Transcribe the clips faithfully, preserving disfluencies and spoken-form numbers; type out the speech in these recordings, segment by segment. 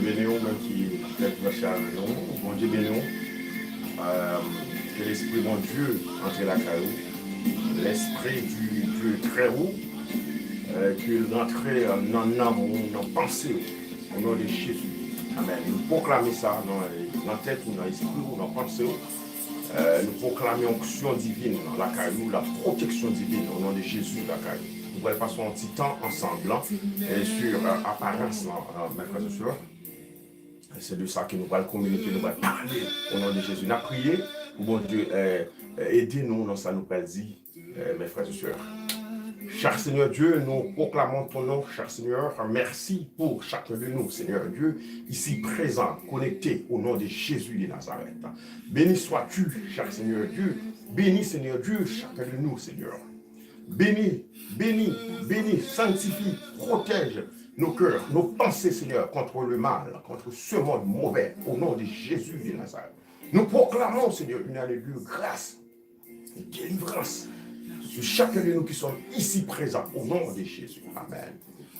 Beni w, menm ki fèk branche avè nou. Bondye beni w. Euh, ke Lespri Bondye antre lakay ou. L'Esprit du Dieu très haut, euh, ke l rantre nan nanm ou, nan panse w. O non de Jezi. Amèn. Nou pwoklame sa nan, nan tèt ou, nan espri w, nan panse w. Euh, nou pwoklame onksyon divin lakay ou, la pwoteksyon divin, o non de Jezi lakay ou. Nou pral pase yon ti tan ansanm, euh, sur, euh, aparans lan, euh, mes frères et sœurs. Se de sa ke nou pral kominike, nou pral pale, o non de Jezi. N ap priye pou Bondye, euh, euh, ede nou nan sa nou pral di, euh, mes frères et sœurs. Cher Seigneur Dieu, nous proclamons ton nom, cher Seigneur. Merci pour chacun de nous, Seigneur Dieu, ici présent, connecté au nom de Jésus de Nazareth. Béni sois-tu, cher Seigneur Dieu. Bénis, Seigneur Dieu, chacun de nous, Seigneur. Bénis, bénis, bénis, sanctifie, protège nos cœurs, nos pensées, Seigneur, contre le mal, contre ce monde mauvais, au nom de Jésus de Nazareth. Nous proclamons, Seigneur, une année de grâce, de délivrance sur chacun de nous qui sommes ici présents, au nom de Jésus. Amen.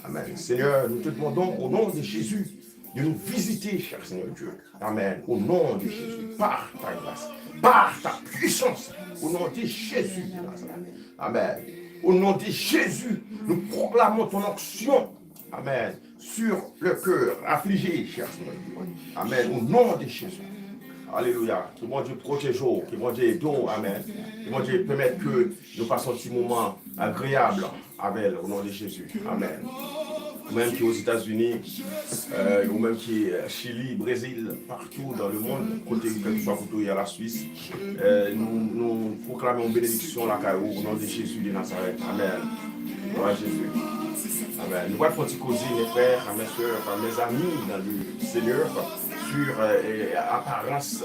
Amen. Seigneur, nous te demandons, au nom de Jésus, de nous visiter, cher Seigneur Dieu. Amen. Au nom de Jésus, par ta grâce, par ta puissance, au nom de Jésus de Nazareth. Amen. Au nom de Jésus, nous proclamons ton onction. Amen. Sur le cœur affligé, cher Seigneur Dieu. Amen. Au nom de Jésus. Alelouya. Ke Bondye pwoteje w, ke Bondye ede w. Amen. Ke Bondye pèmèt ke nou pase yon ti moman agreyab avè l, o non de Jezi. Amen. Ou menm ki Ozetazini, euh, ou menm ki, euh, Chili, Brezil, partou dans le monde, kote, kèlkeswa kote w ye a, la Swis, euh, nou, nou pwoklame yon benediksyon lakay ou, o non de Jezi de Nazarèt. Amen. Glwa a Jezi. Amen. Nou pral fè yon ti koze, mes frères, mes sœurs, mes amis dans le Seigneur, sur, euh, aparans,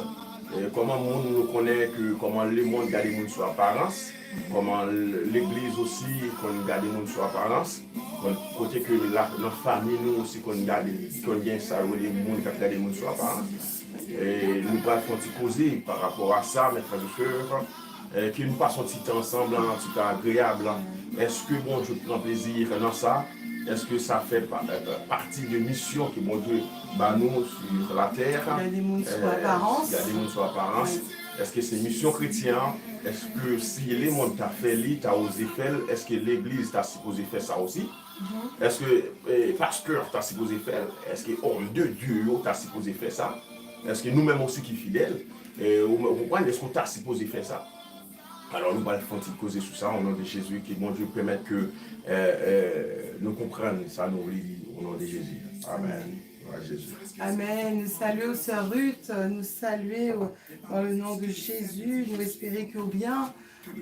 euh, kòman moun nou konnen ke, kòman lemonn gade moun sou aparans, kòman legliz osi konn gade moun sou aparans, konn, kote ke la, nan fanmi nou osi konn gade, konn gen sa yo rele moun k ap gade moun sou aparans. E nou pral fè yon ti koze pa rapò a sa, mes frères et sœurs, e ke nou pase yon ti tan ansanm, yon ti tan agreyab. Èske Bondye pran plezi nan sa? Èske sa fè pa, pati de misyon ke Bondye ba nou sur la terre? Gade moun sou aparans. Gade moun sou aparans. Èske se misyon kretyen an? Èske si lemonn ta fè li, ta oze fè l, èske legliz ta sipoze fè sa osi? Èske, eh, pastè ta sipoze fè l? Èske òm de Dye yo ta sipoze fè sa? Èske nou menm osi ki fidèl, eh, ou, ou konprann, èske w ta sipoze fè sa? Alò, nou pral fè yon ti koze sou sa, o non de Jezi, ke Bondye pèmèt ke, eh, eh, nou konprann sa nou vle di, o non de Jezi. Amen. Glwa a Jezi. Amen. Nou salye w, sè Ruth. Nou salye w dans le nom de Jésus. Nou espere ke w byen.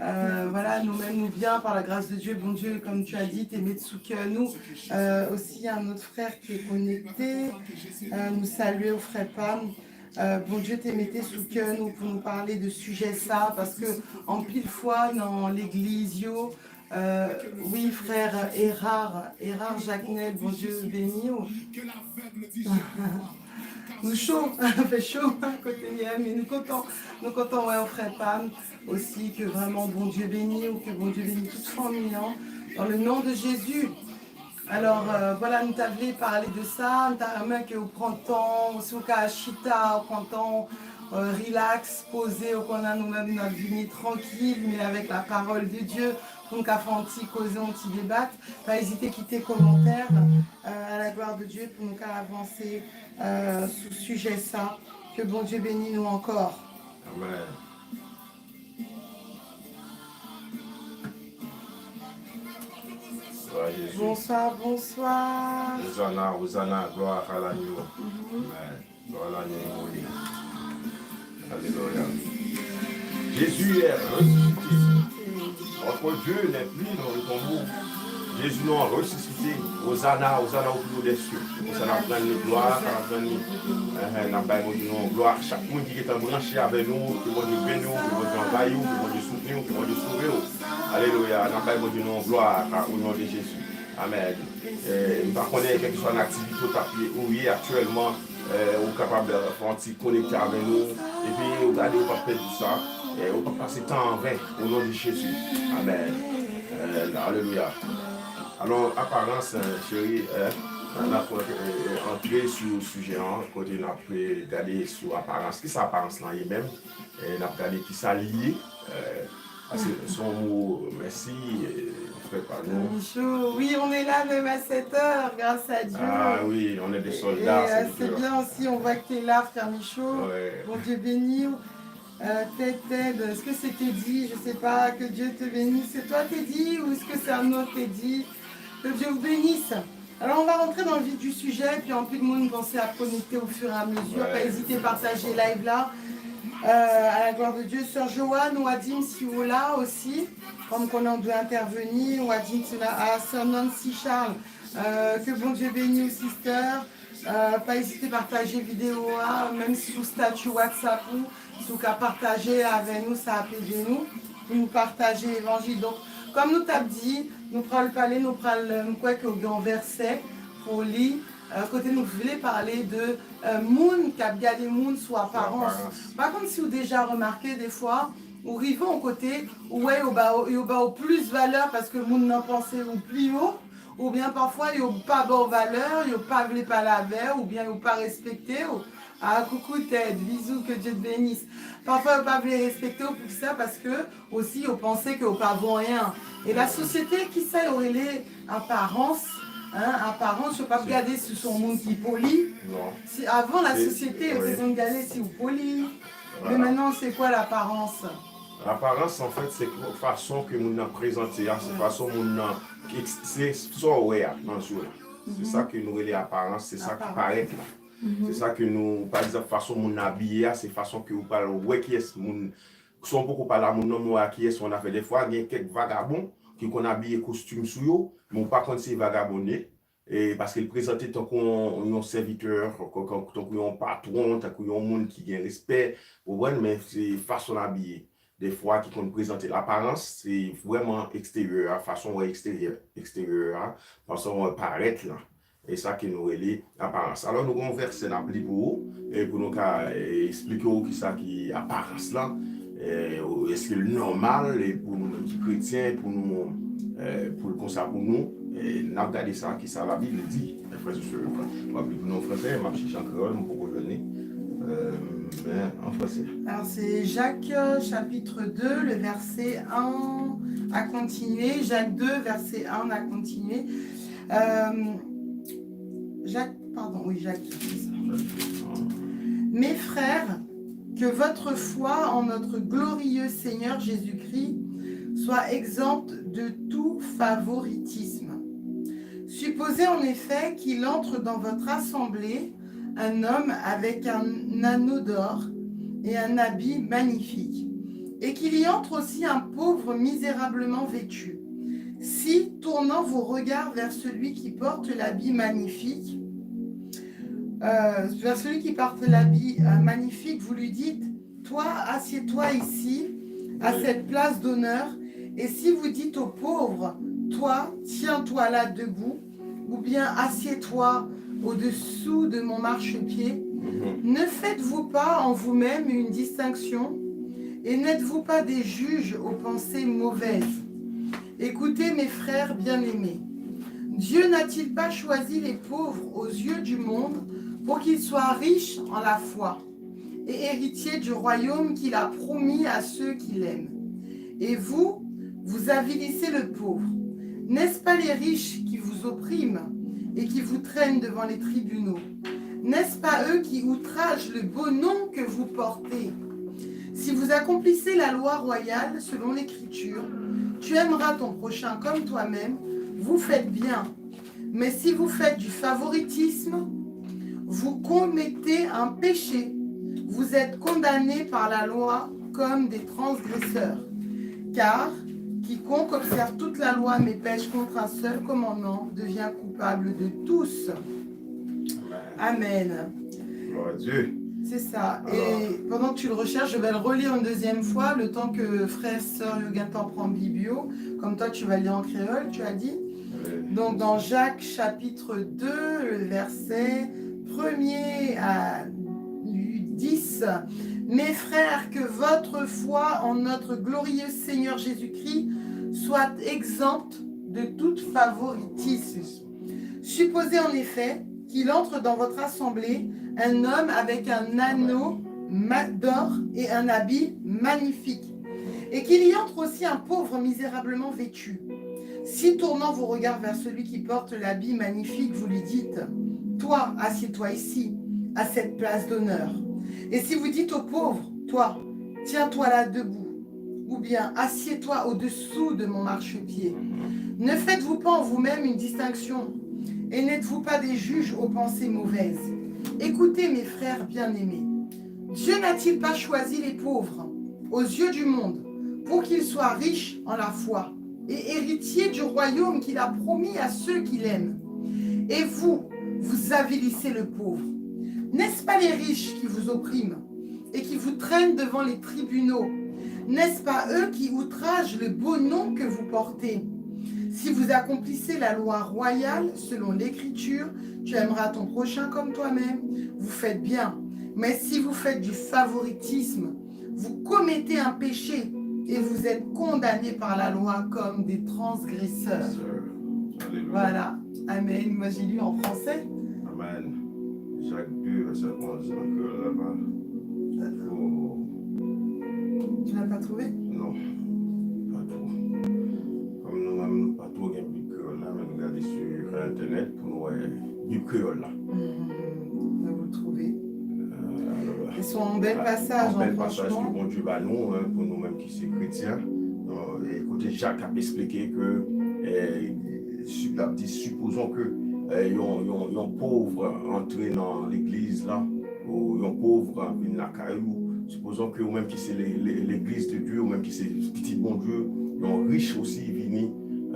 Euh, voilà, nou menm nou byen, par la grâce de Dieu. Bondye, comme tu as dit, te met sou kè nou, euh, aussi un autre frère qui est connecté. Euh, nou salye w, frè pa m. Euh, Bondye te mete sou kè nou pou nou pale de sijè sa, paske anpil fwa nan legliz yo, euh, wi, frè Erard, Erard Jacquenel, Bondye beni w. Nou cho, fè cho kote n ye a, men nou kontan, nou kontan wè w, frè pa m, osi, ke vrèman Bondye beni w, ke Bondye beni tout fanmi an, dans le nom de Jésus. Alò, euh, vwala, nou ta vle pale de sa, nou ta renmen ke w pran tan w, si w ka chita, w pran tan w, euh, rilaks, poze w, konnen nou menm n ap vini trankil, men avèk la parole de Dieu, pou nou ka fè yon ti koze, yon ti debat. Pa ezite kite kòmantè, euh, à la gloire de Dieu, pou nou ka avanse, euh, sou sijè sa. Ke Bondye beni nou ankò. Amen. Glwa a Jezi. Bonsoir, bonsoir. Hosanna, Hosanna, gloire à l'agneau. Amen. Gloire à l'agneau immolé. Alléluia. Jésus est ressuscité. Notre Dieu n'est plus dans le tombeau. Jezi nou an resisite. Ozana, ozana o pi wo dè sye. Ozana pran ni glwa, sa pran ni. Enhen, n ap bay Bondye nou an glwa. Chak moun ki gentan branche avè nou, ke Bondye beni w, ke Bondye anvayi w, ke Bondye soutni w, ke Bondye sove w. Alelouya. N ap bay Bondye nou an glwa, o non de Jezi. Amèn. Eh, m pa konnen kèlkeswa nan aktivite w t ap ye, ou ye aktyèlman, eh, ou kapab, eh, fè yon ti konekte avè nou. Epi ou gade ou p ap pèdi sa. Eh, ou p ap pase tan an ven, o non de Jezi. Amèn. Eh, alelouya. Alò, aparans, eh, cheri, eh, N ap, eh, antre sou sijè an, kote n ap, eh, gade sou aparans. Kisa aparans lan ye menm? Eh, n ap gade kisa li ye. Eh, paske se yon mo, mèsi, eh, frè pa nou. Michou, oui, on est là même à sept heures, grâce à Dieu. Ah oui, on est des soldats, Et, euh, c'est bien aussi, on voit que tu es là, frère Michou. Ouais. Bon Dieu béni. Euh, Ted, Ted, est-ce que c'est Teddy? Je sais pas, que Dieu te bénisse. C'est toi, Teddy, ou est-ce que c'est un autre Teddy? Que Dieu vous bénisse. Alors, on va rentrer dans le vif du sujet, puis anpil moun panse ap konekte au fur et à mesure. Ouais. Pa ezite pataje live la. Euh, à la gloire de Dieu. Sœur Joanne ou Adim, si ou la osi, kòm konnen ou dwe entèveni, ou Adim, si ou la, à Sœur Nancy Charles, euh, que Bon Dieu bénisse, sister. Euh, pa ezite pataje videyo a, menm sou statut WhatsApp ou, si ou ka pataje avè nou, sa ap ede nou pou nou pataje levanjil. Donk, kòm nou t ap di, nou pral pale, nou pral, m kwè ke w gen yon vèsè pou w li, euh, kote nou vle pale de, euh, moun k ap gade moun sou aparans. Aparans. Pa konn si w deja remake, defwa, ou rive yon kote, ou wè yo ba w, yo ba w plis valè paske moun nan panse ou pi wo, oubyen pafwa yo pa ba w valè, yo pa vle pale avè w, oubyen yo pa respekte w. Ah, coucou Ted, bisous, que Dieu te bénisse. Pafwa yo pa vle respekte w, poukisa? Paske osi yo panse ke yo pa vo anyen. E la sosyete, kisa yo rele aparans? Hein, aparans, yo p ap gade si w se yon moun ki poli. Non. Si, avan la Se- sosyete, yo oui. te konn gade si w poli. Voilà. Men mentnan, se kwa laparans? Laparans, an fèt, se fason ke moun nan prezante a, se fason moun nan, se sa w wè a nan je w la. Se sa ke nou rele aparans, se sa ki Aparans. Parèt la. Se sa ke nou, pa egzanp, fason moun nan abiye a, se fason ke ou pral wè kiyès moun, san w poko pale a moun nan, men w wè kiyès yon afè. Defwa, gen kèk vagabon ki konn abiye kostim sou yo, men w pa konn se vagabon li ye. E paske l prezante tankou yon, yon sèvitè, tankou yon patwon, tankou yon moun ki gen respè, ou konprann, men se fason l abiye. Defwa ki konn prezante l. Aparans, se vrèman eksteryè a, fason w wè eksteryè, eksteryè a, fason w wè parèt la. E sa ke nou rele aparans. Alò, nou gen yon vèsè n ap li pou ou, e pou nou ka, e, eksplike w kisa ki aparans lan, e, ou, èske l nòmal, e pou nou menm ki kretyen, pou nou, e, pou l konsa pou nou, e, n ap gade sa, kisa Labib di. E frè, sè, w ap li pou nou an fransè, m ap chèche an kreyòl, m poko jwenn li. E, men, an fransè. Alors, c'est Jacques, euh, chapitre deux, le verset un à continuer. Jacques deux, verset un à continuer. Euh, Jacques, pardon, oui, Jacques deux, c'est ça. Mes frères, que votre foi en notre glorieux Seigneur Jésus-Christ soit exempte de tout favoritisme. Supposez en effet qu'il entre dans votre assemblée un homme avec un anneau d'or et un habit magnifique, et qu'il y entre aussi un pauvre misérablement vêtu. Si, tournant vos regards vers celui qui porte l'habit magnifique, euh, vers celui qui porte l'habit, euh, magnifique, vous lui dites, toi, assieds-toi ici, à cette place d'honneur, et si vous dites au pauvre, toi, tiens-toi là debout, ou bien assieds-toi au-dessous de mon marchepied, ne faites-vous pas en vous-même une distinction, et n'êtes-vous pas des juges aux pensées mauvaises? Écoutez, mes frères bien-aimés, Dieu n'a-t-il pas choisi les pauvres aux yeux du monde pour qu'ils soient riches en la foi et héritiers du royaume qu'il a promis à ceux qui l'aiment? Et vous, vous avilissez le pauvre. N'est-ce pas les riches qui vous oppriment et qui vous traînent devant les tribunaux? N'est-ce pas eux qui outragent le beau nom que vous portez? Si vous accomplissez la loi royale selon l'Écriture, tu aimeras ton prochain comme toi-même, vous faites bien. Mais si vous faites du favoritisme, vous commettez un péché. Vous êtes condamnés par la loi comme des transgresseurs. Car quiconque observe toute la loi mais pèche contre un seul commandement devient coupable de tous. Amen. Gloire à Dieu. C'est ça. Alors. Et pendant que tu le recherches, je vais le relire une deuxième fois, le temps que frères, sœurs, yo gentan pran Bib yo. Comme toi, tu vas lire en créole, tu as dit. Oui. Donc, dans Jacques chapitre deux, le verset premier à dix, mes frères, que votre foi en notre glorieux Seigneur Jésus-Christ soit exempte de tout favoritisme. Supposez en effet qu'il entre dans votre assemblée un homme avec un anneau ma- d'or et un habit magnifique, et qu'il y entre aussi un pauvre misérablement vêtu. Si tournant vos regards vers celui qui porte l'habit magnifique, vous lui dites, toi, assieds-toi ici, à cette place d'honneur. Et si vous dites au pauvre, toi, tiens-toi là debout, ou bien assieds-toi au-dessous de mon marchepied, ne faites-vous pas en vous-même une distinction, et n'êtes-vous pas des juges aux pensées mauvaises ? Écoutez, mes frères bien-aimés, Dieu n'a-t-il pas choisi les pauvres aux yeux du monde pour qu'ils soient riches en la foi et héritiers du royaume qu'il a promis à ceux qui l'aiment ? Et vous, vous avilissez le pauvre. N'est-ce pas les riches qui vous oppriment et qui vous traînent devant les tribunaux ? N'est-ce pas eux qui outragent le beau nom que vous portez ? Si vous accomplissez la loi royale selon l'Écriture, tu aimeras ton prochain comme toi-même, vous faites bien. Mais si vous faites du favoritisme, vous commettez un péché et vous êtes condamnés par la loi comme des transgresseurs. Sir. Alelouya. Voilà. Amen. Moi, j'ai lu en français. Amen. Jacques deux, verset onze, an kreyòl la, pa. Oh. Tu l'as pas trouvé ? Non. Pa twò. Kòm nou menm, nou pa twò gen Bib kreyòl la, men nou gade sou entènèt pou nou wè Bib kreyòl la. Mhm. Vous le trouvez. Euh, alors, se yon bèl pasaj, yon bèl pasaj ke Bondye ba nou, hein, pou nou menm ki se kretyen. Euh, e kote Jak ap esplike ke, eh, si, l ap di, sipozon ke, eh, yon, yon, yon pòv antre nan legliz la, ou yon pòv vin lakay ou, sipozon ke ou menm ki se le, le, legliz de Dye, ou menm ki se pitit Bondye, yon rich osi vini,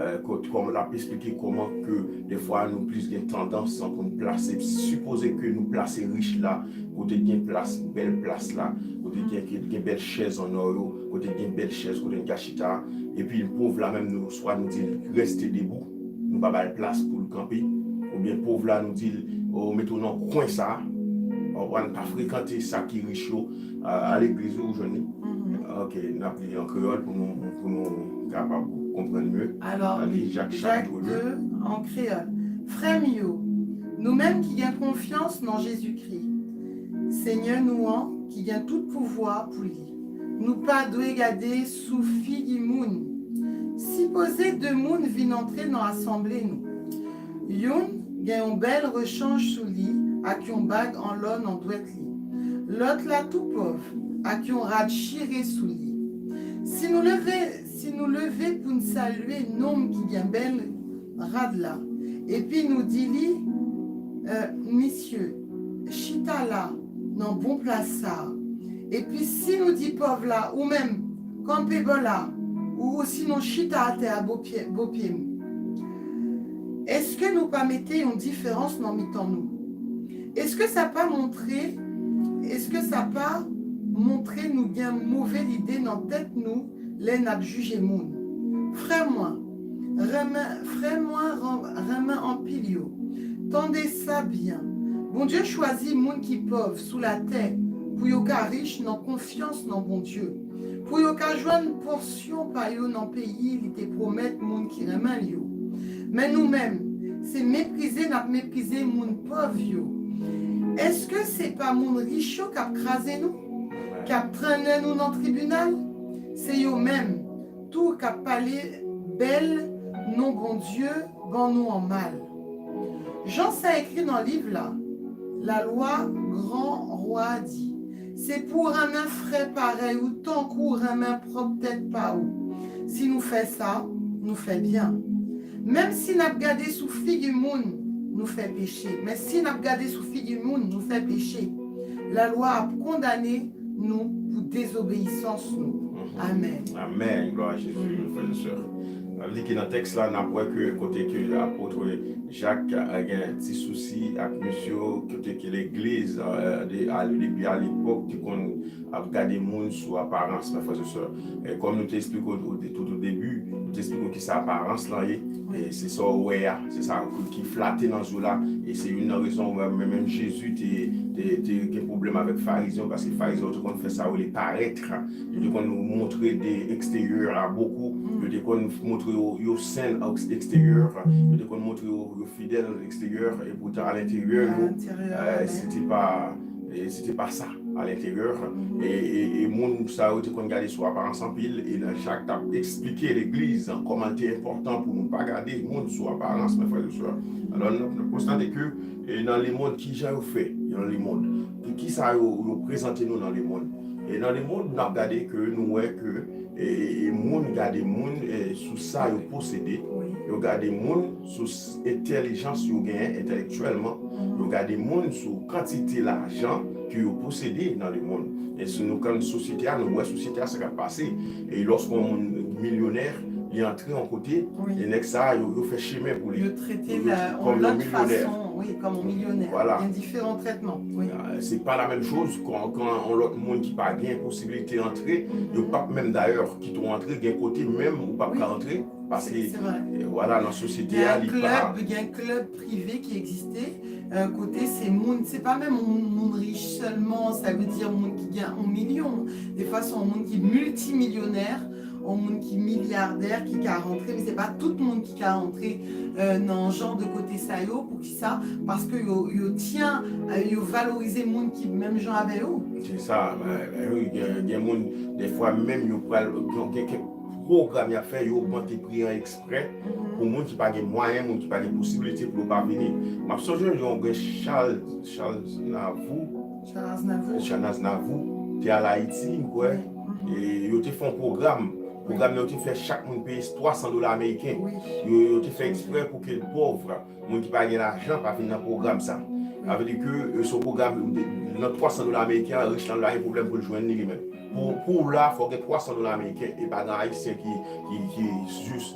eh, kò-, kòm l ap esplike kòman ke defwa nou plis gen tandans pou n plase, sipoze ke nou plase rich la, kote gen plas, bèl plas la, kote gen, gen, gen bèl chèz an nò yo, kote gen bèl chèz, kote n ka chita, epi pòv la menm, nou, swa nou di l rete debou, nou pa ba l plas pou l kanpe, oubyen pòv la, nou di l, o, mete w nan kwen sa, w pa frekante sa ki rich yo, a, a legliz ou jwenn li. Mhm. Ok, n ap li an kreyòl pou nou, pou nou kapab konprann mye. Alors, Jacques deux en créole. Frè m yo, nou menm ki gen konfyans nan Jezikri, Senyè nou an, ki gen tout pouvwa pou li, nou pa dwe gade sou figi moun. Sipoze de moun vin antre nan asanble nou. Youn gen yon bèl rechanj sou li ak yon bag an lò nan dwèt li. Lòt la tou pòv, ak yon rad chire sou li. Si nou leve, si nou leve pou n salye nonm ki gen bèl rad la, epi nou di li, eh, misye, chita la, nan bon plas sa a. Epi si nou di pòv la, ou menm, kanpe bò la, ou osinon chita atè a bò pye, bò pye m. Èske nou pa mete yon diferans nan mitan nou? Èske sa pa montre, èske sa pa montre nou gen move lide nan tèt nou lè n ap jije moun? Frè mwen, renmen, frè mwen ren-, renmen anpil yo. Tande sa byen. Bondye chwazi moun ki pòv sou latè pou yo ka rich nan konfyans nan Bondye, pou yo ka jwenn pòsyon pa yo nan peyi li te pwomèt moun ki renmen l yo. Men nou menm, se meprize n ap meprize moun pòv yo. Èske se pa moun rich yo k ap kraze nou, k ap trennen nou nan tribinal? Se yo menm tou k ap pale bèl non Bondye ban nou an mal. Jan sa ekri nan liv la, lalwa gran wa a di, se pou w renmen frè parèy ou tankou w renmen pwòp tèt pa ou. Si nou fè sa, nou fè byen. Menm si n ap gade sou figi moun, nou fè peche. Men si n ap gade sou figi moun, nou fè peche. Lalwa ap kondane nou pou dezobeyisans nou. Amèn. Amèn. Glwa a Jezi, frè e sè. Sa vle di ke nan tèks la, n ap wè ke kote ke apot Jak, eh, gen ti sousi ak misye, kote ke legliz, eh, de, a, depi alepòk, te konn ap gade moun sou aparans, men frè e sè. E kòm nou te eksplike o, o, tout o debi, Te eksplike w kisa aparans lan ye. E se sa w wè a, se sa ki, ki flate nan zye w la. E se youn nan rezon w wè menm, menm Jezi te, te, te gen pwoblèm avèk Farizyen yo, paske Farizyen yo te konn fè sa yo rele parèt. Yo te konn montre de eksteryè a bokou. Yo te konn montre yo, yo sen eksteryè. Yo te konn montre yo, yo fidèl eksteryè, epoutan alenteryè yo, se te pa, se te pa sa alenteryè. E, e, e moun sa yo te konn gade sou aparans anpil, e nan Chak t ap eksplike legliz kòman l te enpòtan pou nou pa gade moun sou aparans, mè frè e sè. Alò, n ap konstate ke, e, nan lemonn, kijan yo fè nan lemonn? Ki, kisa yo, yo prezante nou nan lemonn? E nan lemonn, n ap gade ke nou wè ke, e, e, e moun gade moun, e, sou sa yo posede. Yo gade moun sou s- entèlijans yo genyen entèlektyèlman. Yo gade moun sou kantite lajan ke yo posede nan lemonn. E si nou gade sosyete a, nou wè sosyete a sa k ap pase. E lòske yon moun milyonè, li antre yon kote, e nèg sa a, yo, yo fè chemen pou li. Yo trete l yon lòt fason, wi, kòm yon milyonè. Vwala. Gen diferan trètman, wi. Se pa la menm choz kan, kan yon lòt moun ki pa gen posiblite antre, yo p ap menm dayè kite w antre, gen kote menm ou p ap ka antre. Paske, e, vwala, nan sosyete a, li pa. Gen klèb, gen klèb prive ki egziste, e, kote se moun, se pa menm moun, moun rich sèlman, sa vle di moun ki gen yon milyon. Defwa, se yon moun ki miltimilyonè, yon moun ki milyadè ki ka rantre, men se pa tout moun ki ka rantre, e, nan jan de kote sa yo. Poukisa? Paske yo, yo tyen, e, yo valorize moun ki menm jan avè yo. Se sa, men, men wi, gen, gen moun, defwa menm yo pral, gen, gen kèk pwogram y ap fè, yo ogmante pri an eksprè pou moun ki pa gen mwayen, moun ki pa gen posiblite pou yo pa vini. M ap sonje yon gen Charles, Charles Navou, Charles Aznavour. Charles Aznavour te al Ayiti, m kwè, e yo te fè yon pwogram. Pwogram nan yo te fè chak moun peye twa san dola ameriken. Yo, yo te fè eksprè pou ke pòv moun ki pa gen lajan pa vin nan pwogram sa. Sa vle di ke, e, se yon pwogram, nan twa san dola ameriken an, rich lan pa gen pwoblèm pou l jwenn li, li menm. Pou, pou w la, fò w gen twa san dola ameriken, e pa gen Ayisyen ki, ki, ki jis,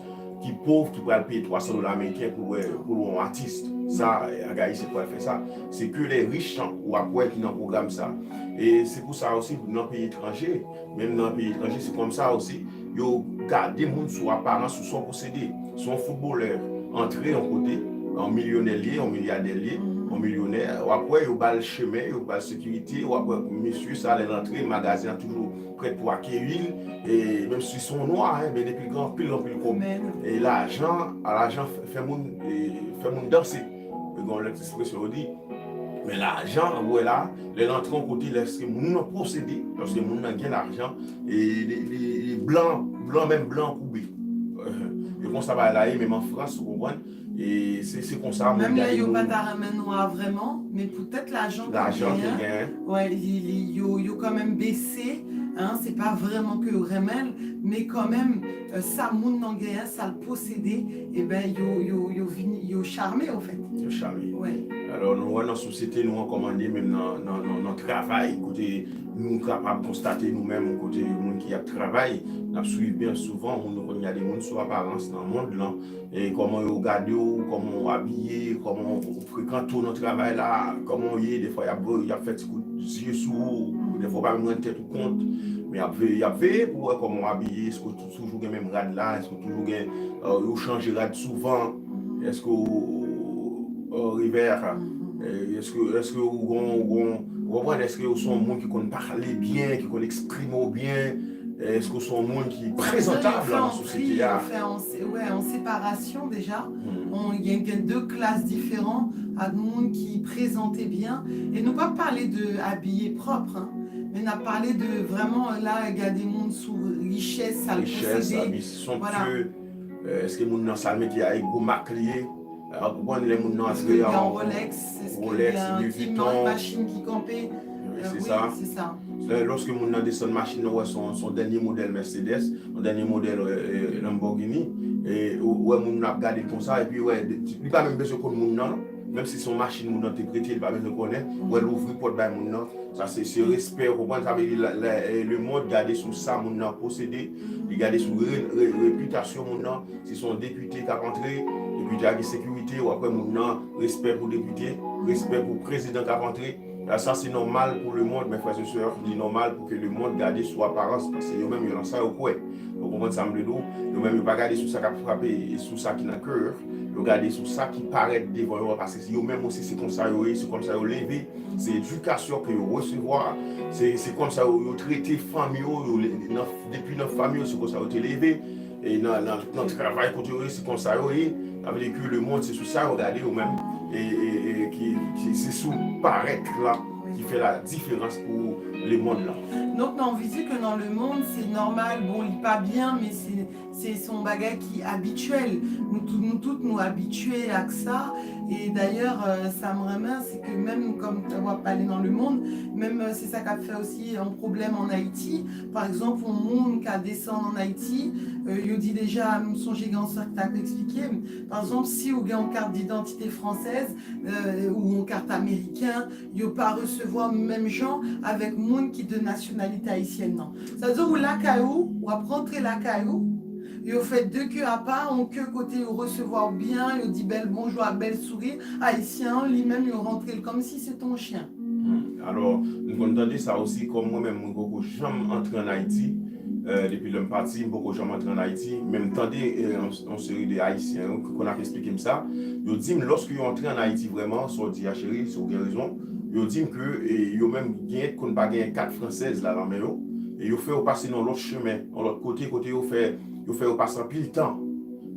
ki pòv, ki pral peye twa san dola ameriken pou wè, pou l wè yon atis. Sa, e, angaje se pral fè sa. Se ke lè rich w ap wè ki nan pwogram sa. E se pou sa osi, nan peyi etranje, menm nan peyi etranje, se kòm sa osi, yo gade moun sou aparans, sou sa w posede. Si yon foutbolè antre yon kote, yon milyonè l ye, yon milyadè l ye, yon milyonè, w ap wè yo ba l chemen, yo ba l sekirite, w ap wè mesye sa lè l antre, magazen an toujou prèt pou akeyi l, e menm si se yon nwa, en, men depi l gen anpil, anpil kòb. E lajan, a lajan fè, fè moun, e, fè moun danse. E gen yon lòt ekspresyon yo di, men lajan, ou wè la, lè l antre yon kote, lèske moun nan posede, lèske moun nan gen lajan, e li, li, li blan, blan, menm blan koube. E konsa bagay la ye, menm an Frans, ou konprann? E se, se konsa moun gade moun. Menm lè yo pa ta renmen nwa vrèman, men poutèt lajan ke l genyen, wè, li, li, yo, yo kanmenm bese, en, se pa vrèman ke yo renmen l, men kanmenm, e, sa moun nan genyen, sa l posede, eben, yo, yo, yo vini, yo chame, anfèt. Yo chame. Wi. Alò, nou wè nan sosyete nou an kòman l ye, menm nan, nan, nan, nan travay, kote nou kapab konstate nou menm, kote moun ki ap travay, n ap swiv byen souvan, moun nou konn gade moun sou aparans nan mond lan, e kòman yo gade w, kòman w abiye, kòman w frekante w nan travay la, kòman w ye, defwa y ap, y ap fè ti kout zye sou ou, defwa w pa menm rann tèt ou kont, men y ap veye, y ap veye pou wè kòman w abiye, èske w tou- toujou gen menm rad la, èske w toujou gen, e, ou chanje rad souvan, èske w, e, revè, e, èske, èske ou gon, ou gon, ou konprann, èske ou se yon moun ki konn pale byen, ki konn eksprime w byen, èske ou se yon moun ki prezantab nan sosyete a? Yo fè yon se-, wè, yon separasyon deja. On, gen, gen de klas diferan ak moun ki prezante byen. E nou p ap pale de abiye pwòp, en, men n ap pale de vrèman, la, gade moun sou richès, sa l posede. Richès, abi somptye, e, èske moun nan sa l mete a e gwo mak li ye? E, ou konprann lè moun nan antre an Rolex, Louis Vuitton, machin ki kanpe. Wi, se sa. Lè, lòske moun nan desann machin nan, ou wè se yon, se yon dènye modèl Mercedes, yon dènye modèl, e, e, Lamborghini, e ou wè moun nan ap gade l konsa, epi wè, li pa menm bezwen konn moun nan, menm si se yon machin moun nan te prete, li pa bezwen konnen, ou wè l ouvri pòt bay moun nan, sa se, se respè, ou konprann, sa vle di la, la, e, lemonn gade sou sa moun nan posede, li gade sou re-, re-, repitasyon moun nan, si se yon depite k ap antre, depite a gen sekirite, w ap wè moun nan, respè pou depite, respè pou prezidan k ap antre, sa se nòmal pou lemonn, mè frè e sè, li nòmal pou ke lemonn gade sou aparans, paske yo menm yo nan sa yo kwè. Ou Konprann sa m vle di w? Yo menm yo pa gade sou sa k ap frape, e sou sa ki nan kè yo. Yo gade sou sa ki parèt devan yo an, paske yo menm osi se konsa yo ye, se konsa yo leve, se edikasyon ke yo resevwa, se, se konsa yo, yo trete fanmi yo, yo le- nan, depi nan fanmi yo, se konsa yo te leve, e nan, nan, nan travay kote yo ye, se konsa yo ye. Sa vle di ke lemonn, se sou sa yo gade yo menm, e, e, e ki, ki se sou parèt la ki fè la diferans pou lemonn lan. Donk, nou anvi di ke nan lemonn, se nòmal, bon, li pa byen, men se se se yon bagay ki abityèl. Nou tout, nou tout, nou abitye ak sa. E dayè, euh, sa m renmen, se ke menm kòm w ap pale nan lemonn, menm euh, se sa k ap fè osi yon pwoblèm ann Ayiti. Pa egzanp, yon moun ka desann ann Ayiti, euh, yo di deja, m sonje gen yon sa k t ap eksplike m. Pa egzanp, si w gen yon kat didantite fransèz, euh, ou yon kat ameriken, yo pa resevwa menm jan avèk moun ki de nasyonalite ayisyèn nan. Sa vle di ou lakay ou, w ap rantre lakay ou, yo fè de ke apa, yon ke kote yo resevwa w byen, yo di bèl bonjou a bèl souri, ayisyen an li menm yo rantre l kòmsi se te yon chen. Alò, m konn tande sa osi, kòm mwen menm, mwen poko janm antre ann Ayiti. Depi lè m pati, m poko janm antre ann Ayiti, men m tande yon seri de Ayisyen yo ki konn ap eksplike m sa. Yo di m, lòske yo antre ann Ayiti vrèman, sa w di a, cheri, si w gen rezon, yo di m ke yo menm gen konn pa gen kat fransèz la nan men yo, e yo fè yo pase nan yon lòt chemen, yon lòt kote, kote yo fè, yo fè yo pase anpil tan.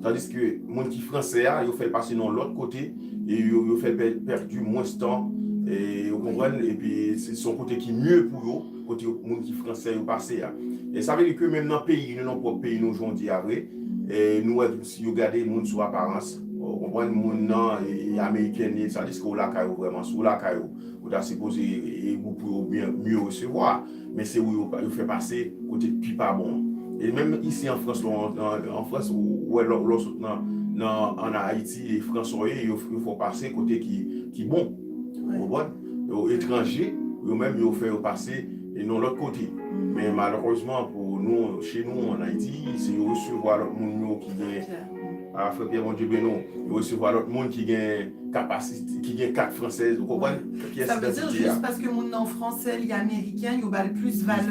Tandiske moun ki fransè a, yo fè l pase nan yon lòt kote, e yo, yo fè l pèdi mwens tan, e, ou konprann, epi se, se yon kote ki mye pou yo, kote moun ki fransè yo pase a. E sa vle di ke menm nan peyi nou, nan pwòp peyi nou, jan w di a vre, e, nou wè si yo gade moun sou aparans, ou konprann, moun nan, e, e ameriken li, tandiske w lakay ou vrèman, si w lakay ou, ou ta sipoze, e, ou pou yo byen, mye resevwa. Men se ou yo, yo fè pase kote k pi pa bon an. E menm isi an Frans, lè w an, an, an Frans, ou wè lè w, lè w sot nan, nan, ann Ayiti, e Frans ou ye, yo, yo fè w pase kote ki, ki bon. Ou konprann? Yo etranje, yo menm, yo fè yo pase e nan lòt kote. Men malerezman, pou nou, che nou, ann Ayiti, se yo resevwa lòt moun yo ki gen, a, frè Pyè, Bondye beni w, yo resevwa lòt moun ki gen kapasite, ki gen kat fransèz, ou konprann? Pyès idantite a. Sa vle di jis paske moun nan fransè, li ameriken, yo ba l plis valè.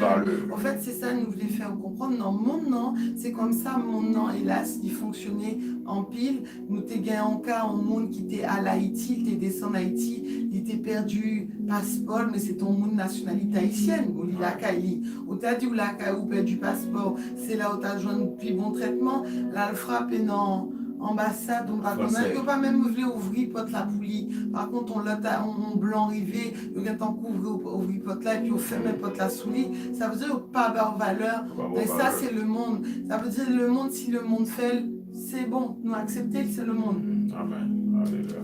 Anfèt, se sa nou vle fè w konprann nan monn nan, se kòmsa monn nan, elas, li fonksyone anpil. Nou te gen yon ka, yon moun ki te al Ayiti, li te desann Ayiti, li te pèdi paspò l, men se te yon moun nasyonalite ayisyèn, bon, li lakay li. Ou ta di w lakay ou pèdi paspò, se la ou ta jwenn pi bon trètman, l al frape nan anbasad, ou pa konnen, yo pa menm vle ouvri pòt la pou li. Pa kont, yon lòt, yon, yon blan rive, yo gentan kouvri, ouvri pòt la, epi yo fèmen pòt la sou li. Sa vle di yo pa ba w valè. Men sa, se lemonn. Sa vle di lemonn, si lemonn fè l, se bon. Nou aksepte l, se lemonn. Amèn. Alelouya.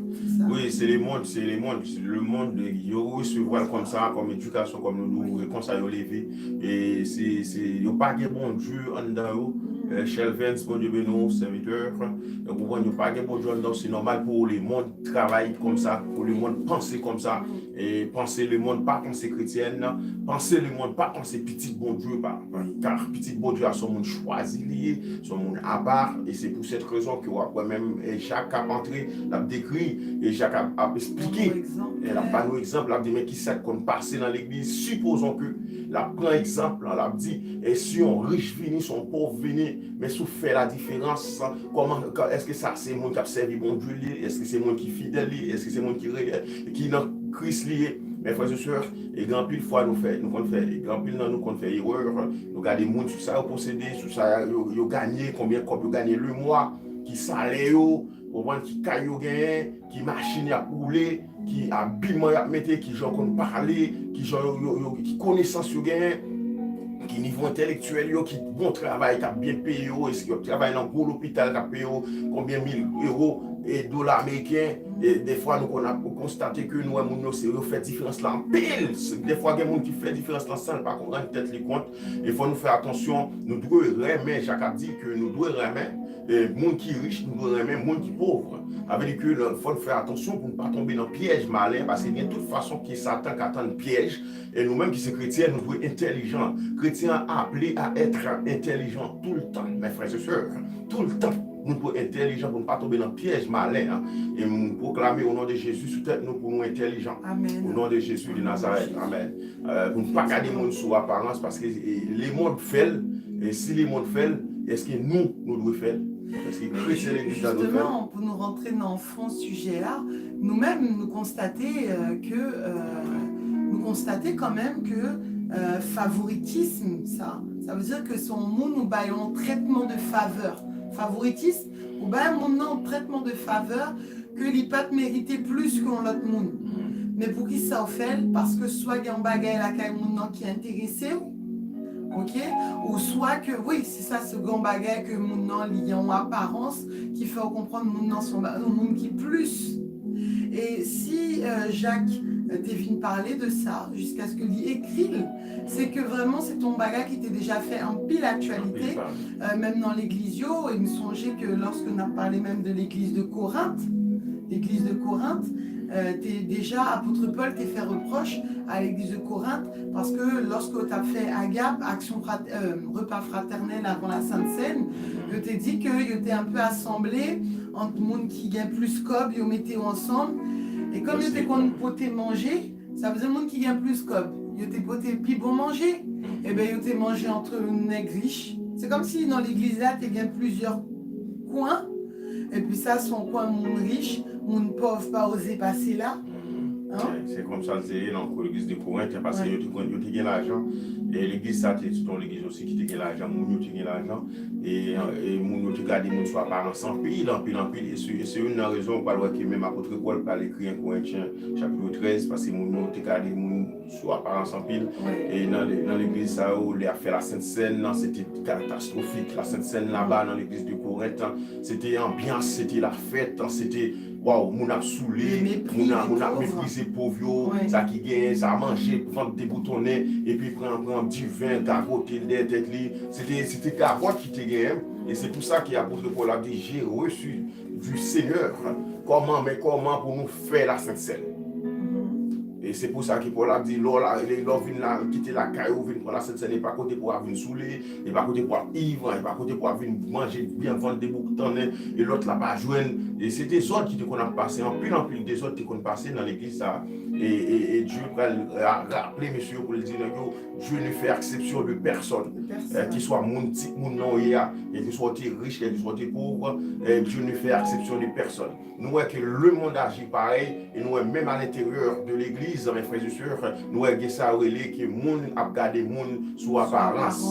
Wi, se lemonn, se lemonn. Lemonn, yo resevwa l kòmsa, kòm edikasyon, kòm nou di w, e konsa yo leve. E se, se, yo pa gen Bondye anndan yo. Chèlvens, Bondye beni w, sèvitè. Ou konprann, yo pa gen Bondye anndan yo, se nòmal pou lemonn travay kòmsa, pou lemonn panse kòmsa. E panse lemonn pa panse kretyèn, panse lemonn pa panse pitit Bondye pa. Kar pitit Bondye a se yon moun chwazi li ye, se yon moun apa, e se pou sèt rezon ke w ap wè menm, e Jak ap antre, l ap dekri, e Jak ap, ap eksplike. E l ap ba nou egzanp, l ap di men kisa k konn pase nan legliz, sipozon ke l ap pran egzanp lan, l ap di, e si yon rich vini, si yon pòv vini, men si w fè ladiferans, kòman, èske sa se moun k ap sèvi Bondye li ye? Èske se moun ki fidèl li ye? Èske se moun ki reyèl, ki nan Kris li ye? Men frè e sè, e gen anpil fwa nou fè, nou konn fè, e gen anpil nan nou konn fè erè, nou gade moun sou sa yo posede, sou sa yo, yo ganye, konbyen kòb yo ganye lemwa, ki salè yo, ou konprann, ki kay yo genyen, ki machin y ap woule, ki abiman y ap mete, ki jan yo konn pale, ki jan yo, yo, yo, ki konesans yo genyen, ki nivo entèlektyèl yo, ki bon travay k ap byen peye yo, èske y ap travay nan gwo lopital k ap peye yo konbyen mil ewo e dola ameriken. E defwa nou konn ap konstate ke nou wè moun yo se yo fè diferans la anpil. Defwa gen moun ki fè diferans la san l pa konn rann tèt li kont. E fò nou fè atansyon, nou dwe renmen, Jak ap di ke nou dwe renmen e, moun ki rich, nou dwe renmen moun ki pòv. Sa vle di ke fò n fè atansyon pou n pa tonbe nan pyèj malen, paske gen tout fason ke Satan ka tann pyèj, e nou menm ki se kretyen, nou dwe entèlijan. Kretyen an aple a èt entèlijan toultan, mes frères et sœurs, toultan. Nou dwe entèlijan pou n pa tonbe nan pyèj malen an. E m pwoklame o non de Jezi sou tèt nou pou nou entèlijan. O non de Jezi de Nazarèt. Amèn. Pou n pa gade moun sou aparans, paske lemonn fè l, e si lemonn fè l, Èske nou, nou dwe fè l? Èske kretyen legliz la dwe fè l? Justement, pou nou rantre nan fon sijè a, nou menm, nou konstate euh, ke euh, nou konstate kanmenm ke euh, favoritism sa, sa vle di ke se yon moun ou bay yon trètman de favè. Favoritism, ou bay moun nan yon trètman de favè ke li pa t merite plis ke yon lòt moun. Men poukisa w fè l? Paske swa gen yon bagay lakay moun nan ki enterese w, ok? Ou swa ke, wi, se sa, se gen yon bagay ke moun nan li gen yon aparans ki fè w konprann moun nan se yon moun ki plis. E si euh, Jacques euh, te vin pale de sa, jiskaske li ekri l, se ke vrèman se te yon bagay ki te deja fè anpil aktyalite, euh, menm nan legliz yo, e m sonje ke lòske n ap pale menm de legliz de Korent, legliz de Korent, euh, te deja apot Pòl te fè repwòch a legliz de Korent, paske lòske yo t ap fè agap, aksyon frat, euh, repa fratènèl avan la Sent Sèn, yo te di ke yo te anpe asanble ant moun ki gen plis kòb, yo mete yo ansanm, e kòm yo te konn pote manje, sa vle di moun ki gen plis kòb, yo te pote pi bon manje, ebyen yo te manje antre nèg rich. Se kòmsi nan legliz la te gen plizyè kwen, epi sa se yon kwen moun rich, moun pòv pa oze pase la. Se konsa l te ye nan legliz de Korent, paske yo te konn, yo te gen lajan. E legliz sa te, se yon legliz osi ki te gen lajan, moun yo te gen lajan. E, e moun yo te gade moun sou aparans anpil, anpil, anpil. E se, e se youn nan rezon ou pral wè ke menm apot Pòl pral ekri en Korentyen chapit trèz, paske moun yo te gade moun sou aparans anpil. E nan, nan legliz sa yo, lè y ap fè la Sent Sèn, nan, se te katastwofik. La Sent Sèn laba nan legliz de Korent, se te anbyans, se te lafèt, se te, waw, moun ap soule, moun ap, moun ap meprize pòv yo, sa ki genyen, sa manje, vant deboutonnen, epi pran, pran diven, gagote l dèyè tèt li. Se te, se te gagòt ki te genyen. E se pou sa ke apot Pòl ap di, j'ai reçu du Seigneur. Kòman, men kòman pou nou fè la Sent Sèn? E se pou sa ke Pòl ap di, lè w la, lè w vin la, kite lakay ou, vin pran la Sent Sèn, e pa kote pou w ap vin soule, e pa kote pou w ap iv, e pa kote pou w ap vin manje byen vant deboutonnen, e lòt la pa jwenn. E se dezòd ki te konn ap pase, anpil, anpil dezòd te konn pase nan legliz sa. E, e, e Dye pral ra-, raple mesye yo pou l di nèg yo, Dieu ne fait exception de personne. Keswa moun, ti moun nan w ye a, keswa w te rich, keswa w te pòv, Dieu ne fait exception de personne. Nou wè ke le monde agit pareil, e nou wè menm à l'intérieur de l'église, mes frères et sœurs, nou wè gen sa yo rele ke moun ap gade moun sou aparans.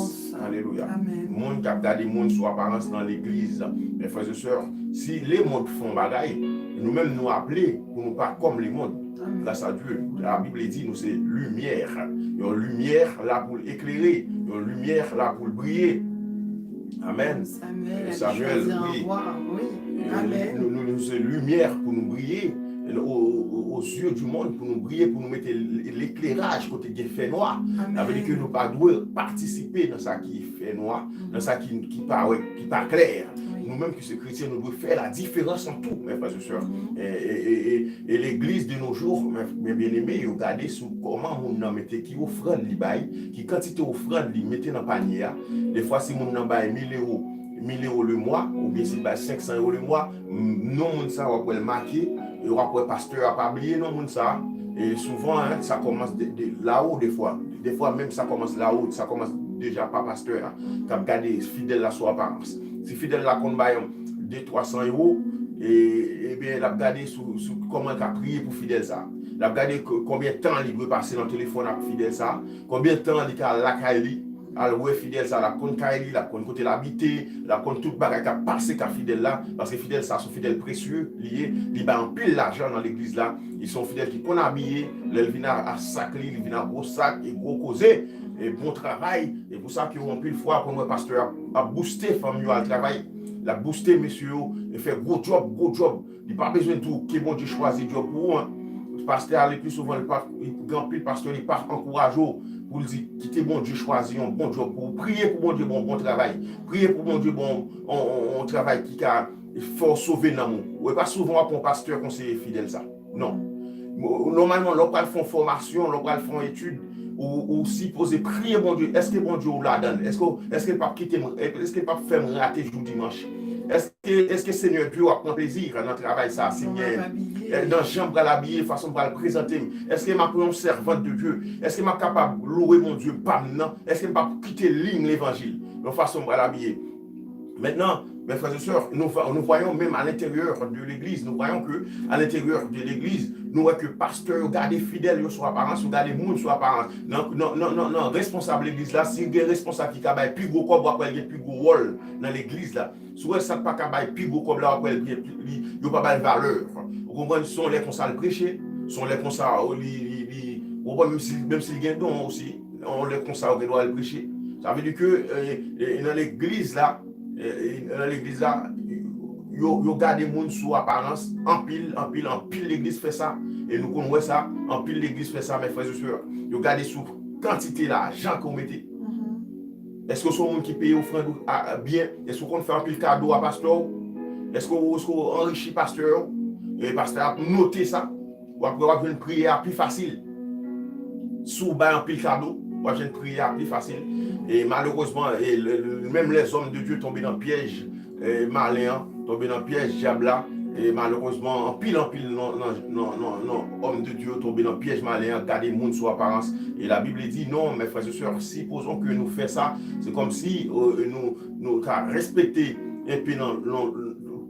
Alelouya. Moun k ap gade moun sou aparans nan legliz. Mes frères et sœurs, si le monde fè yon bagay, nou menm nou aple pou nou pa kòm le monde. Grâce à Dieu, la Bible dit nou se limyè. Yon limyè la pou l eklere, yon limyè la pou l briye. Amèn. Samuel, wi. Nou, nou, nou se limyè pou nou briye aux yeux du monde, pou nou briye, pou nou mete lekleraj kote gen fènwa. Sa vle di ke nou pa dwe patisipe nan sa ki fènwa, nan sa ki, ki pa wè, ki pa klè. Nou menm ki se kretyen, nou dwe fè la diferans an tou, mes frères et sœurs. E, e, e, e, e legliz de nos jours, mes, mes bien-aimés, yo gade sou kòman moun nan mete ki ofrann li bay, ki kantite ofrann li mete nan panye a. Defwa, si moun nan bay mil ewo, mil ewo le mwa, oubyen si l bay senk san ewo le mwa, non moun sa w ap wè l make, e w ap wè pastè a pa bliye non moun sa. E souvan, sa kòmanse de, de lawo defwa. Defwa menm sa kòmanse lawo, sa kòmanse deja pa pastè a k ap gade fidèl la sou aparans. Si fidèl la konn bay de twa san ewo, e, ebyen, l ap gade sou, sou kòman l ka priye pou fidèl sa. L ap gade konbyen tan li dwe pase nan telefòn ak fidèl sa, konbyen tan li ka al lakay li, al wè fidèl sa, l ap konn kay li, l ap konn kote l abite, l ap konn tout bagay k ap pase ka fidèl la, paske fidèl sa se yon fidèl presye li ye, li bay anpil lajan nan legliz la, li se yon fidèl ki konn abiye, lè l vin a, a sak li, li vin a gwo sak e gwo koze, e bon travay, e pou sa ke anpil fwa konn wè pastè ap, ap bouste fanm yo al travay, l ap bouste mesye yo, e fè gwo djòb, gwo djòb. Li pa bezwen di w ke Bondye chwazi djòb pou ou an. Pastè a, le pli souvan, li pa, gen anpil pastè, li pa ankouraje w pou l di, kite Bondye chwazi yon bon djòb pou ou. Priye pou Bondye ba w bon travay. Priye pou Bondye ba w yon, yon, yon, yon travay ki ka fè w sove nanm ou. E pa souvan w ap wè yon pastè konseye fidèl sa. Non. Nòmalman, lè w pral fè yon fòmasyon, lè w pral fè yon etid, ou, ou sipoze priye Bondye. Èske Bondye w ladan l? Èske, èske l p ap kite m, èske l p ap fè m rate jou dimanch? Èske Èske, èske Senyè Dye w ap pran plezi nan travay sa a? Si m gen, nan jan m pral abiye, fason m pral prezante m, èske m ap yon sèvant de Dye? Èske m ap kapab louwe Bondye pa m nan? Èske m p ap kite liy levanjil nan fason m pral abiye? Maintenant, mes frères et sœurs, nous, nous voyons même à l'intérieur de l'église, nous voyons que à l'intérieur de l'église, nou wè ke pastè yo gade fidèl yo sou aparans, yo gade moun sou aparans. Nan, nan, nan, nan, nan responsab legliz la, si gen responsab ki ka bay pi gwo kòb, w ap wè l gen pi gwo wòl nan legliz la. Si w wè sa k pa ka bay pi gwo kòb la, w ap wè l gen pi, li, yo pa ba l valè. Ou konprann? Se yon lè konsa l preche, se yon lè konsa li, li, li, ou konprann, menm si, menm si l gen don osi, yon lè konsa ou gen dwa al preche. Sa vle di ke, e, e, nan legliz la, e, e, nan legliz la, yo, yo gade moun sou aparans, anpil, anpil, anpil legliz fè sa. E nou konn wè sa, anpil legliz fè sa, mes frères et sœurs. Yo gade sou kantite lajan ke w mete. Èske w se yon moun ki peye ofrann ou a, a, byen? Èske w konn fè anpil kado a pastè w? Èske w, èske w anrichi pastè w? E pastè a ap note sa. W ap wè w ap jwenn priyè a pi fasil. Si w bay anpil kado, w ap jwenn priyè a pi fasil. E malerezman, e le, le, menm les hommes de Dieu tonbe nan pyèj, e, malen an, tonbe nan pyèj dyab la. E malerezman, anpil, anpil nan, nan, nan, nan, nan homme de Dieu tonbe nan pyèj malen an, gade moun sou aparans. E Labib di, non, mes frères et sœurs, supposons que nou fè sa, se kòmsi, e, nou, nou ka respekte enpe nan, nan,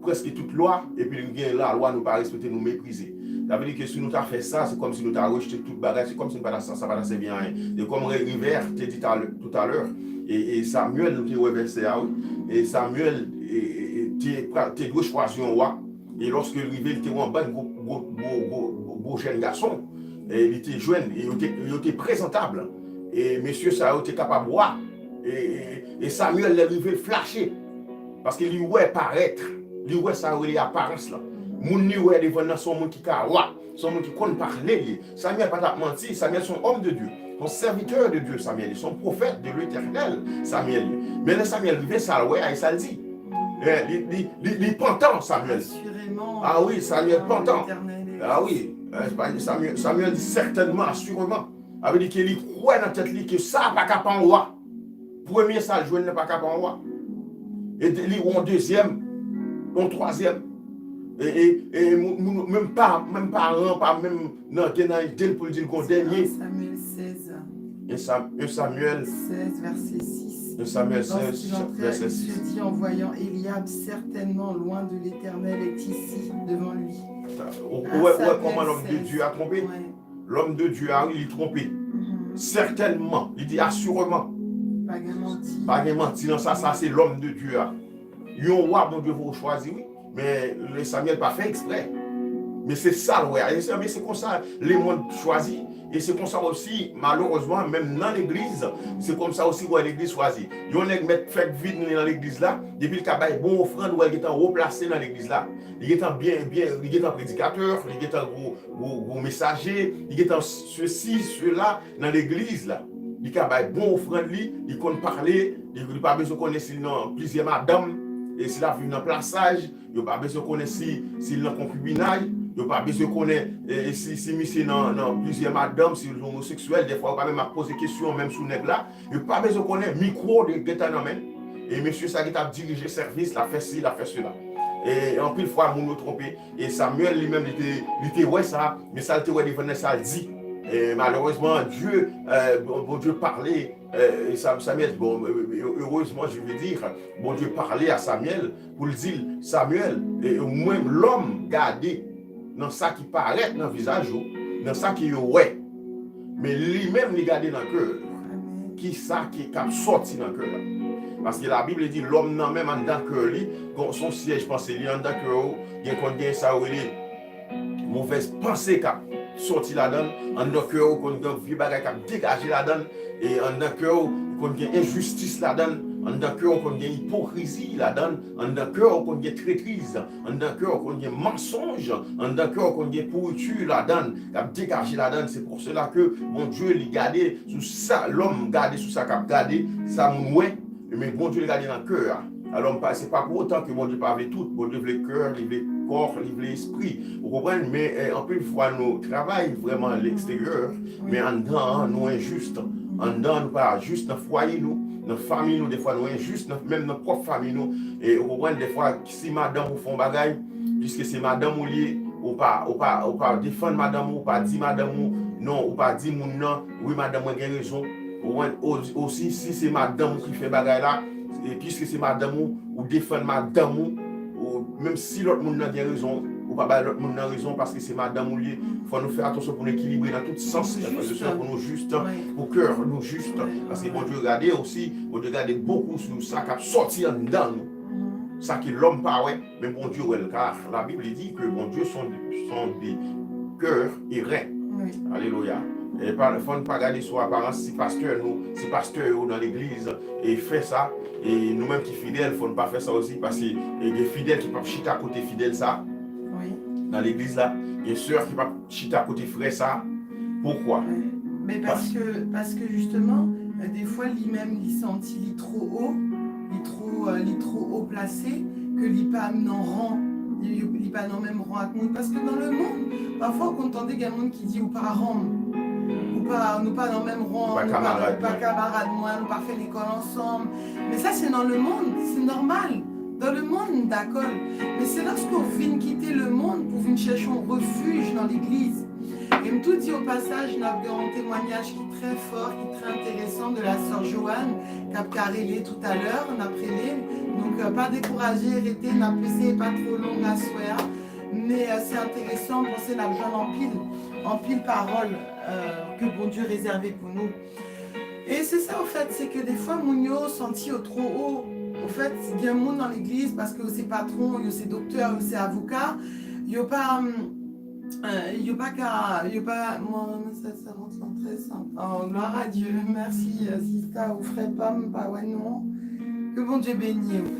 prèske tout lwa, epi gen lalwa nou pa respekte, nou meprize. Sa vle di ke si nou ta fè sa, se kòmsi nou ta rejte tout bagay, se kòmsi nou pa ta, sa, sa pa ta sèvi anyen. E kòm Re-, River te di talè, toutalè, e, e Samyèl, nou te wè vèsè a, wi. E Samyèl, e, e, e, te, pra-, te dwe chwazi yon wa. E lòske l rive, li te wè yon bann gwo, gwo, gwo, gwo, gwo, gwo jèn gason. E li te jèn, e yo te, yo te prezantab. E mesye sa yo te kapab wa. E, e, e Samyèl, lè l rive, l flache. Paske li wè parèt. Li wè sa yo rele aparans lan. Moun li wè devan nan se yon moun ki ka wa. Se yon moun ki konn pale li ye. Samyèl pa t ap manti. Samyèl se yon homme de Dieu. Se yon serviteur de Dieu, Samyèl ye. Se yon pwofèt de l'Éternel, Samyèl ye. Men lè Samyèl rive, sa l wè a, e sa l di. Eh, li, li, li, li pantan, Samyèl. Assurément, ah wi, Samyèl pantan. L'Éternel est ah wi, eh, Samyèl, Samyèl di sètènman, asireman. Sa vle di ke li kwè nan tèt li ke sa pa ka pa yon wa. Premye sa l jwenn nan pa ka pa yon wa. E de, li yon dezyèm, yon twazyèm. E, e, e moun, moun, menm pa, menm paran, pa menm nan gen nan ide l pou l di l gon dènye. Samyèl sèz. Un Sam-, un Samuel. Seize, verset six. Un Samuel seize, verset six. Lorsqu'il entrait, il se dit en voyant Eliab, certainement l'oint de l'Éternel est ici devant lui. Ou, ou wè, ou wè kòman lòm de Dye a twonpe? Lòm de Dye a, wi, li twonpe. Sètènman, li di asireman. Pa gen manti. Pa gen manti nan sa, sa se lòm de Dye a. Yon wa Bondye voye chwazi, wi. Men Samyèl pa fè eksprè. Men se sa l wè a. E se, men se konsa lemonn chwazi. E se konsa osi, malerezman, menm nan legliz, se konsa osi w wè legliz chwazi. Yon nèg mèt fèk vin nan legliz la, depi l ka bay bon ofrann, w wè l gentan wo plase nan legliz la. Li gentan byen, byen, li gentan predikatè, li gentan gwo, gwo, gwo mesaje, li gentan sesi, sela nan legliz la. Li ka bay bon ofrann li, li konn pale, li, li pa bezwen konnen si l nan plizyè madanm, e si l ap viv nan plasaj, yo pa bezwen konnen si, si l nan konkibinay, yo pa bezwen konnen, e, e si, si misye nan, nan plizyè madanm, si l omoseksyèl, dèfwa yo pa menm ap poze kesyon menm sou nèg la, yo pa bezwen konnen, mikwo de, gentan nan men l. E mesye sa gentan ap dirije sèvis, l ap fè si, l ap fè sela. E anpil fwa, moun yo twonpe. E Samyèl li menm, li te, li te wè sa, men sa l te wè devan nan sa l di. E malerezman, Dye, e, Bon, Bondye pale, e, e Sam-, Samyèl, bon, e, e, erezman, je veux dire, Bondye pale a Samyèl pou l di l, Samyèl, e, e mwen, lòm gade nan sa ki parèt nan vizaj yo, nan sa ke yo wè. Men li menm, li gade nan kè. Ki sa ki, k ap sòti nan kè a? Paske Labib di, lòm nan menm anndan kè li, gon, se yon syèj panse li anndan kè ou, gen konn gen sa yo rele movèz panse k ap sòti ladan l, anndan kè ou konn gen vye bagay k ap degaje ladan l, e anndan kè ou konn gen enjistis ladan l, anndan kè ou konn gen ipokrizi ladan l, anndan kè ou konn gen tretriz, anndan kè ou konn gen mansonj, anndan kè ou konn gen pouriti ladan l, k ap degaje ladan l. Se pou sela ke Bondye li gade sou sa, lòm gade sou sa k ap gade, sa moun wè, men Bondye li gade nan kè a. Alò, m pa, se pa pou otan ke Bondye pa vle tout. Bondye vle kè, li vle kò, li vle espri. Ou konprann? Men, e, anpil fwa nou travay vrèman leksteryè, men anndan an, nou enjis. Anndan an, nou pa jis nan fwaye nou, nan fanmi nou, defwa nou enjis, nan, menm nan pwòp fanmi nou. E ou konprann, defwa, si madanm ou fè yon bagay, piske se madanm ou li ye, ou pa, ou pa, ou pa defann madanm ou, ou pa di madanm ou, non, ou pa di moun nan, wi, madanm mwen gen rezon. Ou konprann? O-, osi, si se madanm ou ki fè bagay la, e piske se madanm ou, ou defann madanm ou, ou, menm si lòt moun nan gen rezon, ou pa bay lòt moun nan rezon paske se madanm ou l ye. Fò nou fè atansyon pou nou ekilibre nan tout sans, frè e sè, pou nou jis, pou kè nou jis. Paske Bondye gade osi, Bondye gade bokou sou sa k ap sòti anndan nou. Sa ke lòm pa wè, men Bondye wè l, kar Labib li di ke Bondye se yon, se yon Dye kè e ren. Alelouya. E pa, fò n pa gade sou aparans, si pastè nou, si pastè yo nan legliz e fè sa, e nou menm ki fidèl, fò n pa fè sa osi, paske e gen fidèl ki p ap chita kote fidèl sa nan legliz la, gen sè ki p ap chita kote frè sa. Poukwa? Men paske, paske jisteman, defwa li menm li santi li two o, li two, li two o plase, ke li pa nan ran, li, li pa nan menm ran ak moun. Paske nan lemonn, pafwa ou konn tande gen moun ki di ou pa ran m, ou pa, nou pa nan menm ran, nou pa kamarad mwen, nou pa fè lekòl ansanm. Men sa se nan lemonn, se nòmal. Dans le monde, dakò. Men se lòske w vin kite lemonn pou vin chèche yon refij nan legliz. E m tou di o pasaj, n ap gen yon temwanyaj ki trè fò, ki trè enteresan de la sè Joanne, k ap ka rele toutalè, n ap rele. Donk, pa dekouraje, rete, n ap eseye pa two long aswè a. Men se enteresan, m panse n ap jwenn anpil, anpil pawòl ke Bondye rezève pou nou. E se sa, anfèt, se ke defwa moun yo santi yo two o. Anfèt, gen moun nan legliz, paske yo se patwon, yo se doktè, yo se avoka, yo pa, yo pa ka, yo pa, mwen renmen sa, sa rant lan trè senp. Oh, gloire à Dieu. Mèsi, sista ou frè pa m, m pa wè non. Ke Bondye beni w.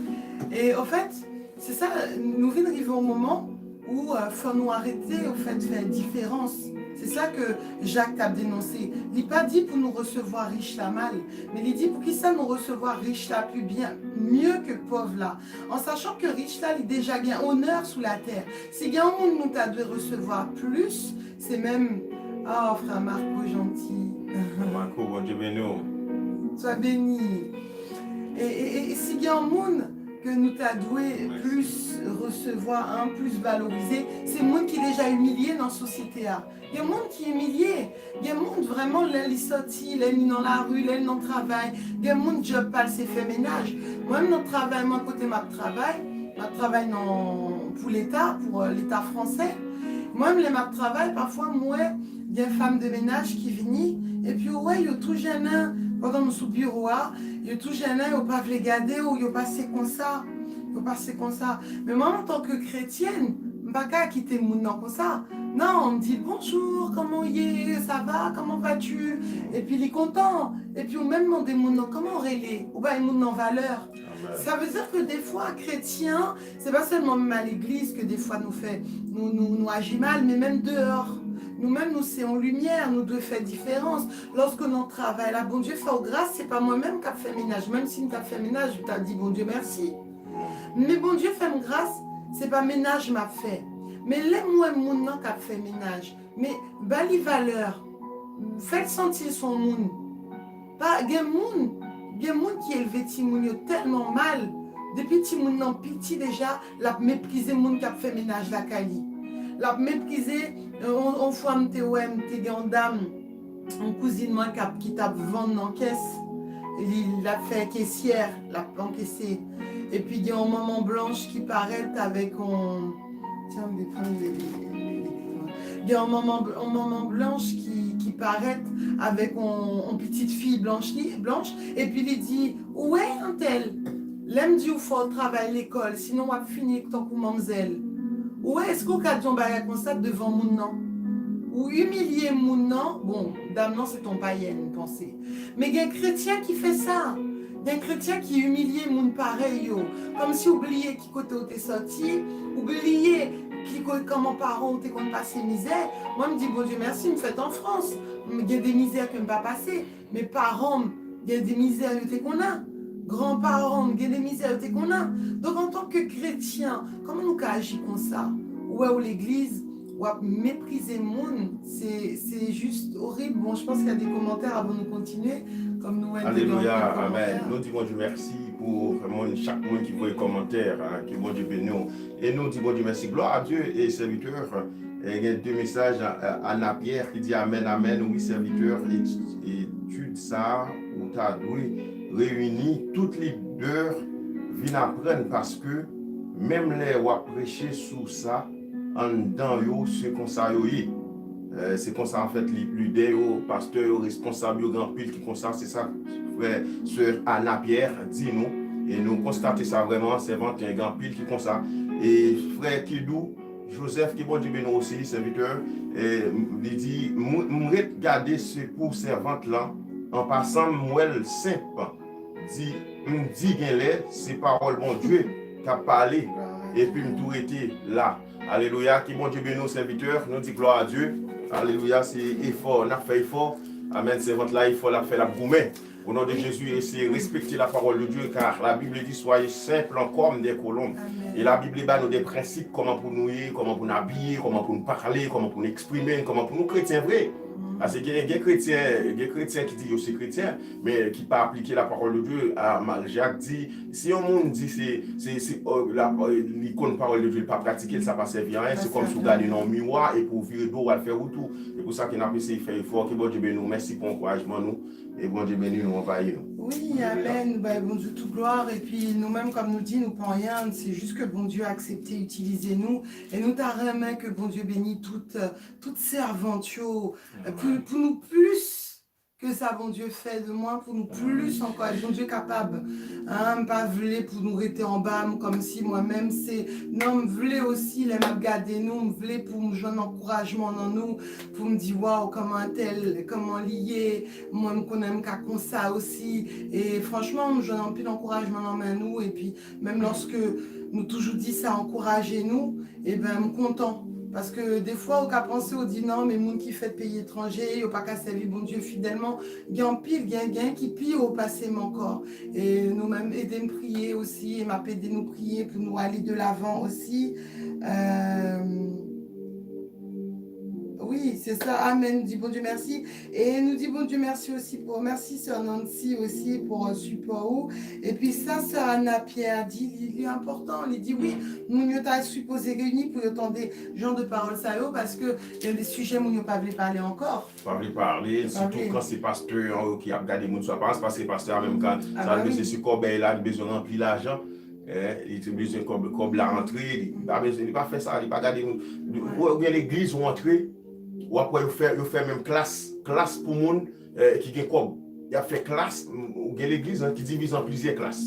E anfèt, se sa, nou vin rive yon moman ou fò nou arete, anfèt, fè diferans. Se sa ke Jak t ap denonse. Li pa di pou nou resevwa rich la mal, men li di poukisa nou resevwa rich la pi byen, mye ke pòv la, an sachan ke rich la, li deja gen onè sou latè. Si gen yon moun nou ta dwe resevwa plis, se menm, oh, frè Marco janti. Marco, Bondye beni w. Swa beni. E, e, e si gen yon moun ke nou ta dwe plis resevwa, an plis valorize, se moun ki deja imilye nan sosyete a. Gen moun ki imilye, gen moun vrèman lè li sòti, lè li nan lari, lè li nan travay, gen moun djòb pa l se fè menaj. Mwen menm nan travay mwen kote m ap travay, m ap travay nan, pou leta, pou leta fransè. Mwen menm lè m ap travay, pafwa m wè gen fanm de menaj ki vini, epi ou wè yo tou jennen, pandan m sou biwo a, yo tou jennen, yo pa vle gade w, yo pase konsa, yo pase konsa. Men mwen antanke kretyèn, m pa ka kite moun nan konsa. Non, m di bonjour, comment on est, ça va, comment vas-tu? Epi li kontan. Epi ou menm mande moun nan, kòman w rele? Ou bay moun nan valè. Sa vle di ke defwa, kretyen, se pa sèlman menm a legliz ke defwa nou fè, nou, nou, nou aji mal, men menm deyò. Nou menm, nou se yon limyè, nou dwe fè diferans. Lòske nan travay la, Bondye fè w gras, se pa mwen menm k ap fè menaj. Menm si m t ap fè menaj, m t ap di Bondye mèsi. Men Bondye fè m gras, se pa menaj m ap fè. Men lè m wè moun nan k ap fè menaj, men ba li valè. Fè l santi l se yon moun. Pa, gen moun, gen moun ki elve timoun yo tèlman mal, depi timoun nan piti deja, l ap meprize moun k ap fè menaj lakay li. L ap meprize, yon, yon fwa m te wè, m te gen yon dam, yon kouzin mwen k ap, ki t ap vann nan kès, li, l ap fè kesyè, l ap ankese. Epi gen yon manman blanch ki parèt avèk yon, gen yon manman, yon manman blanch ki, ki parèt avèk yon, yon pitit fi blanch li, blanch, epi li di, ou wè, antèl, lè m di w fò w travay lekòl, sinon w ap fini tankou manmzèl. Ou wè, èske w ka di yon bagay konsa devan moun nan? Ou imilye moun nan, bon, dam nan se t on payèn, m panse. Men gen kretyen ki fè sa. Gen kretyen ki imilye moun parèy yo. Kòmsi w bliye ki kote w te sòti, ou bliye ki kote, kòman paran w te konn pase mizè. Mwen, m di Bondye mèsi, m fèt an Frans. M gen de mizè ke m pa pase. Men paran m, gen de mizè yo te konn nan. Gran paran m, gen de mizè yo te konn nan. Donk, antanke kretyen, kòman nou ka aji konsa? Ou wè w legliz, w ap meprize moun, se, se jis orib. Bon, je pense qu'il y a des commentaires avant de continuer. Kòm nou wè, gen anpil kòmantè. Alelouya, amèn. Nou di Bondye mèsi pou moun, chak moun ki voye kòmantè, ke Bondye beni w. E nou di Bondye mèsi. Gloire à Dieu, e sèvitè, e gen de mesaj, Ana Pierre ki di amèn, amèn. Wi, sèvitè, etid sa a, ou ta dwe reyini tout lidè Vin aprann, paske menm lè w ap preche sou sa, anndan yo, se konsa yo ye. Eh, se konsa, anfèt, li- lidè yo, pastè yo, responsab yo, gen anpil ki konsa. Se sa frè, sè Ana Pierre di nou. E nou konstate sa vrèman, sèvant, gen anpil ki konsa. E frè Kidou Joseph, ke Bondye beni w osi, sèvitè, eh, li di, m m ret gade se pou sèvant lan, an pasan, m wè l senp. Di, m di genlè, se pawòl Bondye k ap pale, epi m tou rete la. Alelouya, ke Bondye beni w, sèvitè. Nou di glwa a Dye. Alelouya, se efò, n ap fè efò. Amèn, sèvant la, efò l ap fè, l ap goumen. Au nom de Jésus, et c'est respecter la parole de Dieu, car la Bible dit, soyez simples comme des colombes. Et la Bible ba nou de prensip, kòman pou nou ye, kòman pou n abiye, kòman pou n pale, kòman pou n eksprime n, kòman pou nou kretyen vre. Paske gen, gen kretyen, gen kretyen ki di yo se kretyen, men ki pa aplike la parole de Dieu. A, ma- Jak di, si yon moun di se, se, se, oh, la, oh, li konn pawòl de Dye, li pa pratike l, sa pa sèvi anyen. Se kòm si w gade nan yon miwa epi w vire do w al fè wout ou. Se pou sa ke n ap eseye fè efò. Ke Bondye beni w. Mèsi pou ankourajman nou. E Bondye beni nou, anvayi nou. Wi, amèn. Nou bay Bondye tout glwa. Epi nou menm, kòm nou di, nou pa anyen. Se jis ke Bondye aksepte itilize nou. E nou ta renmen ke Bondye beni tout, tout sèvant yo. Pou, pou nou plis ke sa Bondye fè de mwen, pou nou plis ankò. E Bondye kapab. Hein, m pa vle pou nou rete anba m, kòmsi mwen menm se, non, m vle osi, lè m ap gade nou, m vle pou m jwenn ankourajman nan nou, pou m di, waw, kòman tèl, kòman li ye, mwen m konnen m ka konsa osi. E franchman, m jwenn anpil ankourajman nan men nou, epi menm lòske nou toujou di sa ankouraje nou, e ben, m kontan. Paske defwa, ou ka panse, ou di, non, men moun ki fèt peyi etranje, yo pa ka sèvi Bondye fidèlman. Gen anpil, gen, gen ki pi wo pase m ankò. E nou menm, ede m priye osi, e m ap ede nou priye pou nou ale de lavan osi. Euh, wi, se sa. Amèn. Nou di Bondye mèsi. E nou di Bondye mèsi osi pou, mèsi sè Nancy osi pou, euh, sipò ou. Epi sa sè Ana Pierre di, li, li enpòtan. Li di, wi, moun yo ta sipoze reyini pou yo tande jan de pawòl sa yo, paske gen de sijè moun yo pa vle pale ankò. Pa vle pale, sitou kan se pastè an yo ki ap gade moun sou aparans, paske pastè a menm kan sa l bezwen se kòbèy la, li bezwen ranpli lajan. Eh, li te bezwen kòb, kòb la antre, li pa bezwen, li pa fè sa, li pa gade moun. Ou gen legliz ou antre, w ap wè yo fè, yo fè menm klas, klas pou moun, eh, ki gen kòb. Y ap fè klas, ou gen legliz, hein, ki divize an plizyè klas.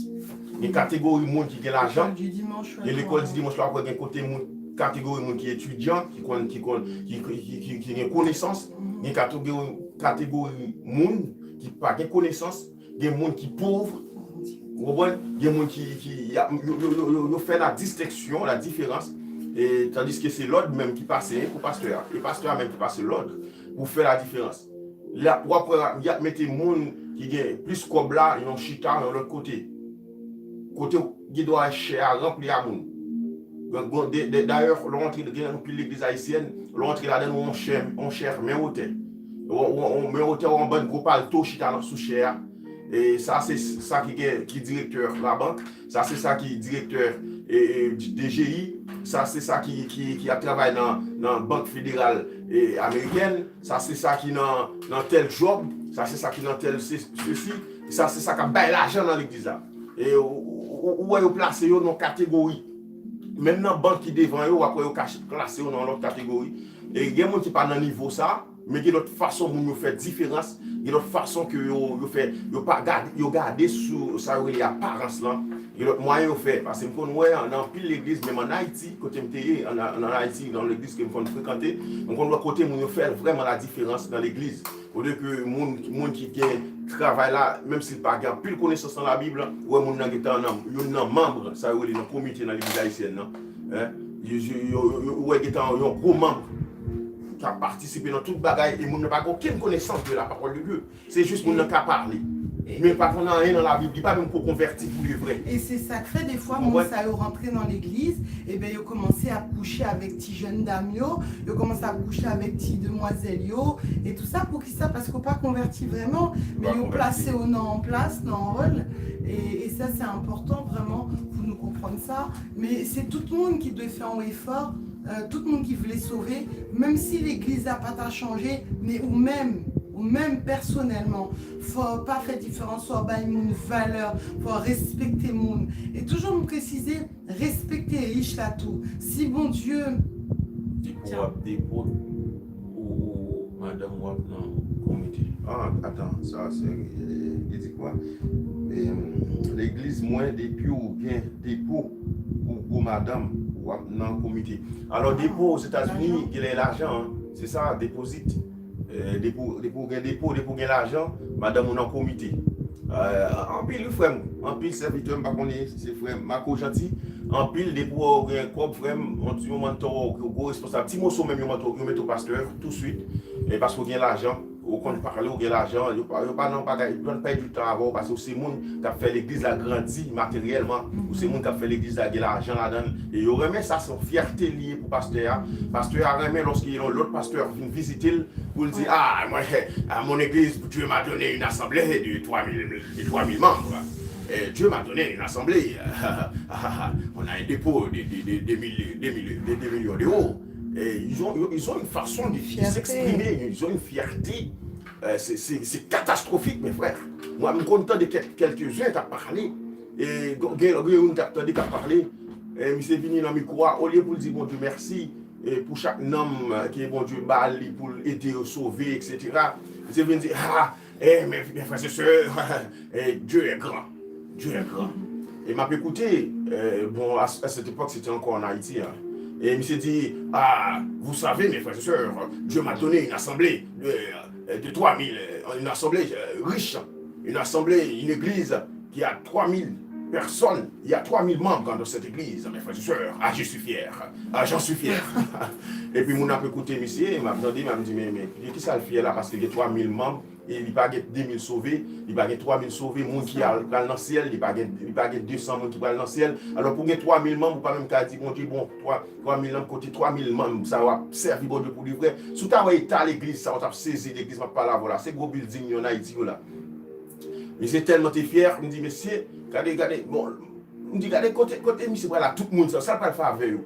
Gen kategori moun ki gen lajan, gen lekòl di dimanch la, w ap wè gen kote moun, kategori moun ki etidyan, ki konn, ki konn, ki, ki, ki, ki, ki gen konesans, gen kategori, kategori moun ki pa gen konesans, gen moun ki pòv, ou konprann? Gen moun ki, ki y ap, yo, yo, yo, yo, yo fè la distenksyon, la diferans, e tandiske se lòd menm ki pase pou pastè a. E pastè a menm ki pase lòd pou fè la diferans. La, w ap wè, y ap mete moun ki gen plis kòb la, yon chita yon lòt kote. Kote w gen dwa chè a ranpli a moun. Donk, bon, de, de, dayè, lè w antre, gen anpil legliz ayisyèn, lè w antre ladan l, w wè yon chè, yon chè men wotè. W, w, w, men wotè, w wè yon bann gwo palto chita nan, sou chè a. E sa, se sa ki gen, ki direktè labank. Sa, se sa ki direktè, e, e, D G I. Sa, se sa ki, ki, ki ap travay nan, nan Bank Federal, e, Amerikèn. Sa, se sa ki nan, nan tèl djòb. Sa, se sa ki nan tèl se-, sesi. Sa, se sa k ap bay lajan nan legliz la. E ou, ou, ou, ou wè yo plase yo nan kategori. Menm nan bank ki devan yo, w ap wè yo ka ch-, klase yo nan lòt kategori. E gen moun ki pa nan nivo sa, men gen lòt fason moun yo fè diferans, gen lòt fason ke yo, yo fè, yo pa gade, yo gade sou sa yo rele aparans lan. Gen lòt mwayen yo fè, paske m konn wè an, nan anpil legliz, menm ann Ayiti, kote m te ye, ann, ann Ayiti, nan legliz ke m konn frekante, m konn wè kote moun yo fè vrèman la diferans nan legliz. Olye ke moun, moun ki gen travay la, menm si l pa gen anpil konesans nan Labib, ou wè moun nan gentan nan, youn nan manm, sa yo rele nan komite nan legliz ayisyèn nan. Hein? Yo, yo, yo, yo, ou wè gentan yon gwo manm k ap patisipe nan tout bagay, e moun nan pa gen okenn konesans de la parole de Dieu. Se jis moun nan ka pale. Men pa konn anyen nan Labib, li pa menm ko konvèti pou de vrè. E se sa k fè, defwa, moun sa yo rantre nan legliz, ebyen, yo kòmanse ap kouche avèk ti jèn dam yo, yo kòmanse ap kouche avèk ti demwazèl yo, e tou sa, poukisa? Paske w pa konvèti vrèman, men yo plase w nan yon plas, nan yon wòl, e, e sa, se enpòtan vrèman pou nou konprann sa, men se tout moun ki dwe fè yon efò, euh, tout moun ki vle sove, menm si legliz la pa ta chanje, men ou menm, Ou menm pèsonèlman, fò w pa fè diferans, fò w bay moun valè, fò w respekte moun. E toujou m presize, respekte rich la tou. Si Bondye Depo w ap depo ou, ou madanm w ap nan komite. Ah, atan, sa se, eh, li di kwa? Eh, legliz mwen, depi w gen depo ou, ou madanm, w ap nan komite. Alò, depo Ozetazini, genlè lajan, se sa, depozit. Eh, depo, depo w gen depo, depo w gen lajan, madanm ou nan komite. Eh, anpil wi frè m, anpil sèvitè m, pa konnen si se frè m Marco Jeanty, anpil depo w gen kòb frè m, yon ti moman tan w gwo responsab, ti moso menm yo mete w pastè touswit, eh, paske w gen lajan, ou konn pale, w gen lajan, yo pa, yo pa nan bagay, yo pa nan pèdi tan avè w, paske w se moun k ap fè legliz la grandi materyèlman, ou se moun k ap fè legliz la gen lajan ladan l, e yo renmen sa, se yon fyète li ye pou pastè a. Pastè a renmen lòske yon lòt pastè vin vizite l, pou l di, ah, mwen, à mon église, Dieu m'a donné une assemblée de trois mille, de trois mille membres. Eh, Dieu m'a donné une assemblée. On a un dépôt de, de, de, de, mille, de, mille, de deux millions d'euros. Et ils ont, ils ont une façon de, de s'exprimer, ils ont une fierté. Euh, c'est, c'est, c'est catastrophique, mes frères. Mwen, m konn tande kèk, kèlkèzyen k ap pale. E gen, gen, gen youn k ap tande k ap pale. E misye vini nan mikwo a, olye pou l di Bondye mèsi, e pou chak nanm ke Bondye ba li pou l ede yo sove, etsetera. Misye vin di, ah, eh, mes, mes frères et sœurs, eh, Dieu est grand. Dieu est grand. E m ap ekoute, eh, bon, à, à cette époque, c'était encore en Haïti, hein. Et monsieur dit, ah, vous savez, mes frères et sœurs, Dieu m'a donné une assemblée de, de trois mille, euh, une assemblée, euh, riche, une assemblée, une église qui a trois mille personnes, il y a trois mille membres dans cette église, mes frères et sœurs. Ah, je suis fier. Ah, j'en suis fier. Epi moun ap ekoute misye, m ap tande, m ap di, men, men, de ki sa l fyè la, paske gen twa mil manm, e li pa gen de mil sove, li pa gen twa mil sove, moun ki al, pral nan syèl, li pa gen, li pa gen de san moun ki pral nan syèl. Alò, pou gen twa mil manm, ou pa menm ka di Bondye, bon, twa, twa mil manm, kote twa mil manm sa w ap sèvi Bondye pou de vrè? Si w ta wè eta legliz sa, w t ap sezi, legliz m ap pale avè w la, se gwo bilding yo an Ayiti yo la. Misye tèlman te fyè, m di, mesye, gade, gade, bon, m di, gade kote, kote misye pral la, tout moun sa, sa l pral fè avè yo?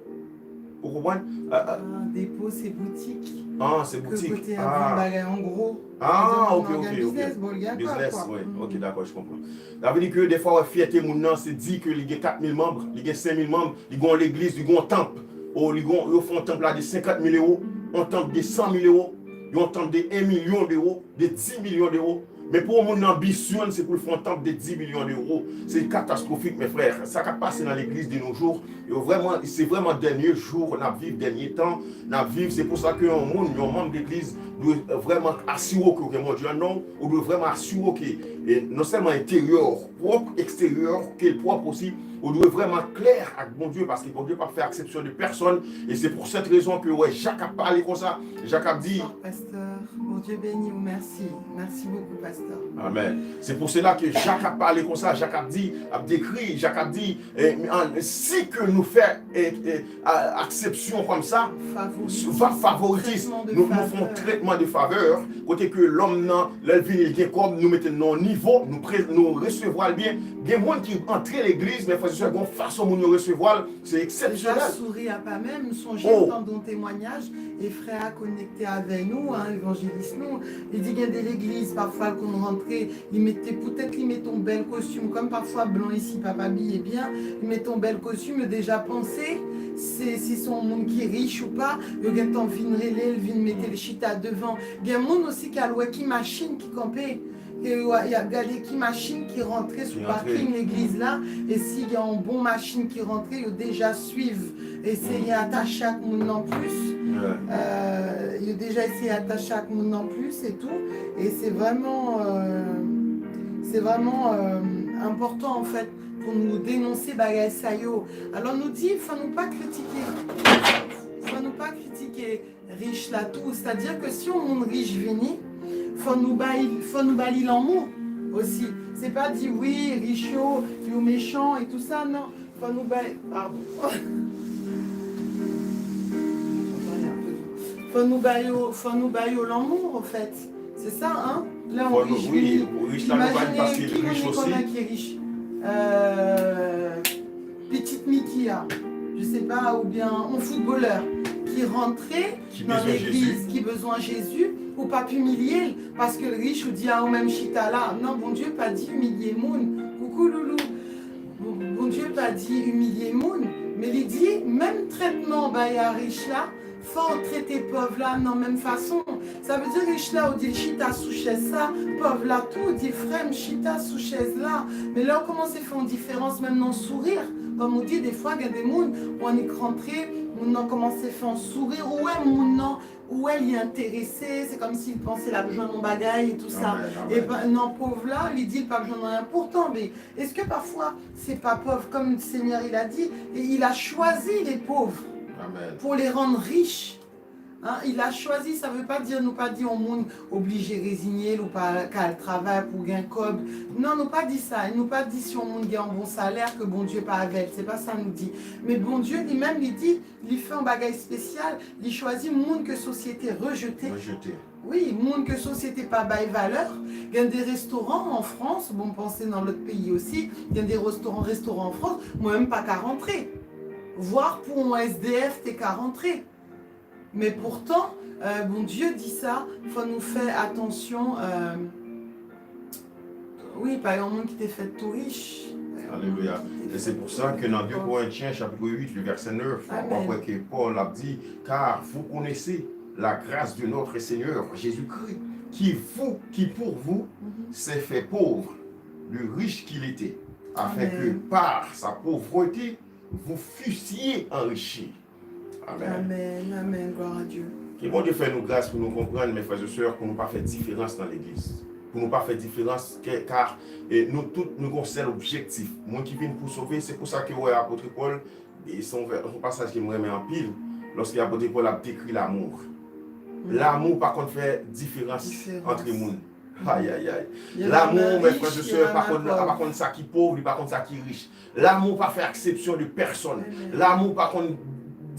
Ou konprann? Ah, ah, depo se boutik. Ah, se boutik. Kote y ap vann bagay an gwo. Ah, ok, Kote moun nan ok, gen ok. Biznis, bon, l gen Biznis, kwa. Wi. Ok, dakò, je comprends. Sa vle di ke defwa, wè, fyète moun nan, se di ke li gen kat mil manm, li gen senk mil manm, li gen yon legliz, li gen yon tanp, ou li gen, yo fè yon tanp la de senkant mil ewo, yon tanp de san mil ewo, yon tanp de en milyon dewo, de dis milyon dewo. Men pou yon moun nan anbisyon l, se pou l fè yon tanp de dis milyon dewo. Se katastwofik, mes frères. Sa k ap pase nan legliz de nos jours, yo vrèman, se vrèman dènye jou n ap viv, dènye tan n ap viv. Se pou sa ke yon moun, yon manm legliz, dwe vrèman asire w ke w gen Bondye anndan w, ou dwe vrèman asire w ke, e, non sèlman enteryè w pwòp, eksteryè w ke l pwòp osi, ou dwe vrèman klè ak Bondye, paske Bondye p ap fè aksepsyon de pèsòn, e se pou sèt rezon ke w wè Jak ap pale konsa, Jak ap di, Bonsoir, pasteur. Bondye beni w, mèsi. Mèsi bokou, pasteur. Amen. C'est pour cela que Jak ap pale konsa, Jak ap di, ap dekri, Jak ap di, eh, an, si ke nou fè, eh, eh, a, aksepsyon kòmsa, Favoritism. Fa, favoritism, Trètman de nou, nou fè yon favè. Trètman de favè, kote ke lòm nan, lè l vini, l gen kòb, nou mete l nan yon nivo, nou, pre, nou resevwa l byen. Gen moun ki antre legliz, men frè e sè, gen yon fason moun yo resevwa l, se Deja eksepsyonèl. souri a pa menm, sonje Oh. M tande yon temwayaj, e frè a konekte avè nou, an, evanjelis nou, li di gen de legliz, pafwa l konn rantre, li mete, poutèt li mete yon bèl kostim, kòm pafwa blan isi p ap abiye byen, li mete yon bèl kostim, yo deja panse, se, si se yon moun ki rich ou pa, yo gentan vin rele l, vin mete l chita devan. Gen moun osi ki al wè ki machin ki kanpe, e yo, y ap gade ki machin ki rantre sou Ki rantre. Pakin legliz la, e si gen yon bon machin ki rantre, yo deja swiv, eseye atache ak moun nan plis. Yeah. Euh, yo deja eseye atache ak moun nan plis e tou. E se vrèman, euh, se vrèman, euh, enpòtan, an fèt, pou nou denonse bagay sa yo. Alò, nou di, fò nou pa kritike. Fò nou pa kritike rich la tou. Sètadi ke si yon moun rich vini, fò nou bay, fò nou ba li lanmou osi. Se pa di, wi, rich yo, yo mechan e tou sa, non. Fò nou bay, pardon. Fò nou ba yo, fò nou ba yo lanmou, an fèt. Se sa, hein? Lè yon Fò nou, rich wi, vini, rich la, nou ba li imajine paske ki li moun rich nou osi. Konnen ki rich. Euh, Pitit Miki a, je sais pas, oubyen yon foutbolè ki ki rantre nan legliz, ki bezwen Jezi, ou p ap imilye l, paske l rich, ou di, a, ou menm chita la. Non, Bondye pa di imilye moun. Koukou, loulou. Bon, Bondye pa di imilye moun, men li di, menm trètman w bay a rich la, fò w trete pòv la nan menm fason. Sa vle di rich la, ou di l chita sou chèz sa, pòv la tou, ou di, frè m, chita sou chèz la. Men lè w kòmanse fè yon diferans, menm nan souri, kòm ou di, defwa, gen de moun, ou annik rantre, moun nan kòmanse fè yon souri, ou wè moun nan, ou wè li enterese, se kòmsi li panse l ap jwenn yon bagay e tou sa. Epi nan pòv la, li di l p ap jwenn anyen. Poutan, men, èske pafwa, se pa pòv, comme le Seigneur, il a dit, et il a choisi les pauvres pour les rendre riches. Hein, il a choisi, sa vle pa di, nou pa di yon moun oblije rezinye l, ou pa ka al travay pou gen kòb. Non, nou pa di sa. Nou pa di si yon moun gen yon bon salè ke Bondye pa avè l. Se pa sa nou di. Men Bondye li menm, li di, li fè yon bagay espesyal. Li chwazi moun ke sosyete rejete. Wi, moun ke sosyete pa bay valè. Gen de restoran an Frans, bon, m panse nan lòt peyi osi, gen de restoran, restoran an Frans, mwen menm pa ka rantre. Vwa pou yon S D F te ka rantre. Men poutan, euh, Bondye di sa, fò nou fè atansyon. Euh, wi, pa yon moun ki te fèt tou rich. Alelouya. E se pou sa ke nan de Korentyen chapit uit, le vèsè nèf, w ap wè ke Pòl ap di, car vous connaissez la grâce de notre Seigneur Jésus-Christ, qui vous, qui pour vous s'est fait pauvre, de riche qu'il était, afin que par sa pauvreté, vous fussiez enrichis. Amèn. Amèn, amèn, glwa a Dye. Ke Bondye fè nou gras pou nou konprann, mes frères et sœurs, pou nou pa fè diferans nan legliz. Pou nou pa fè diferans, ke, ka, e, nou tout, nou gon sèl objektif. Moun ki vin pou sove, se pou sa ke w wè apot Pòl, e, se yon vè-, yon pasaj ke m renmen anpil, lòske apot Pòl ap dekri lamou. Lamou pa konn fè diferans antre moun. Ayayay. Lamou, mes frères et sœurs, pa konn, pa konn sa ki pòv, li pa konn sa ki rich. Lamou pa fè aksepsyon de pèsòn. Lamou pa konn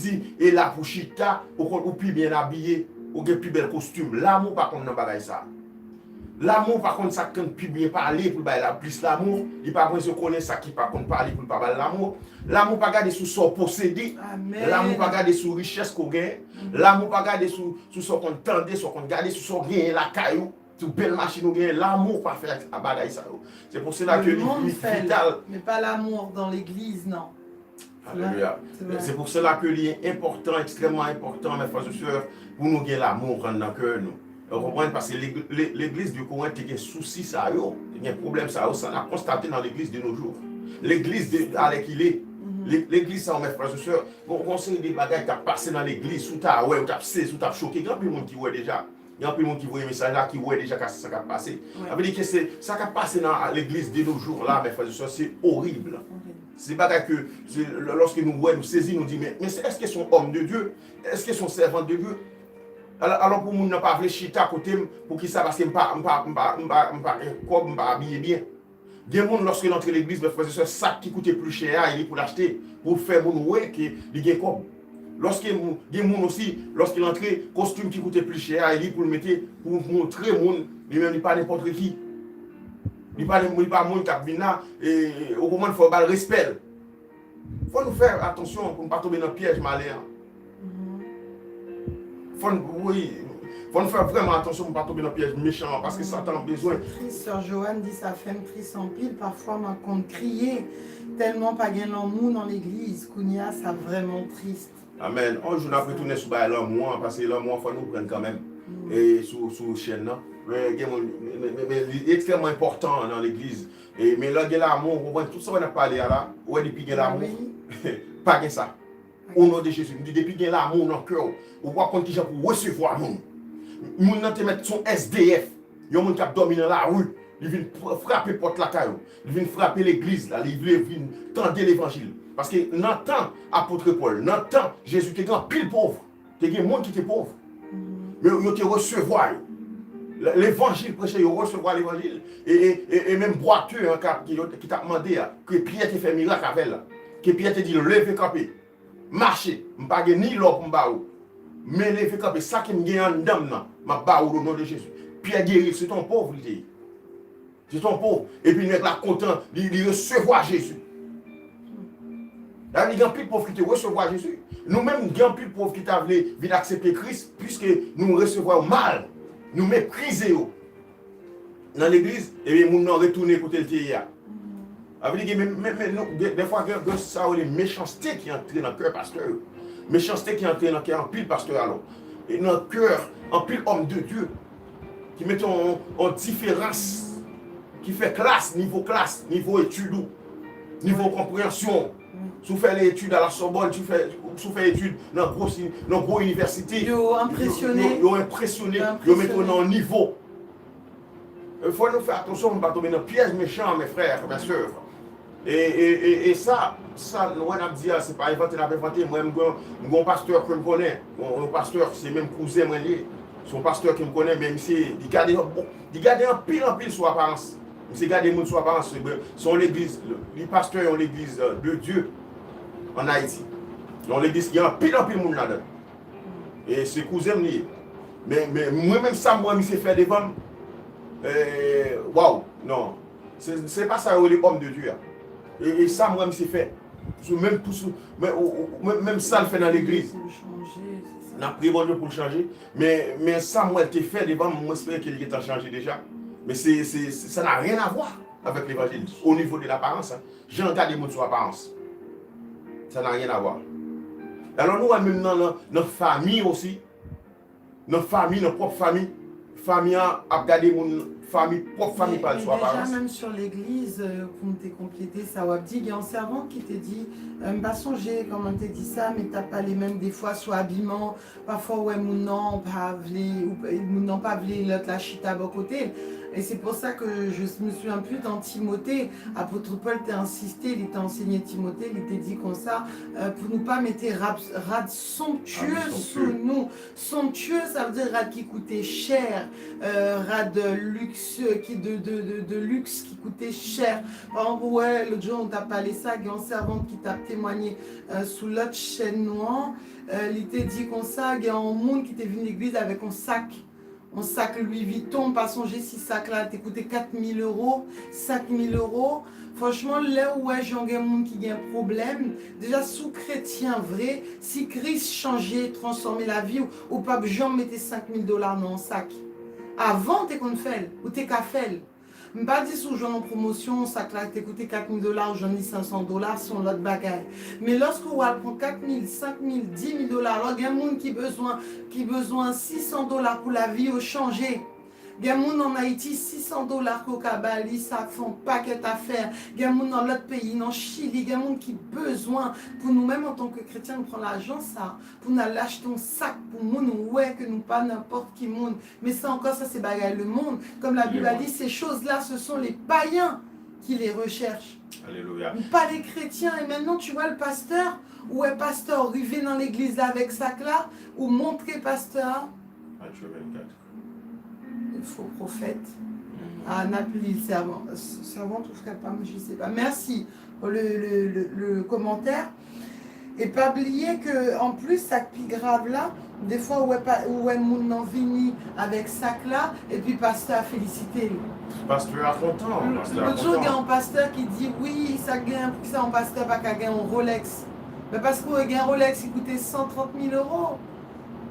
di, e la pou chita, ou konn, ou pi byen abiye, ou gen pi bèl kostim. Lamou pa konn nan bagay sa. Lamou pa konn sa k konn pi byen pale pou l bay la plis lamou. Li pa bezwen konnen sa ki pa konn pale pou l pa ba l lamou. Lamou pa gade sou sa w posede. Lamou pa gade sou richès ke w genyen. Lamou pa gade sou, sou sa w konn tande, sa w konn gade, sou sa w genyen lakay ou. Sou bèl machin ou genyen, lamou pa fè ak bagay sa yo. Se pou sela ke li, li vital. Mais pas l'amour dans l'église, non. Alelouya. Se pou sela ke li enpòtan, ekstrèmman enpòtan, mes frères et sœurs, pou nou gen lamou anndan kè nou. Ou konprann? Paske lèg-, lè-, legliz de Korent te gen sousi sa yo, te gen pwoblèm sa yo, sa n ap konstate nan legliz de nos jours. Legliz de, alèkile, lè-, legliz sa yo, mes frères et sœurs, gon, gon seri de bagay k ap pase nan legliz, si w ta wè, ou t ap sezi, ou t ap choke, gen anpil moun ki wè deja. Gen anpil moun ki voye mesaj la, ki wè deja ka, sa k ap pase. Sa vle di ke se, sa k ap pase nan legliz de nos jours la, mes frères et sœurs, se orib. Se bagay ke, se, lè, lòske nou wè, nou sezi, nou di, men, men se, èske se yon homme de Dieu? Èske se yon servante de Dieu? Alò, alò pou moun nan pa vle chita kote m, poukisa? Paske m pa, m pa, m pa, m pa, m pa gen kòb, m pa abiye byen. Gen moun, lòske l antre legliz, mes frères et sœurs, sak ki koute pli chè a, e li pou l achte, pou l fè moun wè ke li gen kòb. Lòske moun, gen moun osi, lòske l antre, kostim ki koute pli chè a, e li pou l mete, pou montre moun, li menm li pa nenpòt ki. Li pa, li pa moun k ap vin la, e, e, ou konprann, fò w ba l respè l. Fò nou fè atansyon pou nou pa tonbe nan pyèj malen an. Fò n, wi, fò n fè vrèman atansyon pou n pa tonbe nan pyèj mechan an, paske Satan bezwen. Tris, sè Joanne di sa fè m tris anpil, pafwa m konn kriye, tèlman pa gen lanmou nan legliz, kounye a sa vrèman tris. Amèn. On jou n ap retounen sou bagay lanmou an, paske lanmou an fò nou pran kanmenm. E sou, sou chèn nan. Men gen moun, men, men, men, men li ekstrèmman enpòtan nan legliz. E, men lè gen lanmou, ou konprann, tout sa w wè n ap pale a la, ou wè depi gen lanmou, pa gen sa. O non de Jezi, m di depi gen lanmou nan kè w, ou p ap konn kijan pou w resevwa moun. Moun nan te mèt se yon S D F, yon moun k ap dòmi nan lari, li vin pr-, frape pòt lakay ou, li vin frape legliz la, li vle vin tande levanjil. Paske nan tan apot Pòl, nan tan Jezi te gen anpil pòv. Te gen moun ki te pòv. Men yo te resevwa yo. Le-, levanjil preche, yo resevwa levanjil. E, e, e, e menm bwatè an k ap, ki, ki t ap mande a, ke Pyè te fè mirak avè l la. Ke Pyè te di, leve kanpe. Mache. M pa gen ni lò pou m ba ou. Men leve kanpe. Sa ke m gen anndan m nan, m ap ba ou o non de Jezi. Pyè geri l. Se te yon pòv li te ye. Se te yon pòv. Epi nèg la kontan, li, li resevwa Jezi. Sa vle di gen anpil pòv ki te resevwa Jezi. Nou menm, gen anpil pòv ki ta vle vin aksepte Kris, piske nou resevwa yo mal, nou meprize yo nan legliz, ebyen, moun nan retounen kote l te ye a. Sa vle di gen, men, men, men, nou, de, dèfwa, gen, gen sa yo rele mechanste ki antre nan kè pastè yo. Mechanste ki antre nan kè anpil pastè, alò. E nan kè anpil òm de Dye, ki mete yon, yon diferans, ki fè klas, nivo klas, nivo etid ou, nivo konpreyansyon w. Si w fè etid a la Sorbonne, si w fè, si w fè etid nan gwo, nan gwo inivèsite, yo enpresyone, yo, yo enpresyone, yo mete w nan yon nivo. E fò nou fè atansyon pou n pa tonbe nan pyèj mechan, mes frères, mes sœurs. E, e, e, e sa, sa nou wè n ap di a, se pa envante n ap envante. Mwen, m gen, m gen yon pastè ke m konnen, yon, yon pastè, se menm kouzen mwen li ye. Se yon pastè ke m konnen, men misye, li gade, bon, li gade anpil, anpil sou aparans. Misye gade moun sou aparans. Se, se yon legliz, li pastè yon legliz, euh, de Dieu en Haïti. Yon legliz ki gen anpil, anpil moun ladan l. E se kouzen m li ye. Men, men mwen menm, sa m wè misye fè devan m, eh, waw, non. Se, se pa sa yo rele òm de Dye a. E, e sa m wè misye fè. Sou menm pou sou, men, ou, ou, menm, menm sa l fè nan legliz. Pou l chanje, se sa. N ap priye Bondye pou l chanje. Men, men sa m wè l te fè devan m, mwen espere ke l gentan chanje deja. Men se, se, se, ça n'a rien à voir avec l'évangile, au niveau de l'apparence, hein. Jan w gade moun sou aparans. Ça n'a rien à voir. Alò, nou wè menm nan, nan, nan fanmi osi. Nan fanmi, nan pwòp fanmi. Fanmi an ap gade moun, fanmi, pwòp fanmi pa l sou aparans. Men, men deja, menm sur legliz, euh, pou m te konplete sa w ap di, gen yon sèvant ki te di, euh, m pa sonje kòman l te di sa, men l t ap pale menm defwa sou abiman, pafwa w wè moun nan pa vle, ou, moun nan pa vle lòt la chita bò kote l. Et c'est pour ça que je me souviens plus dans Timothée, apot Pòl te ensiste, li te ansenye Timote, li te di konsa, euh, pou nou pa mete rad, rad somptyez sou nou. Somptyez, sa vle di rad ki koute chè, euh, rad, euh, luxe, ki de, de, de, de luxe ki koute chè. Pa egzanp, ou wè, lòt jou, nou t ap pale sa, gen yon sèvant ki t ap temwanye, euh, sou lòt chèn nou an, euh, li te di konsa, gen yon moun ki te vin legliz avèk yon sak, yon sak Louis Vuitton, m pa sonje si sak la te koute kat mil euro, senk mil euro. Franchman, lè ou wè jan gen moun ki gen pwoblèm, deja si w kretyen vre, si Kris chanje, transfòme lavi w, ou p ap janm mete senk mil dola nan yon sak. Avan, w te konn fè l, ou te ka fè l. M pa di si w jwenn yon pwomosyon, sak la te koute kat mil dola, ou jwenn li senk san dola, se yon lòt bagay. Men lòske w al pran kat mil, senk mil, di mil dola, alò gen moun ki bezwen, ki bezwen sis san dola pou lavi yo chanje. Gen moun ann Ayiti, sis san dola ke w ka ba li, sa fè yon pakèt afè. Gen moun nan lòt peyi, nan Chili, gen moun ki bezwen, pou nou menm antanke kretyen, nou pran lajan sa, pou n al achte yon sak pou moun, ou wè ke nou pa nenpòt ki moun. Men sa ankò, sa se bagay lemonn. Kòm Labib a di, ces choses-là, ce sont les païens qui les recherchent. Alelouya. Ou pale kretyen, e mentnan tu vois le pasteur, ou wè pastè rive nan legliz la avèk sak la, ou montre pastè a. Matye vennkat. Fo pwofèt. A, n ap li l, sèvant, sèvant ou frè pa m, je sais pas. Mèsi pou le, le, le, le kòmantè. E pa bliye ke, anplis, sa k pi grav la, defwa ou wè pa, ou wè moun nan vini avèk sak la, epi pastè a felisite l. Pastè a kontan, pastè a kontan. Lòt jou, gen yon pastè ki di, wi, sa gen, poukisa yon pastè pa ka gen yon Rolex? Men paske w gen Rolex ki koute san trant mil ewo.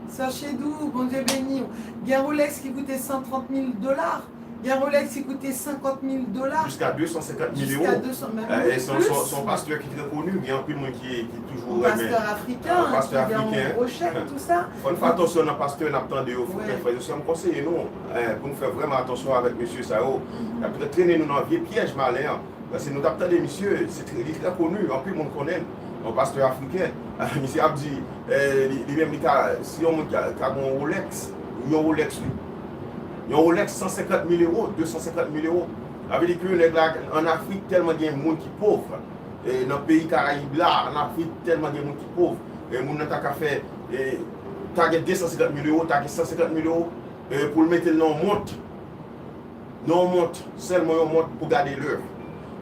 Sè Chedou, Bondye beni w. Gen Rolex ki koute san trant mil dola. Gen Rolex ki koute senkant mil dola. Jiska de san senkant mil ewo. Jiska de san, menm plis. E se yon, se yon, se yon pastè ki trè koni. Gen anpil moun ki, ki toujou renmen. Yon pastè afriken, ki gen yon gwo chèk, tou sa. Fò n fè atansyon nan pastè n ap tande yo, frè, frè, sè m konseye nou, eh, pou n fè vrèman atansyon avèk mesye sa yo. Y ap trennen nou nan vye pyèj malen an. Paske nou t ap tande misye, se trè, li trè koni, anpil moun konnen l, yon pastè afriken. Misye ap di, eh, li, li menm li ka, si yon moun ka, ka gen yon Rolex, yon Rolex, wi. Yon Rolex san senkant mil ewo, de san senkant mil ewo. Sa vle di ke nèg la, ann Afrik, tèlman gen moun ki pòv. E nan peyi Karayib la, ann Afrik, tèlman gen moun ki pòv. E moun nan ta ka fè, e, ta gen de san senkant mil ewo, ta gen san senkant mil ewo, e, pou l mete l nan yon mont. Nan yon mont, sèlman yon mont pou gade lè.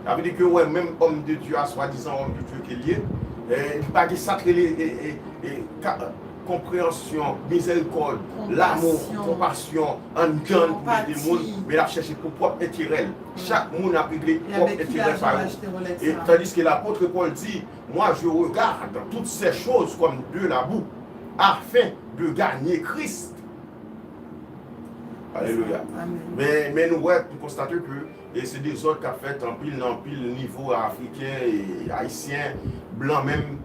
Sa vle di ke, wè, menm òm de Dye a, swadizan òm de Dye ke l ye, e, li pa gen sa k rele, e, e, e, ka-, konpreyansyon, mizèrikòd, lanmou, konpasyon anndan l pou l ede moun, men l ap chèche pou pwòp enterè l. Chak moun ap regle pwòp enterè pa yo. E tandiske lapot Pòl di, Moi, je regarde toutes ces choses comme de la boue, afin de gagner Christ. Alelouya. Men, men nou wè, nou konstate ke e se dezòd k ap fèt anpil nan anpil nivo, afriken e ayisyen, blan menm.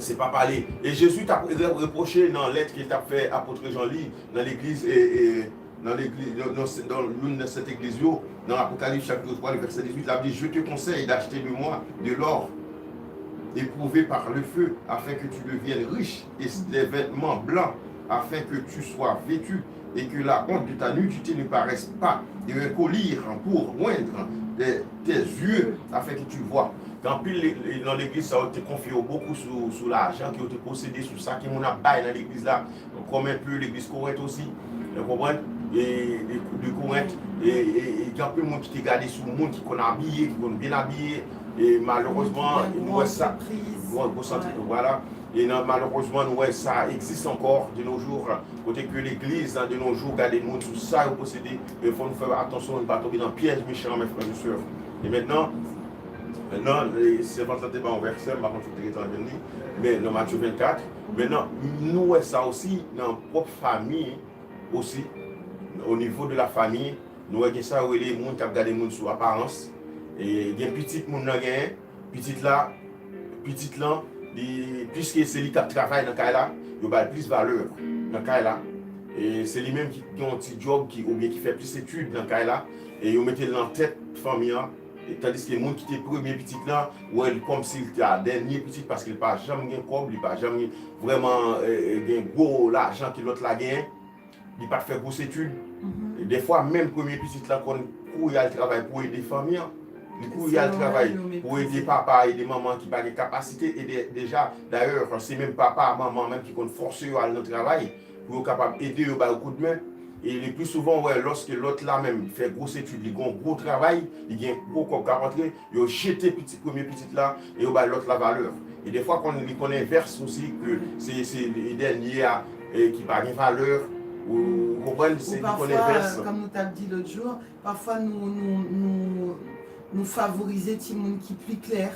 Se pa pale. E Jezi t ap re- repwoche nan lèt ke l t ap fè apot Jan li nan legliz, e, e, nan legliz, nan, nan, nan youn nan sèt egliz yo, nan Apokalips chapit twa, vèsè dizuit, l ap di, Je te conseille d'acheter de moi de l'or éprouvé par le feu, afin que tu deviennes riche, et des vêtements blancs, afin que tu sois vêtu, et que la honte de ta nudité ne paraisse pas, et un collier pour oindre tes, tes yeux, afin que tu vois. Gen anpil le- le- nan legliz sa yo te konfye yo bokou sou, sou lajan ke yo te posede, sou sa ke moun ap bay nan legliz la. Kòm enpe legliz Korent osi, ou konprann? E, e, de Korent, e, e, e gen anpil moun ki te gade sou moun ki konn abiye, ki konn byen abiye, e malerezman, nou wè sa, gwo, gwo sante, vwala. E nan, malerezman, nou wè sa egziste ankò de nos jours, kote ke legliz, de nos jours, gade moun sou sa yo posede, e fò nou fè atansyon, nou pa tonbe nan pyèj mechan, mes frères et sœurs. E mentnan, mentnan, e, sèvant lan te ba yon vèsè, m pa konn si w te gentan jwenn li, men nan Matye vennkat, mentnan, nou wè sa osi nan pwòp fanmi osi, o nivo de la fanmi, nou wè gen sa yo rele moun k ap gade moun sou aparans. E gen pitit moun nan genyen, pitit la, pitit lan, li, piske se li k ap travay nan kay la, yo ba l plis valè nan kay la. E se li menm ki gen yon ti djòb ki, oubyen ki fè plis etid nan kay la, e yo mete l nan tèt fanmi an. E tandiske moun ki te premye pitit lan, wè l kòmsi l te a dènye pitit, paske l pa janm gen kòb, li pa janm gen vrèman, e, e, gen gwo lajan ke lòt la genyen. Li pa t fè gwo etid. E defwa, menm premye pitit lan konn kouri al travay pou ede fanmi an. Li kouri al travay pou ede papa, ede manman ki pa gen kapasite, ede deja. Dayè, se menm papa, manman menm ki konn fòse yo al nan travay pou yo kapab ede yo, ba yo koudmen. E le pli souvan, w wè, lòske lòt la menm fè gwo etid, li gen yon gwo travay, li gen gwo kòb k ap antre, yo jete pitit, premye pitit la, e yo bay lòt la valè. E defwa, konn, li konn envès osi, ke se, se dènye a, e ki pa gen valè, ou, ou konprann, se li konn envès. Ou pafwa, kòm nou t ap di lòt jou, pafwa nou, nou, nou, nou favorize timoun ki pli klè.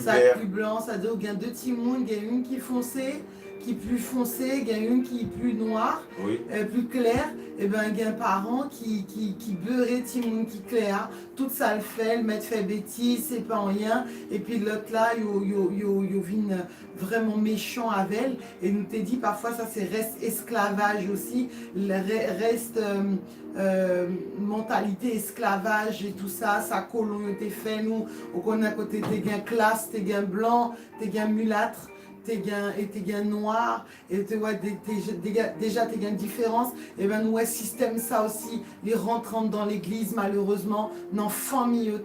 Sa k pli blan, sa di w gen de timoun, gen youn ki fonse, ki pli fonse, gen youn ki pli nwa, e, pli klè, e ben, gen paran ki, ki, ki bere timoun ki klè a, tout sa l fè, l mèt fè betiz, se pa anyen, epi lòt la, yo, yo, yo, yo vin vrèman mechan avè l, e nou te di pafwa sa se rès esklavaj osi, rès, e, e, mantalite esklavaj e tou sa, sa kolon yo te fè nou, ou konnen kote te gen klas, te gen blan, te gen milat, te gen, e te gen nwa, e te wè de- te- deja, deja te gen diferans, e ben nou wè sistèm sa osi, li rantre anndan legliz, malerezman, nan fanmi yo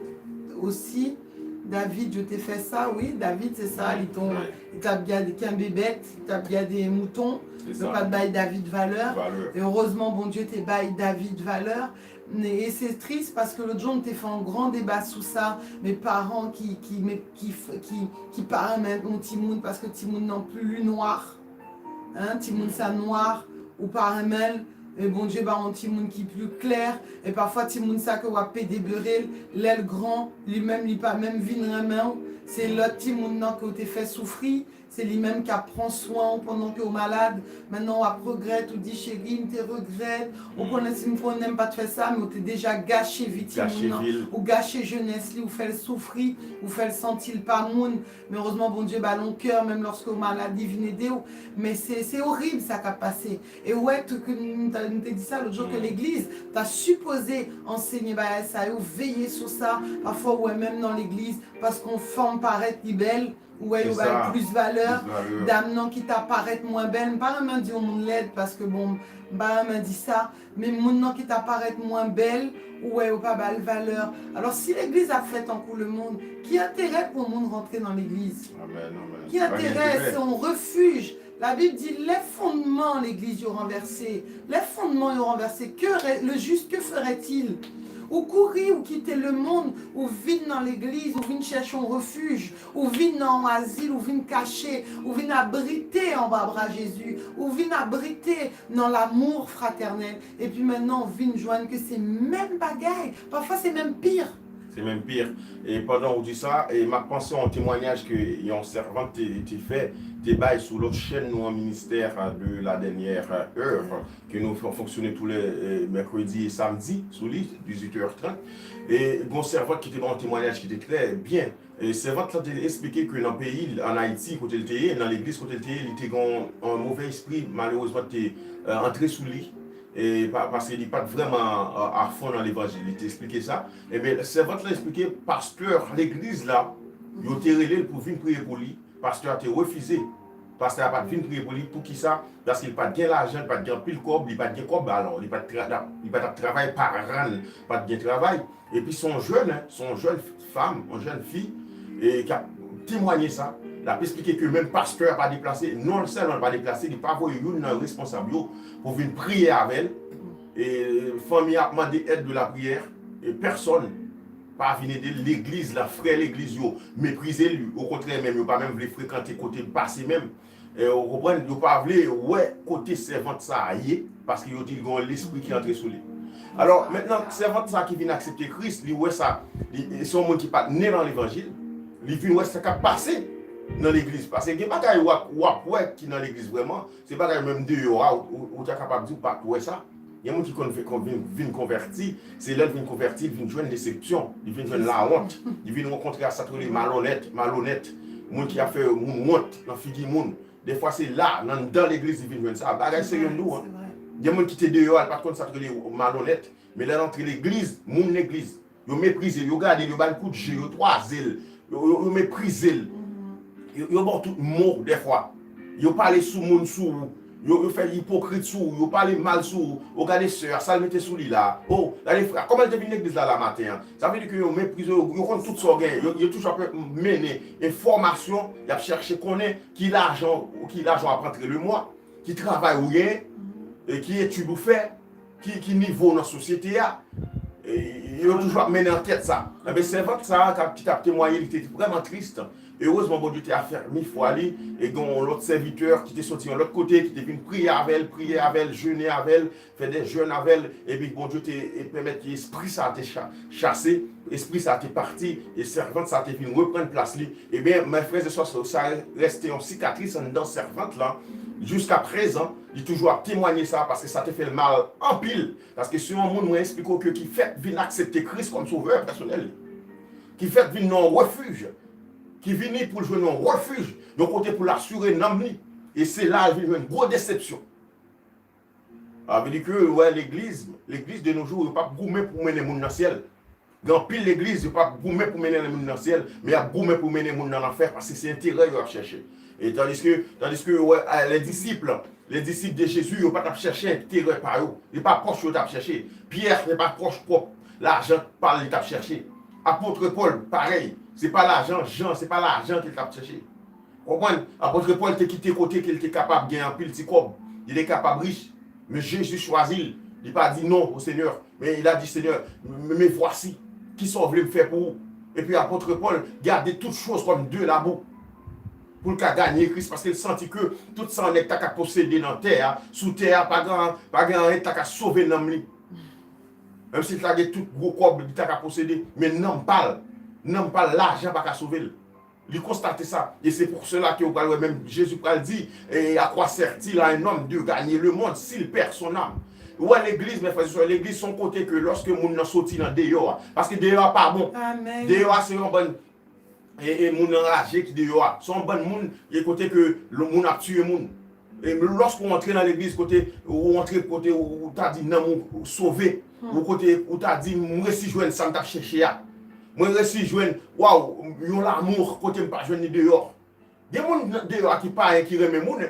osi. David, yo te fè sa, wi, David, se sa, li t on, li t ap gade, kenbe bèt, li t ap gade mouton, yo pa t bay David valè. E erezman, Bondye te bay David valè. E se tris paske lòt jou, nou te fè yon gran deba sou sa, men paran ki, ki, men ki, ki, ki pa renmen yon timoun paske timoun nan pli nwa. Hein, timoun sa nwa, ou pa renmen l, men Bondye ba yon timoun ki pli klè, e pafwa timoun sa ke w ap pede bere l, lè l gran, li menm li pa menm vin renmen w, se lòt timoun nan ke w te fè soufri, se li menm k ap pran swen w pandan ke w malad. Mentnan w ap regrèt, ou di, cheri, m te regrèt. Ou konnen si m konnen m pa t fè sa, men w te deja gache vi timoun nan. Ou gache jenès li, ou fè l soufri, ou fè l santi l pa moun. Men erezman, Bondye ba l yon kè, menm lòske w malad, li vin ede w. Men se, se orib sa k ap pase. E w wè tou ke nou, nou ta- nou te di sa lòt jou, ke legliz ta sipoze ansenye bagay sa yo, veye sou sa. Pafwa w wè menm nan legliz, paske yon fanm parèt li bèl, ou wè yo ba l plis valè. Dam nan ki ta parèt mwen bèl, m pa renmen di yon moun lèd, paske bon, m pa renmen di sa, men moun nan ki ta parèt mwen bèl, ou wè yo pa ba l valè. Alò, si legliz ap fè tankou lemonn, ki enterè pou yon moun rantre nan legliz? Ki enterè? Se yon refij. Labib di, lè fondman legliz yo ranvèse, lè fondman yo ranvèse, que re- le juste, que ferait-il? Ou kouri, ou kite lemonn, ou vin nan legliz, ou vin chèche yon refij, ou vin nan yon azil, ou vin kache, ou vin abrite anba bra Jezi, ou vin abrite nan lamour fratènèl, epi mentnan ou vin jwenn ke se menm bagay, pafwa se menm pi. Se menm pi. E pandan ou di sa, e m ap panse yon temwanyaj ke yon sèvant te, te fè, te bay sou lòt chèn nou an, Ministère de la Dernière Heure, ke nou fon- fonksyone tou lè, e, mèkredi e samdi sou li, dizuit è trant. E gon sèvant ki te ban yon temwanyaj ki te trè byen. E sèvant lan te esplike ke nan peyi l, ann Ayiti, kote l te ye, nan legliz kote l te ye, li te gen yon, yon movè espri, malerezman, te, e, antre sou li. E pa, paske li pa t vrèman, e, afon nan levanjil. Li te esplike sa. Ebyen, sèvant lan esplike pastè legliz la, yo te rele l pou vin priye pou li. Pastè a te refize. Pastè a pa t vin priye pou li. Poukisa? Paske li pa t gen lajan, li pa t gen anpil kòb, li pa t gen kòb, alò, li pa t tra- li pa t ap travay, paran l pa t gen travay. Epi se yon jèn, se yon jèn fanm, yon jèn fi, e, k ap temwanye sa. L ap esplike ke menm pastè a pa deplase, non sèlman l pa deplase, li pa voye youn nan responsab yo pou vin priye avè l. E fanmi a ap mande èd de lapriyè, e pèsòn pa vin ede l. Legliz la, frè legliz yo meprize l, okontrè menm, yo pa menm vle frekante kote l pase menm. E, ou konprann, yo pa vle wè kote sèvant sa a ye, paske yo di l gen yon lespri ki antre sou li. Alò, mentnan, sèvant sa a ki vin aksepte Kris, li wè sa, li, se yon moun ki pa t ne nan levanjil, li vin wè sa k ap pase nan legliz. Paske gen bagay w ap, w ap wè ki nan legliz vrèman, se bagay menm deyò a, ou, ou, ou ta kapab di w pa t wè sa. Gen moun ki konn vin, konn vin, vin konvèti, se lè l vin konvèti, l vin jwenn desepsyon, li vin jwenn lawont, li vin rankontre a sa k rele malonèt, malonèt, moun ki ap fè moun wont nan figi moun. Defwa se la, nan, anndan legliz li vin jwenn sa. Bagay serye m di w, an. Gen moun ki te deyò a, l pa t konn sa k rele malonèt, men lè l antre legliz, moun legliz, yo meprize l, yo gade l, yo ba l kout je, yo twaze l, yo, yo, yo meprize l. Yo, yo ba w tout mo, defwa. Yo pale sou moun sou ou. Yo, yo fè ipokrit sou ou, yo pale mal sou ou. O, gade sè a, sa l mete sou li la. O, gade frè a, kòman l te vin legliz la, la maten an? Sa vle di ke yo meprize w, yo, yo konn tout sa w genyen. Yo, yo toujou ap mennen enfòmasyon, y ap chèche konnen ki lajan, ki lajan w ap rantre lemwa, ki travay ou genyen, e ki etid ou fè, ki, ki nivo w nan sosyete a. E, yo toujou ap mennen ankèt sa. Enben, sèvant sa a k ap, ki t ap temwaye, li te vrèman tris. Erezman, Bondye te afèmi fwa li, e gen yon lòt sèvitè ki te soti yon lòt kote, ki te vin priye avè l, priye avè l, jene avè l, fè de jèn avè l, epi Bondye te, e, pèmèt ke espri sa a te cha-, chase, espri sa a te pati, e sèvant sa a te vin reprann plas li. Ebyen, mè frè e sè, sa reste yon sikatris anndan sèvant lan. Jiska prezan, li toujou ap temwanye sa, paske sa te fè l mal anpil. Paske se yon moun, mwen esplike w ke ki fèk vin aksepte Kris kòm sovè pèsonèl li, ki fèk vin nan yon refij, ki vini pou l jwenn yon refij, yon kote pou l asire nanm li. E se la l vin jwenn gwo desepsyon. Sa vle di ke, wè, legliz, legliz de nos jours, yo p ap goumen pou mennen moun nan syèl. Gen anpil legliz, yo p ap goumen pou mennen moun nan syèl, men y ap goumen pou mennen moun nan lanfè, paske se enterè yo ap chèche. E tandiske, tandiske, wè, a, les disciples, les disciples de Jésus, yo pa t ap chèche enterè pa yo. Se pa pòch yo t ap chèche. Pyè, se pa pòch pwòp lajan pa l li t ap chèche. Apot Pòl, parèy. Se pa lajan, Jan, se pa lajan ke l t ap chèche. Konprann? Apot Pòl te kite kote ke l te kapab gen anpil ti kòb. Li te kapab rich. Men Jezi chwazi l. Li pa di, "Non, o Senyè." Men il a dit, "Seigneur, me, me voici. Kisa w vle m fè pou ou?" Epi apot Pòl gade tout choz kòm de labou. Pou l ka ganye Kris, paske l santi ke tout sa nèg ta ka posede nan tè a, sou tè a, pa gen, pa gen anyen ta ka sove nanm li. Menm si l ta gen tout gwo kòb li ta ka posede, men nanm pa l, nanm pa l, lajan pa ka sove l. Li konstate sa. E se pou sela ke ou pral wè menm Jezi pral di, "Et à quoi sert-il à un homme de gagner le monde s'il perd son âme?" Ou wè legliz, mè frè e sè, legliz se yon kote ke lòske moun nan soti nan deyò a, paske deyò a pa bon. Amèn. Deyò a se yon bann, e, e moun anraje ki deyò a. Se yon bann moun, e kote ke le moun ap tiye moun. E lòske w antre nan legliz, kote ou antre, kote ou, ou ta di nanm ou, ou sove, ou kote ou ta di, "M resi jwenn sa m t ap chèche a. Mwen resi jwenn, waw, yon lanmou kote m pa jwenn li deyò." Gen moun deyò a ki payen ki renmen moun.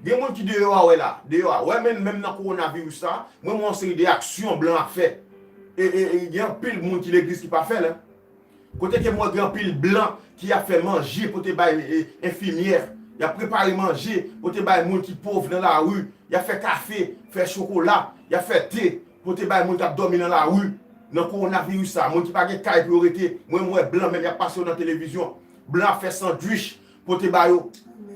Gen moun ki deyò a wè la, deyò a. Wè menm, menm nan kowonaviris sa, mwen wè yon seri de aksyon blan ap fè. E, e, e gen anpil moun ki legliz ki pa fè l, en. Kote ke m wè gen anpil blan ki ap fè manje pote bay, e, enfimyè. Y ap prepare manje pote bay moun ki pòv nan lari. Y ap fè kafe, fè chokola, y ap fè te pote bay moun k ap dòmi nan lari. nan kowonaviris sa, moun ki pa gen kay pou yo rete, mwen m wè blan menm y ap pase yo nan televizyon. Blan ap fè sandwich, pote ba yo.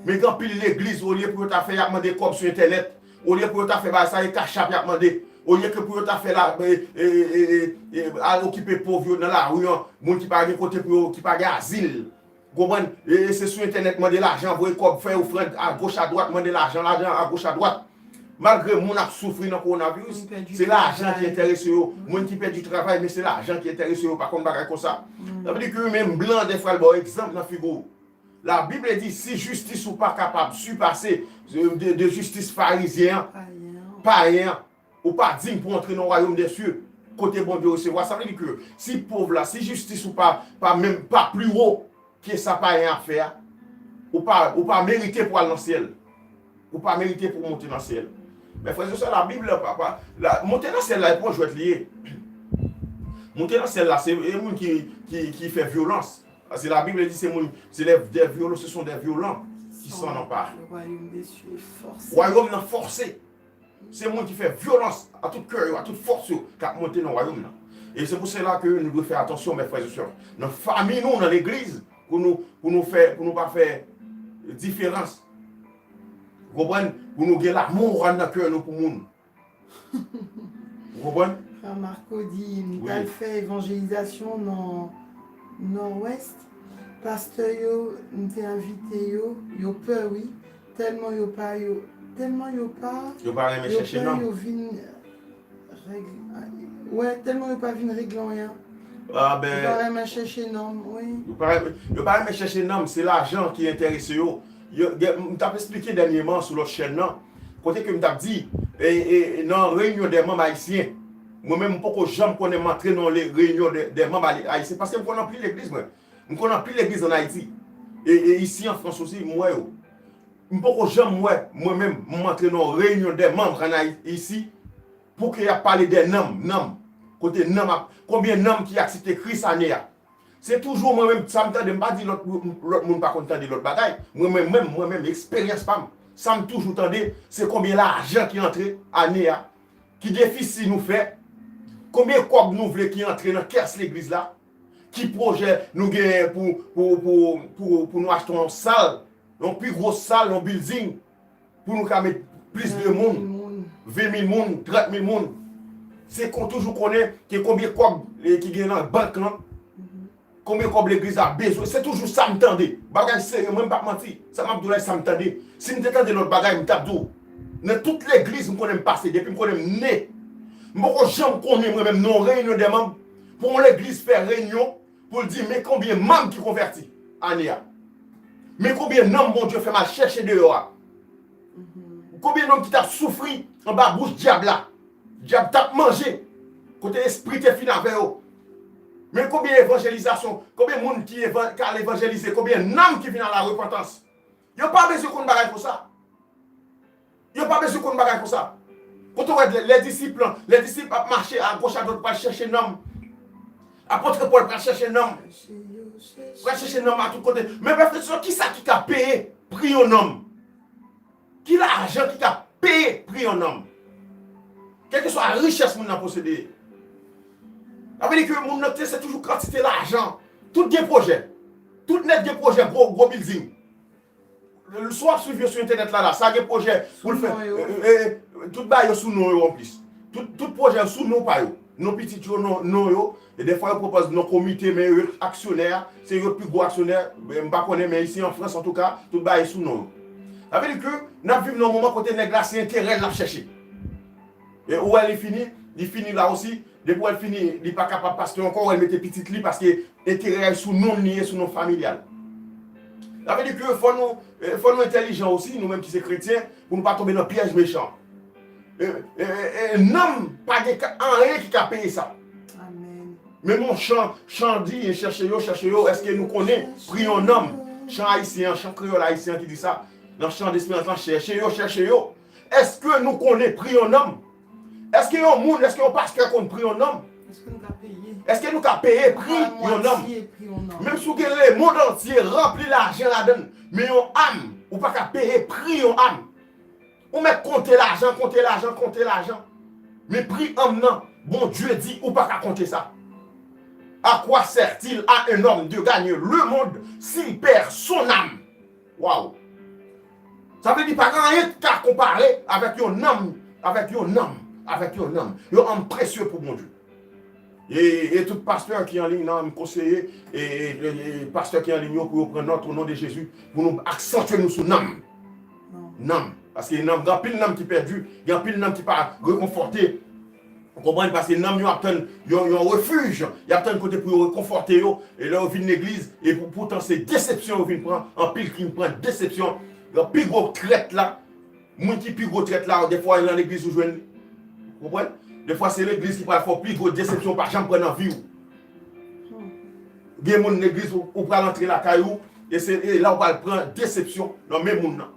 Men gen anpil legliz, olye pou yo ta fè, y ap mande kòb sou entènèt. Olye pou yo ta fè bagay sa, e kachap y ap mande. Olye ke pou yo ta fè la, e, e, e, e, e, al okipe pòv yo nan lari an, moun ki pa gen kote pou yo, ki pa gen azil. Konprann? E, e se sou entènèt mande lajan, voye kòb, fè ofrann agoch adwat, mande lajan, lajan agoch adwat. Malgre moun ap soufri nan kowonaviris, se lajan ki enterese yo. Moun ki pèdi travay, men se lajan ki enterese yo, pa konn bagay konsa. Sa vle di ke menm blan dèfwa l ba w egzanp nan figi w. Labib di si jistis ou pa kapab sipase de, de jistis farizyen an, payen an, ou pa diy pou antre nan wayòm dèsye, kote Bondye resevwa. Sa vle di ke si pòv la, si jistis ou pa, pa menm, pa pli wo ke sa payen ap fè a, ou pa, ou pa merite pou al nan syèl. Ou pa merite pou w monte nan syèl. Men frè e sè, Labib la, pa, pa, la, monte nan syèl la, e pa yon jwèt li ye. Monte nan syèl la, se e moun ki, ki, ki fè vyolans. Paske Labib di se moun, se les, des violents, ce sont des violents qui sont nan pa. Le royaume des cieux est forcé. Wayòm nan fòse. Se moun ki fè vyolans a tout kè yo, a tout fòs yo, k ap monte nan wayòm nan. E se pou sela ke nou dwe fè atansyon, mes frères et sœurs, nan fanmi nou, nan legliz, pou nou, pou nou fè, pou nou pa fè diferans. Ou konprann? Pou nou gen lanmou nan kè nou pou moun. Ou konprann? Frè Marco di, m t al fè evanjelizasyon nan Nòdwès. Pastè yo, m te envite yo, yo pè wi. Tèlman yo pa, yo, tèlman yo pa, yo pa renmen chèche nonm. Yo vin règle, wè, tèlman yo pa vin regle anyen. Ah ben, yo pa renmen chèche nonm, wi. Yo pa renmen, yo pa renmen chèche nonm, se lajan ki enterese yo. Yo, gen, m t ap esplike dènyèman sou lòt chèn nan, kote ke m t ap di, e, e, nan reyinyon dè manm ayisyen, mwen menm m poko janm konnen m antre nan le, reyinyon dè, dè manm ale-, ayisyen, paske m konn anpil legliz mwen. M konn anpil legliz ann Ayiti. E, e isi an Frans osi, m wè yo. M poko janm wè, mwen menm, m antre nan yon reyinyon dè manm ann Ayi-, isi, pou ke y ap pale dè nanm, nanm. Kote nanm ap, konbyen nanm ki aksepte Kris ane a? Se toujou mwen menm, sa m tande, m pa di lòt, lòt moun pa konn tande lòt bagay. Mwen menm, menm, mwen menm, eksperyans pa m. Sa m toujou tande, se konbyen lajan ki antre ane a, ki defisi nou fè, konbyen kòb nou vle ki antre nan kès legliz la, ki pwojè nou genyen pou, pou, pou, pou, pou nou achte yon sal, yon pi gwo sal, yon building, pou nou ka met plis de moun, ven mil moun, trant mil moun. Se kon toujou konnen ke konbyen kòb, eh, ki gen nan bank lan, konbyen kòb legliz la bezwen. Se toujou sa m tande. Bagay serye, mwen m p ap manti. Sa m ap di w la, e sa m tande. Si m te tande lòt bagay, m t ap di w. Nan tout legliz m konnen m pase, depi m konnen m ne, m poko janm konnen mwen menm nan yon reyinyon dè manm, pou yon legliz fè reyinyon, pou l di, men konbyen manm ki konvèti ane a. Men konbyen nanm Bondye fè m al chèche deyò a. Konbyen nonm ki t ap soufri anba bouch dyab la. Dyab t ap manje. Kote espri te fin avè yo. Men konbyen evanjelizasyon, konbyen moun ki evan-, k al evanjelize, konbyen nanm ki vin a la repantans. Yo pa bezwen konn bagay konsa. Yo pa bezwen konn bagay konsa. Kote w wè lè, lè disip lan, lè disip ap mache agoch adwat pral chèche nanm. Apot Pòl pral chèche nanm. Pral chèche nanm a tout kote. Men frè e sè, kisa ki ka peye pri yon nanm? Ki lajan ki ka peye pri yon nanm? Kèlkeswa richès moun nan posede. Sa vle di ke moun nan te se toujou kantite lajan. Tout gen pwojè. Tout nèt gen pwojè, gwo, gwo building. Si w ap swiv yo sou entènèt la, la, sa gen pwojè pou l fè. Sou non yo. E, e, e, tout bagay yo sou non yo anplis. Tout, tout pwojè yo sou non pa yo. Non pitit yo, non, non yo. E dèfwa yo pwopòze non komite, men yo aksyonè a, se yo k pi gwo aksyonè. Men m pa konnen, men isi an Frans, antouka, tout bagay sou non yo. Sa vle di ke n ap viv nan yon moman kote nèg la se enterè l l ap chèche. E ou wè li fini, li fini la osi, depi w wè l fini, li pa kapab pastè ankò, w wè l mete pitit li, paske enterè a sou non li ye, sou non familyal. Sa vle di ke fò nou, eh, fò nou entèlijan osi, nou menm ki se kretyen, pou nou pa tonbe nan pyèj mechan. E, e, e, e, nanm pa gen ka, anyen ki ka peye sa. Amèn. Men bon, chan, chan di, chèche yo, chèche yo, èske nou konnen pri yon nanm? Chan ayisyen an, chan kreyòl ayisyen an ki di sa, nan chan desperans lan, chèche yo, chèche yo. Èske nou konnen pri yon nanm? Èske yon moun, èske yon pastè konn pri yon nanm? Èske nou ka peye? Èske nou ka peye pri yon nanm? Menm si w gen lemonn antye ranpli lajan ladan l, men yon am, ou pa ka peye pri yon am. Ou mèt konte lajan, konte lajan, konte lajan. Men pri anm nan, Bondye di ou pa ka konte sa. À quoi sert-il à un homme de gagner le monde s'il perd son âme? Waw. Sa vle di pa gen anyen ki ka konpare avèk yon nanm, avèk yon nanm, avèk yon nanm. Yon anm presye pou Bondye. E, e tout pastè ki an liy nan, m konseye, e, e, e, e pastè ki an liy yo pou yo pran nòt o non de Jezi, pou nou aksantye nou sou nanm. Nanm. Paske nanm, gen anpil nanm ki pèdi, gen anpil nanm ki pa rekonfòte. Ou konprann? Paske nanm yo ap tann yon, yon refij, y ap tann kote pou yo rekonfòte yo, e lè yo vin legliz, e pou, poutan se desepsyon yo vin pran, anpil ki pran desepsyon. Pi gwo trèt la, moun ki pi gwo trèt la, defwa e nan legliz ou jwenn li. Ou konprann? Defwa se legliz ki pral fè w pi gwo desepsyon ou pa janm pran nan vi w. Gen moun legliz ou, ou pral antre lakay ou, e se e la ou pral pran desepsyon nan men moun nan.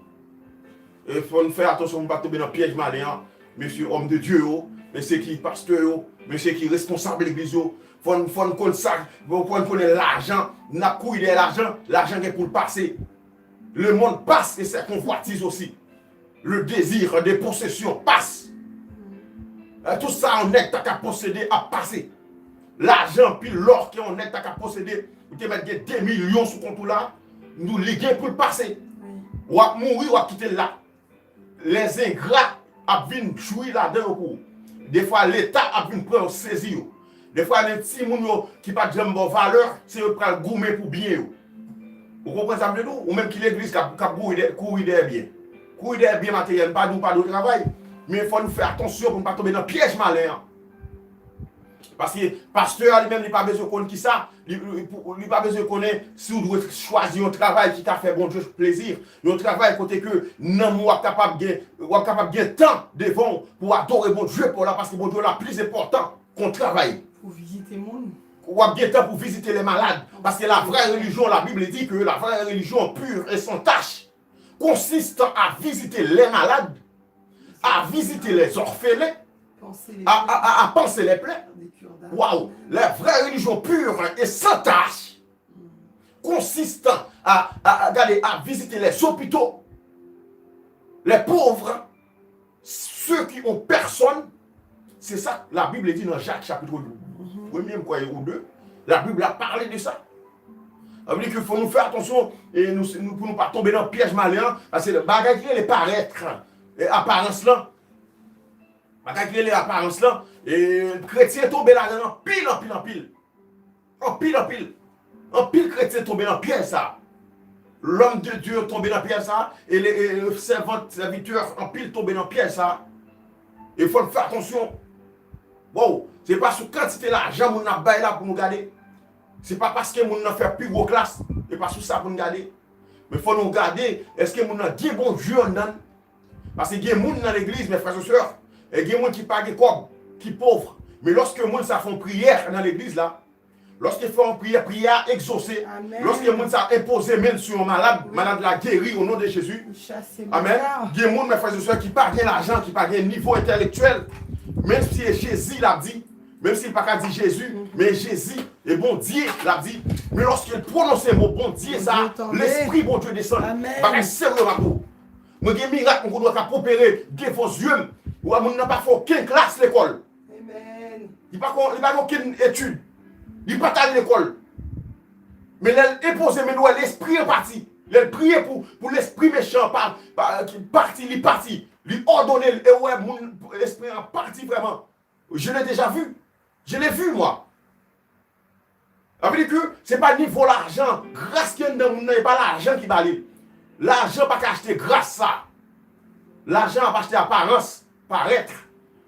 E fò n fè atansyon pou n pa tonbe nan pyèj malen an. Mesye òm de Dye yo, mesye ki pastè yo, mesye ki responsab legliz yo, fò n, fò n konn sa, fò n konnen lajan, n ap kouri dèyè lajan, lajan gen pou l pase. Le monde passe et ses convoitises aussi. Le désir de possession passe. E, tout sa yon nèg ta ka posede ap pase. Lajan, pil lò ke yon nèg ta ka posede, ou te mèt gen de milyon sou kont ou la, nou li gen pou l pase. Wi. W ap mouri, w ap kite l la. Lèzengra ap vin jwi ladan yo pou ou. Defwa, Leta ap vin pran yo, sezi yo. Defwa, gen timoun yo ki pa t janm ba w valè, se yo k pral goumen pou byen yo. Ou konprann sa m vle di w? Ou menm ki legliz k ap, k ap kouri dè-, kouri dèyè byen. Kouri dèyè byen materyèl, m pa di w pa dwe travay, men fò nou fè atansyon pou n pa tonbe nan pyèj malen an. Paske pastè a li menm li pa bezwen konn kisa, li, li, pou- li pa bezwen konnen si w dwe chwazi yon travay ki ka fè Bondye plezi. Yon travay kote ke nanm ou ap kapab gen, w ap kapab gen tan devan w pou adore Bondye pa w la, paske Bondye w la pli enpòtan ke yon travay. Pou vizite moun. W ap gen tan pou vizite lè malad. Paske la vraie religion, la Bible dit que la vraie religion pure et sans tache consiste à visiter les malades, à visiter les orphelins, à, à, à, à panser les plaies. Waouh! La vraie religion pure et sans tache consiste à, à, à, gade, à visiter les hôpitaux, les pauvres, ceux qui ont personne. Se sa Labib di nan Jak chapit premye, m kwè, ou de. Labib la pale de sa. Sa vle di ke fò nou fè atansyon e nou, nou, pou nou pa tonbe nan pyèj malen an, paske bagay ki rele parèt, e, aparans lan, bagay ki rele aparans lan, e, kretyen tonbe ladan l anpil, anpil, anpil. Anpil, anpil. Anpil kretyen tonbe nan pyèj sa. Lòm de Dye yo tonbe nan pyèj sa. E le, e, e sèvant, sèvitè, anpil tonbe nan pyèj sa. E fò n fè atansyon. Wow, se pa sou kantite lajan moun nan ap bay la pou nou gade. Se pa paske moun nan fè pi gwo klas, se pa sou sa pou n gade. Men fò nou gade, èske moun nan gen Bondye anndan l? Paske gen moun nan legliz, mes frères et sœurs, e gen moun ki pa gen kòb, ki pòv. Men lòske moun sa fè yon priyè nan legliz la, lòske fè yon priyè, priyè a egzose. Amèn. Lòske moun sa enpoze men l sou yon malad, wi, malad la geri o non de Jezi. Amèn. Gen moun, mes frères et sœurs, ki pa gen lajan, ki pa gen nivo entèlektyèl, menm si e Jezi l ap di, menm si l pa ka di Jezi, men Jezi e Bondye l ap di. Men lòske l pwononse mo Bondye sa, Lespri Bondye desann. Bagay serye m ap di w. Mwen gen mirak mwen konn wè k ap opere devan zye m. Ou wè moun nan pa fè okenn klas lekòl. Li pa kon, li pa gen okenn etid. Li pa t al lekòl. Men lè l enpoze men l, ou wè lespri an pati. Lè l priye pou, pou lespri mechan an pa, pa, ki pati, li pati. Li òdone l, e ou wè moun, lespri an pati vrèman. Je l'ai déjà vu. Je l'ai vu, moi. Sa vle di ke se pa nivo lajan, gras ki anndan moun nan, e pa lajan ki ba li. Lajan pa ka achte gras sa. Lajan ap achte aparans, parèt.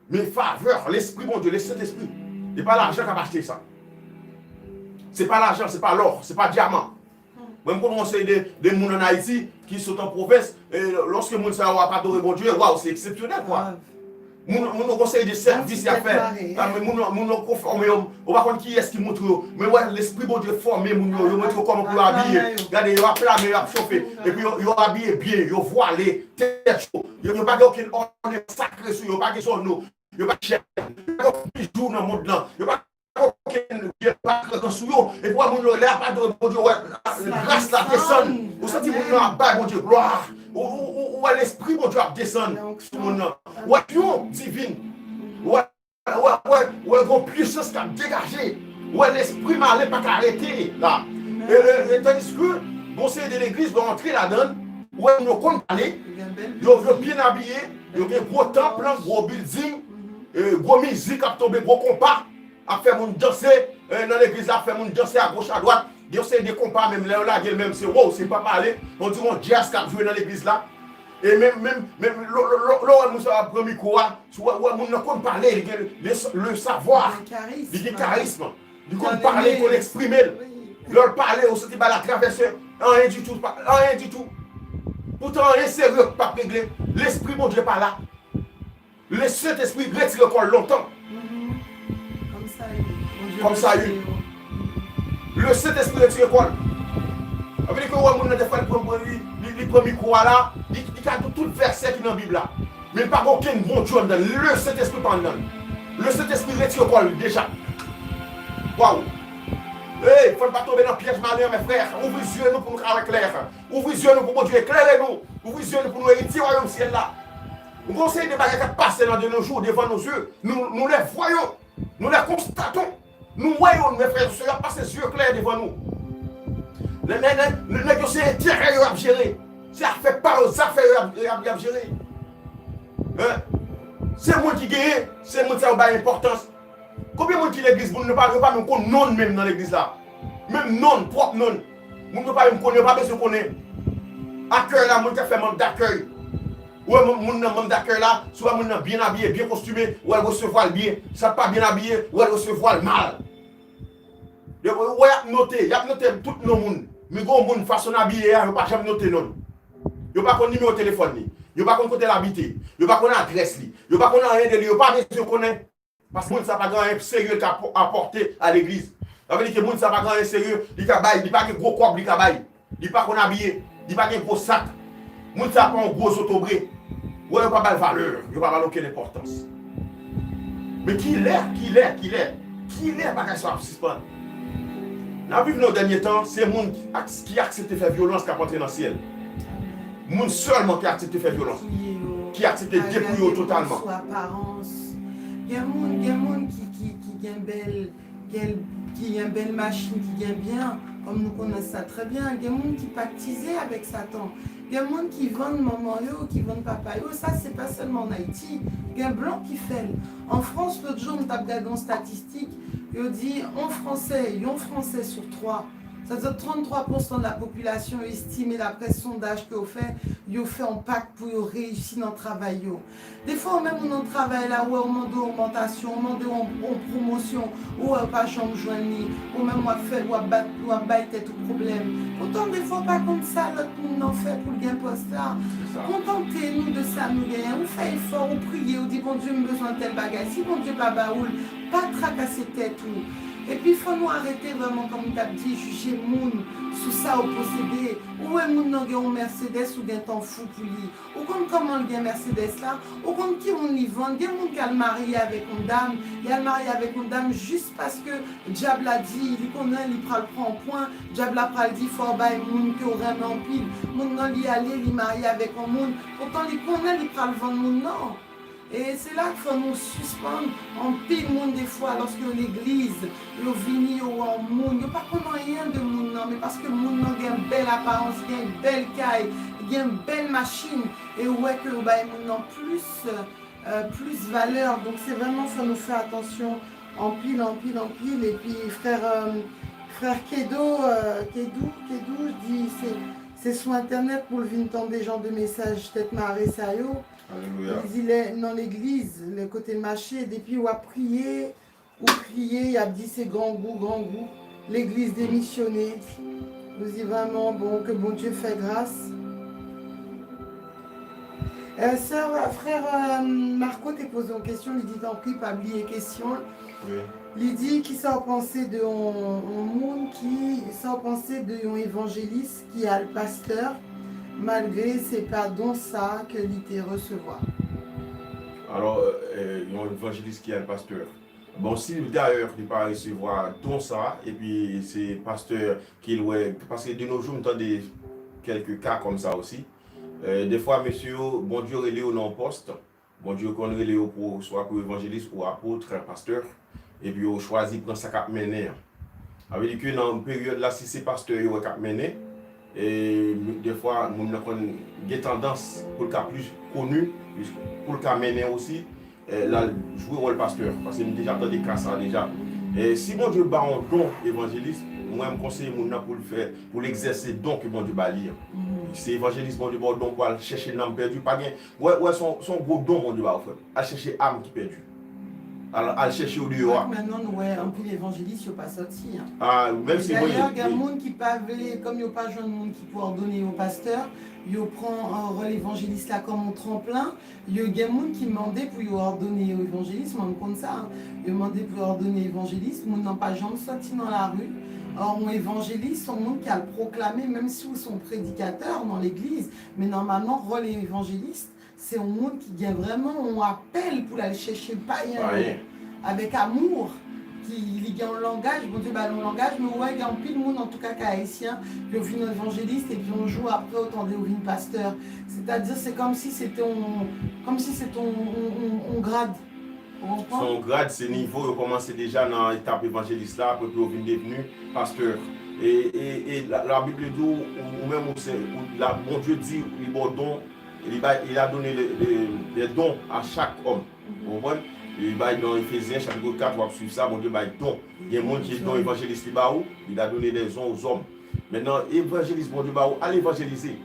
Men favè, Lespri Bondye, Lesentespri, e pa lajan k ap achte sa. Se pa lajan, se pa lò, se pa dyaman. Mwen, m konn yon seri de, de moun ann Ayiti ki sot an pwovens, e lòske moun sa yo ap adore Bondye, waw, se eksepsyonèl, kwa. Moun, moun, yon seri de sèvis y ap fè. Moun, moun yo konfòme yo, ou pa konn kiyès ki montre yo. Men wè, Lespri Bondye fòme moun yo, yo montre yo kòman pou yo abiye. Gade, yo ap lame, yo ap chofe. Epi yo, yo abiye byen, yo vwale, tèt yo. Yo, yo pa gen okenn ònè sakre sou yo, yo pa gen zòn yo. Yo pa gen chèn, yo pa gen bijou nan mond lan. Yo pa gen okenn, yo pa gen gran sou yo. Epi wè moun yo, lè y ap adore Bondye, wè gras la desann. Ou santi moun nan ap bay Bondye glwa. Ou, ou, ou, ou wè Lespri Bondye ap desann sou moun nan. Wè yon divin. Ou wè, ou wè, ou wè, ou wè gon pwisans k ap degaje. Ou wè lespri malen pa ka rete la. E, e, e, tandiske, gon seri de legliz, lè w antre ladan l, ou wè moun yo konn pale, yo, yo byen abiye, yo gen gwo tanp, gwo bilding, e, gwo mizik ap tonbe, gwo konpa ap fè moun danse, e, nan legliz la, ap fè moun danse agoch adwat. Gen yon seri de konpa menm, lè yo lage l menm, se wow, se pa pale, on dirait yon djaz k ap jwe nan legliz la. E menm, menm, menm, lè, lè, lè, lè w wè moun sa ap pran mikwo a, si w wè, wè moun nan konn pale, li gen le, le savwa, li gen karism, li konn pale, li konn eksprime l. Lè l pale, ou santi bagay la travèse, anyen ditou, pa, anyen ditou. Poutan anyen serye p ap regle, Lespri Bondye pa la. Le Sentespri retire kò l lontan. Kòm sa ye. Kòm sa ye. Le Sentespri retire kò l. Sa vle di ke w wè moun nan, defwa, li pran, li, li, li pran mikwo a la, li, li ka di w tout vèsè ki nan Bib la. Men pa gen okenn Bondye anndan l. Le Sentespri pa anndan l. Le Sentespri retire kò l deja. Waw. Ey, fò n pa tonbe nan pyèj malen an, mes frères. Ouvri zye nou pou nou ka wè klè. Ouvri zye nou pou Bondye eklere nou. Ouvri zye nou pou nou eritye wayòm syèl la. Gon seri de bagay k ap pase nan de nos jours, devant nos yeux. Nous, nous les voyons. Nous les constatons. Nou wè yo, mes frères et sœurs, y ap pase zye klè devan nou. Nèg, nèg, nèg, nèg yo se enterè yo ap jere. Se afè pa yo, zafè yo y ap, y ap, y ap jere. Hein? Se moun ki genyen, se moun sa yo bay enpòtans. Konbyen moun ki legliz, moun yo pa, yo pa menm konn non l menm nan legliz la? Menm non l, pwòp non l. Moun yo pa menm konnen, yo pa bezwen konnen. Akèy la, moun k ap fè manm dakèy. Ou wè moun, moun nan, manm dakèy la, si w wè moun nan byen abiye, byen kostime, ou wè l resevwa l byen. Si l pa byen abiye, ou wè l resevwa l mal. Yo, ou wè y ap note, y ap note tout non moun. Men gen yon moun, fason l abiye a, yo pa janm note non l. Yo pa konn nimewo telefòn li. Yo pa konn kote l abite. Yo pa konn adrès li. Yo pa konn anyen de li. Yo pa bezwen konnen. Paske moun sa pa gen anyen serye l ka po-, apòte a legliz. Sa vle di ke moun sa pa gen anyen serye li ka bay. Li pa gen gwo kòb li ka bay. Li pa konn abiye. Li pa gen gwo sak. Moun sa pa yon gwo zotobre. Wè, yo pa ba l valè. Yo pa ba l okenn enpòtans. Men kilè, kilè, kilè, kilè bagay sa ap sispann? N ap viv nan dènye tan, se moun ki ak-, ki aksepte fè vyolans k ap antre nan syèl. Moun sèlman ki aksepte fè vyolans, ki aksepte depouye yo totalman. Sou aparans. Gen moun, gen moun ki, ki, ki gen bèl, gen, ki gen bèl machin, ki gen byen, kòm nou konnen sa trè byen. Gen moun ki paktize avèk Satan. Gen moun ki vann manman yo, ki vann papa yo. Sa, se pa sèlman an Ayiti. Gen blan ki fè l. An Frans, lòt jou, m t ap gade yon statistik, yo di yon Fransè, yon Fransè sou twa, sa vle di tranntwa pousan de la popilasyon estime, daprè sondaj ke yo fè, yo fè yon pak pou yo reyisi nan travay yo. Defwa, ou menm ou nan travay la, ou wè yo mande w ogmantasyon, yo mande w yon, yon pwomosyon, ou wè ou pa janm jwenn li, ou menm w ap fè, w ap bat, w ap bay tèt ou pwoblèm. Poutan, defwa, ou pa konn sa lòt moun nan fè pou l gen pòs la. Kontante nou de sa nou genyen. Ou fè efò, ou priye, ou di, Bondye, m bezwen tèl bagay. Si Bondye pa ba ou l, pa trakase tèt ou. Epi fò nou arete vrèman, kòm m t ap di, jije moun sou sa yo posede. Ou wè moun nan gen yon Mercedes, ou gentan fou pou li. Ou konn kòman l gen Mercedes la? Ou konn ki moun li vann? Gen moun k al marye avèk yon dam, y al marye avèk yon dam jis paske dyab la di, li konnen li pral pran yon pwen, dyab la pral di, fò w bay moun ke w renmen anpil. Moun nan, li ale, li marye avèk yon moun, poutan li konnen li pral vann moun nan. E se la k fè nou sispann, anpil moun defwa lòske yo legliz, yo vini, yo wè yon moun, yo pa konn anyen de moun nan, men paske moun nan gen bèl aparans, gen bèl kay, gen bèl machin, e yo wè ke yo bay moun nan plis, euh, plis valè. Donk se vrèman fò nou fè atansyon anpil, anpil, anpil. Epi frè, euh, frè Kedo, euh, Kedou, Kedou di se, se sou entènèt pou l vin tande jan de mesaj tèt mare sa yo. Alelouya. Li di lè nan legliz, lè kote l mache, depi w ap priye, ou kriye, y ap di se grangou, grangou. Legliz demisyone. Nou di vrèman, bon, ke Bondye fè gras. Euh, sè, frè, euh, Marco te poze yon kesyon, li di, tanpri, pa bliye kesyon. Wi. Li di, kisa w panse de yon, yon moun ki, sa w panse de yon evanjelis ki al pastè, malgre se pa don sa ke li te resevwa? Alò, euh, yon evanjelis ki al pastè. Bon, si dayè li pa resevwa don sa, epi se pastè ke l wè, paske de nos jours, m tande kèlke ka kòm sa osi. Euh, defwa, mesye yo, Bondye rele yo nan yon pòs, Bondye konn rele yo pou, swa pou evanjelis ou apot, pastè, epi yo chwazi pran sa k ap mennen an. Sa vle di ke nan peryòd la, si se pastè yo wè k ap mennen, e, dèfwa, moun nan konn gen tandans pou l ka plis koni, pou l ka mennen osi, e, l al jwe wòl pastè. Paske m deja tande ka sa deja. E, si Bondye ba w yon don evanjelis, mwen, m konseye moun nan pou l fè, pou l egzèse don ke Bondye ba li an. Si evanjelis Bondye ba w don pou al chèche nanm pèdi, pa gen, wè, wè, se yon, se yon gwo don Bondye ba w, frè m. Al chèche am ki pèdi. Al, al chèche yo deyò a. Mentnan, nou wè anpil evanjelis, yo pa sòti, an. Ah, menm si, wi, dayè, gen moun ki pa vle, kòm yo pa jwenn moun ki pou òdone yo pastè, yo pran, euh, wòl evanjelis la kòm yon tranplen. Yo gen moun ki mande pou yo òdone yo evanjelis, mwen m konn sa, an. Yo mande pou yo òdone evanjelis, moun nan pa janm sòti nan lari. Or, yon evanjelis, se yon moun ki al pwoklame, menm si w se yon predikatè nan legliz, men nòmalman, wòl evanjelis, se yon moun ki gen vrèman yon apèl pou l al chèche payen yo avèk amou, ki li gen yon langaj, Bondye ba l yon langaj, men ou wè gen anpil moun, antouka kay ayisyen, yo vin evanjelis, epi yon jou apre, ou tande yo vin pastè. Sètadi, se kòmsi se te yon, kòmsi se te yon, yon, yon, yon grad. Ou konprann? Se yon grad, se nivo, yo kòmanse deja nan etap evanjelis la, apre pou yo vin devni pastè. E, e, e la, Labib di w, ou, ou menm, ou se, ou, la, Bondye di, li ba w don, li bay, il a donné les, les, les dons à chaque homme. Ou konprann? Li bay nan Efezyen, chapit kat, w ap swiv sa, Bondye bay don. Gen moun ki don evanjelis li ba ou, il a donné des dons aux hommes. Mentnan, evanjelis Bondye ba ou, al evanjelize.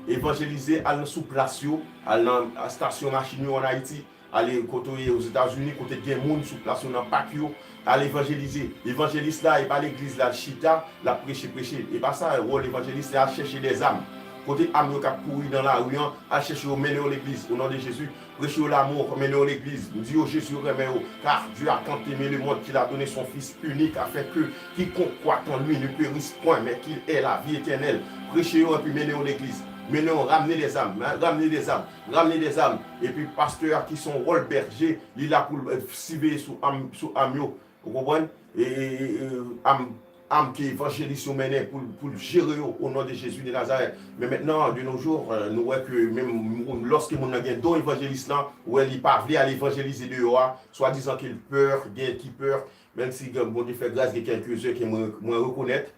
Evanjelize, al nan sou plas yo, al nan estasyon machin yo ann Ayiti, ale kote w ye Ozetazini, kote gen moun sou plas yo nan pak yo, al evanjelize. Evanjelis la, e pa legliz la, l chita, l ap preche, preche. E pa sa, wòl evanjelis, se al chèche dèzam. Kote am yo k ap kouri nan lari an, al chèche yo, mennen yo legliz, o non de Jezi. Preche yo lanmou, mennen yo legliz. Di yo Jezi renmen yo, car Dieu a tant aimé le monde qu'il a donné son Fils unique afin que quiconque croit en lui ne périsse point, mais qu'il ait la vie éternelle. Preche yo epi mennen yo legliz. Mennen yo, ramne dèzam, ramne dèzam, ramne dèzam. Epi pastè a ki se yon wòl bèje, li la pou l, eh, siveye sou am, sou am yo. Ou konprann? E, e, e, e, am, am ke evanjelis yo mennen pou, pou l jere yo, o non de Jezi de Nazarèt. Men mentnan, de nos jours, euh, nou wè ke menm moun, lòske moun nan gen don evanjelis lan, ou wè li pa vle al evanjelize deyò a, swadizan ke l pè, gen ki pè, menm si gen, Bondye fè gras, gen kèlke zen ke mwen, mwen rekonèt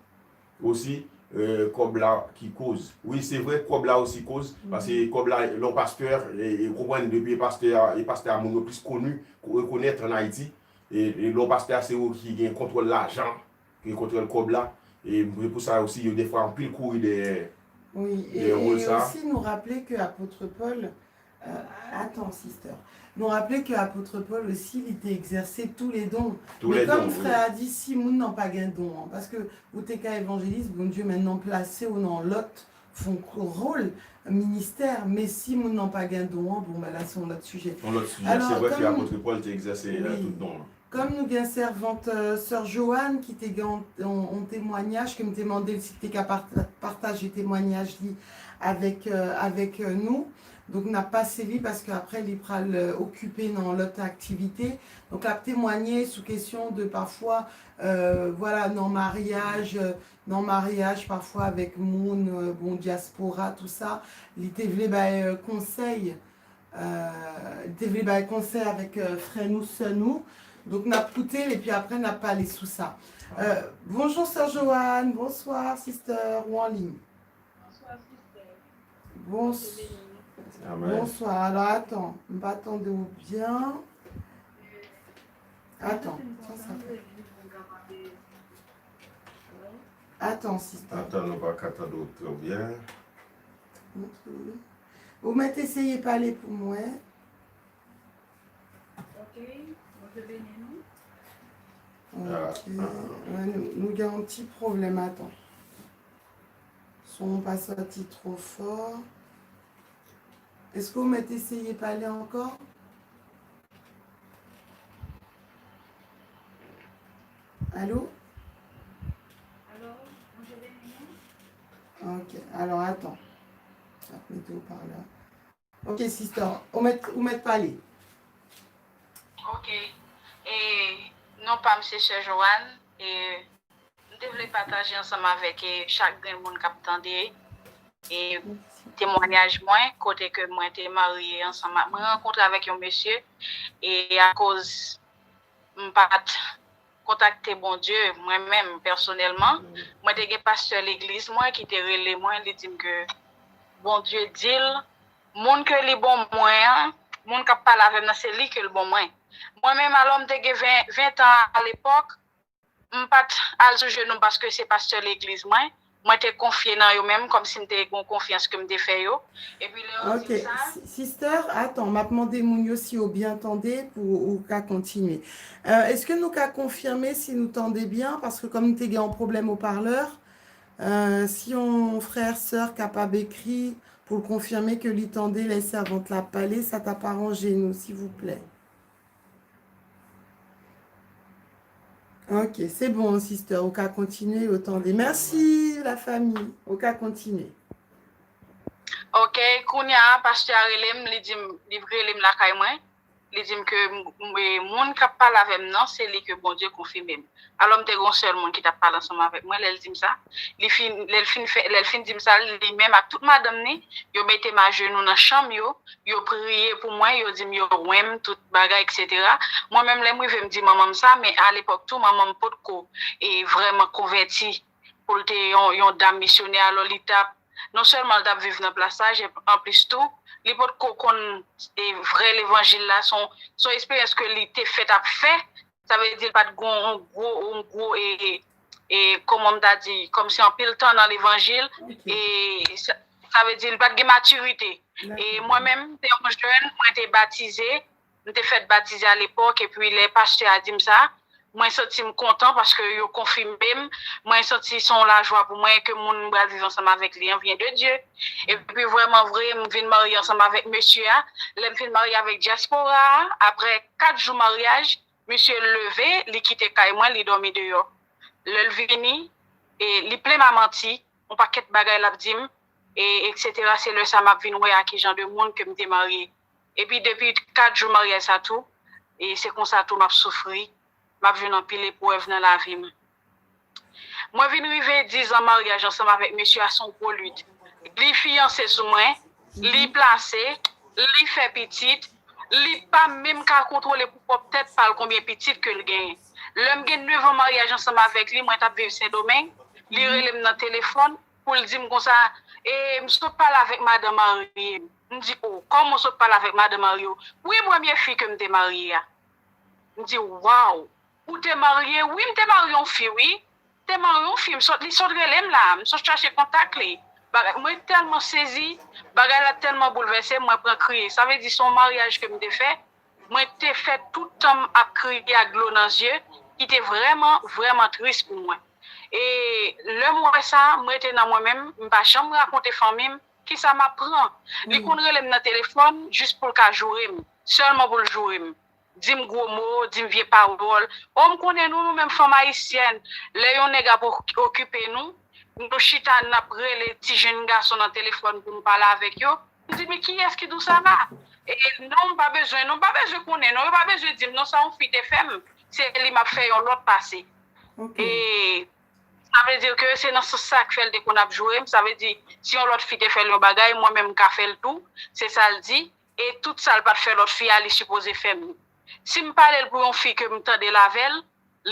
osi, euh, kòb la ki koz. Wi, se vre, kòb la osi koz, paske kòb la, lè w pastè, e, e, ou konprann, depi e pastè a, e pastè a moun yo plis koni, rekonèt ann Ayiti, e, e lè w pastè a, se ou ki gen kontwòl lajan, ki gen kontwòl kòb la, e se pou sa osi, yo, dèfwa, anpil kouri dèyè, wi, e, dèyè wòl e sa. Osi, nou raple ke apot Pòl, euh, atan, sister. Nou raple ke apot Pòl osi, li te egzèse tou le don. Tou le don, wi. Men kòm frè a di, si moun nan pa gen don an, paske ou te ka evanjelis, Bondye mentnan plase w nan lòt fon, wòl, ministè, men si moun nan pa gen don an, bon, ben la, se yon lòt sijè. Yon lòt sijè. Alò, se vre ke apot Pòl te egzèse, euh, tout don an. Kòm nou gen sèvant, euh, sè Joanne ki te gen yon, yon, yon temwayaj ke m te mande l si l te ka part-, pataje temwayaj li avèk, euh, avèk, euh, nou. Donk, n ap pase li paske apre li pral, euh, okipe nan lòt aktivite. Donk, l ap temwaye sou kesyon de pafwa, euh, vwala, nan maryaj, euh, nan maryaj pafwa avèk moun, euh, bon, dyaspora, tou sa. Li te vle bay, euh, konsèy. Euh, li te vle bay konsèy avèk, euh, frè nou, sè nou. Donk, n ap koute l epi apre n ap pale sou sa. Euh, bonjou, sè Joanne. Bonswa, sister. Ou an liy. Bonswa, sister. Bons-, Amen. Bonswa. Alò, atan. M pa tande w byen. Atan. Sa, sa fè. Atan, sister. Atan, nou pa ka tande w trè byen. Ok. Ou mèt eseye pale pou mwen. Ok, Bondye beni nou. Ok. Ah, ah, ah. Wè, nou, nou gen yon ti pwoblèm, atan. Son an pa sòti twò fò. Èske w mèt eseye pale ankò? Alo? Alo, Bondye beni nou. Ok, alò, atan. M ap mete w palè. Ok, sister, ou mèt, ou mèt pale. Ok. E, non pa m se sè Joanne. E, m te vle pataje ansanm avèk, e, chak grenn moun k ap tande. E, temwanyaj mwen, kote ke mwen te marye ansanm ak, mwen rankontre avèk yon mesye, e akoz m pa t kontakte Bondye, mwen menm, pèsonèlman, mwen te gen pastè legliz mwen ki te rele mwen, li di m ke Bondye di l, moun ke li ban mwen an, moun k ap pale avè m nan, se li ke l ban mwen. Mwen menm, alò, m te gen ven, ven tan alepòk, m pa t al sou jenou m paske se pastè legliz mwen. Mwen te konfye nan yo menm, kòmsi m te gen yon konfyans ke m te fè yo. Epi lè yo di m sa, Sister, atan, m ap mande moun yo si yo byen tande pou ou ka kontinye. Euh, èske nou ka konfime si nou tande byen? Paske kòm nou te gen yon pwoblèm oparlè, euh, si yon frè, sè kapab ekri pou l konfime ke li tande lè sèvant la ap pale, sa t ap aranje nou, silvouplè. Ok, se bon, sister, ou ka kontinye, yo tande. Mèsi, lafanmi, ou ka kontinye. Ok, kounye a, pastè a rele m, li di m, li rele m lakay mwen, li di m ke m, m, moun k ap pale avè m nan, se li ke Bondye konfime m. Alò, m te gen yon sèl moun ki t ap pale ansanm avèk mwen, lè l di m sa, li fin, lè l fin fè, lè l fin di m sa, li menm ak tout madanm ni, yo mete m ajenou nan chanm yo, yo priye pou mwen, yo di m yo renmen m, tout bagay, etsetera. Mwen menm, lè m rive, m di manman m sa, men alepòk tou, manman m potko e vrèman konvèti pou l te yon, yon dam misyonè, alò li t ap, non sèlman li t ap viv nan plas la, anplis tou, li potko konn e vrè levanjil la, se yon, se yon eksperyans ke li te fèt ap fè, sa vle di l pa t gen yon gwo, yon gwo, e, e, kòman m ta di, kòmsi anpil tan nan levanjil, e sa, sa vle di l pa t gen matirite. E mwen menm, m te yon jèn, mwen te batize, m te fèt batize alepòk, epi lè pastè a di m sa, mwen santi m kontan paske yo konfime m, mwen santi se yon lajwa pou mwen ke moun m pral viv ansanm avèk li an vyen de Dye. Epi vrèman vre, m vin marye ansanm avèk mesye a. Lè m fin marye avèk dyaspora a, apre kat jou maryaj, misye leve, li kite kay mwen, li dòmi deyò. Lè l vini, e li plen m a manti, yon pakèt bagay l ap di m, e etsetera. Se lè sa m ap vin wè a ki jan de moun ke m te marye. Epi depi kat jou maryaj sa tou, e se konsa tou m ap soufri, m ap jwenn anpil eprèv nan lavi m. Mwen vin rive diz an maryaj ansanm avèk mesye a, se yon gwo lit. Li fiyanse sou mwen, li plase, li fè pitit, li pa menm ka kontwole pou pwòp tèt pa l konbyen pitit ke l genyen. Lè m gen nèf an maryaj ansanm avèk li, mwen t ap viv Sendomeng, li rele m nan telefòn pou l di m konsa, e, m sot pale avèk madan marye m. M di, o, kòman w sot pale avèk madan marye w? Wi, premye fi ke m te marye a. M di, waw, ou te marye? Wi, m te marye yon fi, wi. Te marye yon fi, m sot, li sot rele m la, m sot chache kontak li. Bagay, mwen tèlman sezi, bagay la tèlman boulvèse m, mwen pran kriye. Sa vle di se yon maryaj ke m te fè, mwen te fè tout tan m ap kriye ak dlo nan zye, ki te vrèman, vrèman tris pou mwen. E lè m wè sa, m rete nan mwen menm, m pa janm rakonte fanmi m kisa m ap pran. Li konn rele m nan telefòn jis pou l ka joure m, sèlman pou l joure m. Di m gwo mo, di m vye pawòl. O, m konnen nou, nou menm fanm ayisyèn, lè yon nèg ap okipe nou, nou chita, n ap rele ti jenn gason nan telefòn pou nou pale avèk yo. M di, men kiyès ki di w sa la? E non, m pa bezwen, non, m pa bezwen konnen, non, yo pa bezwen di m, non, sa yon fi te fè m. Se li m ap fè yon lòt pase. E sa vle di ke se nan sans sa k fè l te konn ap joure m. Sa vle di, si yon lòt fi te fè l yon bagay, mwen menm m ka fè l tou. Se sa l di. E tout sa l pa t fè lòt fi a, li sipoze fè m li. Si m pale l pou yon fi ke m tande l avè l,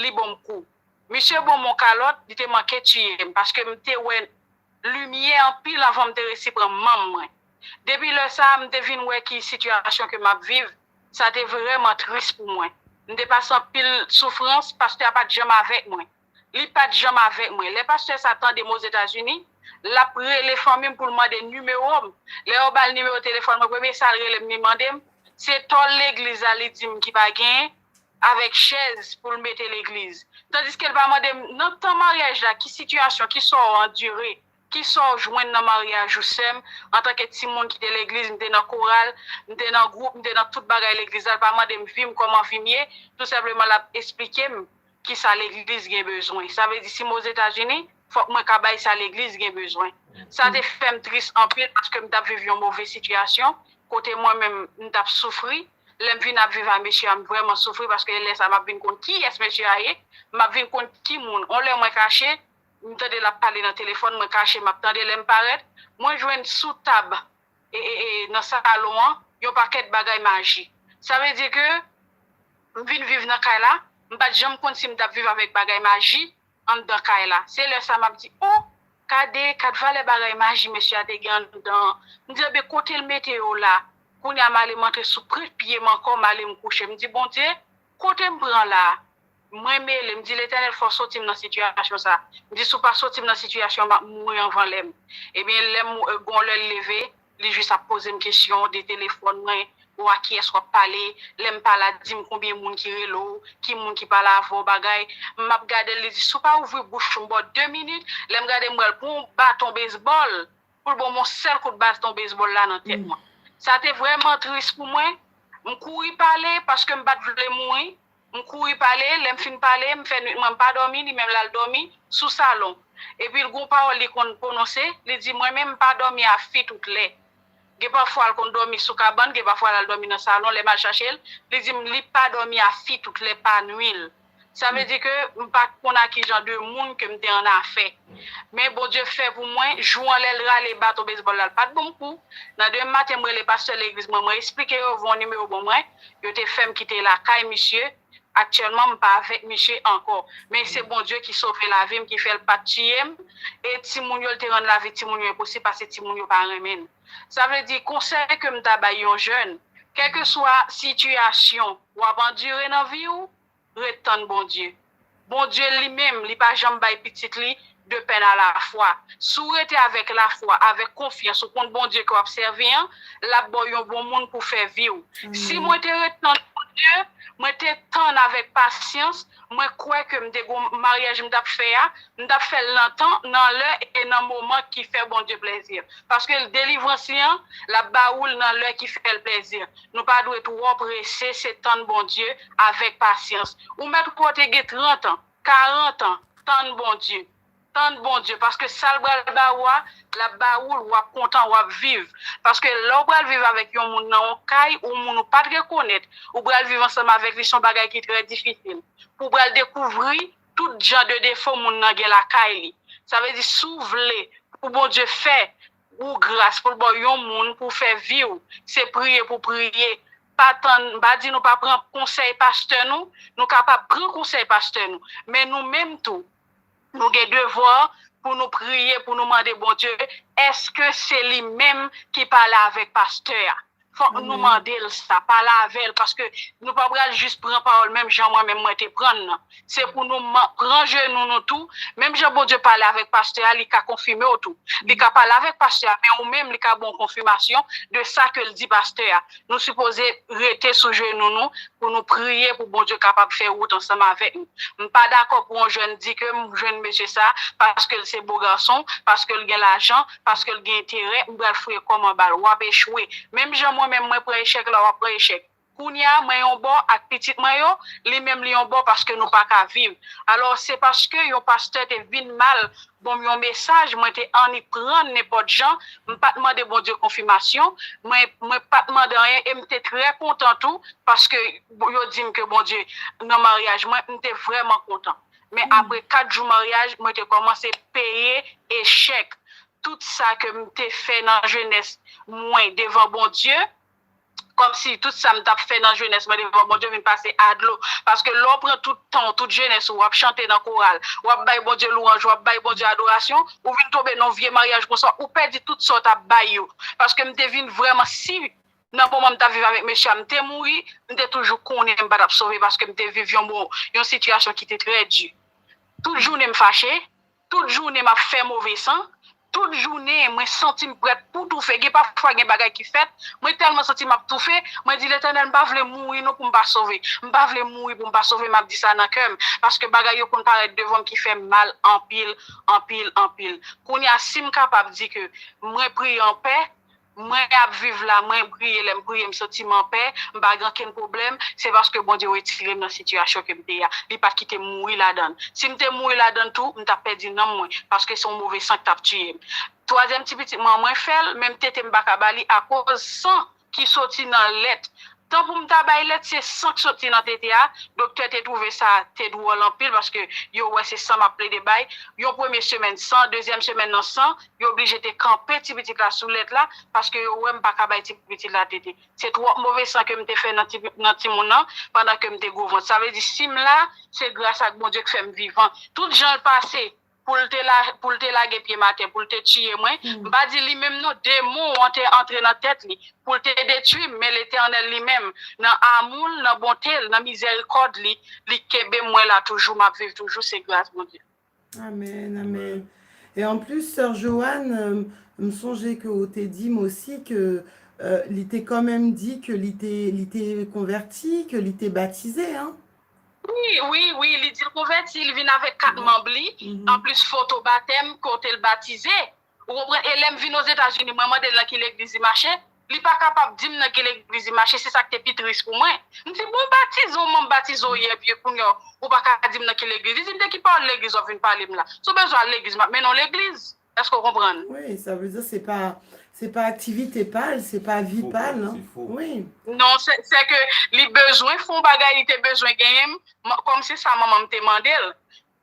li ban m kou. Misye ban m yon kalòt, li te manke tiye m, paske m te wè limyè anpil anvan m te resi pran manm mwen. Depi lè sa a, m te vin wè ki sitiyasyon ke m ap viv, sa te vrèman tris pou mwen. M te pase anpil soufrans, pastè a pa t janm avèk mwen. Li pa t janm avèk mwen. Lè pastè sa tande m Ozetazini, l ap rele fanmi m pou l mande nimewo m. Lè yo ba l nimewo telefòn mwen, premye sa l rele m, li mande m, se tòl legliz la, li di m, ki pa genyen, avèk chèz pou l mete legliz. Tandiske l pa mande m, nan tan maryaj la, ki sitiyasyon, ki sa w andire, ki sa w jwenn nan maryaj ou, sè m, antanke timoun ki te legliz, m te nan koral, m te nan gwoup, m te nan tout bagay legliz la, l pa mande m vi m, kòman vi m ye, tou senpleman l ap esplike m kisa legliz gen bezwen. Sa vle di, si m Ozetazini, fòk mwen ka bay sa legliz gen bezwen. Sa te fè m tris anpil paske m t ap viv yon move sitiyasyon, kote mwen menm, m t ap soufri. Lè m vin ap viv a mesye a, m vrèman soufri paske lè sa a, m ap vin konn kiyès mesye a ye, m ap vin konn ki moun. On lè mwen kache, m tande l ap pale nan telefòn, mwen kache, m ap tande. Lè m parèt, mwen jwenn sou tab e, e, e, nan salon an yon pakèt bagay maji. Sa vle di ke m vin viv nan kay la, m pa t janm konn si m t ap viv avèk bagay maji anndan kay la. Se lè sa m ap di, o, gade, gad valè bagay maji mesye a te gen anndan an. M di, enben, kote l mete yo la? Kounye a, m ale, m antre sou pye m ankò, m ale, m kouche. M di, Bondye, kote m pran la a? Mwen mele, m di, Letènèl, fò w soti m nan sitiyasyon sa. M di, si w pa soti m nan sitiyasyon, m ap mouri anvan lè m. Ebyen, lè m, gon lè l leve, li jis ap poze m kesyon de telefòn mwen, ou a kiyès w ap pale, lè m pa la, di m konbyen moun ki rele w, ki moun ki pale avè w, bagay. M ap gade l, li di, si w pa ouvri bouch ou m ba w de minit, lè m gade m wè l pran yon baton bezbòl, pou l ban m yon sèl kout baton bezbòl la nan tèt mwen. Sa te vrèman tris pou mwen. M kouri pale paske m pa t vle mouri. M kouri pale, lè m fin pale, m fè nwit mwen m pa dòmi, li menm l al dòmi sou salon. Epi l gon pawòl li konn pwononse, li di, mwen menm m pa dòmi afi tout lè. Gen pafwa l konn dòmi sou kabann, gen pafwa l al dòmi nan salon, lè m al chache l, li di m li pa dòmi afi tout lè pa nwi l. Sa vle di ke m pa t konn a ki jan de moun ke m te an afè. Men Bondye fè pou mwen, jou an lè l rale baton bezbòl la, l pa t ban m kou. Nan demen maten, m rele pastè legliz mwen, mwen eksplike yo, voye yon nimewo ban mwen, yo te fè m kite lakay misye. Aktyèlman, m pa avèk misye ankò. Men se Bondye ki sove lavi m, ki fè l pa t tiye m. E timoun yo, l te rann lavi timoun yo enposib paske timoun yo pa renmen l. Sa vle di, konsèy ke m ta bay yon jèn, kèlkeswa sitiyasyon w ap andire nan vi w, ret tann Bondye. Bondye li menm, li pa janm bay pitit li de pèn alafwa. Si w rete avèk lafwa, avèk konfyans, ou konn Bondye ke w ap sèvi an, l ap ba w yon bon moun pou fè vi w. Si mwen te ret tann Bondye, mwen te tann avèk pasyans, mwen kwè ke m te gon maryaj m t ap fè a, m t ap fè l nan tan, nan lè e nan moman ki fè Bondye plèzi. Paske delivrans li an, l ap ba ou l nan lè ki fè l plèzi. Nou pa dwe twò prese, se tann Bondye avèk pasyans. Ou mèt kote gen trant an, karant an, tann Bondye. Tann Bondye, paske sa l pral ba ou a, l ap ba ou l, w ap kontan, w ap viv. Paske lè w pral viv avèk yon moun nan yon kay, yon moun ou pa t rekonèt, ou pral viv ansanm avèk li, se yon bagay ki trè difisil. Pou w pral dekouvri tout jan de defo moun nan gen lakay li. Sa vle di, si w vle pou Bondye fè ou gras, pou l ba w yon moun pou fè vi w, se priye pou priye. Pa tann, m pa di nou pa pran konsèy pastè nou, nou kapab pran konsèy pastè nou. Men nou menm tou, nou gen devwa pou nou priye, pou nou mande Bondye, èske se li menm ki pale avèk pastè a? Fòk nou mande l sa, pale avè l, paske nou pa pral jis pran pawòl menm jan mwen menm mwen te pran l nan. Se pou nou man- pran jenou nou tou, menm jan Bondye pale avèk pastè a, li ka konfime w tou. Li ka pale avèk pastè a, men ou menm, li ka ba w konfimasyon de sa ke l di pastè a. Nou sipoze rete sou jenou nou pou nou priye pou Bondye kapab fè wout ansanm avèk nou. M pa dakò pou yon jèn di ke m jwenn mesye sa paske l se bo gason, paske l gen lajan, paske l gen enterè, m pral foure kò m anba l. W ap echwe. Menm jan mwen menm mwen pran echèk la, w ap pran echèk. Kounye a, mwen yon bò ak pitit mwen yo, li menm li yon bò paske nou pa ka viv. Alò, se paske yon pastè te vin mal ban m yon mesaj, mwen te annik pran l nenpòt jan, m pa t mande Bondye konfimasyon, mwen, mwen pa t mande anyen e m te trè kontan tou paske yo di m ke Bondye nan maryaj mwen, m te vrèman kontan. Men apre kat jou maryaj, mwen te kòmanse peye echèk. Tout sa ke m te fè nan jenès mwen devan Bondye, kòmsi tout sa m t ap fè nan jenès mwen devan Bondye vin pase a dlo. Paske lè w pran tout tan w, tout jenès ou, w ap chante nan koral, w ap bay Bondye lwanj, w ap bay Bondye adorasyon, ou vin tonbe nan yon vye maryaj konsa, ou pèdi tout sa w t ap bay yo. Paske m te vin vrèman, si nan moman m t ap viv avèk mesye a, m te mouri, m te toujou konnen m pa t ap sove paske m te viv yon mo-, yon sitiyasyon ki te trè di. Tout jounen m fache, tout jounen m ap fè move san, tout jounen mwen santi m prèt pou toufe. Gen pafwa gen bagay ki fèt, mwen tèlman santi m ap toufe, mwen di, Letènèl, m pa vle mouri non pou m pa sove. M pa vle mouri pou m pa sove, m ap di sa nan kè m, paske bagay yo konn parèt devan m ki fè m mal anpil, anpil, anpil. Kounye a, si m kapab di ke mwen priye anpè, mwen ap viv la, mwen priye, lè m priye, m santi m anpè, m pa gen okenn pwoblèm, se paske Bondye retire m nan sitiyasyon ke m te ye a. Li pa t kite m mouri ladan l. Si m te mouri ladan l tou, m t ap pèdi nanm mwen, paske se yon move san k t ap tiye m. Twazyèm ti pitit mwen, mwen fè l, menm tete m pa ka ba li akoz san ki soti nan lèt Tan pou m ta bay lèt, se san k soti nan tete a. Doktè te twouve sa te dwòl anpil, paske yo wè se san m ap plede bay. Yon premye semèn san, dezyèm semèn nan san, yo oblije te kanpe ti pitit la sou lèt la, paske yo wè m pa ka bay ti pitit la tete. Se twòp move san ke m te fè nan ti, nan timoun nan, pandan ke m te gwo vant. Sa vle di, si m la, se gras ak Bondye k fè m vivan. Tout jan l pase, pou l te la, pou l te lage pye m atè, pou l te tiye mwen, m pa di li menm non, demon an te antre nan tèt li, pou l te detwi m, men Letènèl li menm, nan amou l, nan bonte l, nan mizèrikòd li, li kenbe mwen la toujou, m ap viv toujou, se gras Bondye. Amen, amen. Et en plus, sœur Joanne, euh, m sonje ke ou te di m osi ke euh, li te kanmenm di ke li te, li te konvèti, ke li te batize, hein? Wi, wi, wi, li di l konvèti, li vin avèk kat manb li, anplis foto batèm kote l batize. Ou konprann? E lè m vin Ozetazini, mwen mande l nan ki legliz li mache, li pa kapab di m nan ki legliz li mache, se sa k te pi tris pou mwen. M di, bon, batize w, manm batize w ye, epi kounye a, ou pa ka di m nan ki legliz. Li di m, de ki pawòl legliz w ap vin pale m la? Si w bezwen al legliz, m ap mennen w legliz. Èske w konprann? Wi, sa vle di se pa se pa aktivite pa l, se pa vi pa l. Wi. Non, se se ke li bezwen fè yon bagay, li te bezwen genyen m, kòm se sa manman m te mande l.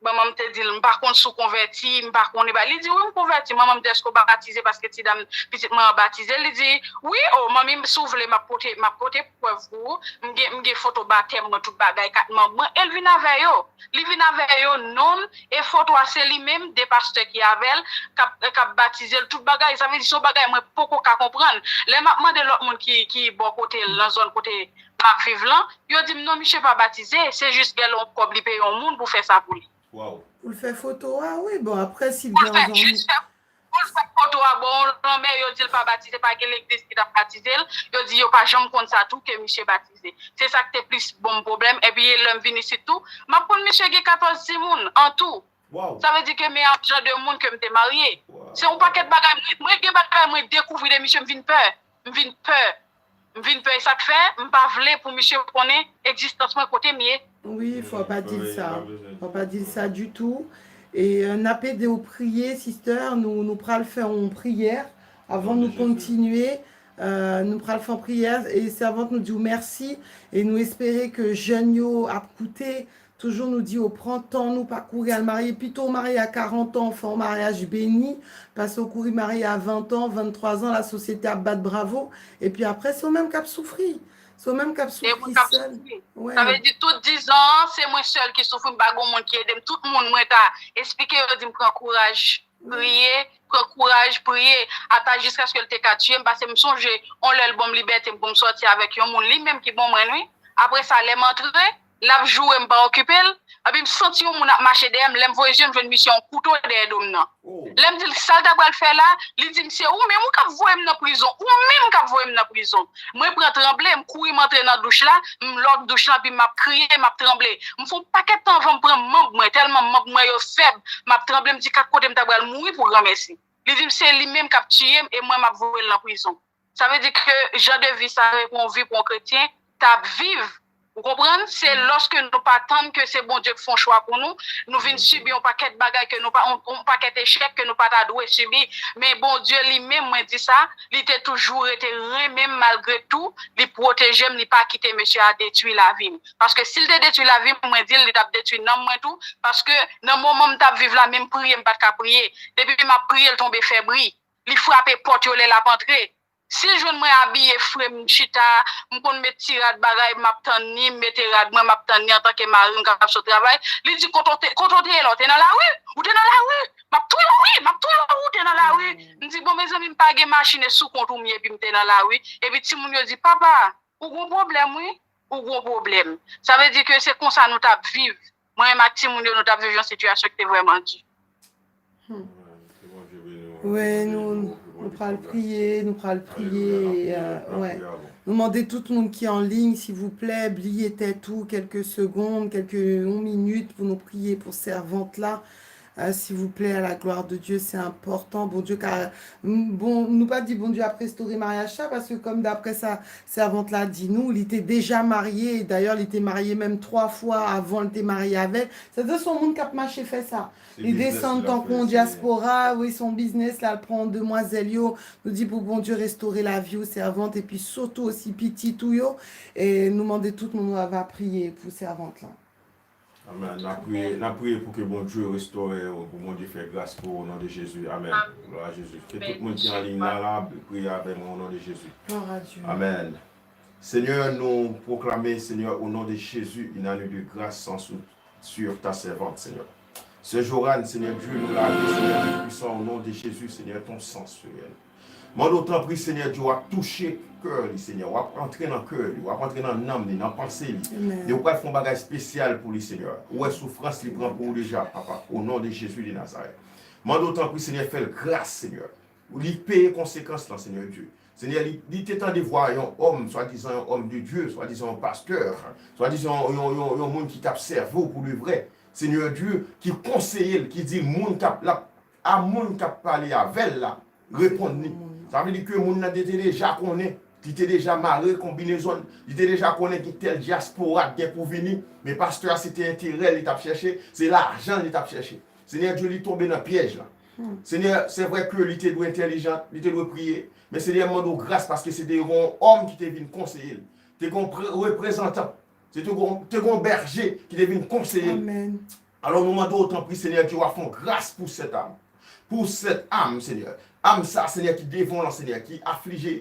Manman m te di l, m pa konn si w konvèti, m pa konnen ba. Li di, wi, m konvèti. Manman m di, èske w batize? Paske ti dam, pitit mwen an batize. Li di, wi, o, manmi, si w vle, m ap pote, m ap pote prèv pou ou. M gen, m gen foto batèm mwen, tout bagay, kat manb mwen. E l vin avè yo. Li vin avè yo, non l, e foto a se li menm, de pastè ki avè l, k ap, k ap batize l, tout bagay. Sa vle di, se yon bagay mwen poko ka konprann. Lè m ap mande lòt moun ki, ki bò kote l, nan zòn kote m ap viv lan, yo di m, non, misye pa batize, se jis gen yon kòb li peye yon moun pou fè sa pou li. Pou l fè foto a, wi, bon, apre, si l gen yon zanmi. Pou l fè foto a, bon, lanmè, yo di l pa batize, pa gen legliz ki t ap batize l. Yo di yo pa janm konn sa tou ke misye batize. Se sa k te plis ban m pwoblèm. Epi lè m vin isit tou, m ap konn misye gen katòz timoun an tou. Sa vle di ke men jan de moun ke m te marye. Se yon pakèt bagay, mwen, mwen gen bagay mwen dekouvri de misye, m vin pè. M vin pè. M vin pè, e sa k fè m pa vle pou misye konnen egzistans mwen, kote m ye. Wi, fò w pa di l sa. Fò w pa di l sa ditou. E euh, n ap ede w priye, sister. Nou, nou pral fè yon priyè. Avan nou kontinye, euh, nou pral fè yon priyè. E sèvant, nou di w mèsi. E nou espere ke jèn yo ap koute. Toujou nou di yo pran tan nou, pa kouri al marye. Pito w marye a karant an, w fè yon maryaj beni, pase w kouri marye a venntan, venntwa zan, lasosyete ap bat bravo, epi apre se w menm k ap soufri. Se w menm k ap soufri sèl. Sa vle di tout dizan an, se mwen sèl ki soufri, m pa gen moun ki ede m. Tout moun mwen ta esplike yo di m pran kouraj. Priye, pran kouraj, priye, ata jiskaske l te ka tiye m, paske m sonje yon lè l ban m libète m pou m sòti avèk yon moun, li menm ki ban mwen l wi. Apre sa, lè m antre, l ap joure m pa okipe l, epi m santi yon moun ap mache dèyè m, lè m voye je m jwenn misye yon kouto dèyè do m nan. Lè m di l sa l ta pral fè la, li di m se ou menm ou k ap voye m nan prizon, ou menm k ap voye m nan prizon. Mwen pran tranble, m kouri m antre nan douch la, m lòk douch la, epi m ap kriye, m ap tranble. M fè yon pakèt tan anvan m pran manb mwen, tèlman manb mwen yo fèb, m ap tranble, m di kat kote m ta pral mouri pou granmèsi. Li di m se li menm k ap tiye m e mwen m ap voye l nan prizon. Sa vle di ke jan de vi sa a pou yon vi pou yon kretyen t ap viv. Ou konprann? Se lòske nou pa tann ke se Bondye k fè yon chwa pou nou, nou vin sibi yon pakèt bagay ke nou pa, yon, yon pakèt echèk ke nou pa ta dwe sibi. Men Bondye li menm, mwen di sa, li te toujou rete renmen m malgre tou, li pwoteje m, li pa kite mesye a detwi lavi m. Paske si l te detwi lavi m, mwen di l, li t ap detwi nanm mwen tou, paske nan moman m t ap viv la, menm priye m pa t ka priye. Depi m ap priye, l tonbe fè bri. Li frape pòt yo lè l ap antre. Si l jwenn mwen abiye fre, m chita, m konn met ti rad bagay, m ap tann li, m mete rad mwen, m ap tann li antanke mari m k ap sot travay. Li di, kote w te, kote w te ye la? W te nan lari? Ou te nan lari? M ap touye w wi, m ap touye w, ou te nan lari. M di, bon, mezanmi, m pa gen machin e sou kont ou m ye epi m te nan lari. Epi timoun yo di, papa, ou gon pwoblèm wi, ou gon pwoblèm. Sa vle di ke se konsa nou t ap viv. Mwen menm ak timoun yo, nou t ap viv yon sitiyasyon ki te vrèman di. Wi, nou, nou pral priye, nou pral priye. Wi. Nou mande tout moun ki an liy, silvouplè, bliye tèt ou kèlke segonn, kèlke, yon minit pou nou priye pou sèvant la. Euh, s'il vous plaît, à la gloire de Dieu, c'est important. Bondye ka, m- bon, nou pa di Bondye ap restore maryaj sa, paske kòm daprè sa sèvant la di nou, li te deja marye, dayè li te marye menm twa fwa avan li te marye avè l. Sètadi se yon moun k ap mache fè sa. Li desann tankou yon dyaspora, wi, se yon biznis la, l pran demwazèl yo. Nou di pou Bondye restore lavi w, sèvant, epi sitou osi pitit ou yo. E nou mande tout moun, nou va priye pou sèvant la. Amèn. N ap priye, n ap priye pou ke Bondye restore w, pou Bondye fè gras pou ou, o non de Jezi. Amèn. Glwa a Jezi. Ke tout moun ki an liy la, la, priye avè mwen, o non de Jezi. Amèn. Senyè, nou pwoklame, Senyè, o non de Jezi, une année de grâce sur ta servante, Senyè. Sè Joran, Senyè Dye, nou lave, Senyè Dye pwisan, o non de Jezi, Senyè, ton san sou èl. Mande w tanpri, Senyè Dye, w ap touche kè li, Senyè. W ap antre nan kè li, w ap antre nan nanm li, nan panse li. E w pral fè yon bagay espesyal pou li, Senyè. Ou wè soufrans li pran pou ou deja, papa. O non de Jezi de Nazarèt. Mande w tanpri, Senyè, fè l gras, Senyè. Li peye konsekans lan, Senyè Dye. Senyè, li, li te tande vwa yon òm, swadizan yon òm de Dye, swadizan yon pastè, swadizan yon, yon, yon, yon moun ki t ap sèvi w pou de vrè. Senyè Dye, ki konseye l, ki di l moun k ap, l ap a moun k ap pale avè l la, reponn li. Sa vle di ke moun nan te, te deja konnen, li te deja mare konbinezon l, li te deja konnen ki tèl dyaspora t gen pou vini, men pastè a se te enterè li t ap chèche, se lajan li t ap chèche. Senyè Dye, li tonbe nan pyèj la. Senyè, se vre ke li te dwe entèlijan, li te dwe priye, men Senyè, m mande w gras paske se te yon òm ki te vin konseye l. Te gen yon pre- reprezantan, se te gen te gen yon bèje ki te vin konseye l. Alò nou mande w tanpri, Senyè Dye, w ap fè yon gras pou sèt am. Pou sèt am, Senyè. Am sa, Senyè, ki devan w lan, Senyè, ki aflije,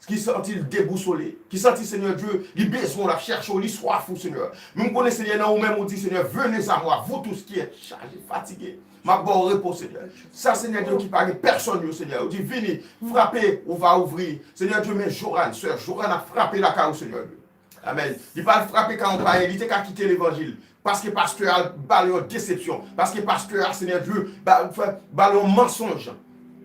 ki santi l debousole, ki santi, Senyè Dye, li bezwen w, l ap chèche w, li swaf ou, Senyè. Men m konnen, Senyè, nan ou menm ou di, Senyè, venez à moi, vous tous qui êtes chargés, fatigués, m ap ba w repo, Senyè. Sa, Senyè Dye, ki pa gen pèsonn yo, Senyè, ou di, vini, frape, ou va ouvri. Senyè Dye, men Joran, sè Joran ap frape lakay ou, Senyè Dye. Amèn. Li pa al frape kay yon payen, li te ka kite levanjil. Paske pastè a ba l yon desepsyon. Paske pastè a, Senyè Dye, ba, fè, ba l yon mansonj.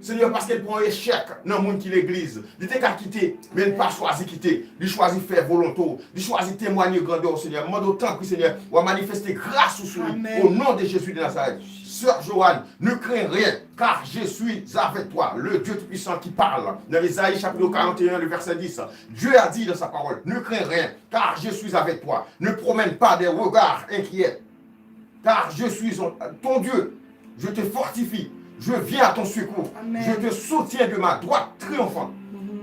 Senyè, paske l pran yon echèk nan moun ki legliz. Li te ka kite, men li pa chwazi kite. Li chwazi fè volonte w. Li chwazi temwanye grandè w, Senyè. M mande w tanpri, Senyè, w a manifeste gras ou sou li. O non de Jezi de Nazarèt. Sè Joanne, ne crains rien, car je suis avec toi. Le Dieu Tout-Puissant qui parle dans Ésaïe chapitre quarante et un, le verset dix. Dieu a dit dans sa parole, ne crains rien, car je suis avec toi. Ne promène pas des regards inquiets, car je suis ton Dieu. Je te fortifie. Je viens à ton secours. Je te soutiens de ma droite triomphante.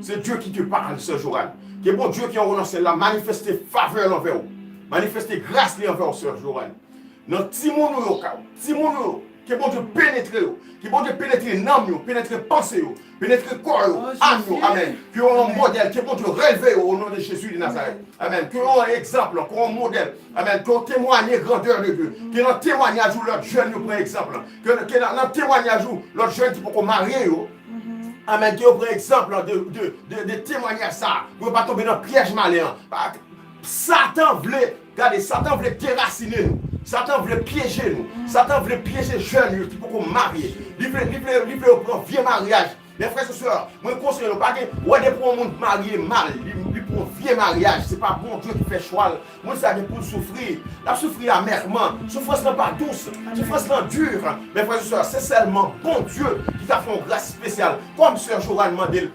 C'est Dieu qui te parle, sè Joanne. Ke Bondye ki anwo nan syèl la manifeste favè l anvè w. Manifeste gras li anvè w, sè Joanne. Nan timoun ou yo, ka, timoun ou yo, ke Bondye penetre yo. Ke Bondye penetre nanm yo, penetre panse yo, penetre kò yo, am yo. Amèn. Ke yo yon modèl, ke Bondye relve yo o non de Jezi de Nazarèt. Amèn. Ke yo yon egzanp, ke yo yon modèl. Amèn. Ke yo temwanye grandè de Dye. Ke nan temwanyaj ou lòt jèn yo pran egzanp. Ke, ke nan, nan temwanyaj ou lòt jèn ki poko marye yo. Amèn. Ke yo pran egzanp de, de, de, de temwanyaj sa. Pou yo pa tonbe nan pyèj malen an. Satan vle, gade, Satan vle derasinen nou. Satan vle pyeje nou. Satan vle pyeje jèn yo ki poko marye. Li vle, li vle, li vle yo pran vye maryaj. Men frè e sè, mwen konseye nou, pa gen, wè depi yon moun marye mal, li, li pran vye maryaj, se pa Bondye ki fè chwa l. Moun sa gen pou l soufri. L ap soufri amèman. Soufrans lan pa dous. Soufrans lan di. Men frè e sè, se sèlman Bondye ki ka fè yon gras espesyal. Kòm sè Joanne mande l,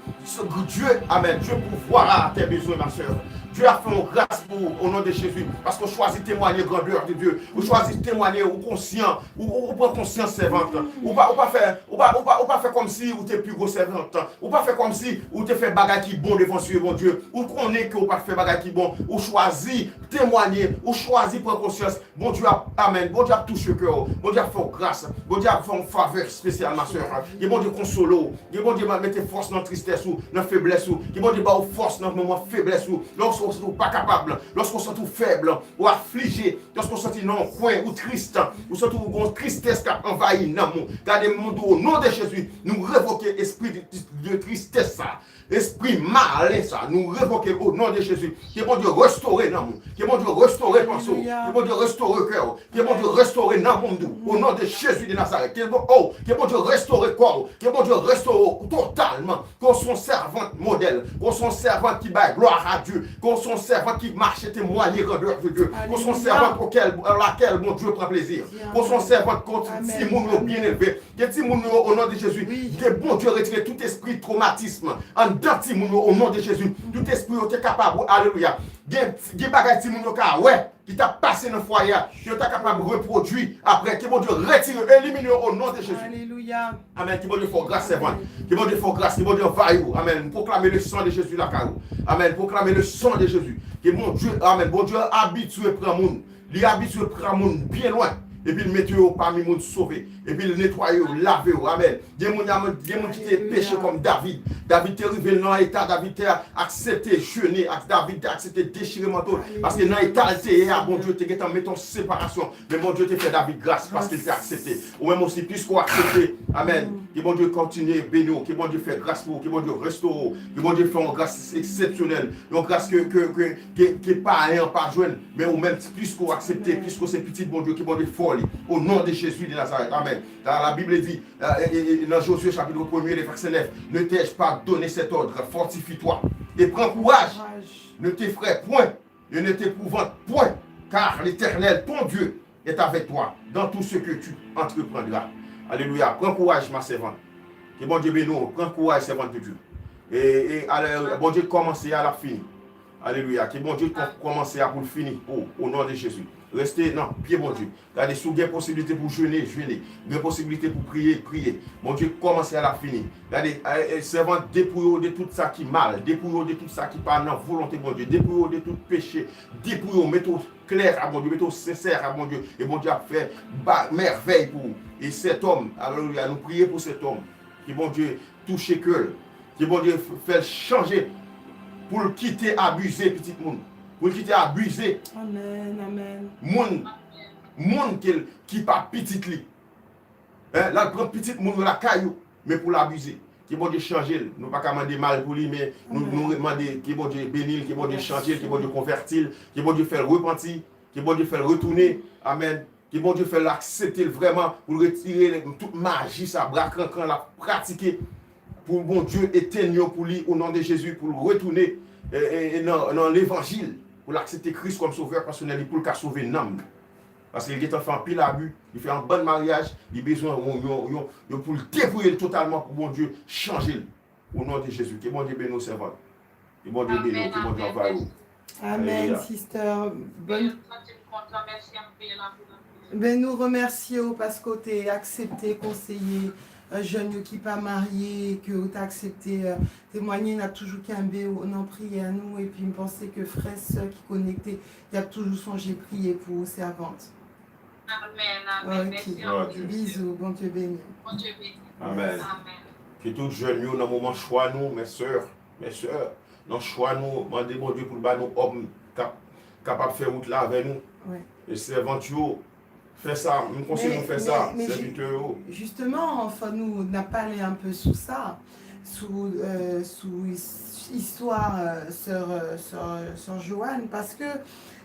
Dieu, amèn, Dieu pourvoira à tes besoins, ma sœur. Dye ap fè yon gras pou ou, o non de Jezi, paske w chwazi temwanye grandè de Dye. Ou chwazi temwanye, ou konsyan, ou, ou, ou pran konsyans sèvant. Ou pa, ou pa fè, ou pa, ou pa, ou pa fè kòmsi ou te pi gwo sèvant. Ou pa fè kòmsi ou te fè bagay ki bon devan zye Bondye. Ou konnen ke ou pa t fè bagay ki bon. Ou chwazi temwanye, ou chwazi pran konsyans. Bondye ap, amèn. Bondye ap touche kè w. Bondye ap fè w gras. Bondye ap fè w favè espesyal, ma sè. Ke Bondye konsole w. Ke Bondye mete fòs nan tristès ou, nan feblès ou. Ke Bondye ba w fòs nan moman feblès ou. Lòske w santi w pa kapab, lòske w santi w fèb, ou aflije, lòske w santi nan yon kwen, ou tris, ou santi w gen yon tristès k ap anvayi nanm ou. Gade, m di w, o non de Jezi, nou revoke espri de, de tristès sa. Espri malen sa, nou revoke l o non de Jezi. Ke Bondye restore nanm ou. Ke Bondye restore panse w. Ke Bondye restore kè w. Ke Bondye restore nanm ou, o non de Jezi de Nazarèt. Ke Bon-, oh, ke Bondye restore kò w. Ke Bondye restore w totalman. Ke w se yon sèvant modèl. Ke w se yon sèvant ki bay glwa a Dye. Ke w se yon sèvant ki mache temwanye grandè de Dye. Ke w se yon sèvant okel, lakèl Bondye pran plezi. Ke w se yon sèvant ke timoun yo byen elve. Ke timoun yo, o non de Jezi, ke Bondye retire tout espri twomatism anndan timoun yo, o non de Jezi. Tout espri yo te kapab, alelouya. Gen, gen bagay timoun yo ka wè, ki t ap pase nan fwaye a, ke yo ta kapab repwodui apre. Ke Bondye retire yo, elimine yo, o non de Jezi. Amèn. Ke Bondye fè w gras, sèvant. Ke Bondye fè w gras, ke Bondye anvayi w. Amèn. M pwoklame le sang de Jésus lakay ou. Amèn. Pwoklame le sang de Jésus. Ke Bondye, amèn. Bondye abitye pran moun. Li abitye pran moun byen lwen, epi l mete yo pami moun sove, epi l netwaye yo, lave yo. Amèn. Gen moun, gen moun ki te peche kòm David. David te rive nan eta, David te aksepte jene, ak David te aksepte dechire manto l, paske nan eta l te ye a, Bondye te gentan mete yon separasyon. Men Bondye te fè David gras paske l te aksepte. Ou menm osi, piske w aksepte, amèn, ke Bondye kontinye beni w, ke Bondye fè gras pou ou, ke Bondye restore w, ke Bondye fè yon gras eksepsyonèl, yon gras ke, ke, ke, ke, ke payen an pa jwenn, men ou menm, piske w aksepte, piske w se pitit Bondye, ke Bondye fè w li. O non de Jezi de Nazarèt. Amèn. La, la Bible dit, euh, et, et, et dans Josué chapitre premier, le verset neuf, ne t'ai-je pas donné cet ordre, fortifie-toi et prends courage, ne t'effraie point et ne t'épouvante point, car l'Éternel, ton Dieu, est avec toi dans tout ce que tu entreprendras. Alelouya. Pran kouraj, ma sèvant. Ke Bondye beni w. Pran kouraj, sèvant de Dye. E, e, ale, Bondye kòmanse a, l ap fini. Alelouya. Ke Bondye kò-, kòmanse a pou l fini. O, o non de Jezi. Reste nan pye Bondye. Gade, si w gen posiblite pou jene, jene. Gen posiblite pou priye, priye. Bondye kòmanse a, l ap fini. Gade, e, e, sèvant, depouye w de tout sa ki mal. Depouye w de tout sa ki pa nan volonte Bondye. Depouye w de tout peche. Depouye w, mete w klè a Bondye, mete w sensè a Bondye, e Bondye ap fè ba-, mèvèy pou ou. E sètòm, alelouya, nou priye pou sètòm. Ke Bondye touche kè l. Ke Bondye f-, fè l chanje. Pou l kite abize pitit moun. Pou l kite abize moun, moun ke l, ki pa pitit li. Hein, l al pran pitit moun yo lakay yo, men pou l abize. Ke Bondye chanje l. Nou pa ka mande mal pou li, men nou, nou mande ke Bondye beni l, ke Bondye chanje l, ke Bondye konvèti l, ke Bondye fè l repanti, ke Bondye fè l retounen. Amèn. Ke Bondye fè l aksepte l vrèman, pou l retire tout maji sa, bra krankran l ap pratike, pou Bondye etenn yo pou li, o non de Jezi, pou l retounen, e, e, e nan, nan levanjil, pou l aksepte Kris kòm sovè pèsonèl li, pou l ka sove nanm li. Paske li gentan fè anpil abi, li fè yon bann maryaj, li bezwen yon, yon, yon, yon pou l depouye l totalman pou Bondye chanje l. O non de Jezi, ke Bondye beni w, sèvant. Ke Bondye beni w, ke Bondye anvayi w. Amèn, sister. Bòn... Ben, nou remèsye w paske w te aksepte konseye, euh, jèn yo ki pa marye, ke w te aksepte, euh, temwanye. N ap toujou kenbe w nan priyè nou, epi m panse ke frè, sè ki konekte, y ap toujou sonje priye pou ou, sèvant. Amèn, amèn. Mèsi anpil. Bizou, Bondye beni w. Bondye beni w. Amèn. Amèn. Ke tout jèn yo nan moman chwa nou, mè sè, mè sè, nan chwa nou, mande Bondye pou l ba nou òm k ap kapab fè wout la avè nou. Wi. E sèvant yo, fè sa, m konseye nou fè sa, sèvitè yo. Men, men, men, jisteman, fò nou, n ap pale un peu sou sa, sou, euh, sou is-, istwa, euh, sè, euh, sè, sè Joanne, paske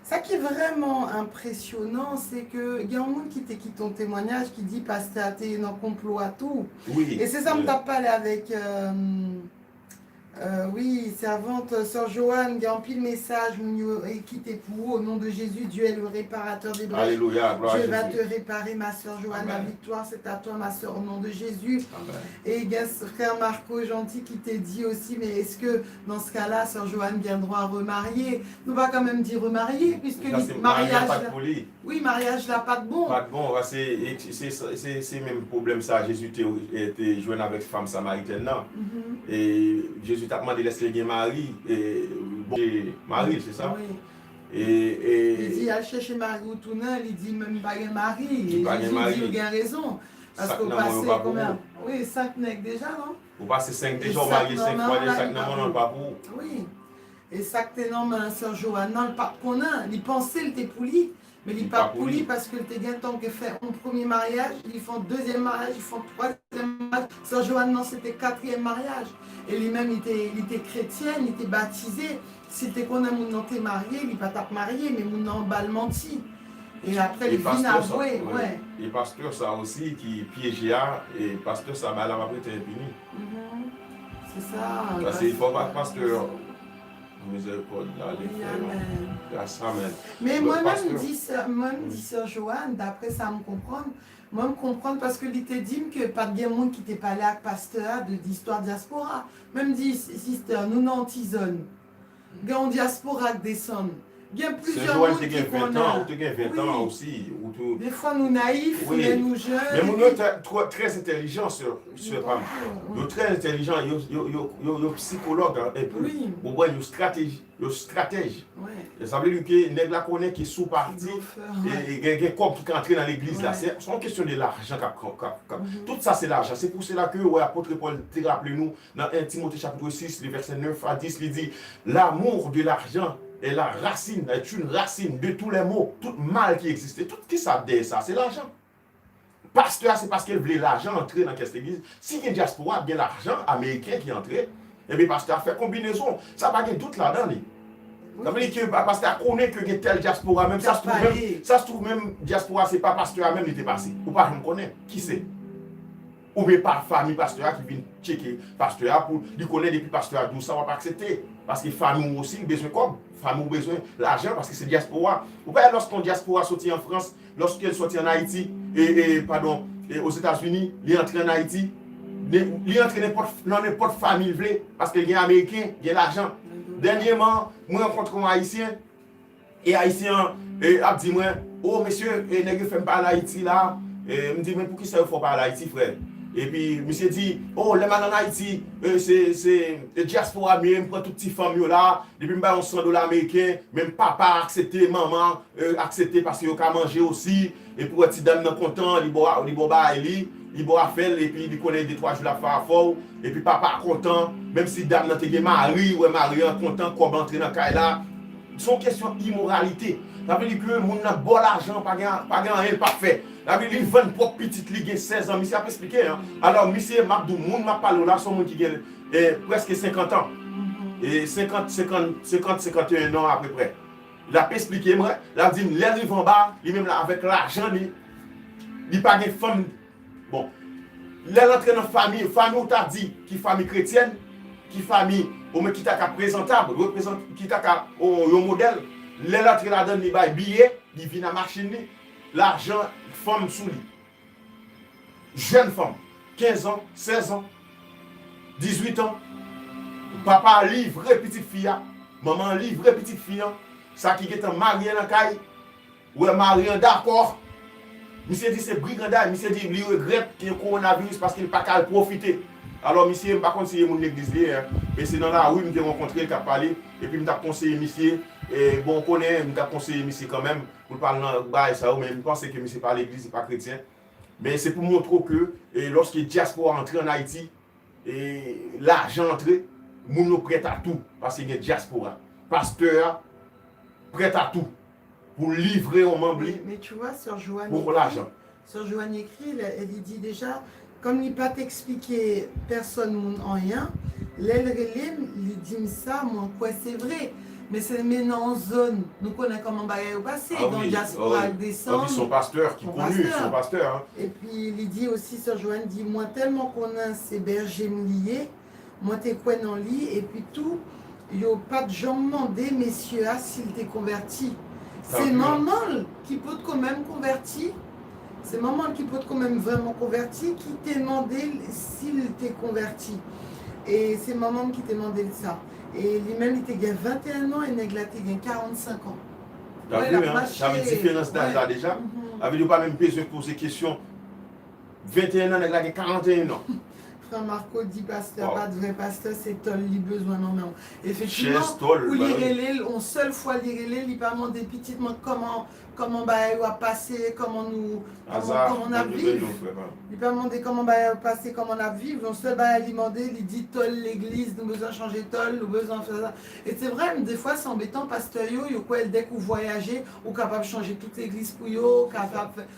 sa ki vrèman enpresyonan, se ke gen yon moun ki te kite yon temwanyaj ki di pastè a te nan konplo a tou. Wi. E se sa m t ap pale avèk, euh, euh, wi, sèvant, euh, sè Joanne, gen anpil mesaj moun yo, e, kite pou ou. Au nom de Jésus, Dieu est le réparateur des brèches. Alléluia, gloire à Jésus. Dieu va te réparer, ma sœur Joanne. Amen. La victoire, c'est à toi, ma sœur, au nom de Jésus. Amen. E gen s-, frè Marco Gentil ki te di osi, men èske nan se ka la, sè Joanne gen dwa remarye? Nou pa kanmenm di remarye, piske maryaj la, wi, maryaj la pa t bon. Pa t bon, paske se, se, se, se menm pwoblèm sa Jezi te, te jwenn avèk fanm samaritèn nan. E Jezi t ap mande l èske l gen mari, e, bon, mari l, se sa? Wi. E, e, li di, "Al chèche mari w tounen." Li di, "Men m pa gen mari." E Jezi di, "Ou gen rezon, paske w pase konbyen? Wi, senk nèg deja, non?" Ou pase senk deja, ou marye senk fwa deja, sa k nan men w nan pa pou ou. Wi. E sa k te nan men sè Joanne nan, l pa t konnen, li panse l te pou li. Men li pa pou li paske l te gentan gen fè yon premye maryaj, li fè yon dezyèm maryaj, li fè yon twazyèm maryaj. Sè Joanne nan se te katriyèm maryaj. E li menm li te, li te kretyèn, li te batize. Si l te konnen moun nan te marye, li pa t ap marye, men moun nan ba l manti. E apre li vin avwe, wi. E pastè sa osi ki pyeje a, e pastè sa ba l ap rete enpini. Se sa. Paske fò pa pastè mizèrikòd la, li fè yon gras, amèn. Men mwen menm m di sè, mwen m di sè Joanne, daprè sa m konprann, mwen m konprann paske li te di m ke pa t gen moun ki te pale ak pastè a de, de istwa dyaspora. Men m di, sister, nou nan yon ti zòn. Gen yon dyaspora k desann. Gen plizyè moun ki konnen. Ou te gen ven tan osi. Defwa nou nayif, men nou jèn. Men moun yo trè, trè entèlijan, sè, sè pa m. Yo trè entèlijan, yo, yo, yo, yo, yo sikològ, epi, ou wè, yo stratèj, yo stratèj. Sa vle di ke nèg la konnen ki sou pati, e, e gen, gen kòb ki ka antre nan legliz la. Se, se yon kesyon de lajan k ap, k ap, k ap. Tout sa se lajan. Se pou sela ke, wè, apot Pòl te raple nou, nan en Timote chapit sis, li vèsè nèf a dis, li di, l'amour de l'argent est la racine, est une racine de tous les maux. Tout mal ki egziste, tout ki sa dèyè sa, se lajan. Pastè a, se paske l vle lajan antre nan kès legliz. Si gen dyaspora, gen lajan ameriken ki antre, ebyen pastè a fè konbinezon. Sa pa gen dout ladan li. Sa vle di ke pastè a konnen ke gen tèl dyaspora, menm sa se twouve menm, sa se twouve menm dyaspora, se pa pastè a menm li te pase. Ou pa janm konnen ki se. Oubyen pa fanmi pastè a ki vin tcheke pastè a pou li konnen depi pastè a di w sa w ap aksepte. Paske fanmi w osi bezwen kòb, fanmi w bezwen lajan paske se dyaspora. Ou pa wè lòske yon dyaspora soti an Frans, lòske l soti an Ayiti, e, e, padon, e, Ozetazini, li antre an Ayiti, li antre nenpòt, nan nenpòt fanmi l vle, paske l gen ameriken, gen lajan. Dènyèman, mwen rankontre yon ayisyen, e ayisyen an, e, ap di mwen, "O, mesye, e, nèg yo fè m pa al Ayiti la." E, m di, "Men poukisa yo fè w pa al Ayiti, frè?" Epi, misye di, "O, lè m al an Ayiti, e, se, se, e, dyaspora m ye, m pran tout ti fanm yo la, depi m bay yon san dola ameriken, menm papa aksepte, manman, e, aksepte paske yo ka manje osi." Epi, w wè ti dam nan kontan, li ba w, li ba w bagay li, li ba w afè l, epi li konnen de twa jou l ap fè afè w, epi papa a kontan, menm si dam nan te gen mari, w wè mari an kontan, kòb antre nan kay la. Se yon kesyon imoralite. Sa vle di ke moun nan ba w lajan, pa gen, pa gen anyen l p ap fè. Sa vle di li vann pwòp pitit li gen sèz an, misye ap esplike, en. Alò, misye, m ap di w, moun m ap pale w la, se yon moun ki gen, e, prèske senkant an. E senkant, senkant, senkant, senkant e en an apeprè. L ap esplike mwen, l ap di m, lè l rive anba, li menm la avèk lajan li, li pa gen fanm. Bon, lè l antre nan fanmi, fanmi ou ta di ki fanmi kretyèn, ki fanmi omwen ki ta ka prezantab, reprezant-, ki ta ka, o, yon modèl, lè l antre ladan l, li bay biye, li vin a machin li, lajan, fanm sou li. Jèn fanm, kenz an, sèz an, dizuit an, papa livre pitit fi a, manman livre pitit fi an, sa ki gentan marye nan kay, wè mari an dakò. Misye di se briganday, misye di li regrèt ke kowonaviris paske li pa ka al pwofite. Alò misye, m pa konn si e moun legliz li ye, en, men se nan lari m te rankontre l k ap pale, epi m t ap konseye misye, e, bon, ou konnen, m t ap konseye misye kanmenm, pou l pa al nan bagay sa yo, men m panse ke misye pa legliz, li pa kretyen. Men se pou montre w ke, e, lòske dyaspora antre ann Ayiti, e, lajan antre, moun yo prèt a tou, paske gen dyaspora. Pastè a prèt a tou pou livre yon manm li pou lajan. Sè Joanne ekri, li di deja, kòm li pa t eksplike pèsòn moun anyen, lè l rele m, li di m sa, mwen kwè se vre. Men se, men nan yon zòn, nou konnen kòman bagay yo pase, gen yon dyaspora k desann. Wi, se yon pastè ki koni, se yon pastè, en. Epi li di osi, sè Joanne di, mwen tèlman konnen se bèje m li ye, mwen te kwè nan li, epi tou, yo pa t janm mande mesye a si l te konvèti. Se manman l ki potko menm konvèti, se manman l ki potko menm vrèman konvèti, ki te mande l si l te konvèti. E se manman m ki te mande l sa. E li menm, li te gen venteyen an, e nèg la te gen karannsenk an. Sa vle di diferans daj la deja. Sa vle di ou pa menm bezwen poze kesyon. Venteyen an, nèg la gen karanteyen an. Frè Marco di pastè pa t vrè pastè, se tòl li bezwen nan men w. Efektivman, pou li rele l, yon sèl fwa li rele l, li pa mande pitit mwen kòman, kòman bagay yo ap pase, kòman nou, kòman, kòman n ap viv. Li pa mande kòman bagay yo ap pase, kòman n ap viv. Yon sèl bagay li mande, li di tòl legliz, nou bezwen chanje tòl, nou bezwen fè sa. E se vre, men defwa se anbetan, pastè yo, yo kwè dèk ou vwayaje, ou kapab chanje tout legliz pou yo, ou kapab fè.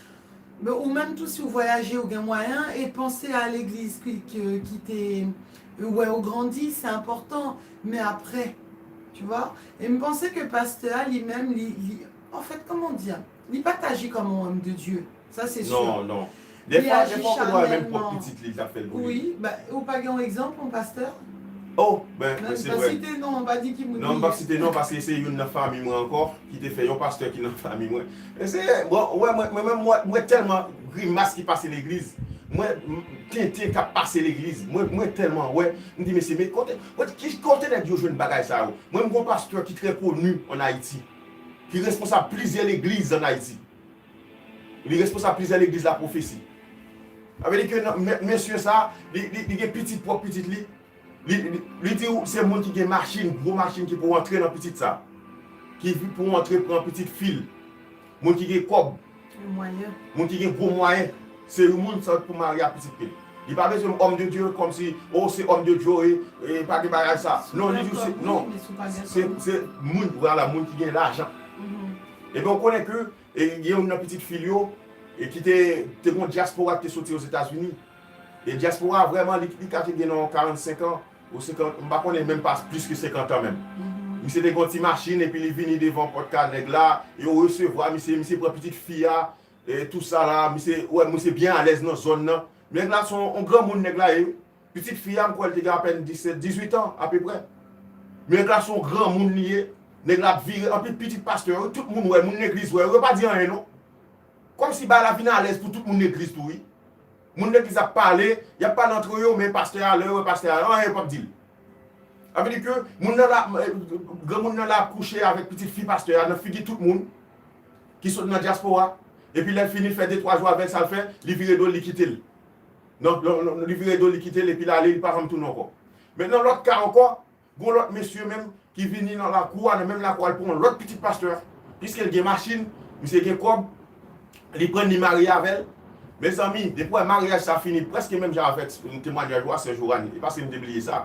Men ou menm tou, si w vwayaje, ou gen mwayen, e panse a legliz ki, ki, ki te wè ou grandi, se enpòtan. Men apre, tu vois? E m panse ke pastè a, li menm, li, li, en fait, comment dire? Li pa t aji kòm yon homme de Dieu. Sa, se si. Non, non. Dèfwa, dèfwa, ou wè menm pwòp pitit li, li t ap fè l pou li. Wi, ba, ou pa gen yon egzanp, yon pastè? Oh, ben, se vre. Pa site non, pa di ki moun li ye. Non, m p ap site non, paske se youn nan fanmi mwen ankò, ki te fè yon pastè ki nan fanmi mwen. E se, bon, wè, mwen, mwen menm, mwen, mwen tèlman grimas ki pase legliz. Mwen, m, tenten k ap pase legliz. Mwen, mwen tèlman wè, m di, "Mesye, men kote, kote, ki, kote nèg yo jwenn bagay sa yo?" Mwen, m gon pastè ki trè koni ann Ayiti, ki responsab plizyè legliz ann Ayiti. Li responsab plizyè legliz la pwofesi. Sa vle di ke nan, men, mesye sa, li, li, li gen pitit, pwòp pitit li. Li, li, li di w se moun ki gen machin, gwo machin ki pou antre nan pitit sa. Ki pou antre pran pitit fi l. Moun ki gen kòb. Gen mwayen. Moun ki gen gwo mwayen. Se yon moun sa pou marye ak pitit li. Li pa bezwen homme de Dieu kòmsi, oh, se homme de Dieu, e, e pa gen bagay sa. Non, li di w se, non. Se, se moun, vwala, moun ki gen lajan. Ebyen, ou konnen ke E gen youn nan pitit fi l yo, e ki te, te gon dyaspora ki te soti Ozetazini. E dyaspora vrèman, li, li ka te gen nan karannsenk an, ou senkant, m pa konnen, menm pa plis ke senkant an menm. Misye te gon ti machin, epi li vini devan pòt kay nèg la, yo resevwa misye, misye pran pitit fi a, e tou sa la, misye, wè, misye byen alèz nan zòn nan. Nèg la se yon, yon granmoun, nèg la ye, wi. Pitit fi a, m kwè l te gen apèn disèt, dizuit an, apeprè. Men nèg la se yon granmoun li ye. Nèg la ap vire, anpi pitit pastè yo, tout moun wè, moun legliz wè, yo pa di anyen non. Kòmsi bagay la vin alèz pou tout moun legliz tou, wi. Moun legliz ap pale, y ap pale antre yo, men pastè a, lè yo wè pastè a, anyen yo p ap di l. Sa vle di ke moun nan la, granmoun nan la ap kouche avèk pitit fi pastè a nan figi tout moun ki sot nan dyaspora. Epi lè l fini, l fè de twa jou avè l, sa l fè, li vire do l, li kite l. Non, non, non, li vire do l, li kite l, epi l ale, li pa janm tounen ankò. Mentnan, lòt ka ankò, gon lòt mesye menm ki vini nan lakou a, nan menm lakou a, l pran yon lòt pitit pastè. Piske l gen machin, misye gen kòb, li pran l, li marye avè l. Mezanmi, depi w wè maryaj sa fini, prèske menm jan avèk temwanyaj ou a, sè Jorani. E pa si m te bliye sa.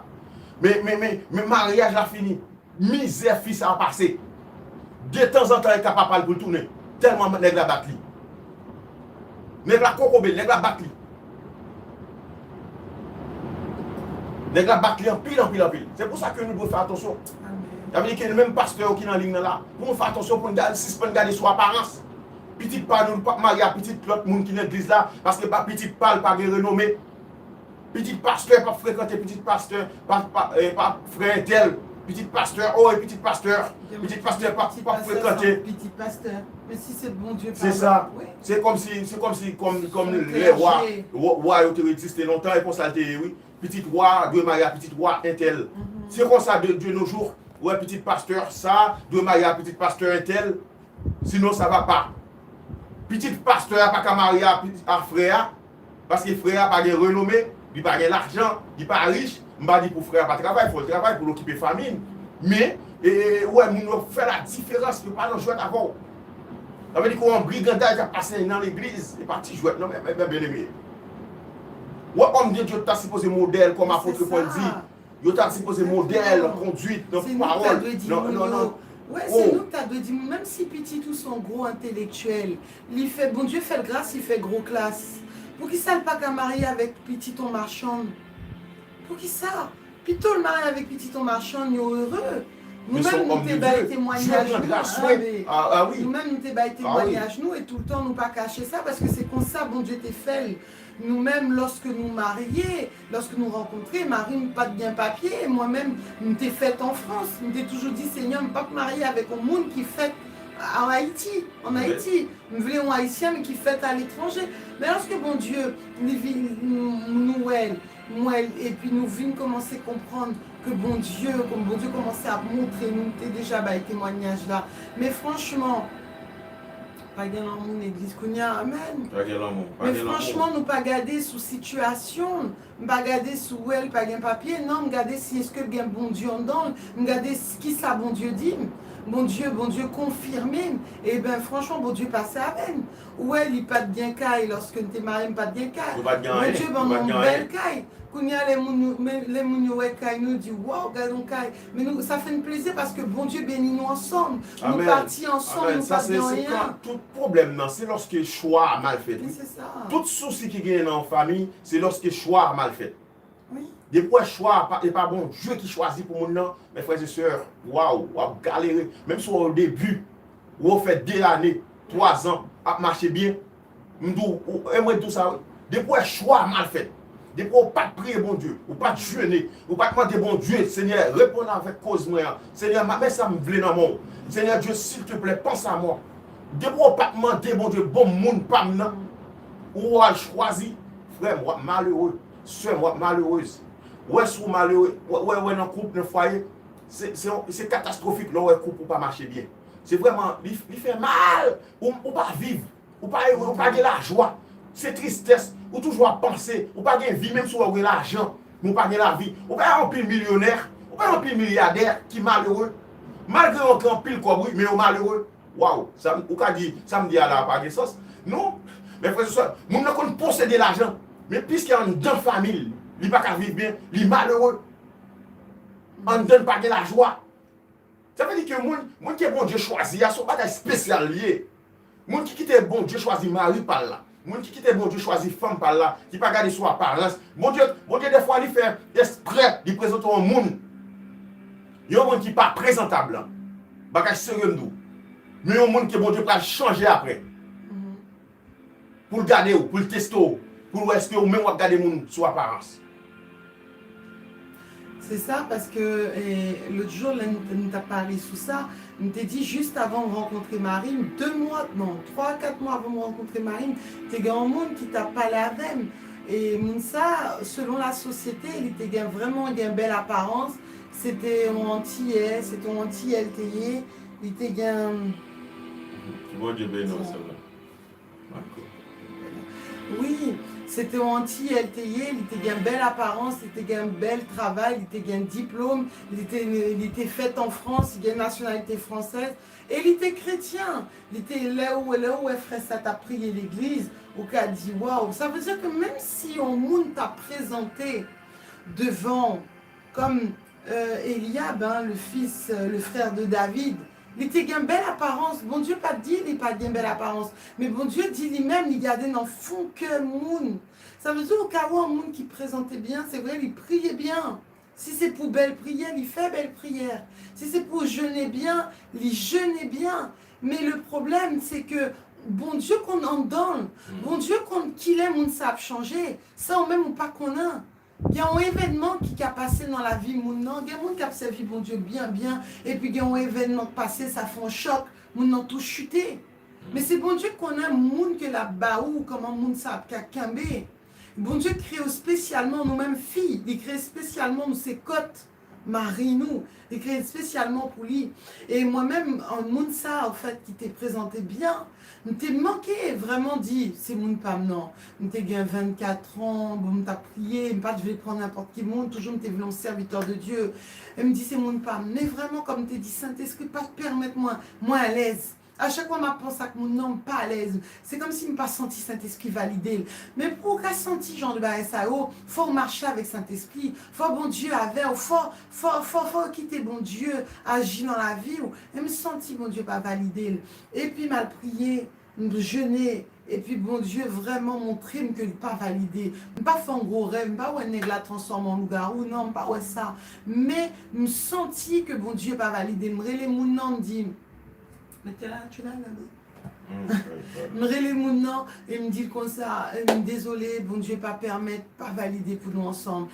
Men, men, men, men maryaj la fini. Mizè fi sa a pase. Detanzantan, e ka papa l pou l tounen. Tèlman nèg la bat li. Nèg la kokobe l, nèg la bat li. Nèg la bat li anpil, anpil, anpil. Se pou sa ke nou dwe fè atansyon. Sa vle di ke nou menm pastè yo ki nan liy nan la, pou nou fè atansyon, pou nou gade, sispann gade sou aparans. Pitit pa nou, nou p ap marye ak pitit lòt moun ki nan legliz la, paske pa pitit pa l pa gen renome. Pitit pastè p ap frekante pitit pastè, pa, pa, eh, pa frè entèl. Pitit pastè, oh, e pitit pastè. Pitit pastè p ap, p ap frekante. Pitit pastè. Men si se Bondye pa. Se sa. Se kòmsi, se kòmsi, kòm, kòm lè wa, wa, wa yo te egziste lontan, e konsa l te ye, wi. Pitit wa dwe marye ak pitit wa entèl. Se konsa de, de nos jours, ou wè pitit pastè sa dwe marye ak pitit pastè entèl. Sinon, ça va pas. Pitit pastè a pa ka marye a, a frè a, paske frè a pa gen renome, li pa gen lajan, li pa rich. M pa di pou frè a pa travay, fò l travay pou l okipe fanmi l. Men, e, e, ou wè, moun yo fè la diferans, yo pa nan jwèt avè w. Sa vle di ke yon brigandaj ap pase nan legliz, e pa ti jwèt non, men, men, men byeneme. Ou wè, homme de Dieu ta sipoze modèl, kòm apot Pòl di. Yo ta sipoze modèl nan konduit, nan pawòl, nan, nan, nan. Wè, se nou ki ta dwe di moun, menm si pitit ou se yon gwo entelektyèl, li fè, Bondye fè l gras, li fè gwo klas. Poukisa l pa ka marye avèk pitit yon machann? Poukisa? Pito l marye avèk pitit yon machann, yo ere. Nou menm, nou te bay temwayaj nou, nou menm, nou te bay temwayaj nou, e toultan nou pa kache sa, paske se konsa Bondye te fè l. Nou menm, lòske nou marye, lòske nou rankontre, mari m pa t gen papye, mwen menm, m te fèt an Frans. M te toujou di, Senyè, m p ap marye avèk yon moun ki fèt an Ayiti, ann Ayiti. M vle yon Ayisyèn ki fèt aletranje. Men lòske Bondye, li vin, nou, nou wè l, m wè l, epi nou vin kòmanse konprann ke Bondye, kòm Bondye kòmanse ap montre nou, m te deja bay temwayaj la. Men franchman, Pa gen lanmou legliz kounye a, amèn. Pa gen lanmou, pa Men gen lanmou. Franchman, nou pa gade sou sitiyasyon l, m pa gade si w wè l pa gen papye, non, m gade si èske l gen Bondye anndan l, m gade s- kisa Bondye di m. Bondye, Bondye konfime m. Eben, franchman, Bondye pase avè m. Ou wè, li pa t gen kay, lòske m te marye, m pa t gen kay. Ou pa t gen anyen, Bondye ban ou pa t nou gen yon bèl anyen. Kay. Kounye a, lè moun, yo- men- lè moun yo wè kay nou, yo di, waw, gad yon kay. Men nou, sa fè n plezi paske Bondye beni nou ansanm. Nou Amèn. pati ansanm, Amèn. nou Sa pa se gen se anyen. Kan tout pwoblèm nan, se lòske chwa a mal fèt. Men Wi. se sa. Tout sousi ki genyen nan yon fanmi, se lòske chwa a mal fèt. Wi. Depi w wè chwa a pa, e pa Bondye ki chwazi pou moun nan, men frè e sè, waw, w ap galere. Menm si w o debi, w o fè de lane, twa zan, ap mache byen, m di w, e mwen di w sa wi. Depi w wè chwa a mal fèt, depi w pa t priye Bondye, ou pa t jene, ou pa t mande Bondye, Senyè, reponn avèk koz mwen an. Senyè, m ap men sa m vle nan men w. Senyè Dye, silteplè, panse a mwen. Depi w pa t mande Bondye bon moun pa m nan, ou al chwazi, frè m, w ap malere. Sè m, w ap malerez. Wè si w malere, wè, wè, wè nan koup, nan fwaye, se, se, se katastwofik lè w wè koup ou pa mache byen. Se vrèman, li, li fè mal. Ou, ou pa viv. Ou pa ere, ou pa gen lajwa. Se tristès. Ou toujou ap panse. Ou pa gen vi, menm si w wè w gen lajan, men w pa gen lavi. Ou pa anpil milyonè, ou pa anpil milyadè ki malere. Malgre yo gen anpil kòb, wi, men yo malere. Waw, sa m- ou ka di, sa m di a la pa gen sans. Non, men frè e sè, moun nan konn posede lajan, men piske anndan fanmi l, li pa ka viv byen, li malere. Anndan l pa gen lajwa. Sa vle di ke moun, moun ke Bondye chwazi a, se yon bagay espesyal li ye. Moun ki kite Bondye chwazi mari pa l la, moun ki kite Bondye chwazi fanm pa l la, ki pa gade sou aparans. Bondye, Bondye dèfwa li fè eksprè, li prezante yon moun. Yon moun ki pa prezantab lan. Bagay serye m di w. Men yon moun ke Bondye pral chanje apre. Pou l gade w, pou l teste w, pou l wè èske ou menm w ap gade moun sou aparans. Se sa, paske eh, lòt jou, lè n n t ap pale sou sa, m te di jis avan m rankontre mari m, de mwa, non, twa, kat mwa avan m rankontre mari m, te gen yon moun ki t ap pale avè m. E moun sa, selon la sosyete, li te gen vrèman gen bèl aparans. Se te yon antiyè, se te yon antiyè l te ye. Li te gen Ki Bondye beni w, sè mwen. Wi, se te yon antiyè l te ye, li te gen bèl aparans, li te gen bèl travay, li te gen diplòm, li te, li te fèt an Frans, li gen nasyonalite fransèz, e li te kretyen. Li te, lè ou, lè ou wè frè sa t ap priye legliz, ou ka di, waw, sa vle di ke menm si yon moun t ap prezante devan w kòm euh, Eliab, hein, le fils, euh, le frère de David, li te gen bèl aparans. Bondye pa t di li pa t gen bèl aparans. Men Bondye di li menm, li gade nan fon kè moun. Sa vle di ou ka wè yon moun ki prezante byen, se vre, li priye byen. Si se pou bèl priyè, li fè bèl priyè. Si se pou jene byen, li jene byen. Men le pwoblèm, se ke Bondye konn anndan l. Bondye konn kilè moun sa ap chanje. Sa ou menm ou pa konnen. Gen yon evènman ki ka pase nan lavi moun nan. Gen moun k ap sèvi Bondye byen, byen, epi gen yon evènman k pase, sa fè yon chòk, moun nan tou chite. Men se Bondye k konnen moun ke l ap ba ou, kòman moun sa ap ka kenbe. Bondye kreye w espesyalman, nou menm fi, li kreye espesyalman nou se kòt mari nou, li kreye espesyalman pou li. E mwen menm, an moun sa, anfèt, ki te prezante byen, m te manke vrèman di, se moun pa m nan. M te gen vennkat an, bon, m t ap priye, m pa t vle pran nenpòt ki moun, toujou m te vle yon sèvitè de Dye. E m di, se moun pa m. Men vrèman, kòm m te di, Sentespri pa t pèmèt mwen, mwen alèz. A chak fwa m ap panse ak moun nan, m pa alèz. Se kòmsi m pa santi Sentespri valide l. Men pou w ka santi jan de bagay sa yo, fò w mache avèk Sentespri. Fò Bondye avè w. Fò, fò, fò, fò w kite Bondye aji nan lavi w. E m santi Bondye pa valide l. Epi m al priye, m jene. Epi Bondye vrèman montre m ke li pa valide. M pa fè yon gwo rèv, m pa wè nèg la transfòme an lougawou, non, m pa wè sa. Men m santi ke Bondye pa valide l. M rele moun nan, m di, Mete la, tu la, la, la. M rele moun nan e m di l konsa, e m dezole, Bondye pa pèmèt, pa valide pou nou ansanm.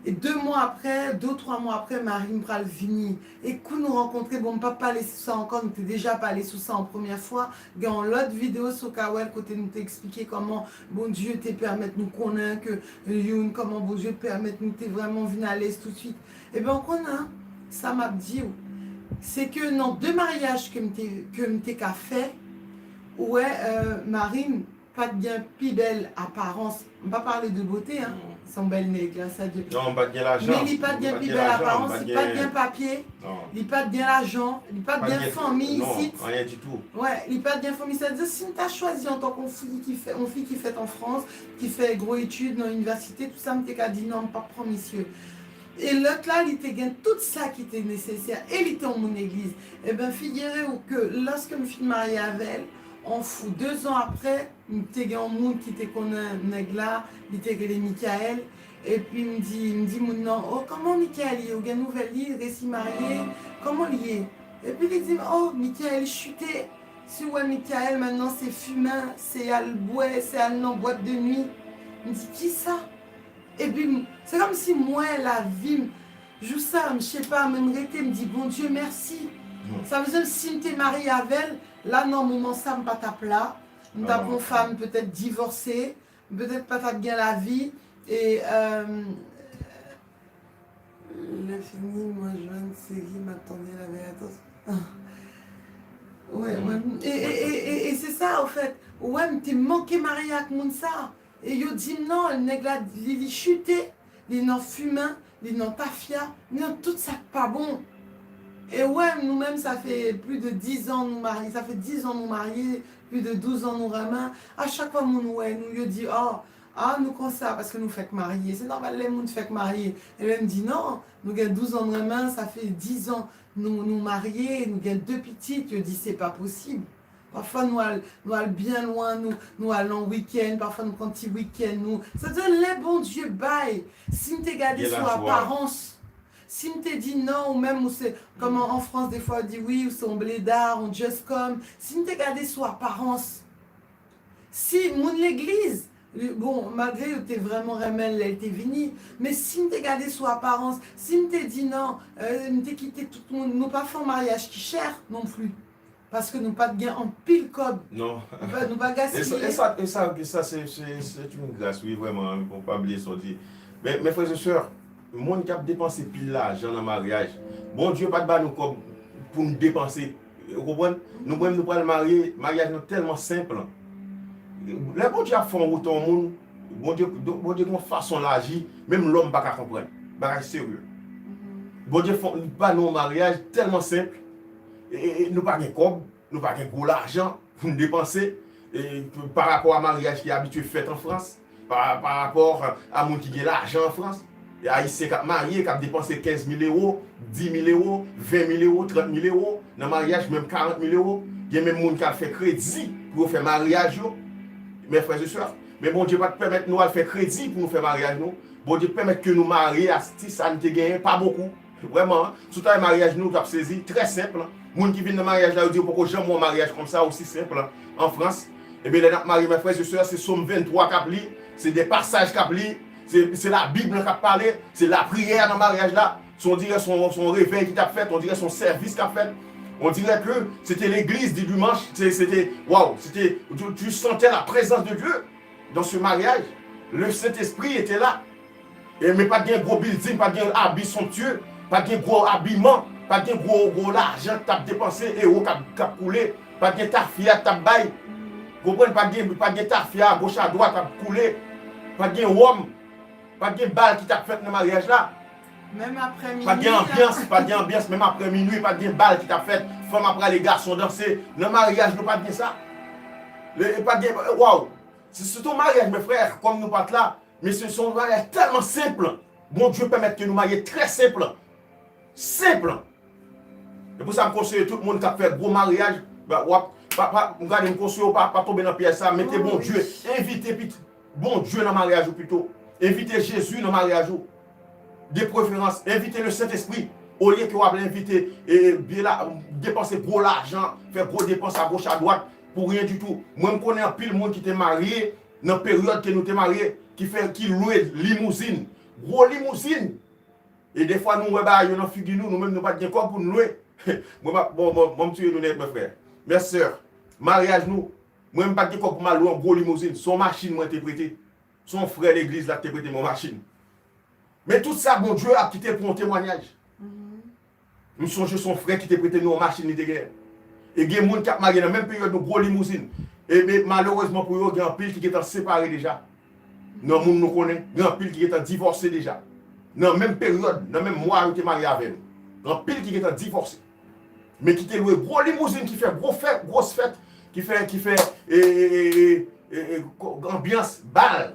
E de mwa apre, de ou twa mwa apre, mari m pral vini. E kou nou rankontre, bon, m p ap pale sou sa ankò, nou te deja pale sou sa an premyè fwa. Gen yon lòt videyo si w ka wè l kote nou te eksplike kòman Bondye te pèmèt nou konnen ke youn, kòman Bondye pèmèt nou te vrèman vin alèz tousuit. Ebyen, ou konnen, sa m ap di w, se ke nan de maryaj ke m te, ke m te ka fè, Ou wè, euh, Marine pa t gen pi bèl aparans. M pa pale de bote, hein. Se yon bèl nèg, grâce à Dieu. Non, m pa t gen lajan. Men li pa t gen pi bèl aparans, li pa t gen papye, li pa t gen lajan, li pa t gen fanmi isit. Non, anyen ditou. Wè, li pa t gen fanmi. Sa di, si m ta chwazi antanke yon fi ki fè, yon fi ki fèt an Frans, ki fè gwo etid nan inivèsite, tout sa, m te ka di non, m p ap pran misye. E lòt la, li te gen tout sa ki te nesesè. E li te yon moun legliz. Eben, figire w ke lòske m fin marye avè l, on fou, de zan apre, m te gen yon moun ki te konnen nèg la, li te rele Michael. Epi m di, m di moun nan, o, kòman Michael ye? Ou gen nouvèl li? Li resi marye? Kòman li ye? Epi li di m, o, Michael chute. Si w wè Michael, mentnan se fimen, se al bwè, se al nan bwat de nwi. M di, kisa? Epi m, se kòmsi m wè lavi m. Jou sa, m, je sais pas, men m rete, m di, Bondye, mèsi. Sa vle di, si m te marye avè l, la, nan moman sa, m pa t ap la. M t ap yon fanm, petèt divòse, m petèt pa t ap gen lavi. E, euh, lè fini, mwen jwenn seri, m ap tande l avèk atansyon. Wè, wè. E, e, e, e, e se sa, anfèt. Wè, m te manke marye ak moun sa. E yo di m non, nèg la, li, li chute, li nan fimen, li nan tafya, li nan tout sa k pa bon. E wè, nou menm, sa fè plis de dizan nou marye, sa fè dizan nou marye, plis de douzan nou renmen. A chak fwa moun wè nou, yo di, o, a, nou konsa, paske nou fèk marye. Se nòmal, lè moun fèk marye. E lè m di non, nou gen douzan nou renmen, sa fè dizan nou, nou marye, nou gen de pitit, yo di se pa posib. Pafwa nou al, nou al byen lwen, nou, nou al nan wikenn, pafwa nou pran ti wikenn, nou. Sa vle di, lè Bondye bay, si m te gade sou aparans, si m te di non, ou menm, ou se, kòman an Frans, defwa, yo di, wi, ou se yon bleda, yon just come. Si m te gade sou aparans, si moun legliz, bon, malgre yo te vrèman renmen l lè l te vini, men si m te gade sou aparans, si m te di non, euh, m te kite tout moun, nou pa fè yon maryaj ki chè non plis. Paske nou pa t gen anpil kòb. Non. Nou pa, nou pa gaspiye. E sa, e sa, e sa, e sa se, se, c'est une grâce, wi, vrèman, wi, fò pa bliye sa w di. Men, men frè e sè, moun k ap depanse pil lajan nan maryaj, Bondye pa t ba nou kòb pou n depanse. Ou konprann? Nou menm, nou pral marye, maryaj nou tèlman senp. Lè Bondye ap fè yon wout yon moun, Bondye, Bondye gen yon fason l aji, menm lòm pa ka konprann. Bagay serye. Bondye fè, li ba nou yon maryaj tèlman senp, e, e, e nou pa gen kòb, nou pa gen gwo lajan pou n depanse, e, pa rapò a maryaj ki abitye fèt an Frans, pa, pa rapò a moun ki gen lajan an Frans. E Ayisyen k ap marye, k ap depanse kenz mil ewo, dis mil ewo, ven mil ewo, trant mil ewo nan maryaj, menm karant mil ewo. Gen menm moun k al fè kredi pou yo fè maryaj yo. Men frè e sè, men Bondye pa t pèmèt nou al fè kredi pou nou fè maryaj nou. Bondye pèmèt ke nou marye a ti sa n te genyen, pa bokou. Vrèman, si w ta wè maryaj nou, w t ap sezi, trè senp. Moun ki vin nan maryaj la, yo di yo poko janm wè yon maryaj konsa, osi senp, an Frans. Ebyen, lè n ap marye, men frè e sè, se Sòm venntwa k ap li, se de pasaj k ap li, se, se Labib lan k ap pale, se lapriyè nan maryaj la. Se, on dirè se yon, se yon revèy ki t ap fèt, on dirè se yon sèvis k ap fèt. On dirè ke se te legliz di dimanch, se, se te, waw, se te, tu, tu sentais la présence de Dieu dans ce mariage. Le Saint-Esprit était là. E, men pa t gen gwo bilding, pa t gen abi somptye, pa t gen gwo abiman, pa t gen gwo, gwo lajan k t ap depanse, ewo k ap, k ap koule, pa t gen tafya k t ap bay. Konprann? Pa t gen, pa t gen tafya agoch adwat k ap koule, pa t gen wòm, pa t gen bal ki t ap fèt nan maryaj la. Menm apre minwi. Pa t gen anbyans, pa t gen anbyans, menm apre minwi, pa t gen bal ki t ap fèt. Fanm ap prale, gason danse. Nan maryaj nou pa t gen sa. E pa t gen, waw. Se, se te yon maryaj, men frè, kòm nou pa t la, men se, se yon maryaj tèlman senp. Bondye pèmèt ke nou marye trè senp. Senp. E pou sa m konseye tout moun k ap fè gwo maryaj, w ap, pa, pa, m gade m konseye w pa, pa tonbe nan pyèj sa, mete Bondye, envite pit, Bondye nan maryaj ou pito. Envite Jezi nan maryaj ou. De preferans, envite le Sentespri. Olye ke w ap envite, e, byen la, depanse gwo lajan, fè gwo depans agoch adwat, pou ryen ditou. Mwen, m konnen anpil moun ki te marye, nan peryòd ke nou te marye, ki fè, ki lwe limouzin. Gwo limouzin! E defwa nou wè bagay yo nan figi nou, nou menm nou pa t gen kòb pou n lwe. Mwen, m ap, bon, bon, bon, m tiye nou nèt, mè frè. Mè sè, maryaj nou, mwen, m pa t gen kòb pou m al lwe yon gwo limouzin. Se yon machin mwen te prete. Se yon frè legliz la ki te prete m yon machin. Men tout sa, Bondye ap kite pou yon temwayaj. M sonje se yon frè ki te prete nou yon machin li te genyen. E gen moun k ap marye nan menm peryòd nou, gwo limouzin. E, e malerezman pou yo, gen anpil ki gentan separe deja. Nan moun nou konnen, gen anpil ki gentan divòse deja. Nan menm peryòd, nan menm mwa yo te marye avè nou. Gen anpil ki gentan divòse. Men ki te lwe gwo limouzin, ki fè gwo fèt, gwòs fèt, ki fè, ki fè, e, e, e, e, e, ko- anbyans, bal.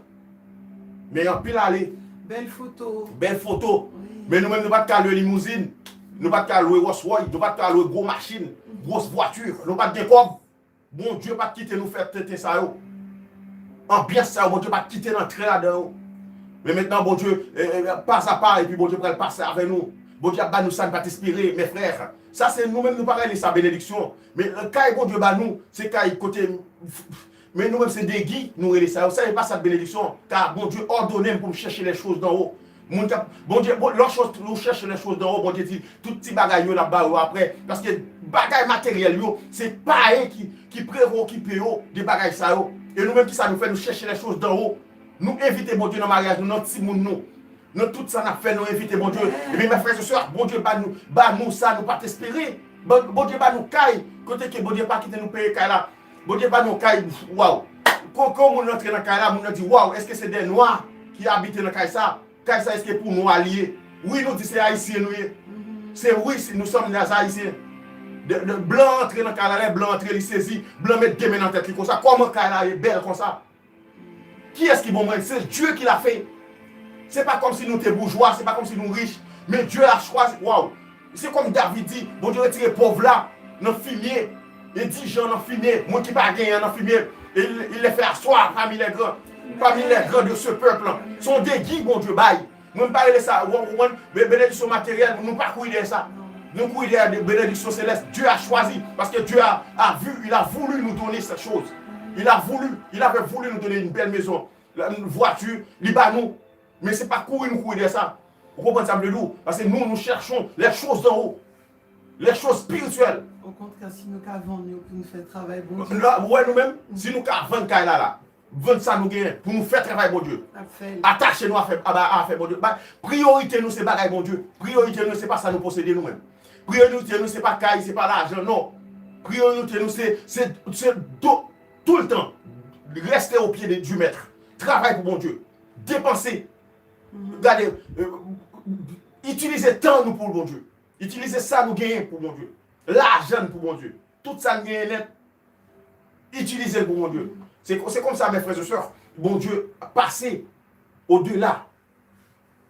Men anpil ale, Bèl foto. Bèl foto. Wi. Men nou menm, nou pa t ka lwe limouzin. Nou pa t ka lwe Rolls Royce. Nou pa t ka lwe gwo machin, gwòs vwati. Nou pa t gen kòb. Bondye pa t kite nou fè tenten sa yo. Anbyans sa yo, Bondye pa t kite n antre ladan yo. Men mentnan, Bondye, e, e, pas a pa, epi Bondye pral pase avè nou. Bondye ap ba nou sa n pa t espere, mes frères. Sa se nou menm, nou pa rele sa benediksyon. Men, e, kay Bondye ba nou, se kay kote, men nou menm, se degi nou rele sa yo. Sa, e pa sa benediksyon. Ka Bondye òdone m pou m chèche les choses d'en haut. Moun k ap, Bondye, bon, lè w chèche les choses d'en haut, Bondye di, tout ti bagay yo, l ap ba yo apre. Paske bagay materyèl yo, se pa e ki, ki preokipe yo de bagay sa yo. E nou menm, ki sa nou fè? Nou chèche les choses d'en haut. Nou envite Bondye nan maryaj nou, nan timoun nou. Nan tout sa n ap fè, nou envite Bondye. Epi, mes frères et sœurs, Bondye ba nou, ba nou sa nou pa t espere. Bon- Bondye ba nou kay, kote ke Bondye pa kite nou peye kay la. Bondye ba nou kay, waw. Kon, kon moun rantre nan kay la, moun nan di, waw, èske se de nwa ki abite nan kay sa? Kay sa, èske pou nwa li ye? Wi, nou di se Ayisyen nou ye. Se wi, si nou sòm nèz Ayisyen. De, de, blan antre nan kay la, lè blan antre, li sezi. Blan met de men nan tèt li konsa. Kòman kay la ye bèl konsa? Kiyès ki bon mwen? Se Dye ki la fè. Se pa kòmsi nou te boujwa, se pa kòmsi nou rich. Men Dye a chwazi. Waw! Se kòm David di, Bondye retire pòv la nan fimye, endijan nan fimye, moun ki pa genyen nan fimye. Et il, il les fait asseoir parmi les grands, parmi les grands de ce peuple. Se yon degi Bondye bay. Mwen, m pa rele sa, w konprann, be- benediksyon materyèl, nou pa kouri dèyè sa. Nou kouri dèyè de- benediksyon selès. Dieu a choisi, paske Dieu a, a vu, il a voulu nous donner cette chose. Il a voulu, il avait voulu nous donner une belle maison, la- une voiture, li ba nou. Men se pa kouri nou kouri dèyè sa. Ou konprann sa m vle di w? Paske nou, nous cherchons les choses d'en haut, les choses spirituelles. Okontrè, si nou ka vann yo pou nou fè travay Bondye. La, ou wè nou menm, si nou ka vann kay la la, vann sa nou genyen pou nou fè travay Bondye. Ap fè l. Atache nou a fè, a, a fè Bondye. Ba- Priyorite nou se bagay Bondye. Priyorite nou se pa sa nou posede nou menm. Priyorite nou se pa kay, se pa lajan, non. Priyorite nou se, se, se do, toultan, reste au pied de, du maître. Travay pou Bondye. Depanse. Gade, euh, itilize tan nou pou Bondye. Itilize sa nou genyen pou Bondye. Lajan n pou Bondye. Tout sa n genyen nèt, itilize l pou Bondye. Se, se konsa, mes frères et sœurs, Bondye pase odela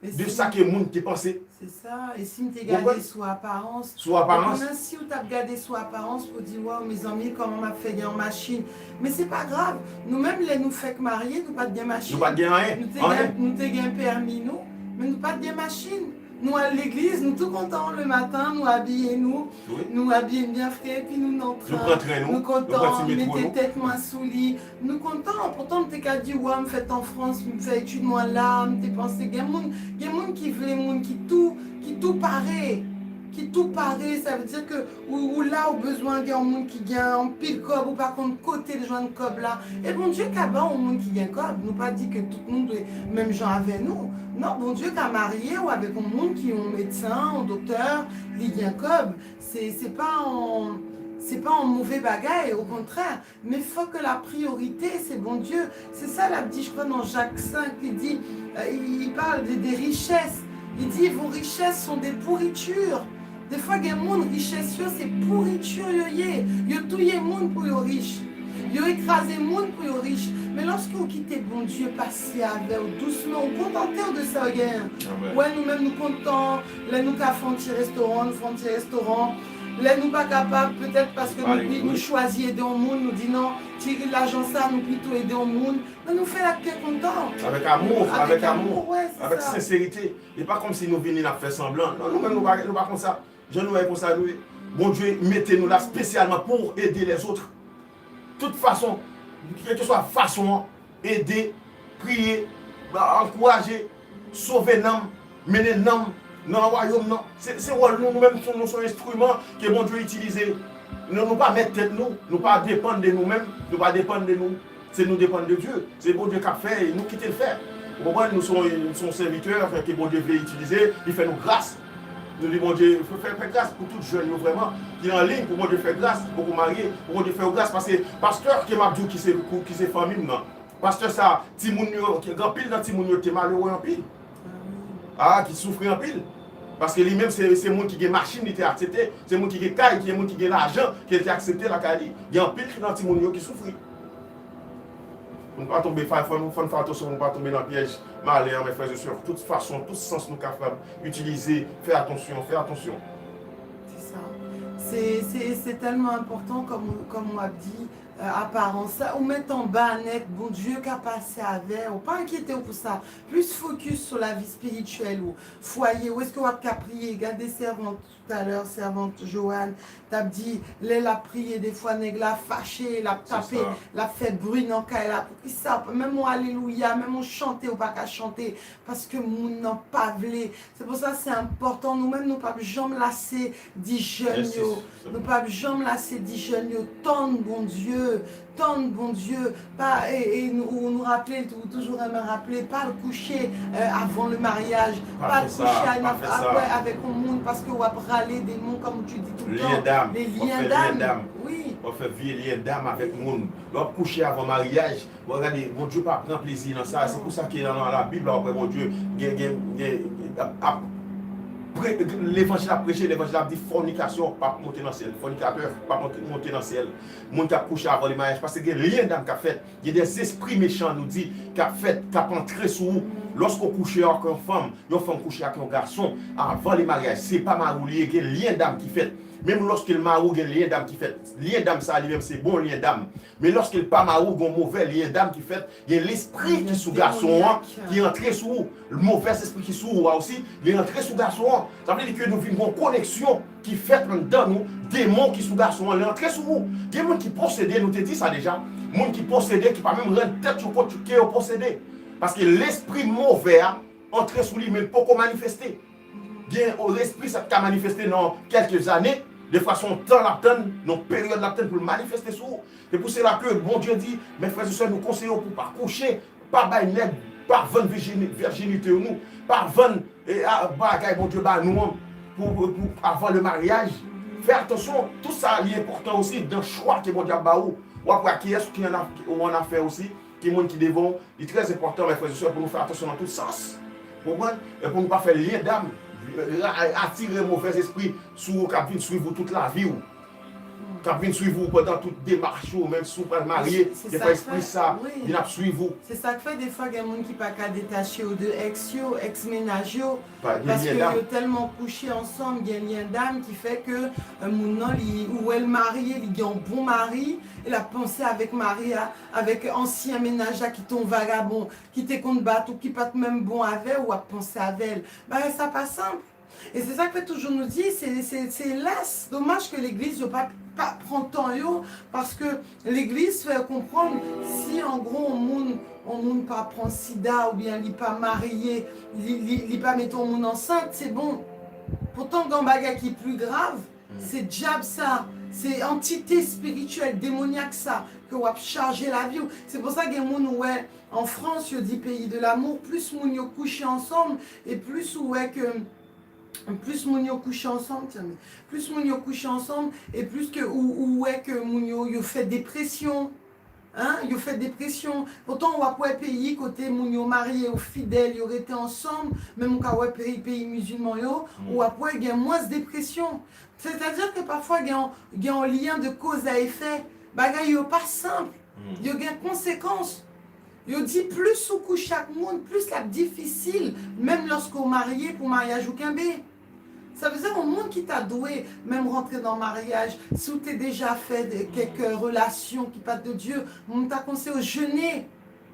de sa ke moun te panse. Se sa. E si m te gade sou aparans, sou aparans, ou konnen, si w t ap gade sou aparans pou di, waw, mezanmi, kòman m ap fè gen yon machin? Men se pa grav. Nou menm, lè nou fèk marye, nou pa t gen machin. Nou pa t gen anyen. Nou te gen, nou te gen pèmi nou, men nou pa t gen machin. Nou al legliz, nou tou kontan le maten, nou abiye nou, nou abiye n byen fre, epi nou nan tren, nou kontan, nou mete tèt mwen sou li, nou kontan. Poutan, m te ka di, wa, m fèt an Frans, m fè etid mwen la, m te panse, gen moun, gen moun ki vle moun ki tou, ki tou pare, ki tou pare, sa vle di ke ou, ou la, ou bezwen gen yon moun ki gen anpil kòb, ou pa konn kote l jwenn kòb la. E Bondye ka ba w yon moun ki gen kòb. Nou pa di ke tout moun dwe menm jan avè nou. Non, Bondye ka marye w avèk yon moun ki yon medsen, yon doktè, li gen kòb. Se, se pa yon, se pa yon move bagay, okontrè. Men fòk ke la priyorite, se Bondye. Se sa l ap di, je crois, nan Jak senk, li di, euh, il, il parle de, des richesses. Li di, vos richesses sont des pourritures. Defwa, gen moun, richès yo, se pourriture yo ye. Yo touye moun pou yo rich. Yo ekraze moun pou yo rich. Men lòske ou kite Bondye pase avè w dousman, ou kontante w de sa w genyen. Amèn. Ou wè, nou menm, nou kontan. Lè nou ka fè yon ti restoran, nou fè yon ti restoran. Lè nou pa kapab, petèt paske nou, nou chwazi ede yon moun, nou di non, tire lajan sa, nou pito ede yon moun. Men nou fè l ak kè kontan. Avèk amou, avèk amou, wè, se sa. Avèk senserite. E pa kòmsi nou vini, n ap fè sanblan. Non, nou menm, nou pa, nou pa konsa. Jan nou wè konsa, nou, Bondye mete nou la espesyalman pou ede lèzòt. Tout fason, kèlkeswa fason an, ede, priye, ankouraje, sove nanm, mennen nanm nan wayòm nan. Se, se wòl nou, nou menm, nou se yon enstriman ke Bondye itilize. Nou, nou pa mèt tèt nou, nou pa depann de nou menm, nou pa depann de nou. Se nou depann de Dye. Se Bondye k ap fè, e nou kite l fè. Ou konprann? Nou se yon, nou se yon sèvitè ke Bondye vle itilize, li fè nou gras. Nou di Bondye fè, fè, fè gras pou tout jèn yo vrèman ki anliy, pou Bondye fè gras, ki poko marye, pou Bondye fè yo gras, paske pastè ke m ap di w ki se, ki se fanmi m nan, pastè sa, timoun yo, gen anpil nan timoun yo te malere anpil. Ah, ki soufri anpil. Paske li menm se, se moun ki gen machin li te aksepte, se moun ki gen kay, ki moun ki gen lajan, ki te aksepte lakay li. Gen anpil nan timoun yo ki soufri. Pou nou pa tonbe, fò, fò nou, fò nou fè atansyon pou nou pa tonbe nan pyèj malè an, mes frères et sœurs. Tout fason, tout sans nou kapab itilize, fè atansyon, fè atansyon. Se sa. Se, se, se tèlman enpòtan, kòm, kòm w ap di, euh, aparans la. Ou met anba nèt, Bondye ka pase avè w. Pa enkyete w pou sa. Plis fokis sou lavi espirityèl ou, fwaye w. Èske w ap ka priye? Gade sèvant talè, sèvant Joanne t ap di, lè l ap priye, defwa nèg la fache, l ap tape, l ap fè bri nan kay la. Poukisa? Menm yon alelouya, menm yon chante, ou pa ka chante, paske moun nan pa vle. Se pou sa se enpòtan, nou menm, nou p ap janm lase di jèn yo, nou p ap janm lase di jèn yo, tann Bondye, tann Bondye. Pa, e, e nou, nou raple, ou toujou renmen raple, pa al kouche, euh, avant le mariage, pa al kouche apre avèk yon moun, paske w ap rale demon, comme tu dis tout le temps, les liens d'âme. W ap fè vye lyen dam avèk moun. Lè w ap kouche avan maryaj, bon, gade, Bondye pa pran plezi nan sa. Se pou sa ke nan, nan Labib la, w ap wè Bondye gen, gen, gen, ap, ap pre-, levanjil ap preche, levanjil ap di fònikasyon p ap monte nan syèl, fònikatè p ap monte, monte nan syèl. Moun k ap kouche avan le maryaj, paske gen lyen dam k ap fèt. Gen de zespri mechan, nou di, k ap fèt, k ap antre sou ou. Lòske w kouche ak yon fanm, yon fanm kouche ak yon gason, avan le maryaj, se pa mari w li ye, gen lyen dam ki fèt. Menm lòske l mari w, gen lyen dam ki fèt. Lyen dam sa a li menm se bon lyen dam. Men lòske l pa mari w, gen yon move lyen dam ki fèt, gen lespri ki sou gason an ki antre sou ou. Movèzespri ki sou ou a osi, li antre sou gason an. Sa vle di ke nou vin gen yon koneksyon ki fèt anndan nou, demon ki sou gason an, li antre sou ou. Gen moun ki posede, nou te di sa deja. Moun ki posede, ki pa menm rann tèt yo kont ke yo posede. Paske lespri move a antre sou li, men l poko manifeste. Gen yon lespri sa ka manifeste nan kèlke zane, defwa se yon tan l ap tann, yon peryòd l ap tann pou l manifeste sou ou. Se pou sela ke Bondye di, mes frères et sœurs, nou konseye w pou w pa kouche, pa bay nèg, pa vann vijini-, vèjinite nou, pa vann, e, a, bagay Bondye ba nou an, pou, pou, pou, avan le maryaj. Fè atansyon, tout sa li enpòtan osi nan chwa ke Bondye ap ba ou. W ap wè kiyès ou ki an af-, ou an afè osi, ki moun ki devan w. Li trè enpòtan, mes frères et sœurs, pou nou fè atansyon nan tout sans. Ou konprann? E pou nou pa fè lyen dam, ra-, atire movèzespri sou ou k ap vin swiv ou tout lavi w. K ap vin swiv ou pandan tout demach ou, menm si w pral marye, defwa espri sa vin ap swiv ou. Se sa k fè defwa gen moun ki pa ka detache yo de èks yo, èks mennaj yo, paske yo tèlman kouche ansanm, gen lyen dam ki fè ke, euh, moun nan, li, ou wè l marye, li gen yon bon mari, e l ap panse avèk mari a, avèk ansyen mennaj la ki te yon vagabon, ki te konn bat ou, ki pa t menm bon avè w, w ap panse avè l. Bagay sa pa senp. E se sa k fè toujou nou di, se, se, se las. Domaj ke legliz yo pa, pa pran tan yo, paske legliz fè konprann si an gwo yon moun, yon moun pa pran sida oubyen li pa marye, li, li, li pa mete yon moun ansent, se bon. Poutan gen yon bagay ki pli grav, se dyab sa, se antite espirityèl, demonyak sa, ke w ap chaje lavi w. Se pou sa gen moun ou wè an Frans, yo di pays de l'amour, plis moun yo kouche ansanm, e plis ou wè ke, plis moun yo kouche ansanm, tande, plis moun yo kouche ansanm, e plis ke ou, ou wè ke moun yo, yo fè depresyon, hein, yo fè depresyon. Poutan w ap wè peyi kote moun yo marye, yo fidèl, yo rete ansanm, menm ou ka wè peyi, peyi mizilman yo, ou ap wè gen mwens depresyon. Sètadi ke pafwa gen yon, gen yon lyen de koz a efè. Bagay yo pa senp. Yo gen konsekans. Yo di plis ou kouche ak moun, plis l ap difisil, menm lòske w marye, pou maryaj ou kenbe. Sa vle di yon moun ki ta dwe menm rantre nan maryaj, si w te deja fè de, kèk relasyon ki pa t de Dye, m ta konseye w jene.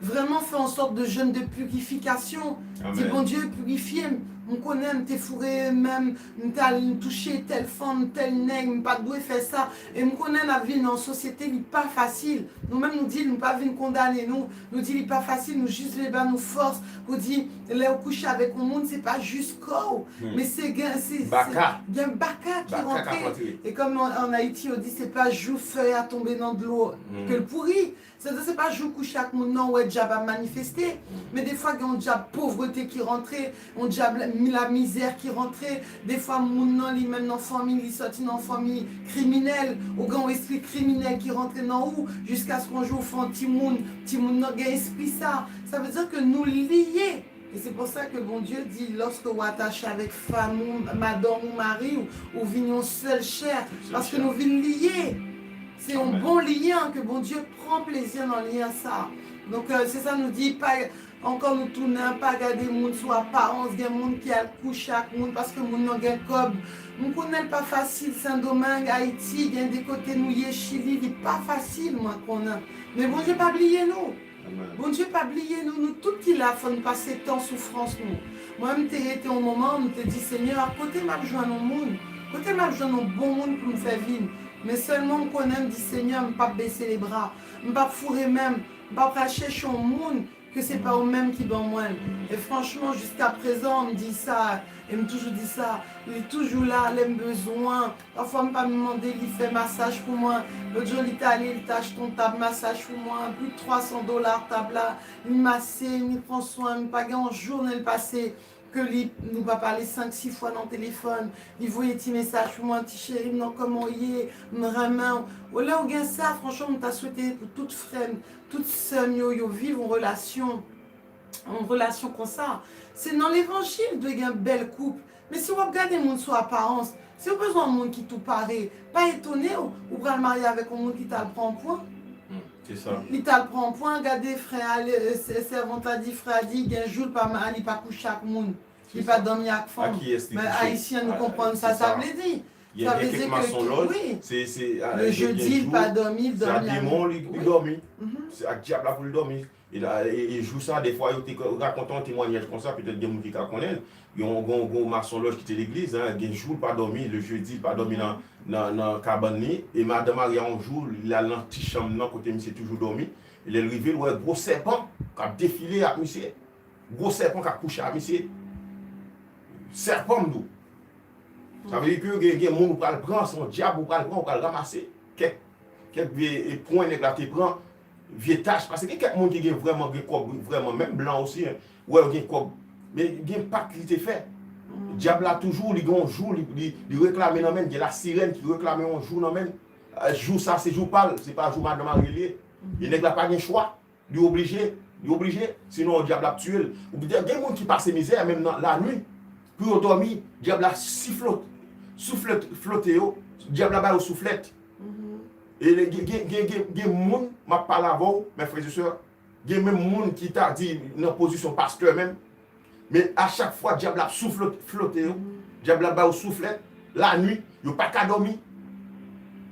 Vrèman fè yon sòt de jèn de pirifikasyon. Di, Bondye, pirifye m. M konnen m te foure men m, m t al touche tèl fanm, tèl nèg, m pa t dwe fè sa. E m konnen n ap viv nan yon sosyete, li pa fasil. Nou menm, nou di, nou pa vin kondane nou. Nou di, li pa fasil, nou jis vle ba nou fòs pou di, lè w kouche avèk yon moun, se pa jis kò w, men se gen, se, se gen baka ki rantre. E kòm an, an Ayiti, yo di, se pa jou fèy a tonbe nan dlo ke l pouri. Sètadi se pa jou kouche ak moun nan, ou wè dyab ap manifeste. Men defwa gen yon dyab povrete ki rantre, yon dyab mi- lamizè ki rantre. Defwa, moun nan li menm nan fanmi, li sòti nan fanmi kriminèl, ou gen yon espri kriminèl ki rantre nan ou, jiskaske yon jou ou fè yon timoun, timoun nan gen espri sa. Sa vle di ke nou lye. E se pou sa ke Bondye di, lòske ou atache avèk fanm ou, madanm ou, mari w, ou vin yon sèl chè, paske nou vin lye. Se yon bon lyen ke Bondye pran plezi nan lyen sa. Donk, euh, se sa nou di, pa, ankò nou tounen, pa gade moun sou aparans, gen moun ki al kouche ak moun paske moun nan gen kòb. M konnen l pa fasil, Sendomeng, Ayiti, gen de kote nou ye, Chili, li pa fasil, mwen konnen. Men Bondye pa bliye nou. Bondye pa bliye nou, nou tout ki la, fò n pase tan soufrans nou. Mwen, m te rete yon moman, m te di, Senyè, kote m ap jwenn yon moun? Kote m ap jwenn yon bon moun pou m fè vin? Men sèlman m konnen, m di, Senyè, m p ap bese lebra, m p ap foure men m, m pa pral chèche yon moun ke se pa ou menm ki ban mwen l. E franchman, jiska prezan, m di sa, e m toujou di sa, li toujou la lè m bezwen. Pafwa, m pa menm mande li fè masaj pou mwen. Lòt jou, li t ale, li t achte yon tab masaj pou mwen, plis de twa san dola tab la. Li mase, li pran swen m, pa gen yon jounen l pase ke li, nou pa pale senk, sis fwa nan telefòn. Li voye ti mesaj pou mwen, ti cheri m nan, kòman w ye? M renmen w. Olè ou gen sa, franchman, m ta swete pou tout frè m, tout sè m yo, yo viv yon relasyon, yon relasyon konsa. Se nan levanjil dwe gen bèl koup. Men si w ap gade moun sou aparans, si w bezwen yon moun ki tou pare, pa etone w, ou pral marye avèk yon moun ki t al pran pwen. Se sa. Li t al pran pwen, gade frè a, le- sè- sèvant la di, frè a di, gen jou l pa ma- li pa kouche ak moun. Li pa dòmi ak fanm. Men ayisyen, nou konprann sa sa vle di. Sa vle di ke wi. Le jedi, l pa dòmi, l dòmi ak. Se ak demon li dòmi. Se ak dyab la pou l dòmi. E, la, e, e jou sa, defwa, yo te rakonte yon temwanyaj konsa, petèt gen moun ki ka konnen l. Yon, yon, yon masonlòj ki te legliz, hein, gen jou l pa dòmi, le jedi, l pa dòmi nan, nan, nan kabann li. E madan Maria, yon jou, li al nan ti chanm nan, kote misye toujou dòmi. E lè l rive, l wè gwo sèpan k ap defile ak misye. Gwo sèpan k ap kouche ak misye. Sèpan, m di w. Sa vle di ke gen, gen moun ou pral pran, se yon dyab ou pral pran, ou pral ranmase. Kèk, kèk vye pwen nèg la te pran, vye tach. Paske gen kèk moun ki gen vrèman gen kòb, vrèman, menm blan osi, ou wè yo gen kòb. Men gen pak li te fè. Dyab la toujou, li gen yon jou, li, li, li reklame nan men l, gen lasirèn ki reklame yon jou nan men l. Jou sa, se jou pa l, se pa jou madan Marie li ye. E nèg la pa gen chwa. Li oblije, li oblije, sinon dyab la ap tiye l. Ou gen moun ki pase mizè, menm nan lanwi, pou yo dòmi, dyab la siflote, souflèt, flote yo, dyab la ba yo souflèt. E gen, gen, gen, gen, gen moun, m ap pale avè w, mes frères et sœurs, gen menm moun ki ta di nan pozisyon pastè menm, men a chak fwa dyab la ap souflèt, flote yo, dyab la ba yo souflèt, lanwi, yo pa ka dòmi.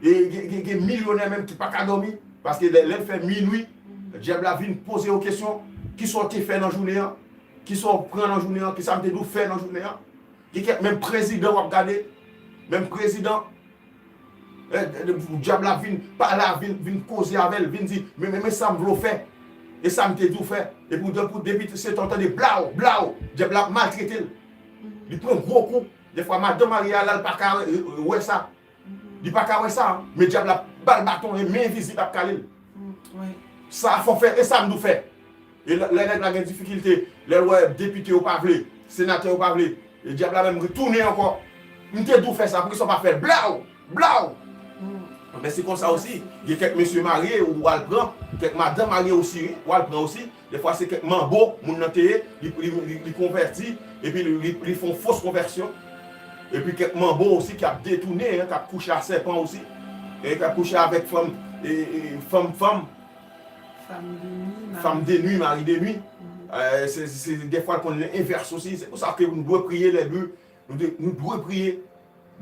E gen, gen, gen milyonè menm ki pa ka dòmi, paske lè, lè l fè minwi, dyab la vin poze yo kesyon, kisa w te fè nan jounen an? Kisa w pran nan jounen an? Kisa m te di w fè nan jounen an? Gen kèk menm prezidan w ap gade, menm prezidan, eh, eh, dyab la vin pale, vin, vin koze avè l, vin di, men, men, men sa m vle w fè, e sa m te di w fè. Epi w, depi se tan w tande blaw, blaw, dyab la ap maltrete l. Li pran gwo kou. Defwa, madan Maria la, l pa ka wè sa. Li pa ka wè sa, men dyab la ba l baton, e men envizib ap kale l. Sa fò fè, e sa m di w fè. E lè, lè nèg la gen difikilte, lè l wè depite yo pa vle, senatè yo pa vle, e dyab la menm retounen ankò. M te di w fè sa, poukisa w pa fè l? Blaw! Blaw! Men se konsa osi, gen kèk mesye marye ou al pran, kèk madan marye osi, wi, ou al pran osi. Defwa se kèk manbo moun nan te ye, li, li, li, li konvèti, epi li, li, li fè yon fos konvèsyon. Epi kèk manbo osi k ap detounen, k ap kouche a sèpan osi, e k ap kouche avèk fanm, e, e, fanm, fanm, fanm de nwi, mari de nwi. Eh, se, se, defwa l konn envès osi. Se pou sa ke nou dwe priye lè nou, nou dwe, nou dwe priye.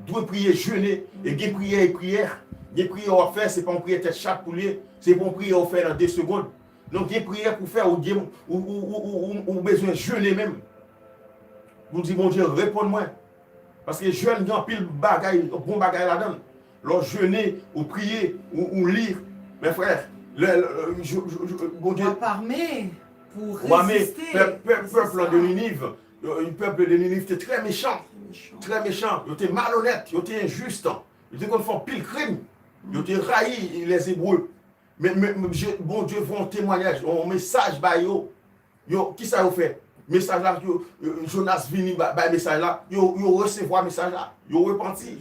Dwe priye, jene, e gen priyè e priyè. Gen priyè w ap fè, se pa yon priyè tèt chat pou l ye, se pa yon priyè w fè nan de segonn. Non, gen priyè pou fè, ou gen, ou, ou, ou, ou, ou, ou bezwen jene menm. Pou di, Bondye, reponn mwen. Paske jèn gen anpil bagay, bon bagay ladan l. Lè w jene, ou priye, ou, ou li, men frè, lè, lè, je, je, je, Bondye, w ap ame pou reziste. Pèp, pèp, pèp lan de Niniv, Yo, pèp de Niniv te trè mechan. Trè mechan. Yo te malonèt. Yo te enjis. Yo te konn fè anpil krim. Yo te rayi lèzebre. Men, men, men, Bondye voye yon temwayaj, yon mesaj ba yo. Yo, kisa yo fè? mesaj la, yo, yo, Jonas vini ba- bay mesaj la, yo, yo resevwa mesaj la, yo repanti.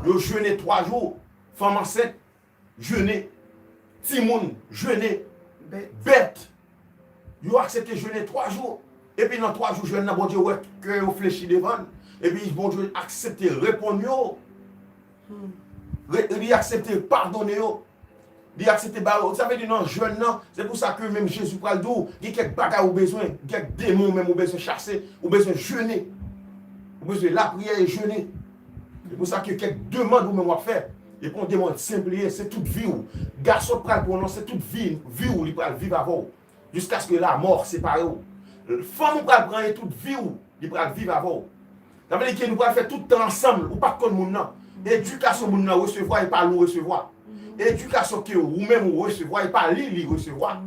Yo jene twa jou. Fanm ansent, jene. Timoun, jene. Bèt. Yo aksepte jene twa jou. Epi nan twa jou jèn nan, Bondye wè kè yo flechi devan l. Epi Bondye aksepte reponn yo. Re- li aksepte padone yo. Li aksepte ba yo. Sa vle di nan jèn nan, se pou sa ke menm Jezi pral di w, gen kèk bagay ou bezwen, gen kèk demon menm ou bezwen chase, ou bezwen jene. Ou bezwen lapriyè e jene. Se pou sa ke kèk demann ou menm w ap fè, e pa yon demann senp li ye, se tout vi w. Gason k pral pran w nan, se tout vi, vi w li pral viv avè w. Jiskaske lamò separe w. Fanm ou pral pran e tout vi w, li pral viv avè w. Sa vle di ke nou pral fè tout tan ansanm, ou pa t konn moun nan. Edikasyon moun nan resevwa, e pa li w resevwa. Edikasyon ke ou menm ou resevwa, e pa li li resevwa.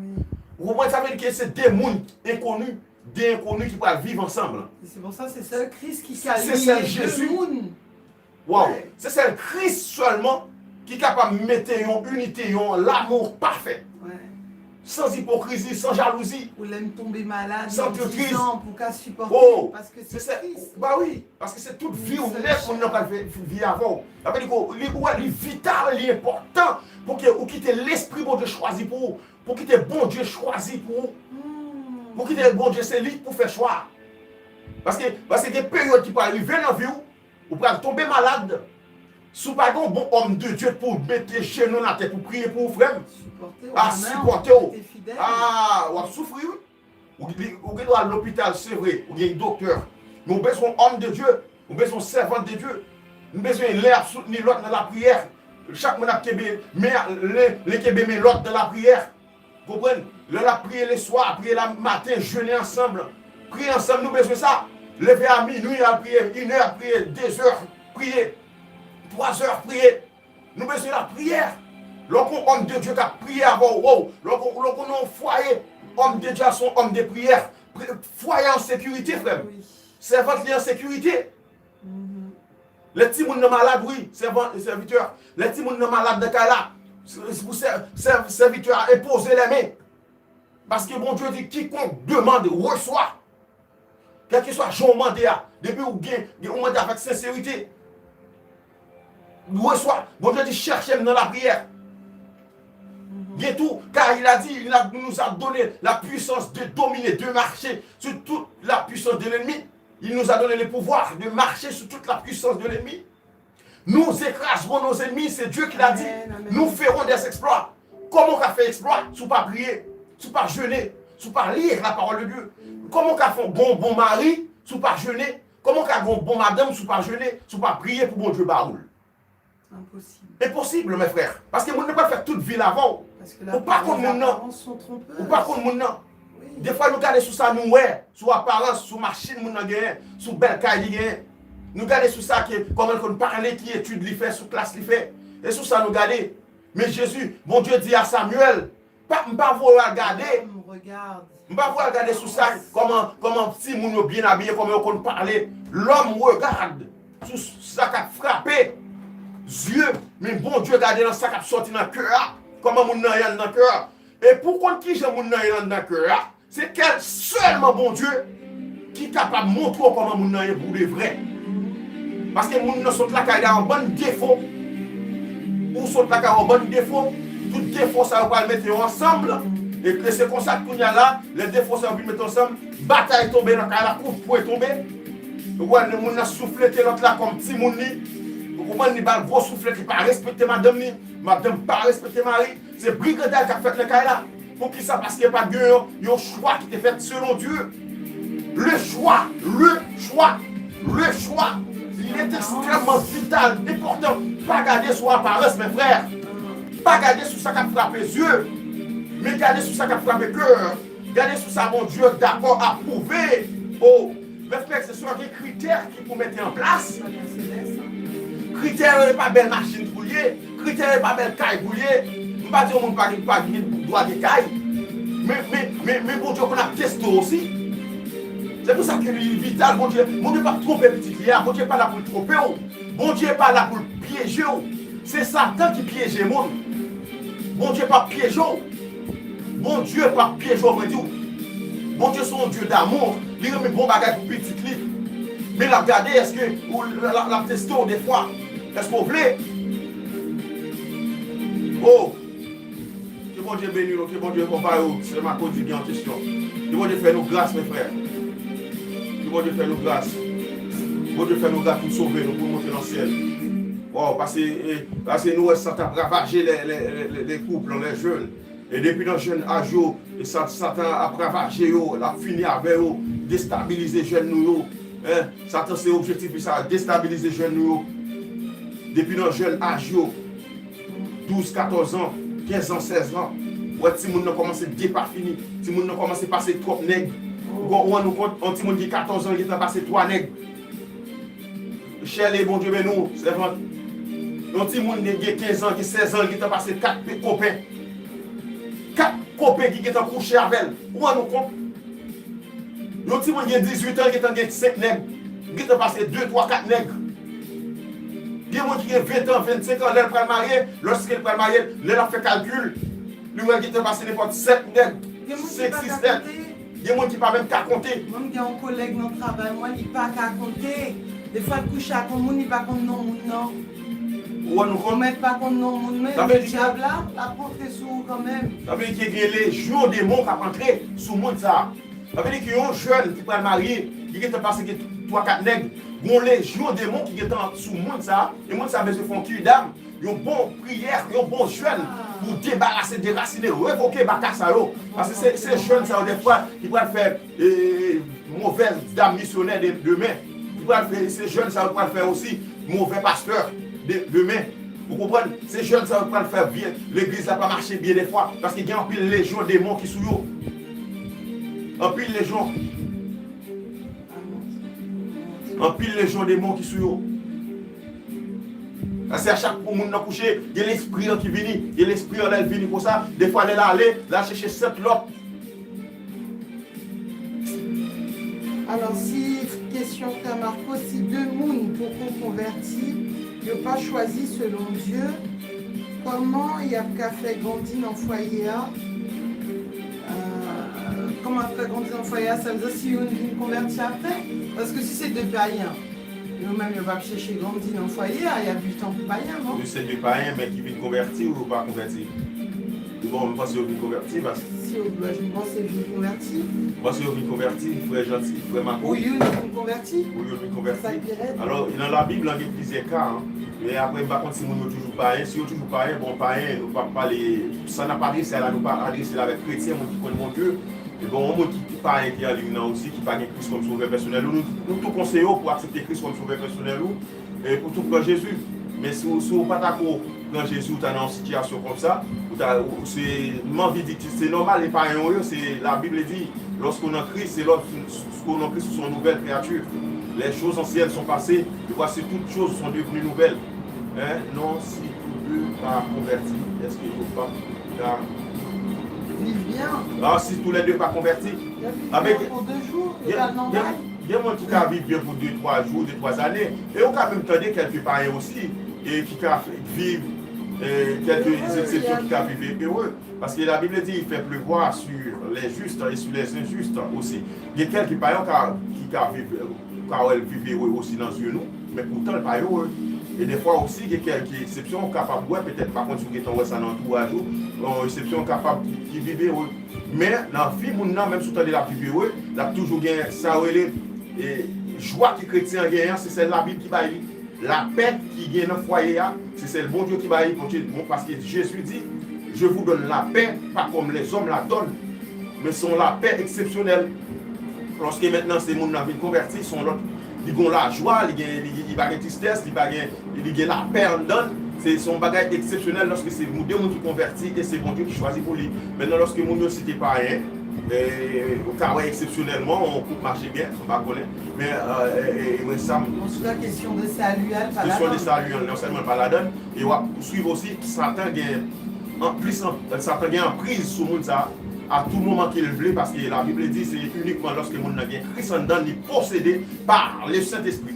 Ou konprann? Sa vle di ke se de moun enkoni, de enkoni ki pral viv ansanm. Se pou sa se sèl Kris ki ka liye de moun. Waw, se sèl Kris sèlman ki kapab mete yon inite, yon lamou pafè. San ipokrizi, san jalouzi. Ou lè m tonbe malad, san tritris. Pou ka sipòte, oh, paske se Kris. Ba wi, paske se tout vi w nèt moun nan pral vi avè w. Sa vle di ke li, ou wè, li vital, li enpòtan pou ke ou kite lespri Bondye chwazi pou ou, pou kite Bondye chwazi pou ou. Pou kite Bondye, se li pou fè chwa. Paske, paske gen peryòd ki pral rive nan vi w, ou pral tonbe malad. Si w pa gen yon bon òm de Dye pou mete jenou l atè pou priye pou ou, frè m, a sipòte w, a, w ap soufri, wi. Ou, li- ou gen dwa al lopital, se vre, ou gen doktè. Men ou bezwen yon òm de Dye, ou bezwen yon sèvant de Dye. Nou bezwen len ap soutni lòt nan lapriyè. Chak moun ap kenbe men, len, len kenbe men lòt nan lapriyè. Konprann? Lè l ap priye leswa, priye la maten, jene ansanm. Priye ansanm, nou bezwen sa. Leve a minwi, al priye, inè, priye, dezè, priye, twazè, priye. Nou bezwen lapriyè. Lè w gen yon òm de Dye k ap priye avè w, wow. Lè w gen, lè w gen yon fwaye, òm de Dye a se yon òm de priyè. Pri- Fwaye an sekirite, frè m. Sèvant li an sekirite. Lè timoun nan malad, wi, sèvan- sèvitè. Lè timoun nan malad nan kay la, se- se pou sè- sè- sèvitè a enpoze lè men. Paske Bondye di, quiconque demande, reçoit. Kèlkeswa jan w mande a, depi w gen, gen, ou mande avèk senserite, ou resevwa. Bondye di, chèche m nan lapriyè. Gen tou, car il a dit, il a- nous a donné la puissance de dominer, de marcher sur toute la puissance de l'ennemi. Il nous a donné le pouvoir de marcher sur toute la puissance de l'ennemi. Nous écraserons nos ennemis, c'est Dieu qui l'a dit. Amen, amen. Nous ferons des exploits. Kòman w ka fè eksplwa si w pa priye, si w pa jene, si w pa li la parole de Dieu? Kòman w ka fè yon bon, bon mari si w pa jene? Kòman w ka gen yon bon madanm si w pa jene, si w pa priye pou Bondye ba ou l? Enposib. Enposib, mes frères. Paske moun nan pral fè tout vi l avè w. Ou pa konn moun nan. Ou pa konn moun nan. Defwa nou gade sou sa nou wè, sou aparans, sou machin moun nan genyen, sou bèl kay li genyen. Nou gade sou sa ke, kòman l konn pale, ki etid li fè, sou klas li fè. E sou sa nou gade. Men Jezi, Bondye di a Samyèl, pa, m pa voye w al gade. M pa voye w al gade sou sa, kòman, kòman timoun yo byen abiye, kòman yo konn pale. L'homme regarde sou sa k ap frape zye, men Bondye gade nan sa k ap sòti nan kè a. Kòman moun nan ye anndan kè a. E pou w konn kijan moun nan ye anndan kè a, se kèl sèlman Bondye ki kapab montre w kòman moun nan ye pou de vrè. Paske moun nan sot lakay la yon bann defo. Ou sot lakay yon bann defo. Tout defo sa yo pral mete yo ansanm. E, e se konsa kounye a la, lè defo sa yo vin mete ansanm, batay tonbe nan kay la, kout pwen tonbe. Ou wè, lè moun nan souflete lòt la kòm timoun li. Ou konprann, li ba l gwo souflèt, li pa respekte madanm li. Madanm pa respekte mari. Se brigandaj k ap fèt nan kay la. Poukisa? Paske pa t gen yon, yon chwa ki te fèt selon Dye. Le choix, le choix, le choix. Il est extrêmement vital, enpòtan. Pa gade sou aparans, mes frères. Pa gade sou sa k ap frape zye. Men gade sou sa k ap frape kè. Gade sou sa Bondye dakò, apwouve. O, mes frères, se swa gen kritè ki pou mete an plas. Kritè yo, e pa bèl machin pou l ye. Kritè yo, e pa bèl kay pou l ye. M pa di yon moun pa gen, pa gen dwa gen kay. Men, men, men, men Bondye konn ap teste w osi. Se pou sa ke li vital, Bondye, Bondye p ap twonpe pitit li a. Bondye pa la pou l twonpe w. Bondye pa la pou l pyeje w. Se Satan ki pyeje moun. Bondye p ap pyeje w. Bondye p ap pyeje w, mwen di w. Bondye se yon Dye damou, li renmen bon bagay pou pitit li. Men l ap gade èske ou l ap teste w defwa. Èske w vle? Oh! Ke Bondye beni nou, ke Bondye konpare w, sè Marco di gen yon kesyon. Ke Bondye fè nou gras, men frè. Ke Bondye fè nou gras. Bondye fè nou gras pou l sove nou, pou l monte nan syèl. Waw, pase, eh, pase nou wè Satan ap ravaje lè, lè, lè, lè, lè koup, lè jèn. E depi nan jèn aj yo, e sa, Satan ap ravaje yo, l ap fini avè yo, destabilize jèn nou yo. Hein? Satan se objektif li sa, destabilize jèn nou yo. Depi nan jèn aj yo, douz, katòz an, kenz an, sèz an, ou wè timoun nan kòmanse depafini. Timoun nan kòmanse pase twòp nèg. Ou rann ou kont, yon timoun ki katòz an, li gentan pase twa nèg. Chèle, Bondye beni w, sèvant. Yon timoun gen, gen kenz an, gen sèz an, li gentan pase kat pe-, kopen. Kat kopen ki gentan kouche avè l. Ou rann ou kont? Yon timoun gen dizuit an, li gentan gen senk nèg. Li gentan pase de, twa, kat nèg. Gen moun ki gen ven an, vennsenk an, lè l pral marye, lòske l pral marye, lè l ap fè kalkil, li wè l gentan pase nenpòt sèt nèg, senk, sis nèg. Gen moun ki pa menm ka konte. Mwen, m gen yon kolèg nan travay mwen, li pa ka konte. Defwa, l kouche ak yon moun, li pa konn non moun nan. Ou wè nou kont? Ou mèt pa konn non moun, men dyab la, l ap rantre sou ou kanmenm. Sa vle di ke gen lejyon demon k ap antre sou moun sa a. Sa vle di ke yon jèn ki pral marye, li gentan pase gen twa, kat nèg, gen yon lejyon demon ki gentan sou moun sa a, e moun sa a bezwen fè yon kidam. Yon bon priyè, yon bon jèn pou debarase, derasine, revoke baka sa yo. Paske se, se jèn sa yo defwa ki pral fè, e, movèz dam misyonè de, demen. Ki pral fè, se jèn sa yo ki pral fè osi movè pastè de, demen. Ou konprann? Se jèn sa yo ki pral fè vye, legliz la pa mache byen defwa. Paske gen anpil lejyon demon ki sou yo. Anpil lejyon. Anpil lejyon demon ki sou yo. Paske a chak kou moun nan kouche, gen lespri an ki vini. Gen lespri an lè l vini konsa, defwa lè l ale, l al chèche sèt lòt. Alò, si kesyon frè Marco, si de moun poko konvèti, yo pa chwazi selon Dye, kòman y ap ka fè grandi nan fwaye a? Euh, kòman y ap fè grandi nan fwaye a? Sa vle di si youn vin konvèti apre? Paske si se de payen, yo menm yo p ap chèche grandi nan fwaye a, y ap viv tankou payen, non? Wi, se de payen, men ki vin konvèti ou yo pa konvèti? Bon, m panse yo vin konvèti, paske si yo, m panse yo vin konvèti. M panse yo vin konvèti, frè Janti, frè Mako. Pou youn vin konvèti. Pou youn vin konvèti. Sa k pi rèd. Alò, nan Labib la, gen plizyè ka, hein. Men apre, m pa konn si moun yo toujou payen. Si yo toujou payen, bon, payen, nou p ap pale, sa n ap adrese a la, nou pa adrese l avèk kretyen, moun ki konn Bondye. E bon, yon moun ki, ki payen ki an liy nan osi, ki pa gen Kris kòm sovè pèsonèl ou, nou, nou tou konseye w pou aksepte Kris kòm sovè pèsonèl ou, e pou tou pran Jezi. Men si w, si w pa ta ko pran Jezi, ou ta nan yon sitiyasyon kòmsa, ou ta, ou, se, m anvi di, se nòmal, e payen yo, se, Labib di, lorsqu'on est en Christ, c'est lorsqu'on est en Christ, c'est une nouvelle créature. Les choses anciennes sont passées, et voici toutes choses sont devenues nouvelles. Hein? Non, si tou de pa konvèti, èske yo p ap ka viv byen? Ah, si tou lè de pa konvèti. Y ap viv byen pou de jou, e pa nòmal. Gen moun ki ka viv byen pou de, twa jou, de, twa zane. E ou ka menm tande kèlke payen osi, e ki ka viv, e, kèlke eksepsyon, ki ka viv ere. Paske Labib di, il fait pleuvoir sur les justes et sur les injustes aussi. Gen kèlke payen ka, ki ka viv, ou ka wè l viv ere osi nan zye nou, men poutan l pa ere. E defwa osi, gen kèlke eksepsyon, ou kapab wè, petèt, m pa konn si w gentan wè sa nan antouraj ou, yon eksepsyon kapab ki, ki viv ere. Men, nan vi moun nan, menm si w tande l ap viv ere, l ap toujou gen sa yo rele, e, jwa ke kretyen an genyen an, se sèl Labib ki bay li. Lapè ki gen nan fwaye a, se sèl Bondye ki bay li, Bondye, bon, paske Jezi di, Je vous donne la paix, pas comme les hommes la donnent. Men se yon lapè eksepsyonèl. Lòske mentnan se moun nan vin konvèti, se yon lòt, li gen lajwa, li gen, li, li pa gen tristès, li pa gen, li gen lapè anndan l. Se, se yon bagay eksepsyonèl lòske se moun, de moun ki konvèti e se Bondye ki chwazi pou li. Mentnan, lòske moun yo si te payen, e, ou ka wè eksepsyonèlman, yon koup mache byen, m pa konnen. Men, e, e, e, mwen sa m... Antouka, kesyon de sali a, l pa ladan. Kesyon de sali a, non sèlman l pa ladan, e w ap swiv osi, Satan gen an plis, an, Satan gen anpriz sou moun sa a, a tou moman ke l vle, paske Labib di se inikman lòske moun nan gen Kris anndan l, li posede pa le Sentespri.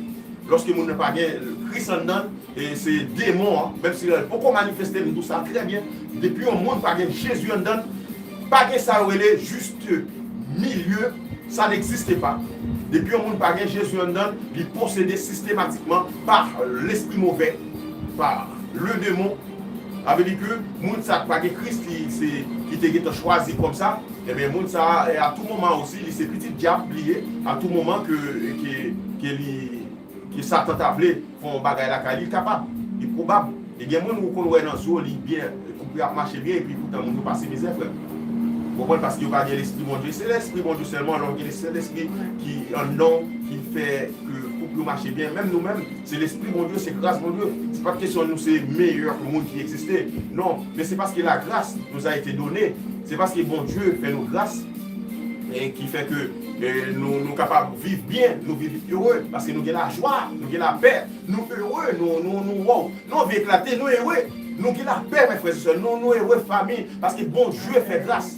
Lòske moun nan pa gen Kris anndan l, e se demon an, menm si l poko manifeste, m di w sa trè byen, depi yon moun pa gen Jezi anndan l, pa gen sa yo rele juste milieu, ça n'existe pas. Depi yon moun pa gen Jezi anndan l, li posede sistematikman pa lespri movè, pa le demon. Sa vle di ke moun sa k pa gen Kris ki, se, ki te gentan chwazi kòm sa, ebyen, moun sa a, à tout moment aussi, li se pitit dyab li ye, à tout moment ke, ke, ke li, ke Satan ta vle fè yon bagay lakay li, li kapab, li pwobab. E gen moun ou konn wè nan zo li byen, koup yo ap mache byen, epi poutan moun yo pase mizè, frè m. Ou konprann? Paske yo pa gen lespri Bondye. Se lespri Bondye sèlman, lè w gen Sentespri ki anndan w, ki fè ke koup yo mache byen. Menm nou menm, se lespri Bondye, se gras Bondye. Se pa kesyon nou se meyè ke moun ki egziste. Non, men se paske la grâce nous a été donnée. Se paske Bondye fè nou gras, e ki fè ke, e, nou, nou kapab viv byen, nou viv ere, paske nou gen lajwa, nou gen lapè, nou ere, nou, nou, nou, wow, nou anvi eklate, nou ere, nou gen lapè, mes frères et sœurs, nou, nou ere fanmi, paske Bondye fè gras,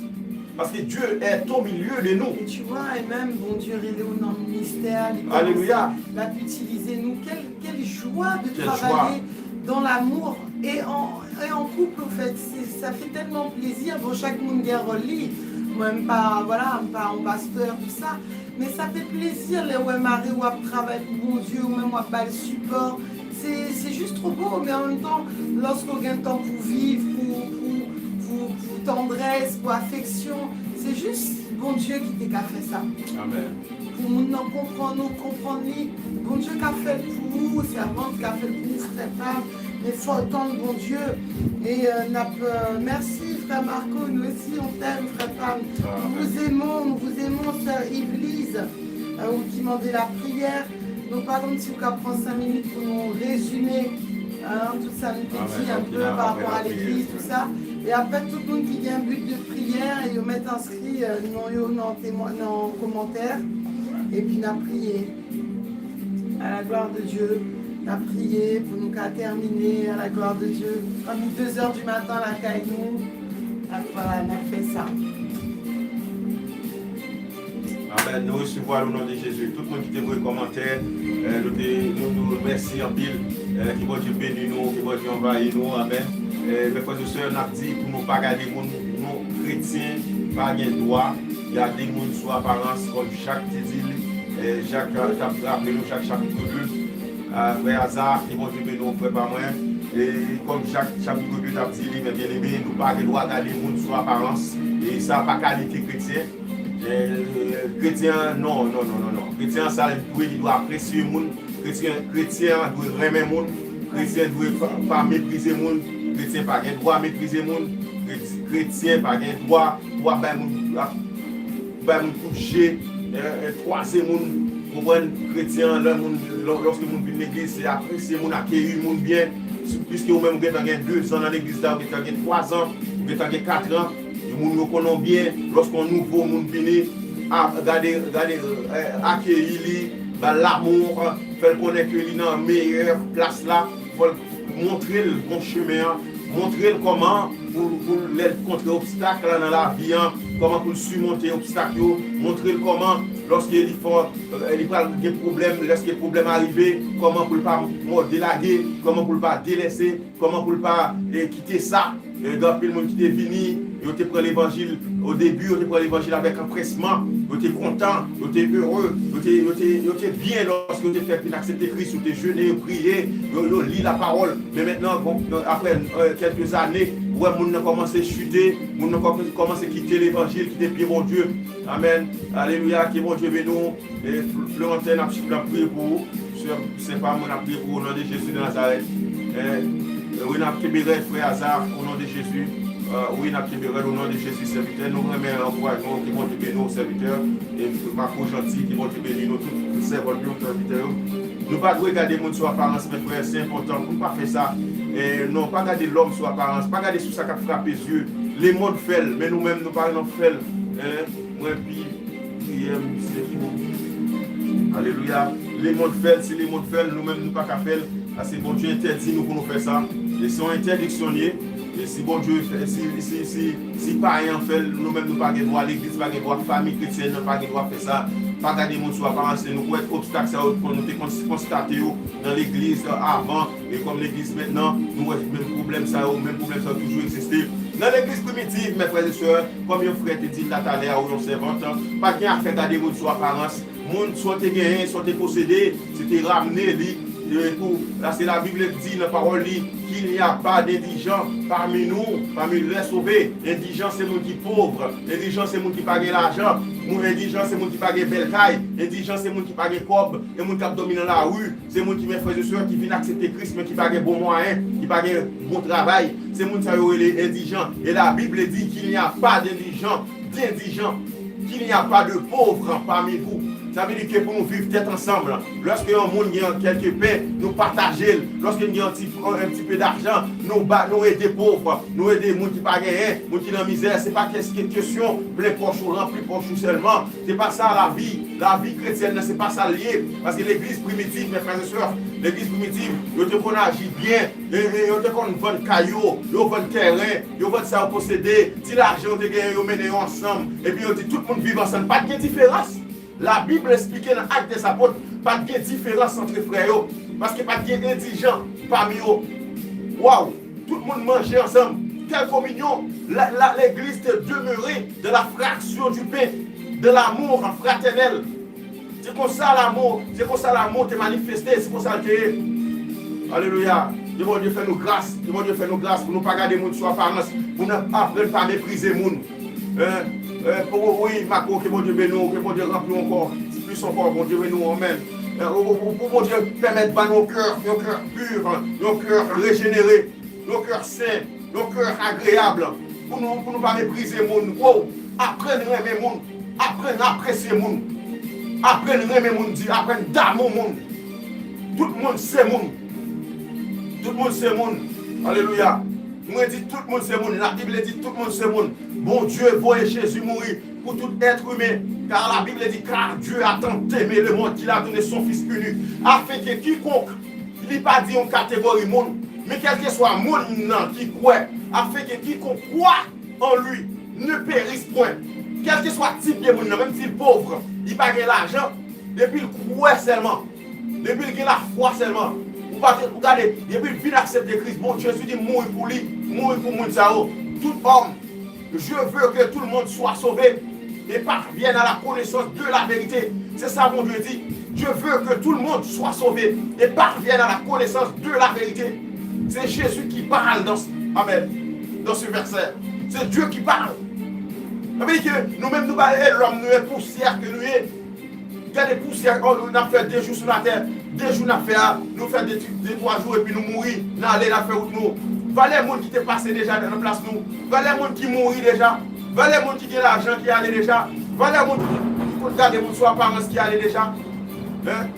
paske Dieu est au milieu de nous. Et tu vois, et même Bondye rele w nan ministè, li Alelouya. Kòmanse, l ap itilize nou. Quelle, quelle joie de travailler dans l'amour et en, et en couple, en fait. C'est, ça fait tellement plaisir. Bon, chak moun gen ròl li. Mwen, m pa, voilà, m pa yon pastè, tout ça. Men sa fè plezi lè w wè mari w ap travay pou Bondye, ou menm w ap ba l sipò. Se, se jis two bo, men an menm tan, lòske w gen tan pou viv, pou, pou, pou, pou tandrès, pou afeksyon, se jis Bondye ki te ka fè sa. Amèn. Pou moun nan konprann ou, konprann li, Bondye ka fè l pou ou, sèvant ka fè l pou ou, frè pa m, men fò w tann Bondye. E, euh, n ap, euh, mèsi, frè Marco, nous aussi, on t'aime, frè pa m. Nous vous aimons, nous vous aimons, sœur Yvelise, euh, ou ki mande la prière. Nou pa konn si w ka pran senk minit pou nou rezime, hein, tout sa nou te di un peu par rapport à l'église, tout ça. E apre, tout moun ki gen but de prière, yo mèt enskri, euh, non yo nan temwa-, nan kòmantè. Epi n ap priye. À la gloire de Dieu, n ap priye pou nou ka tèmine. À la gloire de Dieu. Fanmi, deux heures du matin lakay nou. Ak, voilà, n ap fè sa. Amèn. Nou resevwa l o non de Jezi. Tout moun ki te voye kòmantè, eh, nou te, nou, nou remèsi anpil. Eh, ke Bondye beni nou, ke Bondye anvayi nou. Amèn. Eh, mes frères et sœurs, n ap di pou nou pa gade moun, nou kretyen pa gen dwa gade moun sou aparans, kòm Jak te di li, eh, Jak, eh, t ap raple nou, Jak chapit de, ah, frè Aza, ke Bondye beni w, frè pa mwen. E kòm Jak chapit de t ap di li, men byeneme, nou pa gen dwa gade moun sou aparans. E sa pa kalite kretyen. Eh, kretyen an, non, non, non, non, non. Kretyen an, sa l dwe, li dwe apresye moun. Kretyen, kretyen an dwe renmen moun. Kretyen dwe pa, pa meprize moun. Kretyen pa gen dwa meprize moun. Kret-, kretyen pa gen dwa pou ap bay moun, ap bay moun kout je, eh, eh, kwaze moun. Konprann? Kretyen an, lè moun, lò-, lòske moun vin legliz, se apresye moun, akeyi moun byen. Piske ou menm ou gentan gen dezan nan legliz la, ou gentan gen twazan, ou gentan gen katran. Moun yo konnen w byen, lòske yon nouvo moun vini, a, gade, gade, eh, akeyi li, ba l lamou, fè l konnen ke li nan meyè plas la, fò l montre l bon chemen an, montre l kòman pou, pou lè l kontre obstak la nan lavi an, kòman pou l simonte obstak yo, montre l kòman lòske li fò, eh, li pral gen pwoblèm, lèske pwoblèm arive, kòman pou l pa mò delage, kòman pou l pa delèse, kòman pou l pa, eh, kite sa. Eh, gen anpil moun ki te vini, yo te pran levanjil, o debi, yo te pran levanjil avèk anprèsman, yo te kontan, yo te ere, yo te, yo te, yo te byen lòske yo te fèk vin aksepte Kris, yo te jene, yo priye, yo, yo li lapawòl. Men mentnan, bon, apre, eh, kèlke zane, ou wè moun nan kòmanse chite, moun nan kòm-, kòmanse kite levanjil, kite pye Bondye. Amèn. Alelouya, ke Bondye beni w. E Fl-, Florentin, n ap, n ap priye pou ou. Sè, sè pa mwen, n ap priye pou ou, o non de Jezi de Nazarèt. E, e wi, n ap kenbe rèd, frè Aza, o non de Jezi. E, wi, n ap kenbe rèd, o non de Jezi, sèvitè. Nou renmen ankourajman w, ke Bondye beni w, sèvitè. E Marco Jeanty, ke Bondye beni nou tout, tout sèvant yo, sèvitè yo. Nou pa dwe gade moun sou aparans, men frè, se enpòtan pou n pa fè sa. E, non, pa gade lòm sou aparans, pa gade sou sa k ap frape zye. Lemonn fè l, men nou menm, nou pa nan fè l. E, mwen pi Priyè m se pou. Alelouya. Lemonn fè l, si lemonn fè l, nou menm nou pa ka fè l. Paske Bondye entèdi nou pou nou fè sa. E se yon entèdiksyon l ye. E si Bondye fè, si, si, si, si payen an fè l, nou menm nou pa gen dwa, legliz pa gen dwa, fanmi kretyèn nan pa gen dwa fè sa. Pa gade moun sou aparans, e nou kwè obstak sa yo, nou te konn konstate yo nan legliz avan, e kòm legliz mentnan, nou wè menm pwoblèm sa yo, menm pwoblèm sa yo toujou egziste. Nan legliz primitiv, mè frè e sè, kòm yon frè te di l la talè a, ou yon sèvant, pa gen afè gade moun sou aparans. Moun, sa w te genyen, sa w te posede, se te ramne li, e, pou, paske Labib di nan pawòl li, qu'il n'y a pas d'indigent parmi nous, parmi les sauvés. Endijan se moun ki pòv, endijan se moun ki pa gen lajan, moun endijan se moun ki pa gen bèl kay, endijan se moun ki pa gen kòb, e moun k ap dòmi nan lari. Se moun ki, mè frè e sè, ki vin aksepte Kris, men ki pa gen bon mwayen, ki pa gen bon travay. Se moun sa yo rele endijan. E Labib di, qu'il n'y a pas d'indigent, d'indigent, qu'il n'y a pas de pauvre parmi vous. Sa vle di ke pou nou viv tèt ansanm, lòske yon moun gen kèlke pen, nou pataje l. Lòske n gen yon ti, yon ti pe dajan, nou ba, nou ede pòv, nou ede moun ki pa genyen, moun ki nan mizè. Se pa kèske kesyon plen pòch ou, ranpli pòch ou sèlman. Se pa sa lavi. Lavi kretyèn nan, se pa sa l ye. Paske legliz primitiv, mè frè e sè, legliz primitiv, yo te konn aji byen. E, e, yo te konn vann kay yo, yo vann tèren, yo vann sa yo posede. Ti lajan yo te genyen, yo mennen yo ansanm. Epi yo di tout moun viv ansanm. Pa t gen diferans. Labib esplike nan Actes des Apôtres, pa t gen diferans antre frè yo. Paske pa t gen endijan pami yo. Waw! Tout moun manje ansanm. Quelle communion! La, la, l'église te demeurait de la fraction du pain, de l'amour fraternel. Se konsa lanmou, se konsa lanmou te manifeste, se konsa l te ye. Alelouya. Ke Bondye fè nou gras, ke Bondye fè nou gras pou nou pa gade moun sou aparans, pou nou aprann pa meprize moun. Hein? Hein, pou, wi, Mako, ke Bondye beni w, ke Bondye ranpli w ankò, plis ankò, Bondye beni w, amèn. Hein, pou, pou, pou Bondye pèmèt ban nou yon kè, yon kè pi, yon kè rejenere, yon kè sen, yon kè agreyab, pou nou, pou nou pa meprize moun. Wow, aprann renmen moun, aprann apresye moun, aprann renmen moun, di, aprann damou moun. Tout moun se moun. Tout moun se moun. Alelouya. Mwen di tout moun se moun. Labib di tout moun se moun. Bondye voye Jezi mouri pour tout être humain. Car la Bible dit, car Dieu a tant aimé le monde qu'il a donné son Fils unique, afin que quiconque li pa di yon kategori moun, men kèlkeswa moun nan ki kwè, afin que quiconque croit en lui ne périsse point. Kèlkeswa tip de moun nan, menm si l pòv, li pa gen lajan, depi l kwè sèlman, depi l gen lafwa sèlman, ou pa ou gade, depi l vin aksepte Kris, bon, Jezi di mouri pou li, mouri pou moun sa yo. Tout homme, je veux que tout le monde soit sauvé et parvienne à la connaissance de la vérité. C'est ça, Bondye di. Je veux que tout le monde soit sauvé et parvienne à la connaissance de la vérité. C'est Jésus qui parle dans, amen, dans ce verset. C'est Dieu qui parle. Sa vle di ke nou menm nou pa e lòm, nou e pousyè ke nou ye. Gade pousyè, oh, n ap fè de jou sou latè, de jou n ap fè a, nou fè de, de twa jou epi nou mouri, n ale, n ap fè wout nou. Valè moun ki te pase deja nan plas nou, valè moun ki mouri deja, valè moun ki gen lajan ki ale deja, valè moun ki, ki konn gade moun sou aparans ki ale deja. Hein?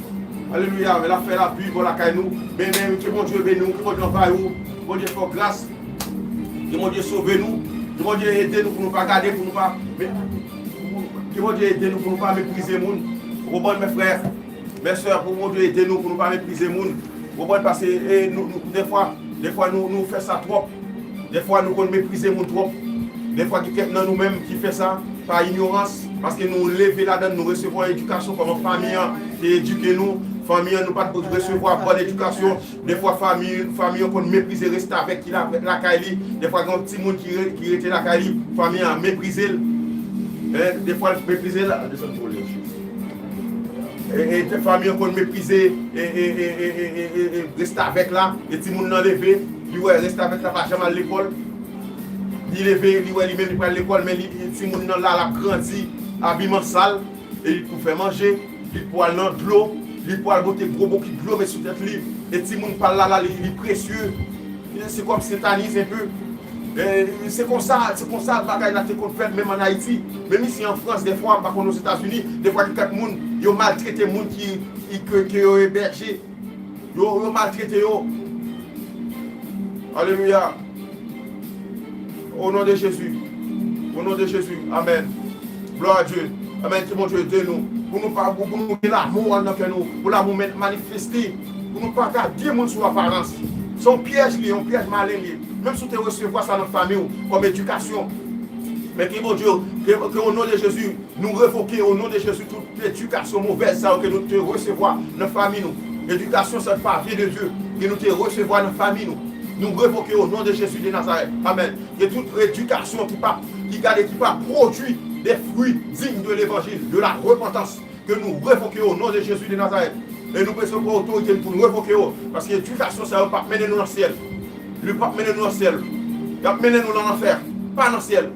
Alelouya, men l ap fè lapli bò lakay nou. Men, men, ke Bondye beni w, ke Bondye anvayi w, Bondye fè w gras. Ke Bondye sove nou. Ke Bondye ede nou pou nou pa gade, pou nou pa, men, ke Bondye ede nou pou nou pa meprize moun. Ou konprann, mè frè, mè sè, pou Bondye ede nou pou nou pa meprize moun. Ou konprann, paske, e, nou, nou, defwa, defwa nou, nou fè sa twòp. Defwa nou konn meprize moun twòp. Defwa gen kèk nan nou menm ki fè sa pa inyorans, paske nou leve ladan, nou resevwa edikasyon kòman fanmi an te edike nou. Fanmi an, nou pa t resevwa bòn edikasyon. Defwa fanmi, fanmi an konn meprize restavèk ki la, lakay li. Defwa gen yon timoun ki re-, ki rete lakay li, fanmi an meprize l. Hein, defwa l meprize l. E, e, te fanmi an konn meprize, e, e, restavèk la. E timoun nan leve, li wè restavèk la pa janm al lekòl. Li leve, li wè li menm li pral lekòl, men li, timoun nan la, l ap grandi, abiman sal, e li pou fè manje, li pou al nan dlo, li pou al bote gwo bokit dlo met sou tèt li. E timoun pa l la, la, li, li presye. Se kòm se tanis enpe. E, se konsa, se konsa bagay la te konn fèt menm ann Ayiti. Menm isi an Frans, defwa, m pa konn Ozetazini, defwa gen kèk moun, yo maltrete moun ki, ki, ke, ke yo ebèje. Yo, yo maltrete yo. Alelouya. O non de Jezi. O non de Jezi. Amèn. Glwa a Dye. Amèn. Ke Bondye ede nou. Pou nou pa, pou, pou nou gen lanmou anndan kè nou. Pou lanmou men-, manifeste. Pou nou pa gade moun sou aparans. Se yon pyèj li ye, yon pyèj malen li ye. Menm si w te resevwa sa nan fanmi w kòm edikasyon. Men ke Bondye, ke, ke o non de Jezi, nou revoke o non de Jezi tout edikasyon movèz sa yo ke nou te resevwa nan fanmi nou. Edikasyon sa pa vyen de Dye, ke nou te resevwa nan fanmi nou. Nou revoke o non de Jezi de Nazarèt. Amèn. Ke tout edikasyon ki pa, ki gade, ki pa pwodui de fwi dign de levanjil, de la repantans, ke nou revoke o non de Jezi de Nazarèt. E nou bezwen pran otorite n pou n revoke yo. Paske edikasyon sa yo p ap mennen nou nan syèl. Li p ap mennen nou nan syèl. Y ap mennen nou nan lanfè, pa nan syèl.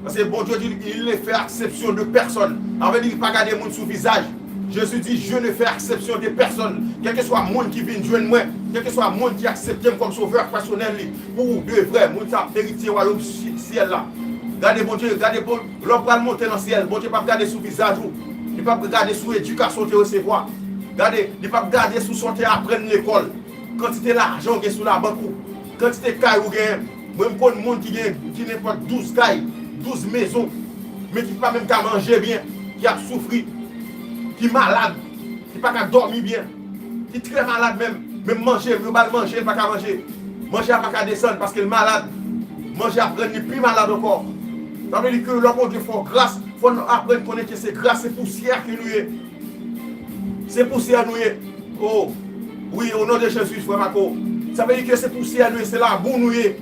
Paske Bondye di, il ne fait exception de personne. Sa vle di, li pa gade moun sou vizaj. Jezi di, je ne fais exception de personne. Kèlkeswa moun ki vin jwenn mwen, kèlkeswa moun ki aksepte m kòm sovè pèsonèl li, pou de vrè, moun sa ap eritye wayòm si-, syèl la. Gade Bondye, gade bon, lè w pral monte nan syèl, Bondye p ap gade sou vizaj ou. Li p ap gade sou edikasyon w te resevwa. Gade, li p ap gade sou sa w te aprann lekòl. Kantite lajan w gen sou labank ou. Kantite kay ou genyen. Mwen, m konn moun ki gen, ki nenpòt douz kay, douz mezon, men ki pa menm ka manje byen, ki ap soufri, ki malad, ki pa ka dòmi byen, ki trè malad menm. Menm manje, yo ba l manje, l pa ka manje. Manje a pa ka desann paske l malad. Manje ap rann li pi malad ankò. Sa vle di ke lè Bondye fè w gras, fò n aprann konnen ke se gras, se pousyè ke nou ye. Se pousyè nou ye. Oh, wi, o non de Jezi, frè Marco. Sa vle di ke se pousyè nou ye, se labou nou ye.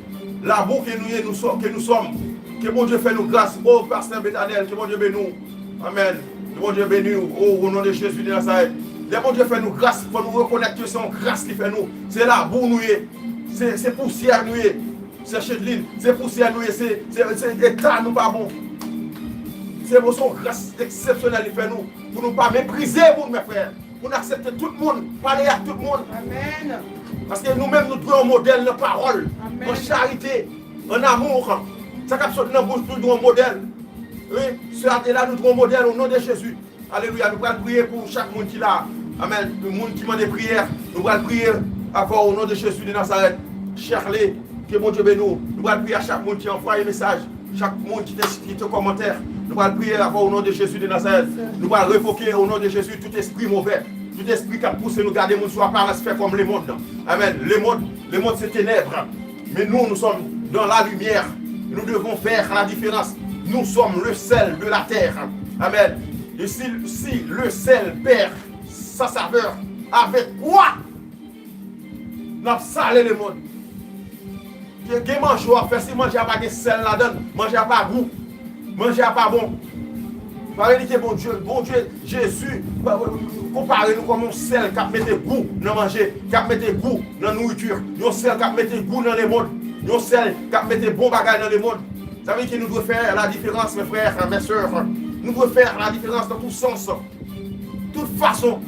Labou ke nou ye, nou sò-, ke nou sòm. Ke Bondye fè nou gras. Oh, pastè Betanèl, ke Bondye beni w. Amèn. Ke Bondye beni w. Oh, o non de Jezi de Nazarèt. Lè Bondye fè nou gras, fò nou rekonèt ke se yon gras li fè nou. Se labou nou ye. Se, se pousyè nou ye. Sè Chedlin, se pousyè nou ye, se, se, se eta nou pa bon. Se bon, se yon gras eksepsyonèl li fè nou, pou nou pa meprize moun, mè frè. Pou n aksepte tout moun, pale ak tout moun. Amèn. Paske nou menm, nou dwe yon modèl nan pawòl, Amèn. Nan charite, an amou. Sa k ap sot nan bouch nou dwe yon modèl. Wi, sè Adela, nou dwe yon modèl, o non de Jezi. Alelouya. Nou pral priye pou chak moun ki la. Amèn. Moun ki mande priyè, nou pral priye avè w o non de Jezi de Nazarèt. Chèle, ke Bondye beni w. Nou pral priye a chak moun ki anvwaye mesaj, chak moun ki te, ki te kòmantè. Nou pral priye avè w o non de Jezi de Nazarèt. Nou pral revoke o non de Jezi tout espri movè, tout espri k ap pouse nou gade moun sou aparans, fè kòm lemonn. Amèn. Lemonn, lemonn se tenèb. Mais nous, nous sommes dans la lumière. Nous devons faire la différence. Nous sommes le sel de la terre. Amen. Et si, si le sel perd sa saveur, avec quoi n ap sale lemonn? Gen, gen manje w ap fè, si manje a pa gen sèl ladan l, manje a pa gou, manje a pa bon. Sa vle di ke Bondye, Bondye, Jezi, konpare nou kòm yon sèl k ap mete gou nan manje, k ap mete gou nan nouriti, yon sèl k ap mete gou nan lemonn, yon sèl k ap mete bon bagay nan lemonn. Sa vle di ke nou dwe fè ladiferans, mes frères, mes sœurs. Nou dwe fè ladiferans nan tout sans, tout fason.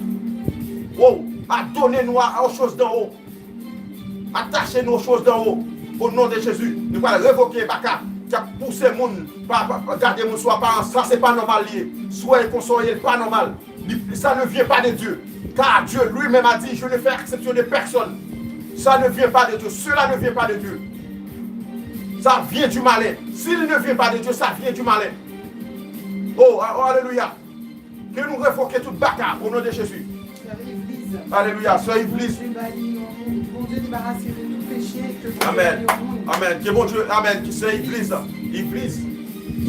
Oh, adonne nou a, aux choses d'en haut. Attache nou aux choses d'en haut. O non de Jezi, nou pral revoke baka k ap pouse moun pa, pa, pa gade moun sou aparans. Sa se pa nòmal li ye. Si w wè l konsa w ye, l pa nòmal. Li, ça ne vient pas de Dieu. Car Dieu lui-même a dit, je ne fais exception de personne. Ça ne vient pas de Dieu. Cela ne vient pas de Dieu. Ça vient du malin. S'il ne vient pas de Dieu, ça vient du malin. Oh, a-, oh, alelouya. Ke nou revoke tout baka, o non de Jezi. Sè Yvelis. Alelouya, sè Yvelis. Bondye ba li yon moun. Bondye debarase nou de tout peche, ke Bondye ba li yon moun. Amèn. Ke Bondye, amèn, ke sè Yvelis, Yvelis.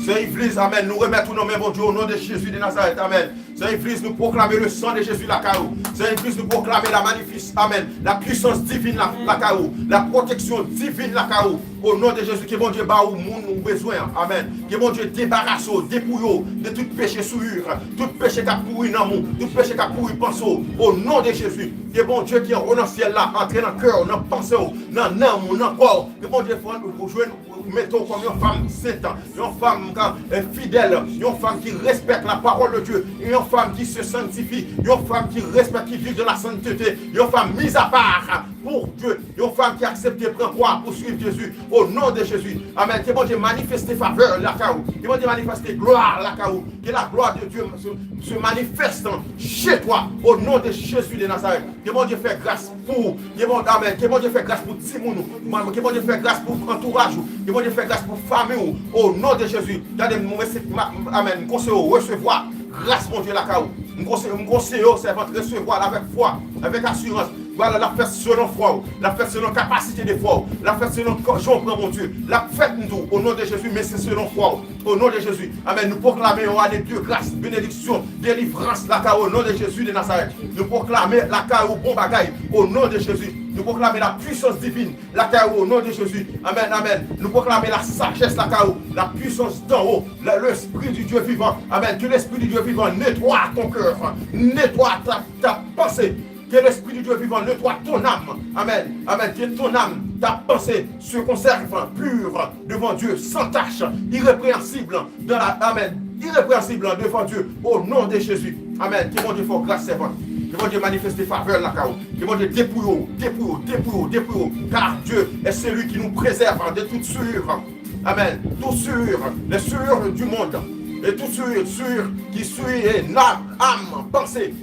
Sè Yvelis, amèn. Nou remèt ou nan men Bondye, o non de Jezi de Nazarèt, amèn. Sè Yvelis, nou pwoklame le sang de Jésus lakay ou. Sè Yvelis, nou pwoklame la manifis, amèn, la puissance divine la, lakay ou, la protection divine lakay ou. O non de Jezi, ke Bondye ba ou moun ou bezwen an. Amèn. Ke Bondye debarase w, depouye w de tout peche souillure, tout peche k ap pouri nanm ou, tout peche k ap pouri panse w. O non de Jezi, ke Bondye ki anwo nan syèl la antre nan kè w, nan panse w, nan nanm ou, nan kò w. Ke Bondye fè w jwenn, mete w kòm yon fanm sent, yon fanm, eh, fidèl, yon fanm ki respèk la parole de Dieu, yon fanm ki se sanctifie, yon fanm ki respèk, ki viv dans la sainteté, yon fanm mise à part pour Dieu, yon fanm ki aksepte pran kwa pou swiv Jezi, o non de Jezi. Amèn. Ke Bondye manifeste favè lakay ou. Ke Bondye manifeste glwa lakay ou. Que la gloire de Dieu se, se manifeste chez toi, au nom de Jésus de Nazareth. Ke Bondye fè gras pou ou. Ke Bon-, amèn. Ke Bondye fè gras pou timoun ou. Ke Bondye fè gras pou antouraj ou. Ke Bondye fè gras pou fanmi ou. O non de Jezi. Gade, m rese-, ma-, amèn. M konseye w resevwa gras Bondye lakay ou. M konseye, m konseye w, sèvant, resevwa l avèk fwa, avèk asirans. Vwala, l ap fèt selon fwa w. L ap fèt selon kapasite de fwa w. L ap fèt selon kò-, jan w pran Bondye. L ap fèt m di w, o non de Jezi, men se selon fwa w. O non de Jezi. Amèn. Nou pwoklame yon ane de gras, benediksyon, delivrans lakay ou, o non de Jezi de Nazarèt. Nou pwoklame lakay ou bon bagay, o non de Jezi. Nous proclamons la puissance divine lakay ou, au nom de Jésus. Amen, amen. Nous proclamons la sagesse lakay ou, la puissance d'en haut, le- l'Esprit du Dieu vivant. Amen. Que l'Esprit du Dieu vivant nettoie ton cœur, nettoie ta, ta pensée. Que l'Esprit du Dieu vivant nettoie ton âme. Amen. Amen. Que ton âme, ta pensée se conserve pure devant Dieu, sans tache, irrépréhensible dans la, amen, irrépréhensible devant Dieu, au nom de Jésus. Amen. Ke Bondye fè w gras, sèvant. Ke Bondye manifeste favè l lakay ou. Ke Bondye depouye w, depouye w, depouye w, depouye w. Car Dieu est celui qui nous préserve de toute souillure. Amen. Toute souillure, les souillures du monde. Et toute souillure, souillure qui souille âme, âme, pensée.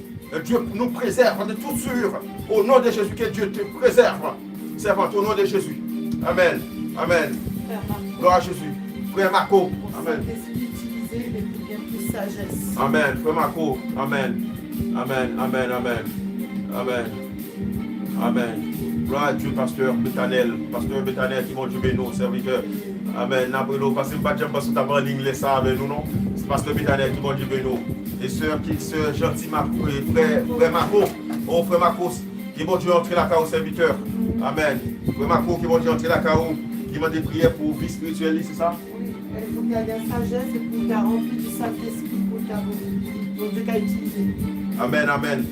Dieu nous préserve de toute souillure. Au nom de Jésus, que Dieu te préserve. Servante, au nom de Jésus. Amen. Amen. Gloire à Jésus. Frè Marco. Amen. Amen. Frè Marco. Amen. Amen. Amen. Amen. Amen. Amen. Gloire à Dieu, pastè Betanel. Pastè Betanel, ke Bondye beni w, sèvitè. Amen. N ap rele w, paske m pa t janm panse w t ap an liy lè sa avè nou, non. Se pastè Betanel, ke Bondye beni w. E sè ki, sè Janti Marco, e frè, frè Marco. O, frè Marco, ke Bondye antre lakay ou, sèvitè. Amen. Frè Marco, ke Bondye antre lakay ou. Ki mande priyè pou vi espirityèl li, se sa? Wi, e pou l ta gen sajès, e pou l ta ranpli de Sentespri, pou l ta, Bondye ka itilize. Amen, amen.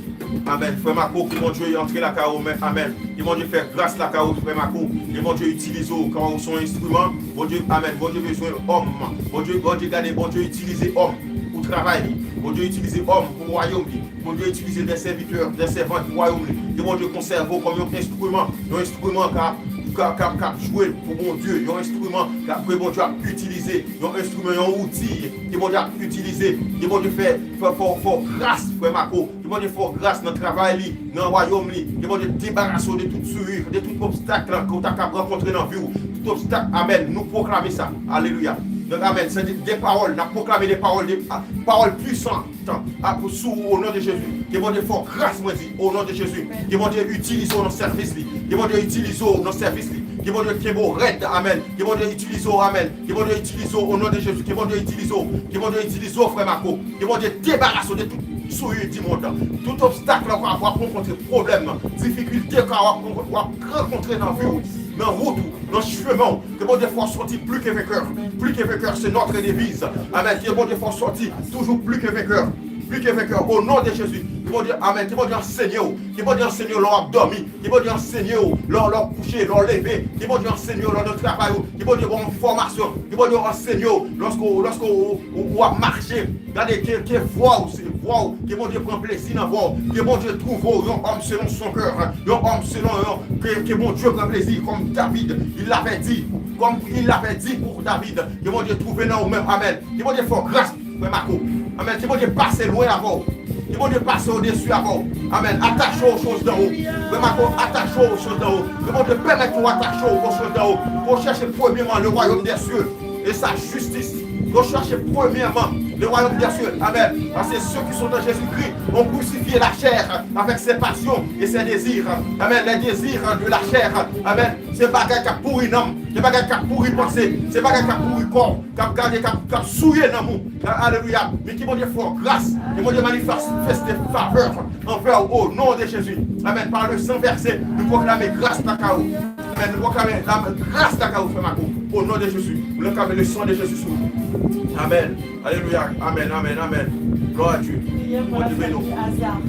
Amen. Frè Marco, ke Bondye antre lakay ou, men, amen. Ke Bondye fè gras lakay ou, frè Marco. Ke Bondye itilize w kòm ou se yon enstriman. Bondye, amen. Bondye bezwen òm. Bondye, Bondye gade, Bondye itilize òm pou travay li. Bondye itilize òm pou wayòm li. Bondye itilize de sèvitè, de sèvant pou wayòm li. Ke Bondye konsève w kòm yon enstriman, yon enstriman k ap, k ap, k ap, k ap jwe pou Bondye, yon enstriman k ap, ke Bondye ap itilize, yon enstriman, yon outi ke Bondye ap itilize. Ke Bondye fè, fè, fè, fè w gras, frè Marco. Ke Bondye fè w gras nan travay li, nan wayòm li. Ke Bondye debarase w de tout souillure, de tout obstak ke w ta kab rankontre nan vi w. Tout obstak, amen. Nou pwoklame sa. Alelouya. Donk, amen. Se de, de pawòl. N ap pwoklame de pawòl, de, a, pawòl pwisan. Tan ap sou ou, o non de Jezi. Ke Bondye fè w gras, mwen di, o non de Jezi. Ke Bondye itilize w nan sèvis li. Ke Bondye itilize w nan sèvis li. Ke Bondye kenbe w rèd, amèn. Ke Bondye itilize w, amèn. Ke Bondye itilize w, o non de Jezi. Ke Bondye itilize w. Ke Bondye itilize w, frè Marco. Ke Bondye debarase w de tout souillure du monde. Tout obstak w ap rankontre, pwoblèm, difikilte w ap rankontre nan vi w, nan wout ou, nan chemen w. Ke Bondye fè w sòti plus que vainqueur. Plus que vainqueur, c'est notre devise. Amèn. Ke Bondye fè w sòti toujou plus que vainqueur. Plus que vainqueur. O non de Jezi. Ke Bondye, amèn. Ke Bondye ansenye w. Ke Bondye ansenye w lè w ap dòmi. Ke Bondye ansenye w lè, lè w kouche, lè w leve. Ke Bondye ansenye w lè w nan travay ou. Ke Bondye ba w enfòmasyon. Ke Bondye ansenye w lòske, lòske w, w, w ap mache. Gade ke, ke vwa w, se vwa w. Ke Bondye pran plezi nan vwa w. Ke Bondye twouve w yon òm selon son kè. Yon òm selon yon, ke, ke Bondye pran plezi, comme David, il l'avait dit, comme il l'avait dit pour David. Ke Bondye twouve nan ou menm. Amèn. Ke Bondye fè w gras, frè Marco. Amèn. Ke Bondye pase lwen avè w. Ke Bondye pase odesi avè w. Amèn. Attache aux choses d'en haut. Frè Marco, attache aux choses d'en haut. Ke Bondye pèmèt ou attache aux choses d'en haut. Pou w chèche premyèman le royaume des cieux et sa justice. Pou w chèche premyèman le royaume des cieux. Amèn. Parce que ceux qui sont en Jésus-Christ ont crucifié la chair avec ses passions et ses désirs. Amèn. Les désirs de la chair. Amèn. Se bagay k ap pouri nanm. Se bagay k ap pouri panse. Se bagay k ap pouri kò. K ap gade, k ap, k ap souye nanm ou. A-, alelouya. Men ke Bondye fè w gras. Ke Bondye manifeste favè anvè w, o non de Jezi. Amèn. Par le sang versé, nou pwoklame gras lakay ou. Amèn. Nou pwoklame la, gras lakay ou, frè Marco. O non de Jezi. Nou pwoklame le sang de Jezi sou ou. Amèn. Alelouya. Amèn, amèn, amèn. Glwa a Dye. Ke Bondye beni w.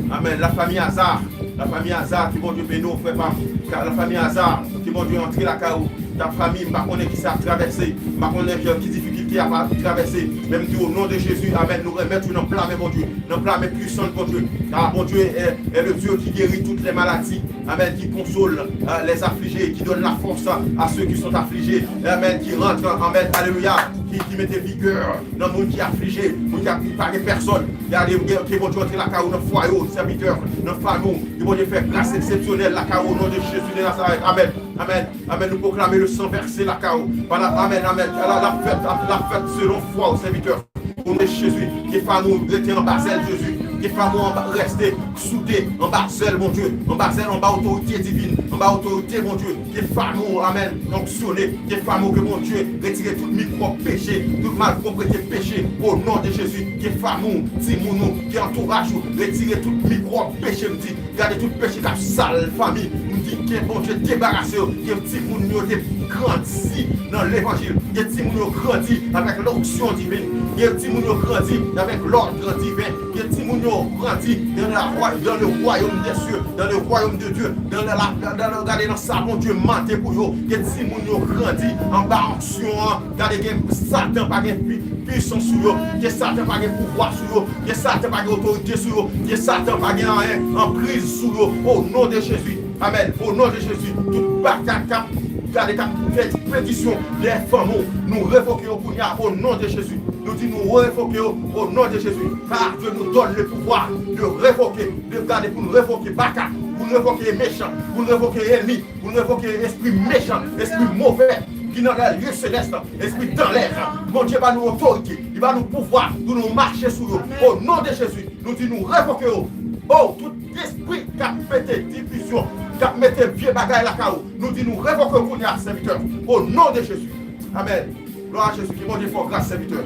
Amèn. La famille Hazard. La famille Hazard, ke Bondye beni w, frè pa m. Ka-, la famille Hazard, ke Bondye antre lakay ou. Ta fami, m pa konnen kisa ap travèse. M pa konnen ki, ki difikilte ap, ap travèse. Men m di, o non de Jezi, amèn, nou remèt ou nan pla men Bondye. Nan pla men pwisan Bondye. Car Bondye est, est le Dieu qui guérit toutes les maladies. Amèn, qui console, euh, les affligés, qui donne la force à, à ceux qui sont affligés. Amèn, qui rentre, amèn, alelouya, qui, qui mete vigè nan moun ki aflije, moun ki ap, ki pa gen pèsòn. Gade, ke Bondye antre lakay ou, nan fwaye w, sèvitè, nan fanmi w. Ke Bondye fè gras eksepsyonèl lakay ou, o non de Jezi de Nazarèt. Amèn. Amèn. Amèn. Nou pwoklame le sang versé lakay ou. Amèn, amèn. L ap fèt, l ap fèt selon fwa w, sèvitè. O non de Jezi, ke fanmi w rete anba zèl Jezi. Ke fanmi w anba, rete soude anba zèl Bondye. Anba zèl, anba otorite divin. anba otorite Bondye, ke fanmi w, amèn, onksyone, ke fanmi w, ke Bondye retire tout mikwòb peche, tout malpwòpte peche, o non de Jezi, ke fanmi w, timoun ou, ke antouraj ou, retire tout mikwòb peche, m di, gade tout peche k ap sal fanmi, m di ke Bondye debarase yo, ke timoun yo te grandi nan levanjil, ke timoun yo grandi avèk lonksyon diven, ke timoun yo grandi avèk lòd diven, ke timoun yo grandi dans la, dans le royaume des cieux, dans le royaume de Dieu, dans la, la, dans, dans, gade nan sa Bondye mande pou yo, ke timoun yo grandi anba onksyon an, gade gen Satan pa gen pi- pwisans sou yo, ke Satan pa gen pouvwa sou yo, ke Satan pa gen otorite sou yo, ke Satan pa gen anyen anpriz sou yo, o non de Jezi. Amèn. O non de Jezi, tout bagay k ap gade k ap fè predisyon dèyè fanmi w, nou revoke yo kounye a, o non de Jezi. Nou di nou revoke yo, o non de Jezi. Car Dieu nous donne le pouvoir de révoquer, de gade pou n revoke baka, pou n revoke mechan, pou n revoke ènmi, pou n revoke espri mechan, espri move ki nan lye selès, espri danlè. Bondye ba nou otorite, li ba nou pouvwa pou nou mache sou yo. O non de Jezi, nou di nou revoke yo. O, tout espri k ap mete divizyon, k ap mete vye bagay lakay ou, nou di nou revoke yo kounye a, sèvitè. O non de Jezi. Amèn. Glwa a Jezi. Ke Bondye fè w gras, sèvitè.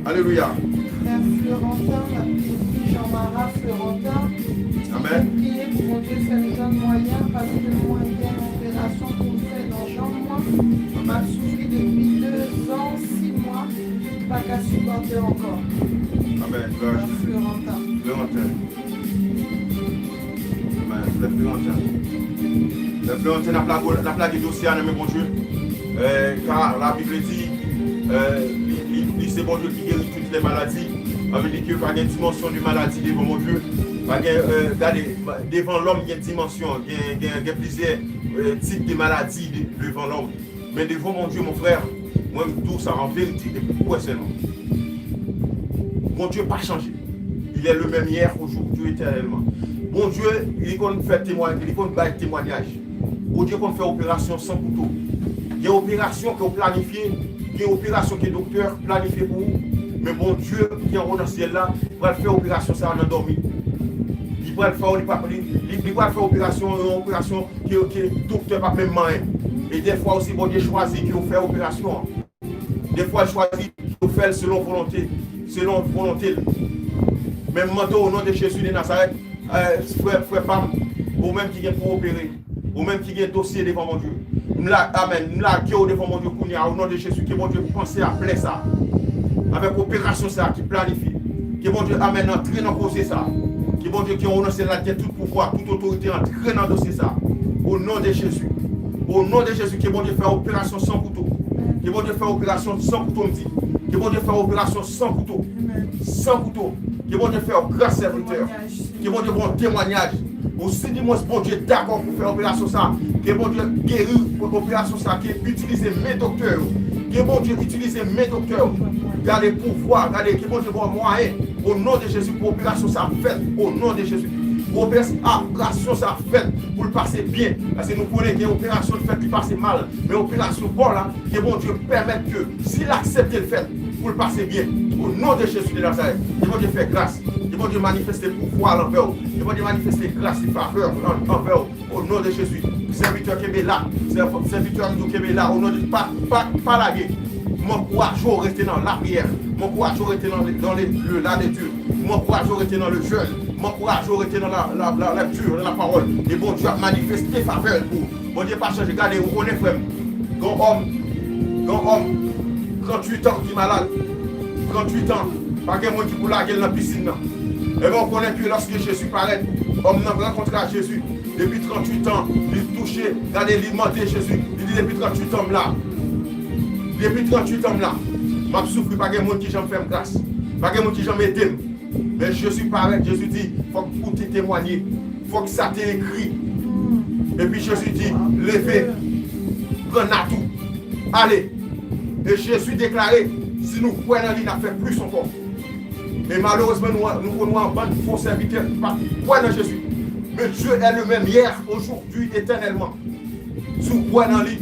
Alelouya. Frè Florentin, m ap ekri Jean Mara Florentin. Amèn. Mwen priye pou Bondye fè m jwenn mwayen paske mwen gen yon operasyon pou m fè nan janm mwen. M ap soufri depi de zan, sis mwa, m pa ka sipòte ankò. Amèn. Glwa a Jezi. Florentin. Amèn. Frè Florentin. Frè Florentin, n ap lage, n ap lage dosye a nan men Bondye. Eh, car la Bible dit, eh, li, li, li se Bondye ki geri tout lè maladi. Sa vle di ke pa gen dimansyon de maladi devan Bondye. Pa gen, eh, gade, devan lòm gen dimansyon, gen, gen, gen plizyè, eh, tip de maladi de- devan lòm. Men devan Bondye, mon frè, mwen m di w sa an verite, depi w kwè sèlman. Bondye pa chanje. Il est le même hier, aujourd'hui, éternellement. Bondye, li konn fè temway-, li konn bay temwayaj. Bondye konn fè operasyon san kouto. Gen operasyon ke w planifye, gen operasyon ke doktè planifye pou ou, men Bondye ki anwo nan syèl la, li pral fè operasyon sa a nan dòmi. Li pral fè, li pa, li, li, li pral fè operasyon, yon operasyon ke, ke doktè p ap menm manyen. E dèfwa osi, Bondye chwazi ke w fè operasyon an. Dèfwa, l chwazi ke w fè l selon volonte, selon volonte l. Men m mande w, o non de Jezi de Nazarèt, eh, frè, frè pa m, ou menm ki gen pou opere, ou menm ki gen dosye devan Bondye, m la, amèn, m lage w devan Bondye kounye a, o non de Jezi, ke Bondye panse a plè sa a, avèk operasyon sa a ki planifye. Ke Bondye, amèn, antre nan koze sa a. Ke Bondye ki anwo nan syèl la, ki gen tout pouvwa, tout otorite, antre nan dosye sa a. O non de Jezi. O non de Jezi, ke Bondye fè operasyon san kouto. Ke Bondye fè operasyon san kouto, m di. Ke Bondye fè operasyon san kouto. San kouto. Ke Bondye fè w gras, sèvitè. Ke Bondye ba w temwayaj. Ou si di mwens Bondye dakò pou fè operasyon sa. Ke Bondye geri operasyon sa. Ke itilize men doktè yo. Ke Bondye itilize men doktè yo. Gade pouvwa, gade ke Bondye ba w mwayen. O non de Jezi, pou operasyon sa fèt. O non de Jezi. Pou operasyon sa fèt. Pou l pase byen. Paske nou konnen gen operasyon l fèt ki pase mal. Men operasyon pa w la, ke Bondye pèmèt ke si l aksepte l fèt, pou l pase byen. O non de Jezi de Nazarèt. Ke Bondye fè gras. Ke Bondye manifeste pouvwa l anvè w. Ke Bondye manifeste gras li, favè l an-, anvè w. O non de Jezi. Sèvitè kenbe la. Sèv-, sèvitè m di w kenbe la. O non de, pa, pa, pa lage. M ankouraje w rete nan lapriyè. M ankouraje w rete nan le, dans le, le la de Dieu. M ankouraje w rete nan le jeûne. M ankouraje w rete nan la, la, la lecture de la parole. E Bondye ap manifeste favè l pou ou. Bondye pa chanje. Gade, ou konnen, frè m. Gon òm, gon òm, tranntuit an ki malad. Tranntuit an. Pa gen moun ki pou lage l nan pisin nan. Ebyen, ou konnen ke lòske Jezi parèt, òm nan rankontre a Jezi. Depi tranntuit an, li touche. Gade, li mande Jezi. Li di, "Depi tranntuit an, m la. Depi tranntuit an, m la. M ap soufri, pa gen moun ki janm fè m gras. Pa gen moun ki janm ede m." Men Jezi parèt, Jezi di, "Fòk ou te temwanye. Fòk sa te ekri." Epi Jezi di, "Leve, pran nat ou, ale." E Jezi deklare, si nou kwè nan li, n ap fè plis ankò. Men malerezman, nou, nou konn wè yon bann fo sèvitè ki pa kwè nan Jezi. Men Dieu est le même hier, aujourd'hui, éternellement. Si w kwè nan li,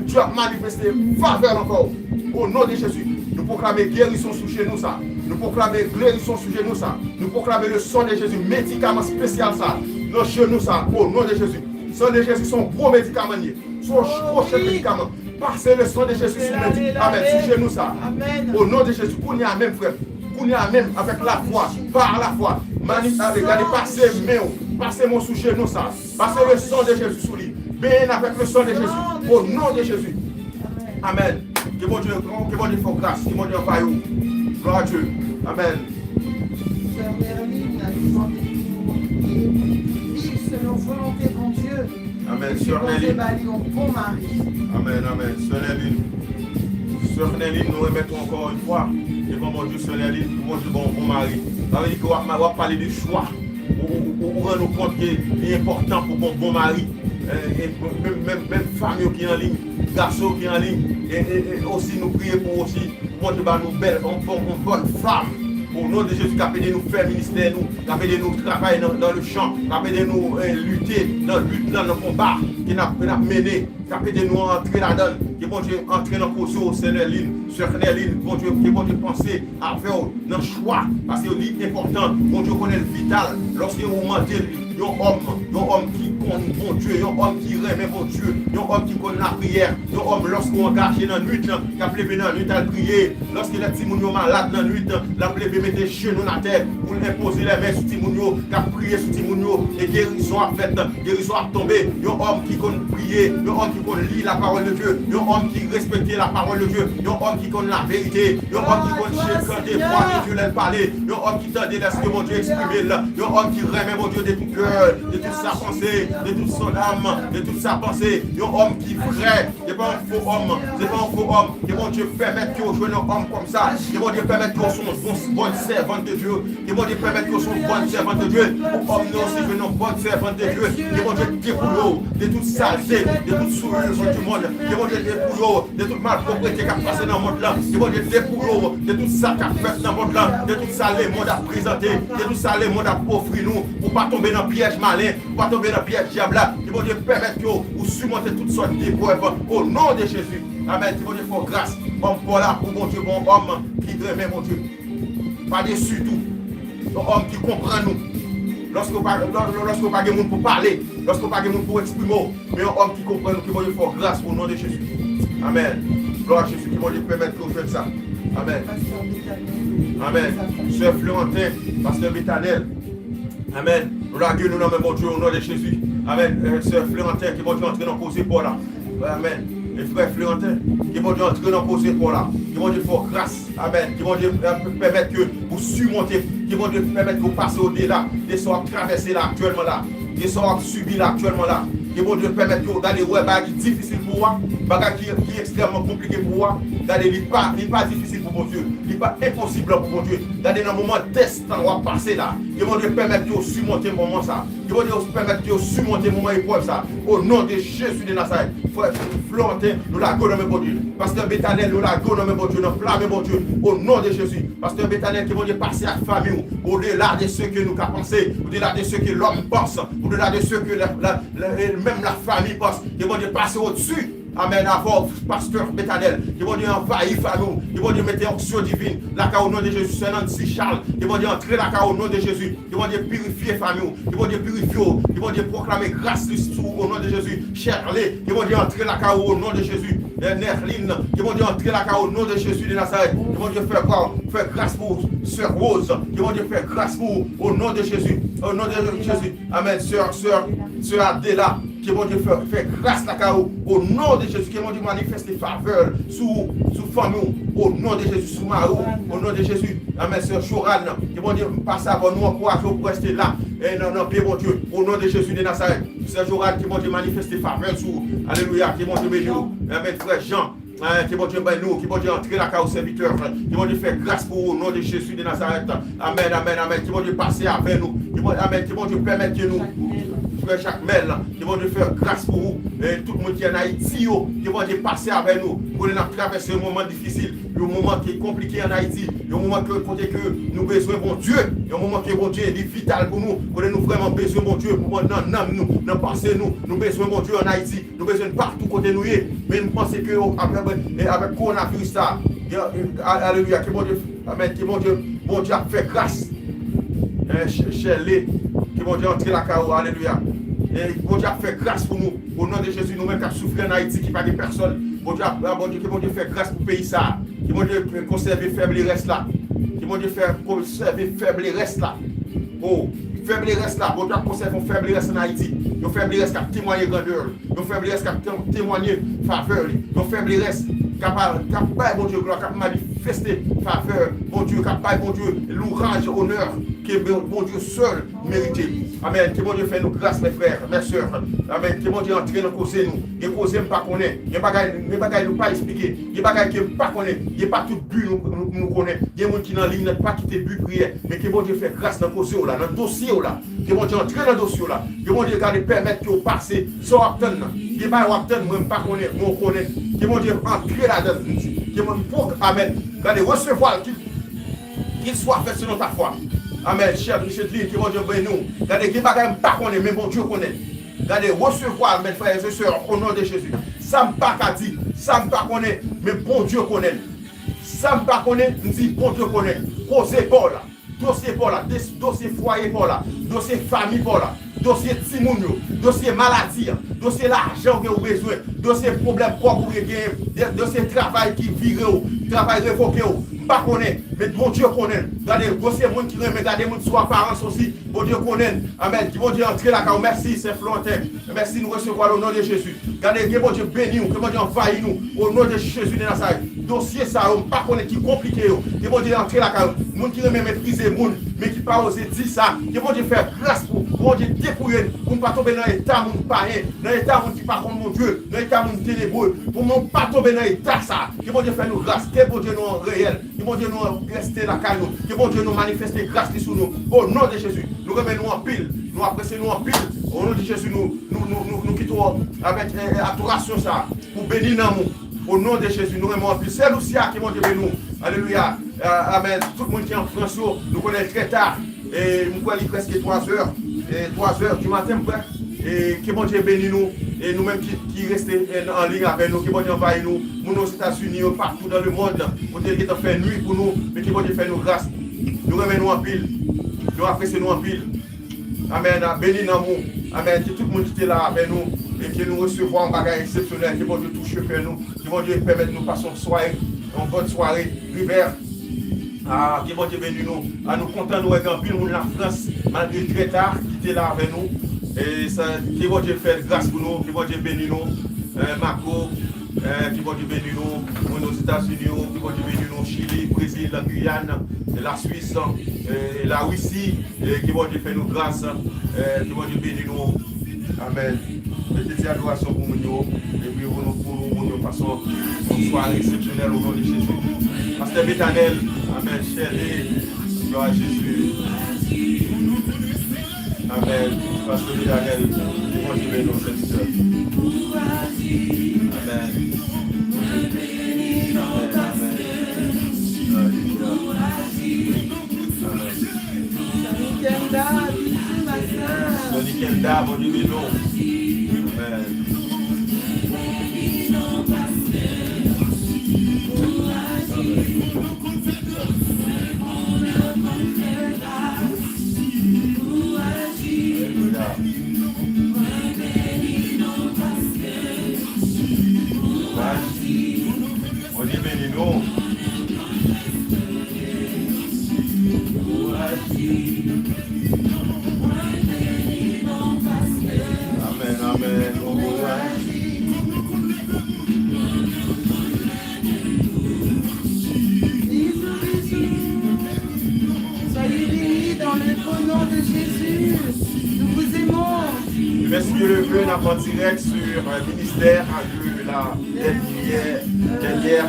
Dye ap manifeste favè l anvè w. O non de Jezi, nou pwoklame gerison sou jenou sa. Nou pwoklame gerison sou jenou sa. Nou pwoklame le sang de Jésus, medikaman espesyal sa, nan jenou sa. O non de Jezi, San de Jezi se yon gwo medikaman li ye. Se yon gwo chèf medikaman. Pase le sang de Jésus sou medi-, amèn, sou jenou sa. O non de Jezi, kounye a menm, frè m. Kounye a menm, avèk lafwa, pa lafwa. Mani-, ale, gade, pase men w. Pase men w sou jenou sa. Pase le sang de Jésus sou li. Benyen avèk le sang de Jésus. O non de Jezi. Amèn. Ke Bondye, ke Bondye fè w gras, ke Bondye anvayi w. Glwa a Dye. Amèn. Sè Merlin, nou chante pou li, viv selon volonte Bondye. Amèn. Sè Bondye Merlin ba li yon bon mari. Amèn, amèn. Sè Nerline. Sè Nerline, nou remèt ou ankò yon fwa devan Bondye, Sè Nerline, pou Bondye ba w yon bon mari. Sa vle di ke w ap, w ap pale de chwa. Ou, ou, ou, ou rann ou kont ke li enpòtan pou gon bon mari. E, e, menm, menm, menm fanm yo ki an liy, gason yo ki an liy, e, e, e osi nou priye pou osi, pou Bondye ba nou bèl, yon bon, yon bòn fanm. O non de Jezi, k ap ede nou fè ministè nou, k ap ede nou travay nan, dans le champ, k ap ede nou, e, lite nan lit lan, nan konba ke n ap, ke n ap mennen, k ap ede nou antre ladan l. Ke Bondye antre nan koze w, Sè Nerline, Sè Nerline, Bondye, ke Bondye panse avè w nan chwa, paske li enpòtan. Bondye konnen l vital. Lòske ou mande l, yon òm, yon òm ki konn Bondye, yon òm ki renmen Bondye, yon òm ki konn lapriyè, yon òm lòske w angaje nan nuit lan, k ap leve nan nuit al priye, lòske lè timoun yo malad nan nuit, l ap leve mete jenou l atè pou l enpoze lèmen sou timoun yo, k ap priye sou timoun yo, e gerizon ap fèt, gerizon ap tonbe. Yon òm ki konn priye, yon òm ki konn li la parole de Dieu, yon òm ki respekte la parole de Dieu, yon òm ki konn laverite, yon òm ki konn tande vwa de Dye lè l pale, yon òm ki tande lèske Bondye eksprime l, yon òm ki renmen Bondye de tout kè, de tout sa panse, de tout son âme, de tout sa panse, yon òm ki vrè, se pa yon fo òm, se pa yon fo òm. Ke Bondye pèmèt ke w jwenn yon òm kòmsa. Ke Bondye pèmèt ke w se yon bon, bòn sèvant de Dye. Ke Bondye pèmèt ke w se yon bòn sèvant de Dye. Pou òm nan osi jwenn yon bòn sèvant de Dye. Ke Bondye depouye w de tout salte, de tout souillure du monde. Ke Bondye depouye w de tout malpropreté k ap pase nan mond lan. Ke Bondye depouye w de tout sa k ap fèt nan mond lan, de tout sa lemonn ap prezante, de tout sa lemonn ap ofri nou, pou w pa tonbe nan pyèj malen, pou w pa tonbe nan pyèj dyab la. Ke Bondye pèmèt ke w simonte tout sòt deprèv, o non de Jezi. Amèn. Ke Bondye fè w gras. Òm pa w la, pou Bondye ba w yon òm ki renmen Bondye. Pa desi tou. Yon òm ki konprann ou. Lòske w pa, lò-, lòske w pa gen moun pou pale, lòske w pa gen moun pou eksprime w, men yon òm ki konprann ou, ke Bondye fè w gras o non de Jezi. Amèn. Glwa a Jezi, ke Bondye pèmèt ke w jwenn sa. Amèn. Amèn. Sè Florentin, pastè Betanèl. Amèn. Nou lage nou nan men Bondye o non de Jezi. Amèn. E, sè Florentin, ke Bondye antre nan koze pa w la. Amèn. E frè Florentin, ke Bondye antre nan koze pa w la. Ke Bondye fè w gras. Amèn. Ke Bondye, e, pèmèt ke ou simonte. Ke Bondye pèmèt ke ou pase odela de sa w ap travèse la aktyèlman la. De sa w ap sibi la aktyèlman la. Ke Bondye pèmèt ke w gade wè bagay ki difisil pou ou a, bagay ki, ki ekstrèmman konplike pou ou a. Gade, li pa, li pa difisil pou Bondye. Li pa enposib pou Bondye. Gade, nan moman tès tan w ap pase la, ke Bondye pèmèt ke w simonte moman sa. Ke Bondye pèmèt ke w simonte moman eprèv sa. O non de Jezi de Nazarèt. Frè Florentin, nou lage w nan men Bondye. Pastè Betanèl, nou lage w nan men Bondye, nan pla men Bondye. O non de Jezi. Pastè Betanèl, ke Bondye pase ak fanmi w. Au-delà de ce que nou ka panse, au-delà de ce que l'homme pense, au-delà de ce que la, la, la, menm la famille pense. Ke Bondye pase odsi. Amèn. Avè w, pastè Betanèl. Ke Bondye anvayi fanmi w. Ke Bondye mete onksyon divin lakay ou, o non de Jezi. Sè Nancy Charles, ke Bondye antre lakay ou, o non de Jezi. Ke Bondye pirifye fanmi w. Ke Bondye pirifye w. Ke Bondye pwoklame gras li sou ou, o non de Jezi. Shirley, ke Bondye antre lakay ou, o non de Jezi. E, Nerline, ke Bondye antre lakay ou, o non de Jezi de Nazarèt. Ke Bondye fè, fè gras pou ou. Sè Rose, ke Bondye fè gras pou ou, o non de Jezi. O non de Jezi. Amèn. Sè, sè, sè Adela, ke Bondye fè, fè gras lakay ou, o non de Jezi. Ke Bondye manifeste favè l sou, sou fanmi w, o non de Jezi, sou mari w, o non de Jezi. Amèn. Sè Jorane, ke Bondye pase avè w, nou ankouraje w pou rete la, e, nan, nan pye Bondye, o non de Jezi de Nazarèt. Sè Jorane, ke Bondye manifeste favè l sou ou. Alelouya, ke Bondye beni w. Amèn. Frè Jean, amèn, ke Bondye beni w, ke Bondye antre lakay ou, sèvitè. Ke Bondye fè gras pou ou, o non de Jezi de Nazarèt. Amèn, amèn, amèn. Ke Bondye pase avè nou. Ke Bondye, amèn, ke Bondye pèmèt ke nou, frè Jakmèl, ke Bondye fè gras pou ou. E tout moun ki ann Ayiti yo, ke Bondye pase avè nou. Kote n ap travèse yon moman difisil, yon moman ki konplike ann Ayiti, yon moman ke, kote ke nou bezwen Bondye, yon moman ke Bondye li vital pou nou, kote nou vrèman bezwen Bondye pou nan nanm nou, nan panse nou, nou bezwen Bondye ann Ayiti. Nou bezwen patou kote nou ye. Men m panse ke avèk, e, avèk kowonaviris sa, gen, e, a-, alelouya, ke Bondye, amèn, ke Bondye, Bondye ap fè gras. E, Sh-, Shirley, ke Bondye antre lakay ou, alelouya. E Bondye ap fè gras pou nou. O non de Jezi, nou menm k ap soufri ann Ayiti, ki pa gen pèsòn, Bondye ap, a, Bondye, ke Bondye fè gras pou peyi sa a. Ke Bondye konsève fèb lerès la. Ke Bondye fè konsève fèb lerès la. O, fèb lerès la, Bondye ap konsève yon fèb lerès ann Ayiti. Yon fèb lerès k ap temwaye grandè l. Yon fèb lerès k ap tem- temwaye favè li. Yon fèb lerès k ap, k ap bay Bondye glwa, k ap manifeste favè Bondye, k ap bay Bondye louraj, onè ke Bon- Bondye sèl merite. Amèn. Ke Bondye fè nou gras, mè frè, mè sè. Amèn. Ke Bondye antre nan koze nou. Gen koze m pa konnen. Gen bagay, gen bagay nou pa esplike. Gen bagay ke m pa konnen. Gen pa tout bi nou, nou, nou konnen. Gen moun ki nan liy nan pa kite bi priyè. Men ke Bondye fè gras nan koze w la, nan dosye w la. Ke Bondye antre nan dosye w la. Ke Bondye gade pèmèt ke w pase sa w ap tann nan. Gen bagay w ap tann, mwen m pa konnen, mwen w konnen. Ke Bondye antre ladan l, m di. Ke Bondye pwok, amèn. Gade, resevwa l, ki Qu'il soit fait selon ta foi. Amèn. Chè Micheline, ke Bondye beni w. Gade, gen bagay m pa konnen, men Bondye konnen. Gade, resevwa l, mèt frè e sè, o non de Jezi. Sa m pa ka di, sa m pa konnen, men Bondye konnen. Sa m pa konnen, m di Bondye konnen. Koze pa w la, dosye pa w la, des- dosye fwaye pa w la, dosye fanmi pa w la, dosye timoun yo, dosye maladi an, dosye lajan ke ou bezwen, dosye pwoblèm kòb ou genyen, de- dosye travay ki vire w, travay revoke w, m pa konnen, men Bondye konnen. Gade, dosye moun ki renmen gade moun sou aparans osi, Bondye konnen. Amèn. Ke Bondye antre lakay ou. Mèsi, Sen Floranten. Mèsi, nou resevwa l o non de Jezi. Gade, ke Bondye beni w, ke Bondye anvayi nou o non de Jezi de Nazarèt. Dosye sa yo, m pa konnen ki konplike yo. Ke Bondye antre lakay ou. Moun ki renmen meprize moun, men ki pa oze di sa. Ke Bondye fè gras pou, pou Bondye depouye n, pou n pa tonbe nan eta moun payen, nan eta moun ki pa konn Bondye, nan eta moun tenebre. Pou nou pa tonbe nan eta sa. Ke Bondye fè nou gras, ke Bondye nou an reyèl, ke Bondye nou an reste lakay nou, ke Bondye nou manifeste gras li sou nou. O non de Jezi, nou renmen nou anpil, nou apresye nou anpil. O non de Jezi, nou, nou, nou, nou, nou kite w avèk, eh, eh, adorasyon sa a pou beni nanm ou. O non de Jezi, nou renmen w anpil. Sè Lucia, ke Bondye beni w. Alelouya. Eh, amèn. Tout moun ki an Frans yo, nou konnen l trè ta. E m kwè li prèske twa zè. E twa zè di maten, m kwè. E ke Bondye beni nou. E nou menm ki, ki reste, e, an liy avè nou, ke Bondye anvayi nou. Moun Ozetazini yo, patou dan lemonn, kote l gentan fè nwi pou nou, men ke Bondye fè nou gras. Nou renmen nou anpil. Nou apresye nou anpil. Amèn. Beni nanm ou. Amèn. Ke tout moun ki te la avè nou, e ke nou resevwa yon bagay eksepsyonèl, ke Bondye touche kè nou, ke Bondye pèmèt nou pase yon sware, yon bòn sware, River. Ah, ke Bondye beni nou. Ah, nou kontan nou wè gen anpil moun Lafrans, malgre trè ta, ki te la avè nou. E sa, ke Bondye fè gras pou nou, ke Bondye beni nou. Eh, Mako, eh, ke Bondye beni nou. Moun Ozetazini yo, ke Bondye beni nou. Chili, Brezil, Giyàn, Laswis, eh, Larisi, eh, ke Bondye fè nou gras, eh, ke Bondye beni nou. Amèn. Mete ti adorasyon pou moun yo. Epi pou nou, pou nou, moun yo pase yon sware eksepsyonèl o non de Jezi. Pastè Betanèl, amèn, Shirley, glwa a Jezi. Amèn. Pastè Betanèl, ke Bondye beni w, sèvitè. Amèn. Amèn, amèn. Alelouya. Amèn. Sonic Elda, bisous, ma sœur. Sonic Elda, Bondye beni w. Amèn. Alelouya. Bondye beni nou. Amèn, amèn. Bisous, bisous. Soyez bénis dans le beau nom de Jésus. Nous vous aimons. Demen si Dye le vle, n ap an dirèk sur, euh, ministère de la Dènyè, dènyè è.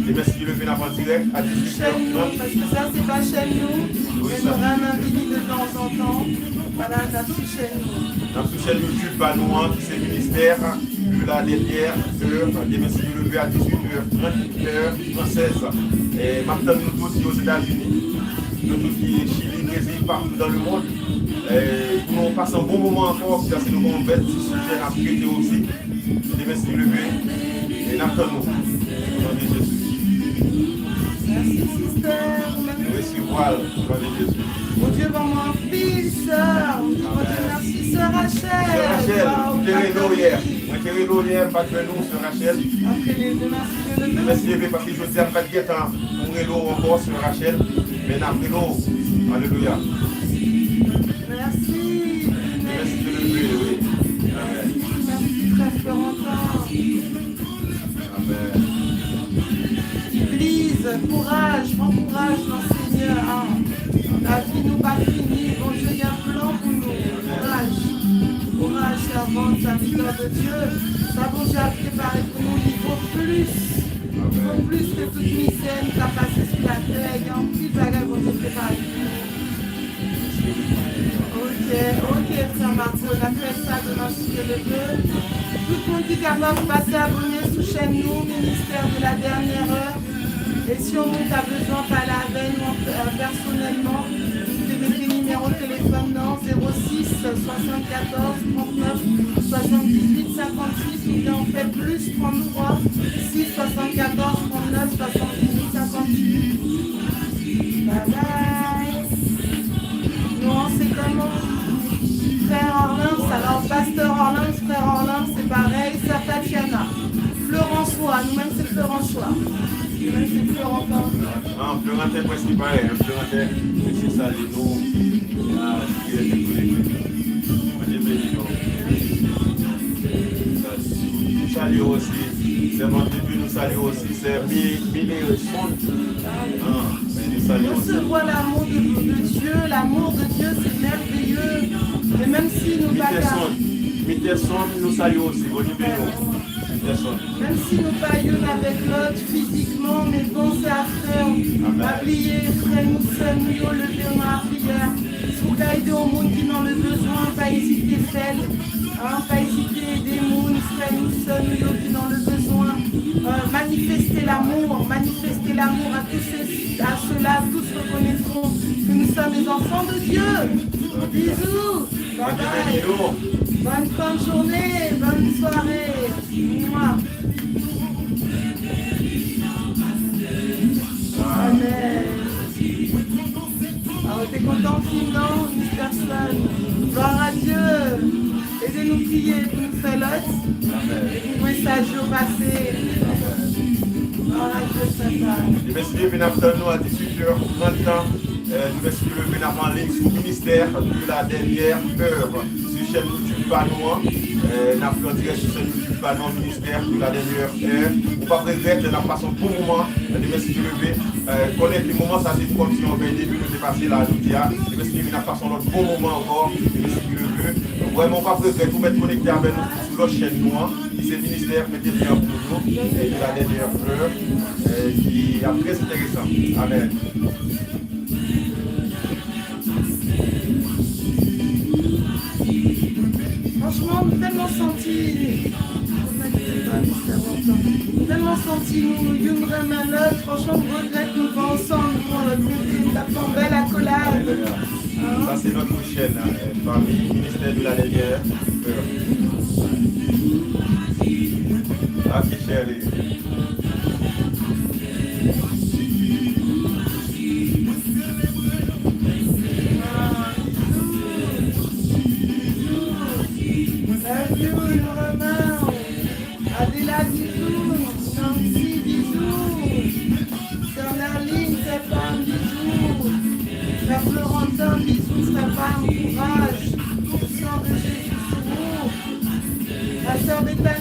Demen si Dye le vle, n ap an dirèk a dizuit è trant. Chaîne nou, paske sa se pa chaîne nou, men nou renmen vini de tan an tan. Vwala, n ap sou chaîne nou. N ap sou chaîne YouTube pa nou an, ki se Ministère de la Dernière Heure. Demen si Dye le vle a dizuit è trant, è fransèz. E m ap tann nou tout ki Ozetazini. Nou tout ki Chili, Brezil, patou dans le monde. E pou nou pase yon bon moman ankò, paske nou gen yon bèl ti sijè n ap trete osi. Demen si Dye le vle, e n ap tann nou. O non de Jezi. Mèsi, sister. Nou resevwa l, o non de Jezi. Bondye ban mwen anpil, sè. Bondye mèsi, sè, a Sè Rachel, m te rele w yè. Mwen te rele w yè, m pa t jwenn ou, sè Rachel. Mèsi leve, paske jodi a m pa t gentan pou m rele w ankò, sè Rachel. Men n ap rele w. Alelouya. Mèsi. Mèsi de leve, wi. Amèn. Mèsi, frè Florentan. Amèn. Legliz, kouraj, pran kouraj nan Senyè a. Lavi nou pa fini, Bondye gen plan pou nou. Kouraj. Kouraj, sèvant, sèvitè de Dye. Sa Bondye ap prepare pou nou, li vo plis. Li vo plis ke tout mizè nou ka pase sou latè. Gen anpil bagay Bondye prepare pou nou. Ok, ok, frè Marco, n ap fè sa demen si Dye le vle. Tout moun ki kapab pase abòne sou chèn nou, Ministère de la Dernière Heure. E si yon moun ta bezwen pale avè nou, euh, pèsonèlman, nou te mete nimewo telefòn nan, zéro six soixante-quatorze trente-neuf soixante-dix-huit cinquante-six, oubyen ou fè plis tranntrwa sis swasannkatòz trannneuf swasanndizwit senkantuit. Babay. Non, se kòman? Frè Orlans, alò, pastè Orlans, frè Orlans, se parèy, sè Tatiana. Floranswa, nou menm se Floranswa. Nou menm se Florantan. Ah, Floranten prèske parèy, hein. Floranten, mesye salye nou. Ah, ki rete pou legliz. Bondye beni nou. Nou salye w osi. Sèvant de Dye, nou salye w osi. Sè Mi-, Mineson. Ah, men nou salye w osi. Recevoir l'amour de, de Dieu. L'amour de Dieu, c'est merveilleux. Et même si nou pa ka Miteson, Miteson, nou salye w osi. Bondye beni w. Miteson. Menm si nou pa youn avèk lòt fizikman, men panse a frè w. Amèn. Pa bliye frè nou, sè nou yo, leve nan lapriyè. Si w ka ede yon moun ki nan le bezwen, pa ezite fè l. Hein, pa ezite ede moun, frè nou, sè nou yo ki nan le bezwen. Euh, manifestez l'amour, manifestez l'amour à tous ces, à ceux-là, tous reconnaîtront que nous sommes les enfants de Dieu. Bisous, bye bye. Bonne fin de journée, bonne soirée. Mouah. Amèn. Ah, ou te kontan fim nan, Miss Person. Gloire à Dieu. Ede nou priye pou nou fè lòt. Amèn. E pou mesaj yo pase. Gloire à Dieu, Papa. Ebyen, si Dye vle, n ap tann nou a dizuit è trant. Euh, nou mèsi de leve, n ap an liy sou Ministère de la Dernière Heure. Sou chèn YouTube pa nou an. Euh, n ap fè an dirèk sou chèn YouTube pa nou an, Ministère de la Dernière Heure. Ou p ap regrèt, n ap pase yon bon moman. Demen si Dye le vle, euh, konnen ke moman sa se kòmsi yon vèy de nwi nou te pase la jodi a. Demen si Dye vle, n ap pase yon lòt bon moman ankò. Demen si Dye le vle. Vrèman, ou p ap regrèt, ou mèt konekte avè nou sou lòt chèn nou an, ki se Ministère, mete lyen an pou nou, e de la Dernière Heure, euh, ki ap trè enteresan. Amèn. Franchman, m tèlman santi, m tèlman santi nou youn renmen lòt. Franchman, m regrèt nou pa ansanm pou lòt kote. M t ap fè yon bèl akolad. Sa se lòt chèn, euh, fanmi, Ministère de la Dernière Heure. Ok, cheri. Love you, Romain. Adela, bisou. Nancy, bisou. Sè Merline, sè pa m, bisou. Frè Florentan, bisou, frè pa m, kouraj. Le sang de Jésus sur vous. La sœur Bethany,